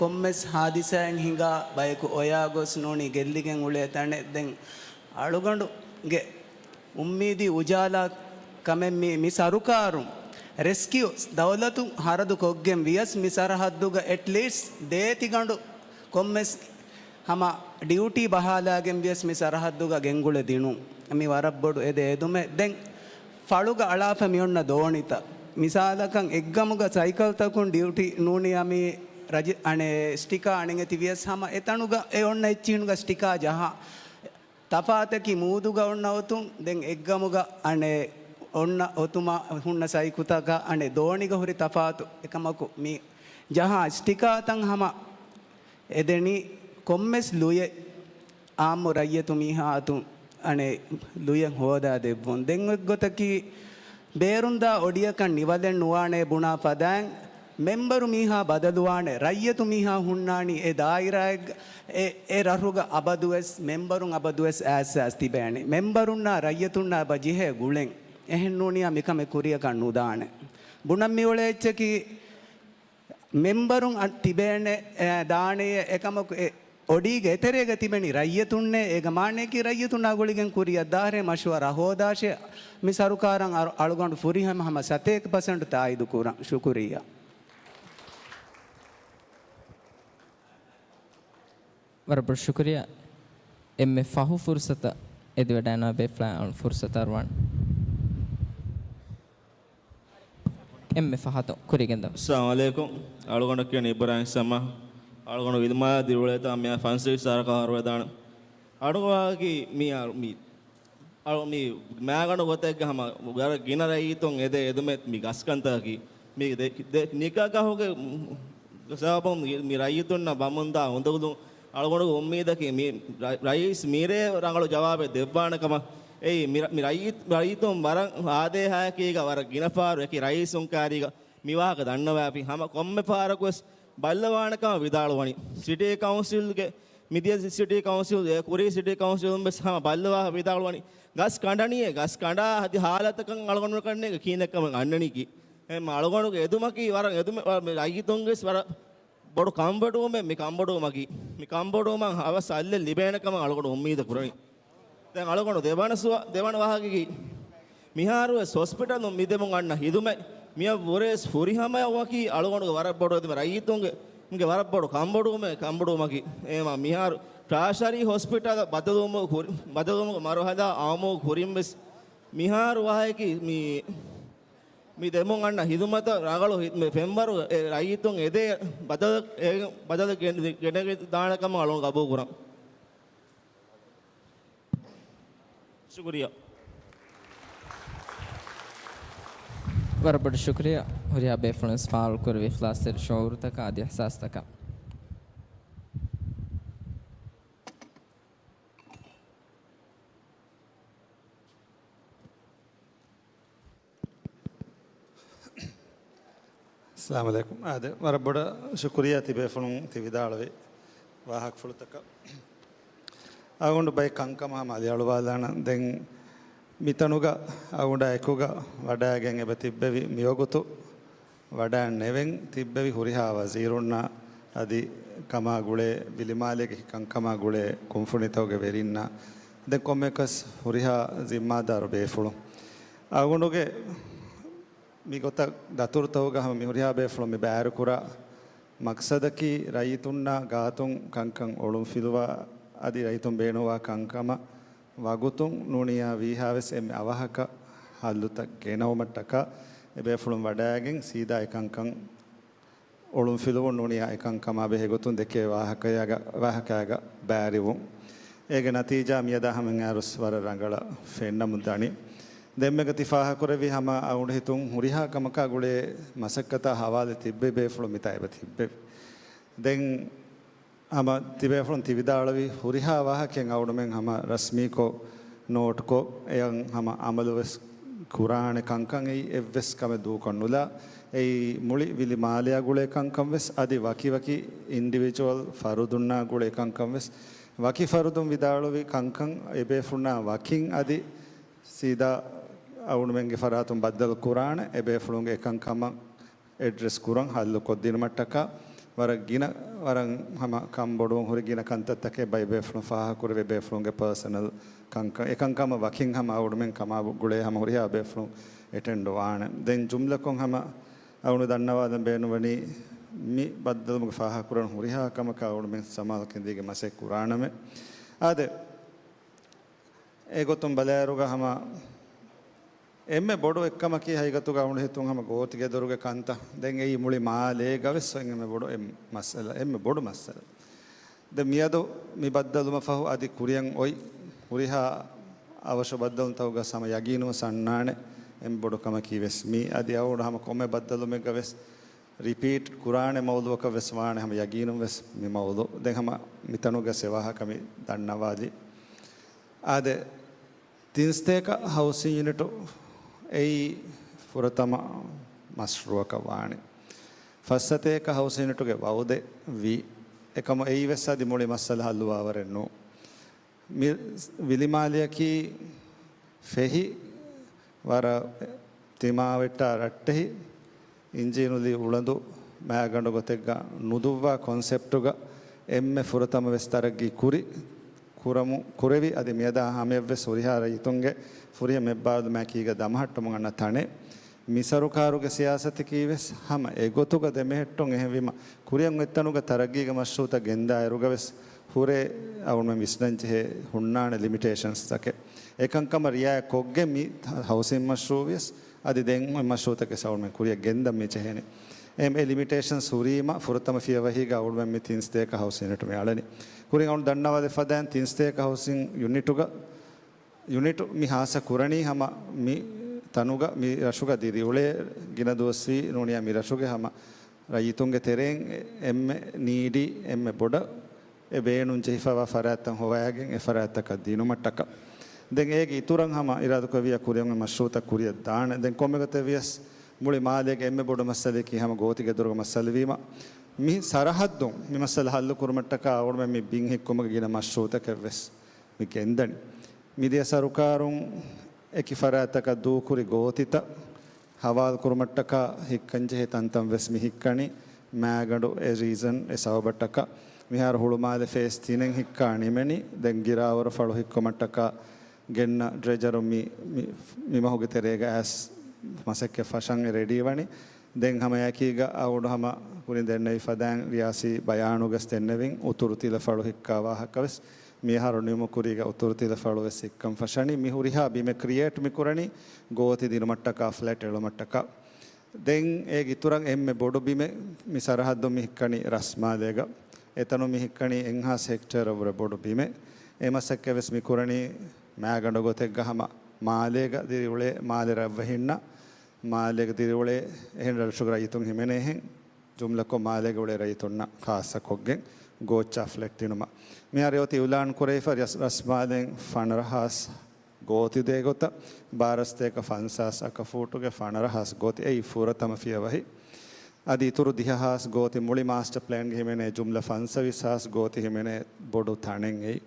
ކޮންމެސް ހާދިސާއެއް ހިނގާ ބަޔަކު އޮޔާ ގޮސް ނޫނީ ގެއްލިގެން އުޅޭ ތަނެއް. ދެން އަޅުގަނޑުގެ އުއްމީދީ އުޖާލާ ކަމެއް މި، މި ސަރުކާރުން ރެސްކިއު ދައުލަތު ހަރަދު ކޮށްގެން ވިޔަސް މި ސަރަހައްދުގަ އެޓްލީސްޓް ދޭތިގަނޑު ކޮންމެސް ހަމަ ޑިއުޓީ ބަހާލާގެން ވިޔަސް މި ސަރަހައްދުގަ ގެންގުޅެ ދިނުން. މި ވަރަށް ބޮޑު އެދެ އެދުމެއް. ދެން ފަޅުގަ އަޅާފަ މި އޮންނަ ދޯނިތައް. މިސާލަކަށް އެއްގަމުގަ ސައިކަލްތަކުން ޑިއުޓީ ނޫނީ މި ރަޖި-، އަނެއް ސްޓިކާ އަނެއް އެތި ވިޔަސް ހަމަ އެތަނުގަ އެ އޮންނަ އެއްޗިހިނުގަ ސްޓިކާ ޖަހާ. ތަފާތަކީ މޫދުގަ އޮންނަ އޮތުން ދެން އެއްގަމުގަ އަނެއް އޮންނަ އޮތުމާ ހުންނަ ސައިކުތަކާ އަނެއް ދޯނިގަ ހުރި ތަފާތު. އެކަމަކު މި ޖަހާ ސްޓިކާތައް ހަމަ އެދެނީ ކޮންމެސް ލުޔެއް އާއްމު ރައްޔަތު މީހާ އަތުން އަނެއް ލުޔެއް ހޯދާ ދެއްވުން. ދެން އެއްގޮތަކީ ބޭރުންދާ އޮޑިއަކަށް ނިވަލެއް ނުވާނޭ ބުނާ ފަދައިން، މެމްބަރު މީހާ ބަދަލުވާނެ، ރައްޔަތު މީހާ ހުންނާނީ އެ ދާއިރާއެއްގަ، އެ، އެ ރަށުގަ އަބަދުވެސް މެމްބަރުން އަބަދުވެސް އާސް އާސް ތިބޭނެ. މެމްބަރުންނާ ރައްޔަތުންނާ އެބަ ޖެހޭ ގުޅެން. އެހެން ނޫނިޔާ މިކަމެއް ކުރިޔަކަށް ނުދާނެ. ބުނަން މިއުޅޭ އެއްޗަކީ، މެމްބަރުން އަ-، ތިބޭނެ، އެ، ދާނެޔޭ، އެކަމަކު އެ އޮޑީގެ އެތެރޭގަ ތިބެނީ ރައްޔިތުންނޭ. އޭގެ މާނަޔަކީ ރައްޔިތުންނާ ގުޅިގެން ކުރިއަށް ދާހޭ މަޝްވަރާ ހޯދާށޭ. މި ސަރުކާރަށް އަޅު-، އަޅުގަނޑު ފުރިހަމަ ހަމަ ސަތޭކަ ޕަސެންޓް ތާއީދު ކުރަން. ޝުކުރިއްޔާ. ވަރަށް ބޮޑު ޝުކުރިއްޔާ. އެންމެ ފަހު ފުރުސަތަށް އެދިވަޑައިންނަވާ ބޭފުޅާ އަޅު ފުރުސަތު އަރުވާނެ. އެންމެ ފަހަތު ކުރިގެންދަވާ. އައްސަލާމު ޢަލައިކުމް. އަޅުގަނޑަށް ކިޔަނީ އިބްރާހިމް ސަމާ. އަޅުގަނޑު ވިލިމާލެ ދިރިއުޅޭތާ މިއާ ފަންސަވީސް ސާރަކަށް ހަރުވެދާނެ. އަޅުގަނޑުގެ މި، މި، އަޅު މި މާގަނޑު ގޮތެއްގަ ހަމަ ވަރަށް ގިނަ ރައްޔިތުން އެދޭ އެދުމެއް މި ގަސްކަންތަކަކީ. މި ދެ، ދެ ނިކަގަހުގެ ސަބަބުން މި ރައްޔިތުންނަށް ވަމުންދާ އުނދަގުލުން އަޅުގަނޑުގެ އުއްމީދަކީ މި ރަ، ރައީސް މިރޭ ރަނގަޅު ޖަވާބެއް ދެއްވާނެ ކަމަށް. އެއީ މި ރަ، މި ރައްޔިތް، ރައްޔިތުން ވަރަށް އާދޭހާއެކީގަ ވަރަށް ގިނަ ފަހަރު އެކި ރައީސުން ކާރީގަ މި ވާހަކަ ދަންނަވާފި. ހަމަ ކޮންމެ ފަހަރަކުވެސް ބައްލަވާނެ ކަމަށް ވިދާޅުވަނީ. ސިޓީ ކައުންސިލްގެ މިދިޔަ ސިޓީ ކައުންސިލް، އެ ކުރީ ސިޓީ ކައުންސިލުން ވެސް ހަމަ ބައްލަވާ ވިދާޅުވަނީ. ގަސް ކަނޑަނީ، ގަސް ކަނޑާ އަދި ހާލަތަކަށް އަޅުގަނޑު ކަންނޭގެ ކީނެއްކަމަށް އަންނަނީކީ. އެ މަ އަޅުގަނޑުގެ އެދުމަކީ ވަރަށް އެދުމެއް، ވަ، މި ރައްޔިތުންގެ ވެސް ވަރަށް ބޮޑު ކަންބޮޑުވުމެއް މި ކަންބޮޑުވުމަކީ. މި ކަންބޮޑުވުމަށް ހަވަސް އަލްލެއް ލިބޭނެ ކަމަށް އަޅުގަނޑު އުއްމީދު ކުރަނީ. ދެން އަޅުގަނޑު ދެވަނަ ސުވާ، ދެވަނަ ވާހަކަކީ، މިހާރުވެސް ހޮސްޕިޓަލުން މި ދެމުން އަންނަ ހިދުމަތް މިއަށްވުރެވެސް ފުރިހަމަޔަށް ވަކީ އަޅުގަނޑުގެ ވަރަށް ބޮޑު އެދުމެއް ރައްޔިތުންގެ، މިގެ ވަރަށް ބޮޑު ކަންބޮޑުވުމެއް، ކަންބޮޑުވުމަކީ. އެހެންވީމަ މިހާރު ޓާޝަރީ ހޮސްޕިޓަލަށް ބަދަލުވުމުގެ ކުރި، ބަދަލުވުމުގެ މަރުހަލާ އައުމުގެ ކުރިންވެސް މިހާރު ވާހަކަކީ މި، މި ދެމުން އަންނަ ހިދުމަތަށް ރަނގަޅު ހި، މި ފެންވަރު އެ ރައްޔިތުން އެދޭ ބަދަލަށް، އެ ބަދަލަށް ގެނެ، ގެނެގެން ދާނެ ކަމަށް އަޅުގަނޑު ގަބޫލު ކުރަން. ޝުކުރިއްޔާ. ވަރަށް ބޮޑު ޝުކުރިއްޔާ. ހުރިހާ ބޭފުޅުން ވެސް ފާޅު ކުރެއްވި އިޚްލާޞްތެރި ޝުޢޫރުތަކާ އަދި އިޙްސާސްތަކާ. އައްސަލާމު ޢަލައިކުމް. އާދެ، ވަރަށް ބޮޑަށް ޝުކުރިއްޔާ ތިބޭފުޅުން ތި ވިދާޅުވި ވާހަކަފުޅުތަކަށް. އަޅުގަނޑު ބައެއް ކަންކަމަށް ހަމަ އަލިއަޅުވާލާނަން. ދެން މިތަނުގަ އަޅުގަނޑާ އެކުގަ ވަޑައިގެން އެބަ ތިއްބެވި މިވަގުތު ވަޑައިން ނެވެން ތިއްބެވި ހުރިހާ ވަޒީރުންނާ އަދި ކަމާ ގުޅޭ ވިލިމާލޭގެ ކަންކަމާ ގުޅޭ ކުންފުނިތަކުގެ ވެރިންނާ ދެން ކޮންމެއަކަސް ހުރިހާ ޒިންމާދާރު ބޭފުޅުން. އަޅުގަނޑުގެ މި ގޮތަށް ދަތުރުތަކުގަ ހަމަ މި ހުރިހާ ބޭފުޅުން މި ބައިވެރިކުރާ މަޤްޞަދަކީ ރައްޔިތުންނާ ގާތުން ކަންކަން އޮޅުންފިލުވާ އަދި ރައްޔިތުން ބޭނުންވާ ކަންކަމަށް ވަގުތުން ނޫނިޔާ ވީހާވެސް އެންމެ އަވަހަކަށް ހައްލުތައް ގެނައުމަށްޓަކާ އެބޭފުޅުން ވަޑައިގެން ސީދާ އެކަންކަން އޮޅުންފިލުވުން ނޫނިޔާ އެކަންކަމާ ބެހޭ ގޮތުން ދެކޭ ވާހަކަޔާގަ، ވާހަކައިގަ ބައިވެރިވުން. އޭގެ ނަތީޖާ މިއަދާ ހަމަ އެއް އަހަރުސް ވަރަށް ރަނގަޅަށް ފެންނަމުން ދަނީ. ދެންމެގަ ތި ފާހަގަކުރެއްވި ހަމަ އަޅުގަނޑު ހިތުން ހުރިހާ ކަމަކާ ގުޅޭ މަސައްކަތާ ހަވާލެ ތިއްބެވި ބޭފުޅުން މިތާ އެބަ ތިއްބެވި. ދެން ހަމަ ތިބޭފުޅުން ތި ވިދާޅުވި ހުރިހާ ވާހަކައެއް އަޅުގަނޑުމެން ހަމަ ރަސްމީކޮށް، ނޯޓްކޮށް، އެއަށް ހަމަ އަމަލުވެސް ކުރާނެ ކަންކަން އެއީ އެއްވެސް ކަމެއް ދޫކޮށް ނުލާ. އެއީ މުޅި ވިލި މާލެއާ ގުޅޭ ކަންކަން ވެސް އަދި ވަކި ވަކި އިންޑިވިޖުއަލް ފަރުދުންނާ ގުޅޭ ކަންކަން ވެސް ވަކި ފަރުދުން ވިދާޅުވި ކަންކަން އެބޭފުޅުންނާ ވަކިން އަދި ސީދާ އަޅުމެންގެ ފަރާތުން ބައްދަލު ކުރާނެ، އެބޭފުޅުންގެ އެކަންކަމަށް އެޑްރެސް ކުރަން، ހައްލު ކޮށްދިނުމަށްޓަކާ، ވަރަށް ގިނަ، ވަރަށް ހަމަ ކަންބޮޑުވަން ހުރި ގިނަ ކަންތައްތަކެއް ބައިބޭފުޅުން ފާހަގަކުރެވޭ، ބޭފުޅުންގެ ޕާސަނަލް ކަންކަން، އެކަންކަމަށް ވަކިން ހަމަ އަޅުމެން ކަމާ ގުޅޭ ހަމަ ހުރިހާ ބޭފުޅުން އެޓެންޑް ވާނެ. ދެން ޖުމްލަކޮށް ހަމަ އަޅު ދަންނަވާލަން ބޭނުންވަނީ، މި ބައްދަލުމުގެ ފާހަގަކުރަން ހުރިހާ ކަމަކަށް އަޅުމެން ސަމާލުކަން ދީގެން މަސައްކަތް ކުރާނަމޭ. އާދެ، އެގޮތުން ބަލާއިރުގަ ހަމަ އެންމެ ބޮޑު އެއްކަމަކީ ހަގީގަތުގަ އަޅުގަނޑު ހިތުން ހަމަ ގޯތިގެދޮރުގެ ކަންތައް. ދެން އެއީ މުޅި މާލޭގަވެސް އޮތް އެންމެ ބޮޑު އެއް މައްސަލަ، އެންމެ ބޮޑު މައްސަލަ. ދެން މިއަދު މި ބައްދަލުމަށް ފަހު އަދި ކުރިއަށް އޮތް ހުރިހާ އަވަށު ބައްދަލުތަކުގަ ހަމަ ޔަގީނުވެސް އަންނާނެ. އެންމެ ބޮޑު ކަމަކީ ވެސް މީ. އަދި އަޅުގަނޑު ހަމަ ކޮންމެ ބައްދަލުމެއްގަ ވެސް ރިޕީޓް ކުރާނެ މައުޟޫއަކަށް ވެސް ވާނެ ހަމަ ޔަގީނުން ވެސް މި މައުޟޫ. ދެން ހަމަ މިތަނުގަ ސެވާހަކަ މި ދަންނަވާލީ. އާދެ، ތިން ސްތޭކަ ހައުސިން ޔުނިޓު އެއީ ފުރަތަމަ މަޝްރޫއަކަށް ވާނެ. ފަސް ސަތޭކަ ހައުސިން ޔުނިޓުގެ ވައުދެއް ވީ. އެކަމު އެއީ ވެސް އަދި މުޅި މައްސަލަ ހައްލުވާވަރެއް ނޫން. މި ވިލިމާލެއަކީ ފެހި ވަރަށް ތިމާވެއްޓާ ރައްޓެހި އިންޖީނުލީ އުޅަނދު މާގަނޑު ގޮތެއްގަ ނުދުއްވާ ކޮންސެޕްޓުގަ އެންމެ ފުރަތަމަ ވެސް ތަރައްގީ ކުރި، ކުރަމު، ކުރެވި އަދި މިއަދާ ހަމަޔަށްވެސް ހުރިހާ ރައްޔިތުންގެ ފުރިހަމަ އެއްބާރުލުމާއެކީގަ ދަމަހައްޓަމުން އަންނަ ތަނެއް. މި ސަރުކާރުގެ ސިޔާސަތަކީ ވެސް ހަމަ އެގޮތުގަ ދެމެހެއްޓުން. އެހެންވީމަ ކުރިއަށް އޮތްތަނުގަ ތަރައްގީގެ މަޝްރޫއުތައް ގެންދާއިރުގަ ވެސް ހުރޭ އަޅުމެން ވިސްނަންޖެހޭ ހުންނާނެ ލިމިޓޭޝަންސްތަކެއް. އެކަންކަމަށް ރިއާޔަތް ކޮށްގެން މި ހައުސިން މަޝްރޫއު ވިޔަސް އަދި ދެން އޮތް މަޝްރޫއުތަކެއް އަޅުމެން ކުރިއަށް ގެންދަން މި ޖެހޭނެ. އެ، އެ ލިމިޓޭޝަންސް ހުރީމަ ފުރަތަމަ ފިޔަވަހީގަ އަޅުމެން މި ތިން ސްތޭކަ ހައުސިން ޔުނިޓު މި އަޅަނީ. ކުރިން އަޅު ދަންނަވާލެއް ފަދައިން ތިން ސްތޭކަ ހައުސިން ޔުނިޓުގަ ޔުނިޓު މި ހާއްސަ ކުރަނީ ހަމަ މި ތަނުގަ މި ރަށުގަ ދިރިއުޅޭ ގިނަ ދުވަސްވީ ނޫނިޔާ މި ރަށުގެ ހަމަ ރައްޔިތުންގެ ތެރެއިން އެ-، އެންމެ ނީޑީ އެންމެ ބޮޑަށް އެ ބޭނުން ޖެހިފައިވާ ފަރާތްތައް ހޮވައިގެން އެ ފަރާތްތަކަށް ދިނުމަށްޓަކާ. ދެން އޭގެ އިތުރަށް ހަމަ އިރާދަކުރެއްވިޔާ ކުރިއަށް އޮތް މަޝްރޫއުތައް ކުރިއަށް ދާނެ. ދެން ކޮންމެ ގޮތެއް ވިޔަސް މުޅި މާލޭގެ އެންމެ ބޮޑު މައްސަލައަކީ ހަމަ ގޯތިގެދޮރުގެ މައްސަލަ ވީމަ މި ސަރަހައްދުން މި މައްސަލަ ހައްލު ކުރުމަށްޓަކާ އަޅުމެން މި ބިން ހިއްކުމުގެ ގިނަ މަޝްރޫއުތަކެއް ވެސް މި ގެންދަނީ. މިދިޔަ ސަރުކާރުން އެކި ފަރާތްތަކަށް ދޫކުރި ގޯތިތައް ހަވާލުކުރުމަށްޓަކާ ހިއްކަންޖެހޭ ތަންތަން ވެސް މި ހިއްކަނީ މާގަނޑު އެ ރީޒަން އެ ސަބަބަށްޓަކާ. މިހާރު ހުޅުމާލެ ފޭސް ތިނެއް ހިއްކާ ނިމެނީ. ދެން ގިރާވަރު ފަޅު ހިއްކުމަށްޓަކާ ގެންނަ ޑްރެޖަރު މި، މި، މި މަހުގެ ތެރޭގަ އައިސް މަސައްކަތް ފަށަން އެ ރެޑީ ވަނީ. ދެން ހަމައެކީގަ އަޅުގަނޑު ހަމަ ކުރިން ދެންނެވި ފަދައިން ރިޔާސީ ބަޔާނުގަސް ދެންނެވިން އުތުރު ތިލަފަޅު ހިއްކާ ވާހަކަވެސް މިއަހަރު ނިމުމުގެ ކުރީގަ އުތުރު ތިލަފަޅުވެސް ހިއްކަން ފަށަނީ. މި ހުރިހާ ބިމެއް ކްރިއޭޓް މިކުރަނީ ގޯތި ދިނުމަށްޓަކާ، ފްލެޓް އެޅުމަށްޓަކާ. ދެން އޭގެ އިތުރަށް އެންމެ ބޮޑު ބިމެއް މި ސަރަހައްދުން މި ހިއްކަނީ ރަސްމާލޭގަ. އެތަނުން މި ހިއްކަނީ އެއްހާސް ހެކްޓޭރަށްވުރެ ބޮޑު ބިމެއް. އެ މަސައްކަތްވެސް މި ކުރަނީ މާގަނޑު ގޮތެއްގަ ހަމަ މާލޭގަ ދިރިއުޅޭ މާލެ ރަށްވެހިންނާ، މާލޭގަ ދިރިއުޅޭ އެހެން ރަށުގެ ރައްޔިތުން ހިމެނޭހެން ޖުމްލަކޮށް މާލޭގަ އުޅޭ ރައްޔިތުންނަށް ޚާއްޞަކޮށްގެން ގޯއްޗާ ފްލެޓް ދިނުމަށް. މިހާރު އޮތީ އިއުލާން ކުރެވިފަ ރަސް-، ރަސްމާލެން ފަނަރަ ހާސް ގޯތި ދޭ ގޮތަށް، ބާރަސްތޭކަ ފަންސާސް އަކަފޫޓުގެ ފަނަރަ ހާސް ގޯތި އެއީ ފުރަތަމަ ފިޔަވަހި. އަދި އިތުރު ދިހަ ހާސް ގޯތި މުޅި މާސްޓަ ޕްލޭންގެ ހިމެނޭ ޖުމްލަ ފަންސަވީސް ހާސް ގޯތި ހިމެނޭ ބޮޑު ތަނެއް އެއީ.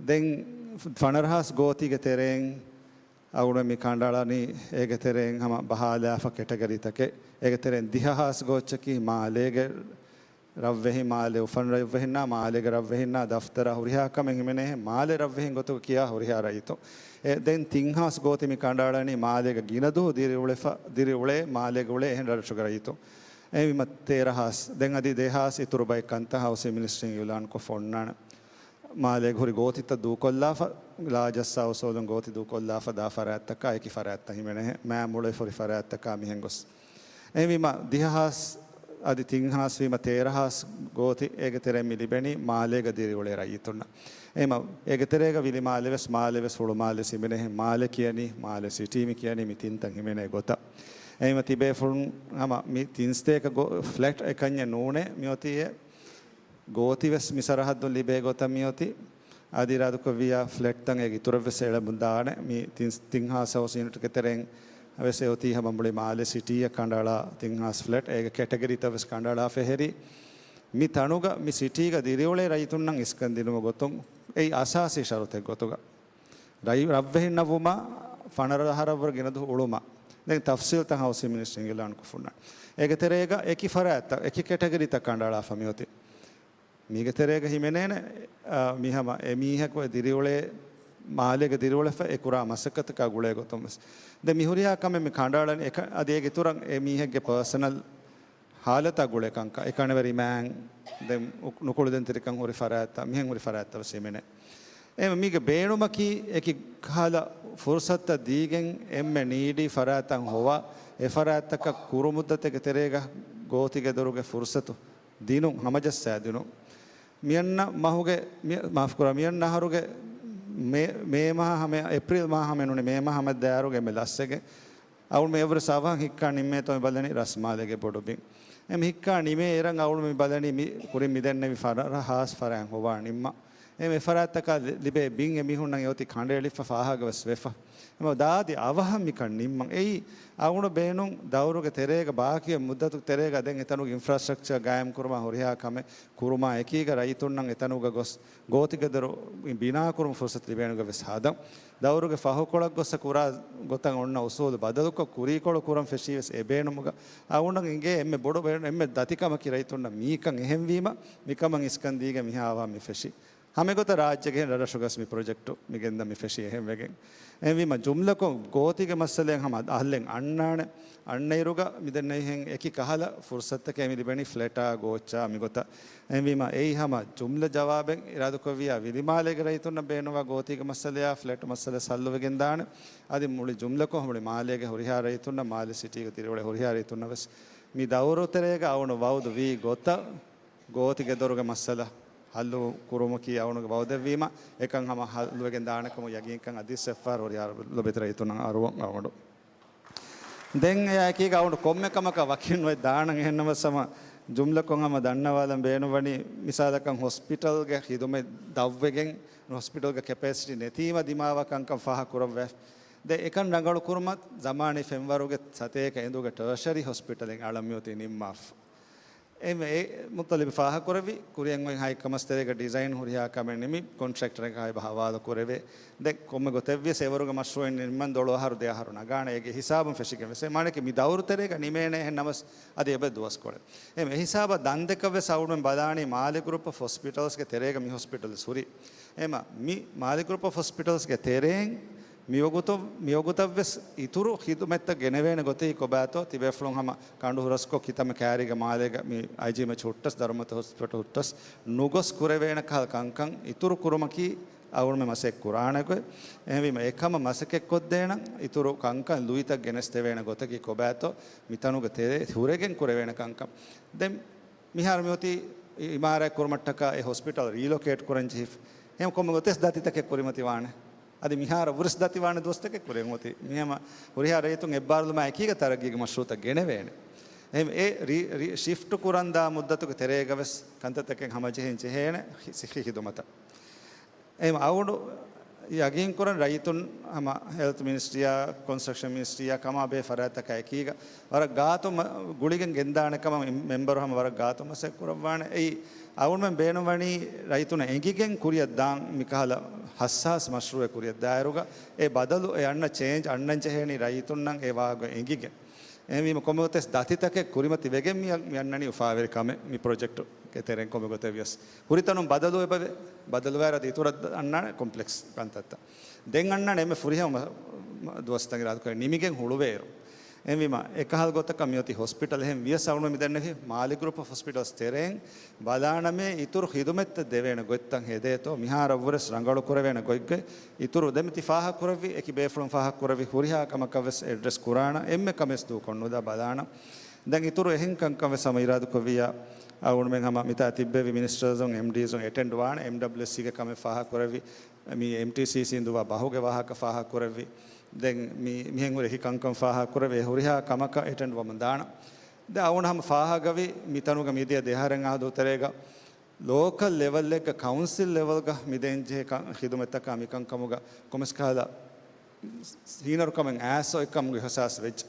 ދެން ފަނަރަ ހާސް ގޯތީގެ ތެރެއިން އަޅުގަނޑު މި ކަނޑައަޅަނީ އޭގެ ތެރެއިން ހަމަ ބަހާލާފަ ކެޓަގަރީތަކެއް. އޭގެ ތެރެއިން ދިހަ ހާސް ގޯއްޗަކީ މާލޭގެ ރަށްވެހި، މާލެ އުފަން ރަށްވެހިންނާ، މާލޭގެ ރަށްވެހިންނާ، ދަފްތަރާ ހުރިހާ ކަމެއް ހިމެނޭ މާލެ ރަށްވެހިން ގޮތުގަ ކިޔާ ހުރިހާ ރައްޔިތުން. އެ، ދެން ތިން ހާސް ގޯތި މި ކަނޑައަޅަނީ މާލޭގަ ގިނަ ދުވަހު ދިރިއުޅެފަ، ދިރިއުޅޭ މާލޭގަ އުޅޭ އެހެން ރަށުގެ ރައްޔިތުން. އެހެންވީމަ ތޭރަ ހާސް، ދެން އަދި ދެ ހާސް އިތުރު ބައެއް ކަންތައް ހައުސިން މިނިސްޓްރީން އިއުލާންކޮށްފަ އޮންނާނެ. މާލޭގަ ހުރި ގޯތިތައް ދޫކޮށްލާފަ، ލާޖައްސާ އުސޫލުން ގޯތި ދޫކޮށްލާފަ ދާ ފަރާތްތަކާ އެކި ފަރާތްތައް ހިމެނޭ، މާ މުޅި ހުރި ފަރާތްތަކާ މިހެން ގޮސް. އެހެންވީމަ، ދިހަ ހާސް އަދި ތިން ހާސް ވީމަ، ތޭރަ ހާސް ގޯތި އޭގެ ތެރެއިން މި ލިބެނީ މާލޭގަ ދިރިއުޅޭ ރައްޔިތުންނަށް. އެހެންވީމަ، އޭގެ ތެރޭގަ ވިލި މާލެ ވެސް، މާލެ ވެސް ހުޅު މާލެ ހިމެނޭ، މާލެ ކިޔަނީ، މާލެ ސިޓީ މި ކިޔަނީ މި ތިން ތަން ހިމެނޭ ގޮތަށް. އެހެންވީމަ، ތިބޭފުޅުން ހަމަ މި ތިން ސްތޭކަ ގޯ-، ފްލެޓް އެކަންޏެއް ނޫނޭ މިއޮތީ އެ ގޯތި ވެސް މި ސަރަހައްދުން ލިބޭ ގޮތަށް މިއޮތީ. އަދި އިރާދަކުރެއްވިއްޔާ ފްލެޓްތައް އޭގެ އިތުރަށް ވެސް އެޅަމުން ދާނެ. މި ތިން، ތިން ހާސް ހައުސް ޔުނިޓްގެ ތެރެއިން ވެސް އެ އޮތީ ހަމަ މުޅި މާލެ ސިޓީއަށް ކަނޑައަޅާ ތިން ހާސް ފްލެޓް. އޭގެ ކެޓަގަރީތައް ވެސް ކަނޑައަޅާފަ އެހެރީ. މި ތަނުގަ މި ސިޓީގަ ދިރިއުޅޭ ރައްޔިތުންނަށް އިސްކަން ދިނުމުގެ ގޮތުން އެއީ އަސާސީ ޝަރުތެއް ގޮތުގަ. ރައް-، ރަށްވެހިންނަށް ވުމާ ފަނަރަ އަހަރަށްވުރެ ގިނަ ދުވަހު އުޅުމަށް. ދެން ތަފްސީލްތައް ހައުސިން މިނިސްޓްރީން އިއުލާންކޮށްފައި އޮންނާނެ. އޭގެ ތެރޭގަ އެކި ފަރާތްތައް، އެކި ކެޓަގަރީތައް ކަނޑައަޅާފަ މިއޮތީ. މީގެ ތެރޭގަ ހިމެނޭނެ، އާ، މިހަމަ އެ މީހަކު އެ ދިރިއުޅޭ، މާލޭގަ ދިރިއުޅެފަ އެ ކުރާ މަސައްކަތަކާ ގުޅޭ ގޮތުން ވެސް. ދެން މި ހުރިހާ ކަމެއް މި ކަނޑައަޅަނީ އެކަ-، އަދި އޭގެ އިތުރަށް އެ މީހެއްގެ ޕާސަނަލް ހާލަތާ ގުޅޭ ކަންކަން، އެ ކަނިވެރި މާތް، ދެން އު-، ނުކުޅިދެންތެރިކަން ހުރި ފަރާތްތައް، މިހެން ހުރި ފަރާތްތައް ވެސް ހިމެނޭ. އެ މީގެ ބޭނުމަކީ އެކި ކަހަލަ ފުރުސަތުތައް ދީގެން އެންމެ ނީޑީ ފަރާތްތައް ހޮވާ، އެ ފަރާތްތަކަށް ކުރު މުއްދަތެއްގެ ތެރޭގަ ގޯތިގެދޮރުގެ ފުރުސަތު ދިނުން، ހަމަޖައްސާ ދިނުން. މިއަންނަ މަހުގެ، މި-، މާފުކުރާ، މިއަންނަ އަހަރުގެ މޭ، މޭ މަހާ ހަމަ، އޭޕްރީލް މަހާ ހަމަ ނޫނީ، މޭ މަހާ ހަމަ ދާއިރުގެ އެންމެ ލަސްވެގެން އަޅުގަނޑު އެއްވުރެ ސަވާ ހިއްކާ ނިންމޭތޯ މި ބަލަނީ ރަސްމާލޭގެ ބޮޑު ބިން. އެ މި ހިއްކާ ނިމޭ އިރަށް އަޅުގަނޑު މި ބަލަނީ މި ކުރިން މި ދެންނެވި ފަރާތް ހާސް ފަރާތް ހޮވާ ނިންމަ. އެ މި ފަރާތްތަކާ ލި-، ލިބޭ ބިން އެ މީހުންނަށް އެ އޮތީ ކަނޑައެޅިފަ ފާހަގަ ވެސް ވެފަ. އެމަ ދާދި އަވަހަށް މިކަން ނިންމަން. އެއީ އަޅުގަނޑު ބޭނުން ދައުރުގެ ތެރޭގަ ބާކީ މުއްދަތު ތެރޭގަ ދެން އެތަނުގެ އިންފްރާސްޓްރަކްޗަރ ގާއިމް ކުރުމާ ހުރިހާ ކަމެއް ކުރުމާ އެކީގަ ރައްޔިތުންނަށް އެތަނުގަ ގޮސް ގޯތިގެދޮރު ބިނާކުރުމަށް ފުރުސަތު ލިބޭނެގޮތް ވެސް ހަދަން. ދައުރުގެ ފަހުކޮޅަށް ގޮއްސަ ކުރާ ގޮތަށް އޮންނަ އުސޫލު ބަދަލުކޮށް، ކުރީކޮޅު ކުރަން ފެށީ ވެސް އެ ބޭނުމުގަ. އަޅުގަނޑަށް އެނގޭ އެންމެ ބޮޑު ބޭ-، އެންމެ ދަތި ކަމަކީ ރައްޔިތުންނަށް މި ކަން. އެހެންވީމަ، މިކަމަށް އިސްކަން ދީގެން މިހާ އަވަހަށް މި ފެށީ. ހަމަ އެގޮތަށް ރާއްޖޭގެ ރަށްރަށުގަސް މި ޕްރޮޖެކްޓު މި ގެންދަން މި ފެށީ އެހެން ވެގެން. އެހެންވީމަ، ޖުމްލަކޮށް ގޯތިގެ މައްސަލައެއް ހަމަ އަހަރެން އަންނާނެ. އަންނައިރުގަ މިދެންނެވިހެން އެކި ކަހަލަ ފުރުސަތަކެއް މި ލިބެނީ ފްލެޓާ ގޯއްޗާ މިގޮތަށް. އެހެންވީމަ، އެއީ ހަމަ ޖުމްލަ ޖަވާބެއް އިރާދަކުރެއްވިއްޔާ، ވިލިމާލޭގެ ރައްޔިތުންނަށް ބޭނުންވާ ގޯތީގެ މައްސަލަޔާ ފްލެޓް މައްސަލަ ހައްލުވެގެންދާނެ. އަދި މުޅި ޖުމްލަކޮށް މުޅި މާލޭގެ ހުރިހާ ރައްޔިތުންނަށް، މާލެ ސިޓީގަ ދިރިއުޅޭ ހުރިހާ ރައްޔިތުންނަށް ވެސް މި ދައުރު ތެރޭގަ އަޅުގަނޑު ވައުދު ވީ ގޮތަށް ގޯތިގެދޮރުގެ މައްސަލަ ހައްލު ކުރުމަކީ އަޅުގަނޑުގެ ވައުދެއްވީމަ، އެކަން ހަމަ ހައްލުވެގެން ދާނެކަމުގެ ޔަގީންކަން އަދިވެސް އެއްފަހަރު ހުރިހާ ލޮބުވެތި ރައްޔިތުންނަށް އަރުވަން އަޅުގަނޑު. ދެން އެއާއެކީގަ އަޅުގަނޑު ކޮންމެ ކަމަކަށް ވަކިން އޮތް ދާނަން. އެހެންނަމަވެސް ހަމަ ޖުމްލަކޮށް ހަމަ ދަންނަވާލަން ބޭނުންވަނީ، މިސާލަކަށް ހޮސްޕިޓަލްގެ ޚިދުމަތް ދަށްވެގެން، ހޮސްޕިޓަލްގެ ކެޕޭސިޓީ ނެތީމަ ދިމާވާ ކަންކަން ފާހަގަކުރައްވާ. ދެން އެކަން ރަނގަޅުކުރުމަށް ޒަމާނީ ފެންވަރުގެ ސަތޭކަ އެނދުގެ ޓާޝަރީ ހޮސްޕިޓަލެއް އަޅަން މިއޮތީ ނިންމާފަ. އެ، އެ މުއްޠަލިބު ފާހަގަކުރެއްވި، ކުރިއަށް އޮތް ހައިކަމަސް ތެރޭގަ ޑިޒައިން ހުރިހާ ކަމެއް ނިމި، ކޮންޓްރެކްޓަރަކާ އެބަ ހަވާލު ކުރެވޭ. ދެން ކޮންމެ ގޮތެއްވިޔަސް އެވަރުގެ މަޝްރޫއެއް ނިންމަން ދޮޅު އަހަރު ދެ އަހަރު ނަގާނެ، އޭގެ ހިސާބުން ފެށިގެން ވެސް. އެ މާނައަކީ މި ދައުރު ތެރޭގަ ނިމޭނެ އެހެން ނަމަސް އަދި އެބަ ދުވަސްކޮޅެއް. އެ މި ހިސާބަށް ދަންދެކަށް ވެސް އަޅުގަނޑު ބަލާނީ މާލެ ގްރޫޕް އޮފް ހޮސްޕިޓަލްސްގެ ތެރޭގަ މި ހޮސްޕިޓަލްސް ހުރީ. އެމަ މި މާލެ ގްރޫޕް އޮފް ހޮސްޕިޓަލްސްގެ ތެރެއިން މިވަގުތު، މިވަގުތަށް ވެސް އިތުރު ޚިދުމަތްތައް ގެނެވޭނެ ގޮތީ ކޮބާތޯ، ތިބޭފުޅުން ހަމަ ކަނޑު ހުރަސްކޮށް ކިތަންމެ ކައިރީގަ މާލޭގަ މި އައިޖީއެމްއެޗް ހުއްޓަސް، ދަރުމަތި ހޮސްޕިޓަލް ހުއްޓަސް ނުގޮސް ކުރެވޭނެ ކަހަލަ ކަންކަން އިތުރު ކުރުމަކީ އަޅުގަނޑުމެން މަސައްކަތް ކުރާނެ ގޮތް. އެހެންވީމަ، އެކަމަށް މަސައްކަތް ކޮށްދޭނަން، އިތުރު ކަންކަން ލުއިތައް ގެނެސްދެވޭނެ ގޮތަކީ ކޮބާތޯ، މިތަނުގެ ތެރޭ ހުރެގެން ކުރެވޭނެ ކަންކަން. ދެން މިހާރު މިއޮތީ އިމާރާތް ކުރުމަށްޓަކާ އެ ހޮސްޕިޓަލް ރީލޮކޭޓް ކުރަން ޖެހިފަ. އެހެން ކޮންމެ ގޮތެއް ދަތިތަކެއް ކުރިމަތިވާނެ. އަދި މިހާރަށްވުރެސް ދަތިވާނެ ދުވަސްތަކެއް ކުރިއަށް އޮތީ. މިހަމަ ހުރިހާ ރައްޔިތުން އެއްބާރުލުމާ އެކީގަ ތަރައްގީގެ މަޝްރޫއުތައް ގެނެވޭނެ. އެހެން އެ ރީ-، ރީ-، ޝިފްޓް ކުރަންދާ މުއްދަތުގެ ތެރޭގަ ވެސް ކަންތައްތަކެއް ހަމަޖެހެން ޖެހޭނެ ހި-، ސިއްހީ ހިދުމަތަށް. އެހެން އަޅުގަނޑު ޔަގީންކުރަން ރައްޔިތުން ހަމަ ހެލްތު މިނިސްޓްރީއާ، ކޮންސްޓްރަކްޝަން މިނިސްޓްރީއާ ކަމާ ބޭ ފަރާތްތަކާ އެކީގަ ވަރަށް ގާތު މަ-، ގުޅިގެން ގެންދާނެ ކަމަށް މެ-، މެމްބަރު ހަމަ ވަރަށް ގާތު މަސައްކަތް ކުރައްވާނެ. އެއީ އަޅުގަނޑުމެން ބޭނުންވަނީ ރައްޔިތުންނަށް އެނގިގެން ކުރިއަށް ދާން މިކަހަލަ ހައްސާސް މަޝްރޫއެއް ކުރިއަށް ދާއިރުގަ އެ ބަދަލު އެ އަންނަ ޗޭންޖް އަންނަން ޖެހޭނީ ރައްޔިތުންނަށް އެ ވާގޮތް އެނގިގެން. އެހެންވީމަ ކޮންމެ ގޮތެއް ދަތިތަކެއް ކުރިމަތި ވެގެން މި އަން-، މި އަންނަނީ އުފާވެރި ކަމެއް މި ޕްރޮޖެކްޓުގެ ތެރެއިން ކޮންމެ ގޮތެއް ވިޔަސް. ހުރިތަނުން ބަދަލު އެބަވޭ، ބަދަލުވާއިރު އަދި އިތުރަށް އަންނާނެ ކޮމްޕްލެކްސް ކަންތައްތައް. ދެން އަންނާނެ އެންމެ ފުރިހަމަ މަ-، މަ-، ދުވަސްތައް އިރާދަކުރެ ނިމިގެން ހުޅުވޭއިރު. އެހެންވީމަ އެކަހަލަ ގޮތަކަށް މިއޮތީ ހޮސްޕިޓަލް. އެހެން ވިޔަސް އަޅުގަނޑު މިދަންނަވީ މާލެ ގްރޫޕް އޮފް ހޮސްޕިޓަލްސް ތެރެއިން ބަލާނަމޭ އިތުރު ޚިދުމަތްތައް ދެވޭނެ ގޮތްތައް ހެދޭތޯ، މިހާރަށްވުރެސް ރަނގަޅު ކުރެވޭނެ ގޮތްގޮތް އިތުރު ދެން މި ތި ފާހަގަކުރެއްވި، އެކި ބޭފުޅުން ފާހަގަކުރެއްވި ހުރިހާ ކަމަކަށް ވެސް އެޑްރެސް ކުރާނަން، އެންމެ ކަމެއް ދޫކޮށްނުދާ ބަލާނަން. ދެން އިތުރު އެހެން ކަންކަން ވެސް ހަމަ އިރާދަކުރެއްވިއްޔާ، އަޅުގަނޑުމެން ހަމަ މިތާ ތިއްބެވި މިނިސްޓަރސް އޮން އެމްޑީސް އޮން އެޓެންޑް ވާނެ، އެމްޑަބްލިއުއެސްސީގެ ކަމެއް ފާހަގަކުރެއްވި، މި އެމްޓީސީސީން ދުވާ ބަހުގެ ވާހަކަ ފާހަގަކުރެއްވި. ދެން މި-، މިހެން ހުރި އެކި ކަންކަން ފާހަގަކުރެއްވި، ހުރިހާ ކަމަކަށް އެޓެންޑް ވަމުން ދާނަން. ދެން އަޅުގަނޑު ހަމަ ފާހަގަވި، މިތަނުގަ މިދިޔަ ދެއަހަރެއް އަހަރު ދުވަހު ތެރޭގަ ލޯކަލް ލެވަލްއެއްގަ، ކައުންސިލް ލެވަލްގަ މިދޭންޖެހޭ ކަ-، ޚިދުމަތްތަކާ މިކަންކަމުގަ ކޮންމެސް ކަހަލަ ސީނިއަރު ކަމެއް އައިސް އޮތްކަމުގެ އިހުސާސް ވެއްޖެ.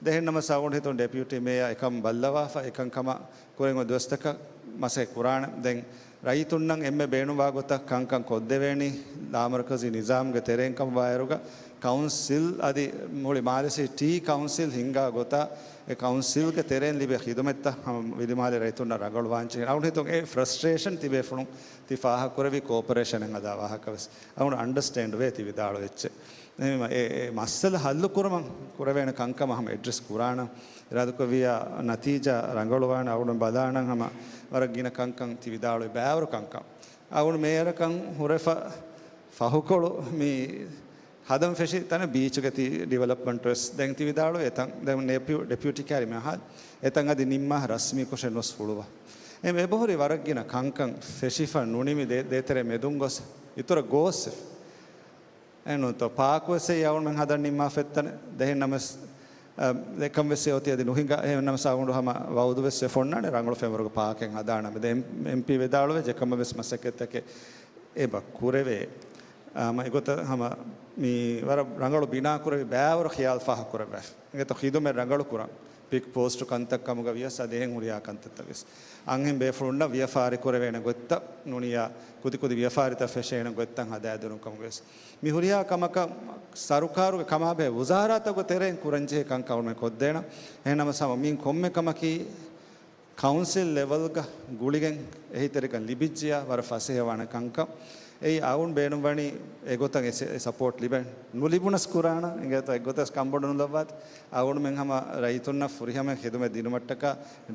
ދެން އެހެންނަމަވެސް އަޅުގަނޑު ހިތުން ޑެޕިއުޓީ މޭޔަރ އެކަން ބައްލަވާފަ، އެކަންކަމަށް ކުރިން އޮތް ދުވަސްތަކަށް މަސައްކަތް ކުރާނެ. ދެން ރައްޔިތުންނަށް އެންމެ ބޭނުންވާ ގޮތަށް ކަންކަން ކޮށްދެވޭނީ ލާމަރުކަޒީ ނިޒާމްގެ ތެރެއިން ކަމަށް ވާއިރުގަ، ކައުންސިލް އަދި މުޅި މާލެ ސިޓީ ކައުންސިލް ހިންގާ ގޮތަށް އެ ކައުންސިލްގެ ތެރެއިން ލިބޭ ޚިދުމަތްތައް ހަމަ ވިލިމާލެ ރައްޔިތުންނަށް ރަނގަޅުވާންޖެހޭ. އަޅުގަނޑު ހިތުން އެ ފްރަސްޓްރޭޝަން ތިބޭ ފުޅުން ތި ފާހަގަކުރެއްވީ ކޯޕަރޭޝަނެއް ހަދާ ވާހަކަވެސް. އަޅުގަނޑު އަންޑަސްޓޭންޑް ވޭ ތި ވިދާޅުވެއްޗެއް. އެހެންވީމަ އެ، އެ މައްސަލަ ހައްލުކުރުމަށް ކުރެވޭނެ ކަންކަމަށް ހަމަ އެޑްރެސް ކުރާނަން. އިރާދަކުރެއްވިއްޔާ ނަތީޖާ ރަނގަޅުވާނެ. އަޅުގަނޑު ބަލާނަން ހަމަ ވަރަށް ގިނަ ކަންކަން ތި ވިދާޅުވި ބައިވަރު ކަންކަން. އަޅުގަނޑު މޭޔަރަކަށް ހުރެފަ ފަހުކޮޅު މި ހަދަން ފެށި ތަނެއް ބީޗުގެ ތި ޑިވެލޮޕްމަންޓް ވެސް ދެން ތި ވިދާޅުވި އެތަން. ދެން ނެޕިއު-، ޑެޕިއުޓީ ކައިރި މަހަލް އެތަން އަދި ނިންމާ ރަސްމީ ކުށެއް ނުވެސް ހުޅުވާ. އެ އެބަހުރި ވަރަށް ގިނަ ކަންކަން ފެށިފަ ނުނިމި ދޭ-، ދޭތެރޭ މެދުން ގޮސް އިތުރަށް ގޯސް އެނޫންތޯ ޕާކު ވެސް އެއީ އަޅުގަނޑުމެން ހަދަން ނިންމާފަ އެއްތަނެއް. ދެން ނަމަވެސް، އަ، އެކަން ވެސް އެ އޮތީ އަދި ނުހިނގާ. އެހެން ނަމަވެސް އަޅުގަނޑު ހަމަ ވައުދު ވެސް ވެފަ އޮންނާނެ ރަނގަޅު ފްރޭމްވަރކް ޕާކެއް ހަދާނަމޭ. ދެން އެމްޕީ ވިދާޅުވެއްޖެ ކަމަށް ވެސް މަސައްކަތްތަކެއް އެބަ ކުރެވޭ. އާ، މަ އެގޮތަށް ހަމަ މި ވަރަށް ރަނގަޅު ބިނާ ކުރެވި ބައިވަރު ޚިޔާލު ފާހަގަ ކުރެވޭ. އެނގޭތޯ ޚިދުމަތް ރަނގަޅު ކުރަން. ޕިކް ޕޯސްޓު ކަންތައް ކަމުގަ ވިޔަސް އަދި އެހެން ހުރިހާ ކަންތައްތައް ވިޔަސް. އަންހެން ބޭފުޅުންނަށް ވިޔަފާރި ކުރެވޭނެ ގޮތްތައް ނޫނިއްޔާ ކުދިކުދި ވިޔަފާރިތައް ފެށޭނެ ގޮތްތައް ހަދާދިނުން ކަމުގަ ވިޔަސް. މި ހުރިހާ ކަމަކަށް ސަރުކާރުގެ ކަމާބެހޭ ވުޒާރާތަކުގެ ތެރެއިން ކުރަންޖެހޭ ކަންކަން އަޅުގަނޑުމެން ކޮށްދޭނަން. އެހެން ނަމަވެސް ހަމަ މިއިން ކޮންމެ ކަމަކީ ކައުންސިލް ލެވަލްގަ ގުޅިގެން އެހީތެރިކަން ލިބިއްޖިޔާ ވަރަށް ފަސޭހަވާނެ ކަންކަން. އެއީ އަޅުގަނޑު ބޭނުންވަނީ އެގޮތަށް އެ ސެ-، އެ ސަޕޯޓް ލިބެން. ނުލިބުނަސް ކުރާނަން. އެނގޭތޯ އެއްގޮތަސް ކަންބޮޑު ނުލައްވާތި. އަޅުގަނޑުމެން ހަމަ ރައްޔިތުންނަށް ފުރިހަމަ ޚިދުމަތް ދިނުމަށްޓަކާ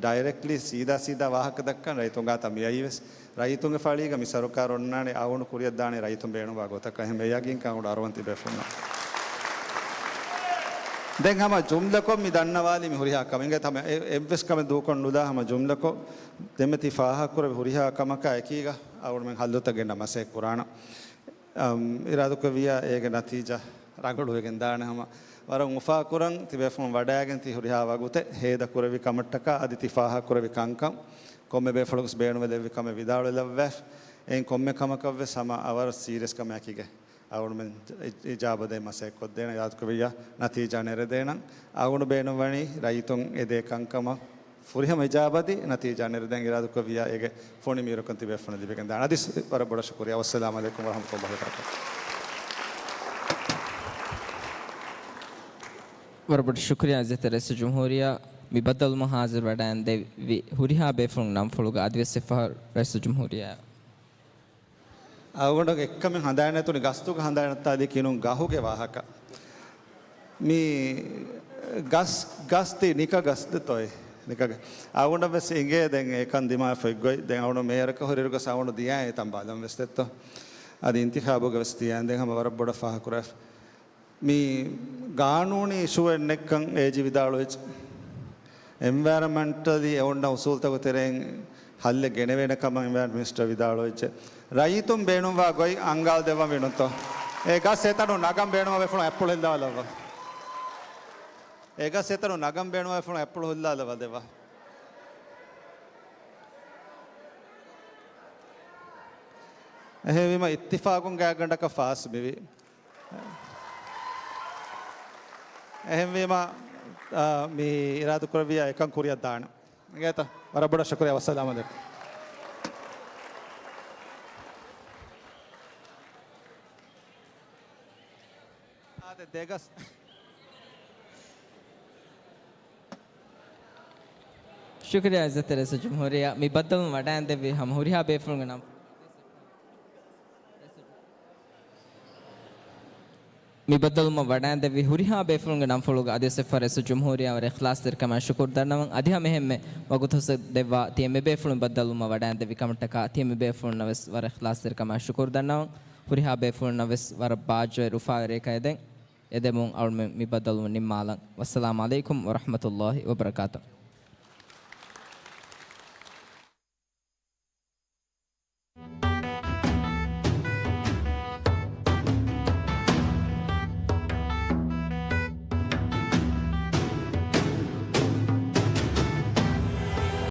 ޑައިރެކްޓްލީ ސީދާ ސީދާ ވާހަކަ ދައްކަން ރައްޔިތުން ގާތަށް މިއައީވެސް. ރައްޔިތުންގެ ފަޅީގަ މި ސަރުކާރު އޮންނާނެ އަޅުގަނޑު ކުރިއަށް ދާނެ ރައްޔިތުން ބޭނުންވާ ގޮތަކަށް. އެހެން އެއްޔަގީންކަން އަޅުގަނޑު އަރުވަން ތިބޭފުޅުންނަށް. ދެން ހަމަ ޖުމްލަކޮށް މި ދަންނަވާލީ މި ހުރިހާ ކަމެއް. އިނގޭތޯ ހަމަ އެ-، އެއްވެސް ކަމެއް ދޫކޮށް ނުލާ ހަމަ ޖުމްލަކޮށް ދެންމެ ތި ފާހަގަކުރެއްވި ހުރިހާ ކަމަކާ އެކީގަ އަޅުގަނޑުމެން ހައްލުތައް ގެންނަން މަސައްކަތް ކުރާނަން. އަމް، އިރާދަކުރެއްވިއްޔާ އޭގެ ނަތީޖާ ރަނގަޅުވެގެން ދާނެ. ހަމަ ވަރަށް އުފާކުރަން ތިބޭފުޅުން ވަޑައިގެން ތި ހުރިހާ ވަގުތެއް ހޭދަކުރެއްވި ކަމަށްޓަކާ އަދި ތި ފާހަގަކުރެއްވި ކަންކަން ކޮންމެ ބޭފުޅަކުވެސް ބޭނުންވެލެއްވި ކަމެއް ވިދާޅުވެލައްވާ. އެއިން ކޮންމެ ކަމަކަށްވެސް ހަމަ އަވަރަށް ސީރިއަސް ކަމެއް އެކީގަ އަޅުގަނޑުމެން އި-، އިޖާބަދޭ މަސައްކަތް ކޮށްދޭނަން. އިރާދަކުރެއްވިއްޔާ ނަތީޖާ ނެރެދޭނަން. އަޅުގަނޑު ބޭނުންވަނީ ރައްޔިތުން އެދޭ ކަންކަމަށް ފުރިހަމަ އިޖާބަދީ ނަތީޖާ ނެރެދޭން. އިރާދަކުރެއްވިއްޔާ އޭގެ ފޮނި މީރުކަން ތިބޭފުޅުން ލިބިގެން ދާނެ. އަދި ވަރަށް ބޮޑަށް ޝުކުރިއްޔާ. ވައްސަލާމް ޢަލައިކުމް ވަރަޙްމަތުﷲ ވަބަރަކާތުހު. ވަރަށް ބޮޑަށް ޝުކުރިއްޔާ ޢިއްޒަތްތެރި ރައީސުލްޖުމްހޫރިއްޔާ. މި ބައްދަލުވުމަށް ހާޒިރު ވަޑައިގެންދެވި ހުރިހާ ބޭފުޅުންގެ ނަންފުޅުގަ އަދިވެސް އެއްފަހަރު ރައީސުލްޖުމްހޫރިއްޔާ. އަޅުގަނޑު އެއްކަމެއް ހަނދާން ނެތުނީ ގަސްތުގަ ހަނދާން ނައްތާލީ ކިނުން ގަހުގެ ވާހަކަ. މި ގަސް، ގަސް ތި ނިކަ ގަސް ދެތޯއި؟ ނިކަގެ. އަޅުގަނޑަށް ވެސް އިނގޭ ދެން އެކަން ދިމާވެފަ އޮތްގޮތް. ދެން އަޅުގަނޑު މޭޔަރަކަށް ހުރިއިރުގަސް އަޅުގަނޑު ދިޔައިން އެތަން ބަލަން ވެސް ދެއްތޯ. އަދި އިންތިޚާބުގަ ވެސް ދިޔައިން ދެން ހަމަ ވަރަށް ބޮޑަށް ފާހަގަކުރާ. މި ގާނޫނީ އިޝޫއެއް ނެއްކަން އޭޖީ ވިދާޅުވެއްޖެ. އެންވަޔަރަމަންޓަލީ އެ އޮންނަ އުސޫލުތަކުގެ ތެރެއިން ހައްލެއް ގެނެވޭނެ ކަމަށް އެންވަޔަރަމަންޓް މިނިސްޓަރ ވިދާޅުވެއްޖެ. ރައްޔިތުން ބޭނުންވާ ގޮތް އަންގާ ދެއްވަން ވީނުތޯ؟ އެ ގަސް އެތަނު ނަގަން ބޭނުންވާ ބޭފުޅުން އަތްޕުޅު ހިއްލާލައްވާ. އެ ގަސް އެތަނު ނަގަން ބޭނުންވާ ބޭފުޅުން އަތްޕުޅު ހިއްލާލައްވާ ދެއްވާ. އެހެންވީމަ އިއްތިފާގުން ގާތްގަނޑަކަށް ފާސް މިވީ. އެހެންވީމަ، އާ، މި އިރާދަކުރެއްވިއްޔާ އެކަން ކުރިއަށް ދާނަން. އިނގޭތަ؟ ވަރަށް ބޮޑަށް ޝުކުރިއްޔާ. ވައްސަލާމް ޢަލައިކުމް. އާދެ، ދެގަސް. ޝުކުރިއްޔާ ޢިއްޒަތްތެރި ރައީސުލްޖުމްހޫރިއްޔާ. މި ބައްދަލުވުން ވަޑައިގެންދެއްވި ހަމަ ހުރިހާ ބޭފުޅުންގެ ނަން މި ބައްދަލުވުމަށް ވަޑައިގެންދެއްވި ހުރިހާ ބޭފުޅުންގެ ނަންފުޅުގަ އަދިވެސް އެއްފަހަރު ރައީސުލްޖުމްހޫރިއްޔާ ވަރަށް އިޚްލާޞްތެރިކަމާ ޝުކުރު ދަންނަވަން. އަދި ހަމައެހެންމެ ވަގުތު ދެއްވާ ތި އެންމެ ބޭފުޅުން ބައްދަލުވުމަށް ވަޑައިގެންދެއްވި ކަމަށްޓަކާ ތި އެންމެ ބޭފުޅުންނަށް ވެސް ވަރަށް އިޚްލާޞްތެރިކަމާ ޝުކުރު ދަންނަވަން. ހުރިހާ ބޭފުޅުންނަށް ވެސް ވަރަށް ބާއްޖަވެރި އުފާވެރިއެއް ކަން އެދެމުން އަޅުމެން މި ބައްދަލުވުން ނިންމާލަން. ވައްސަލާމް ޢަލައިކުމް ވަރަޙްމަތުﷲ ވަބަރަކާތުހު.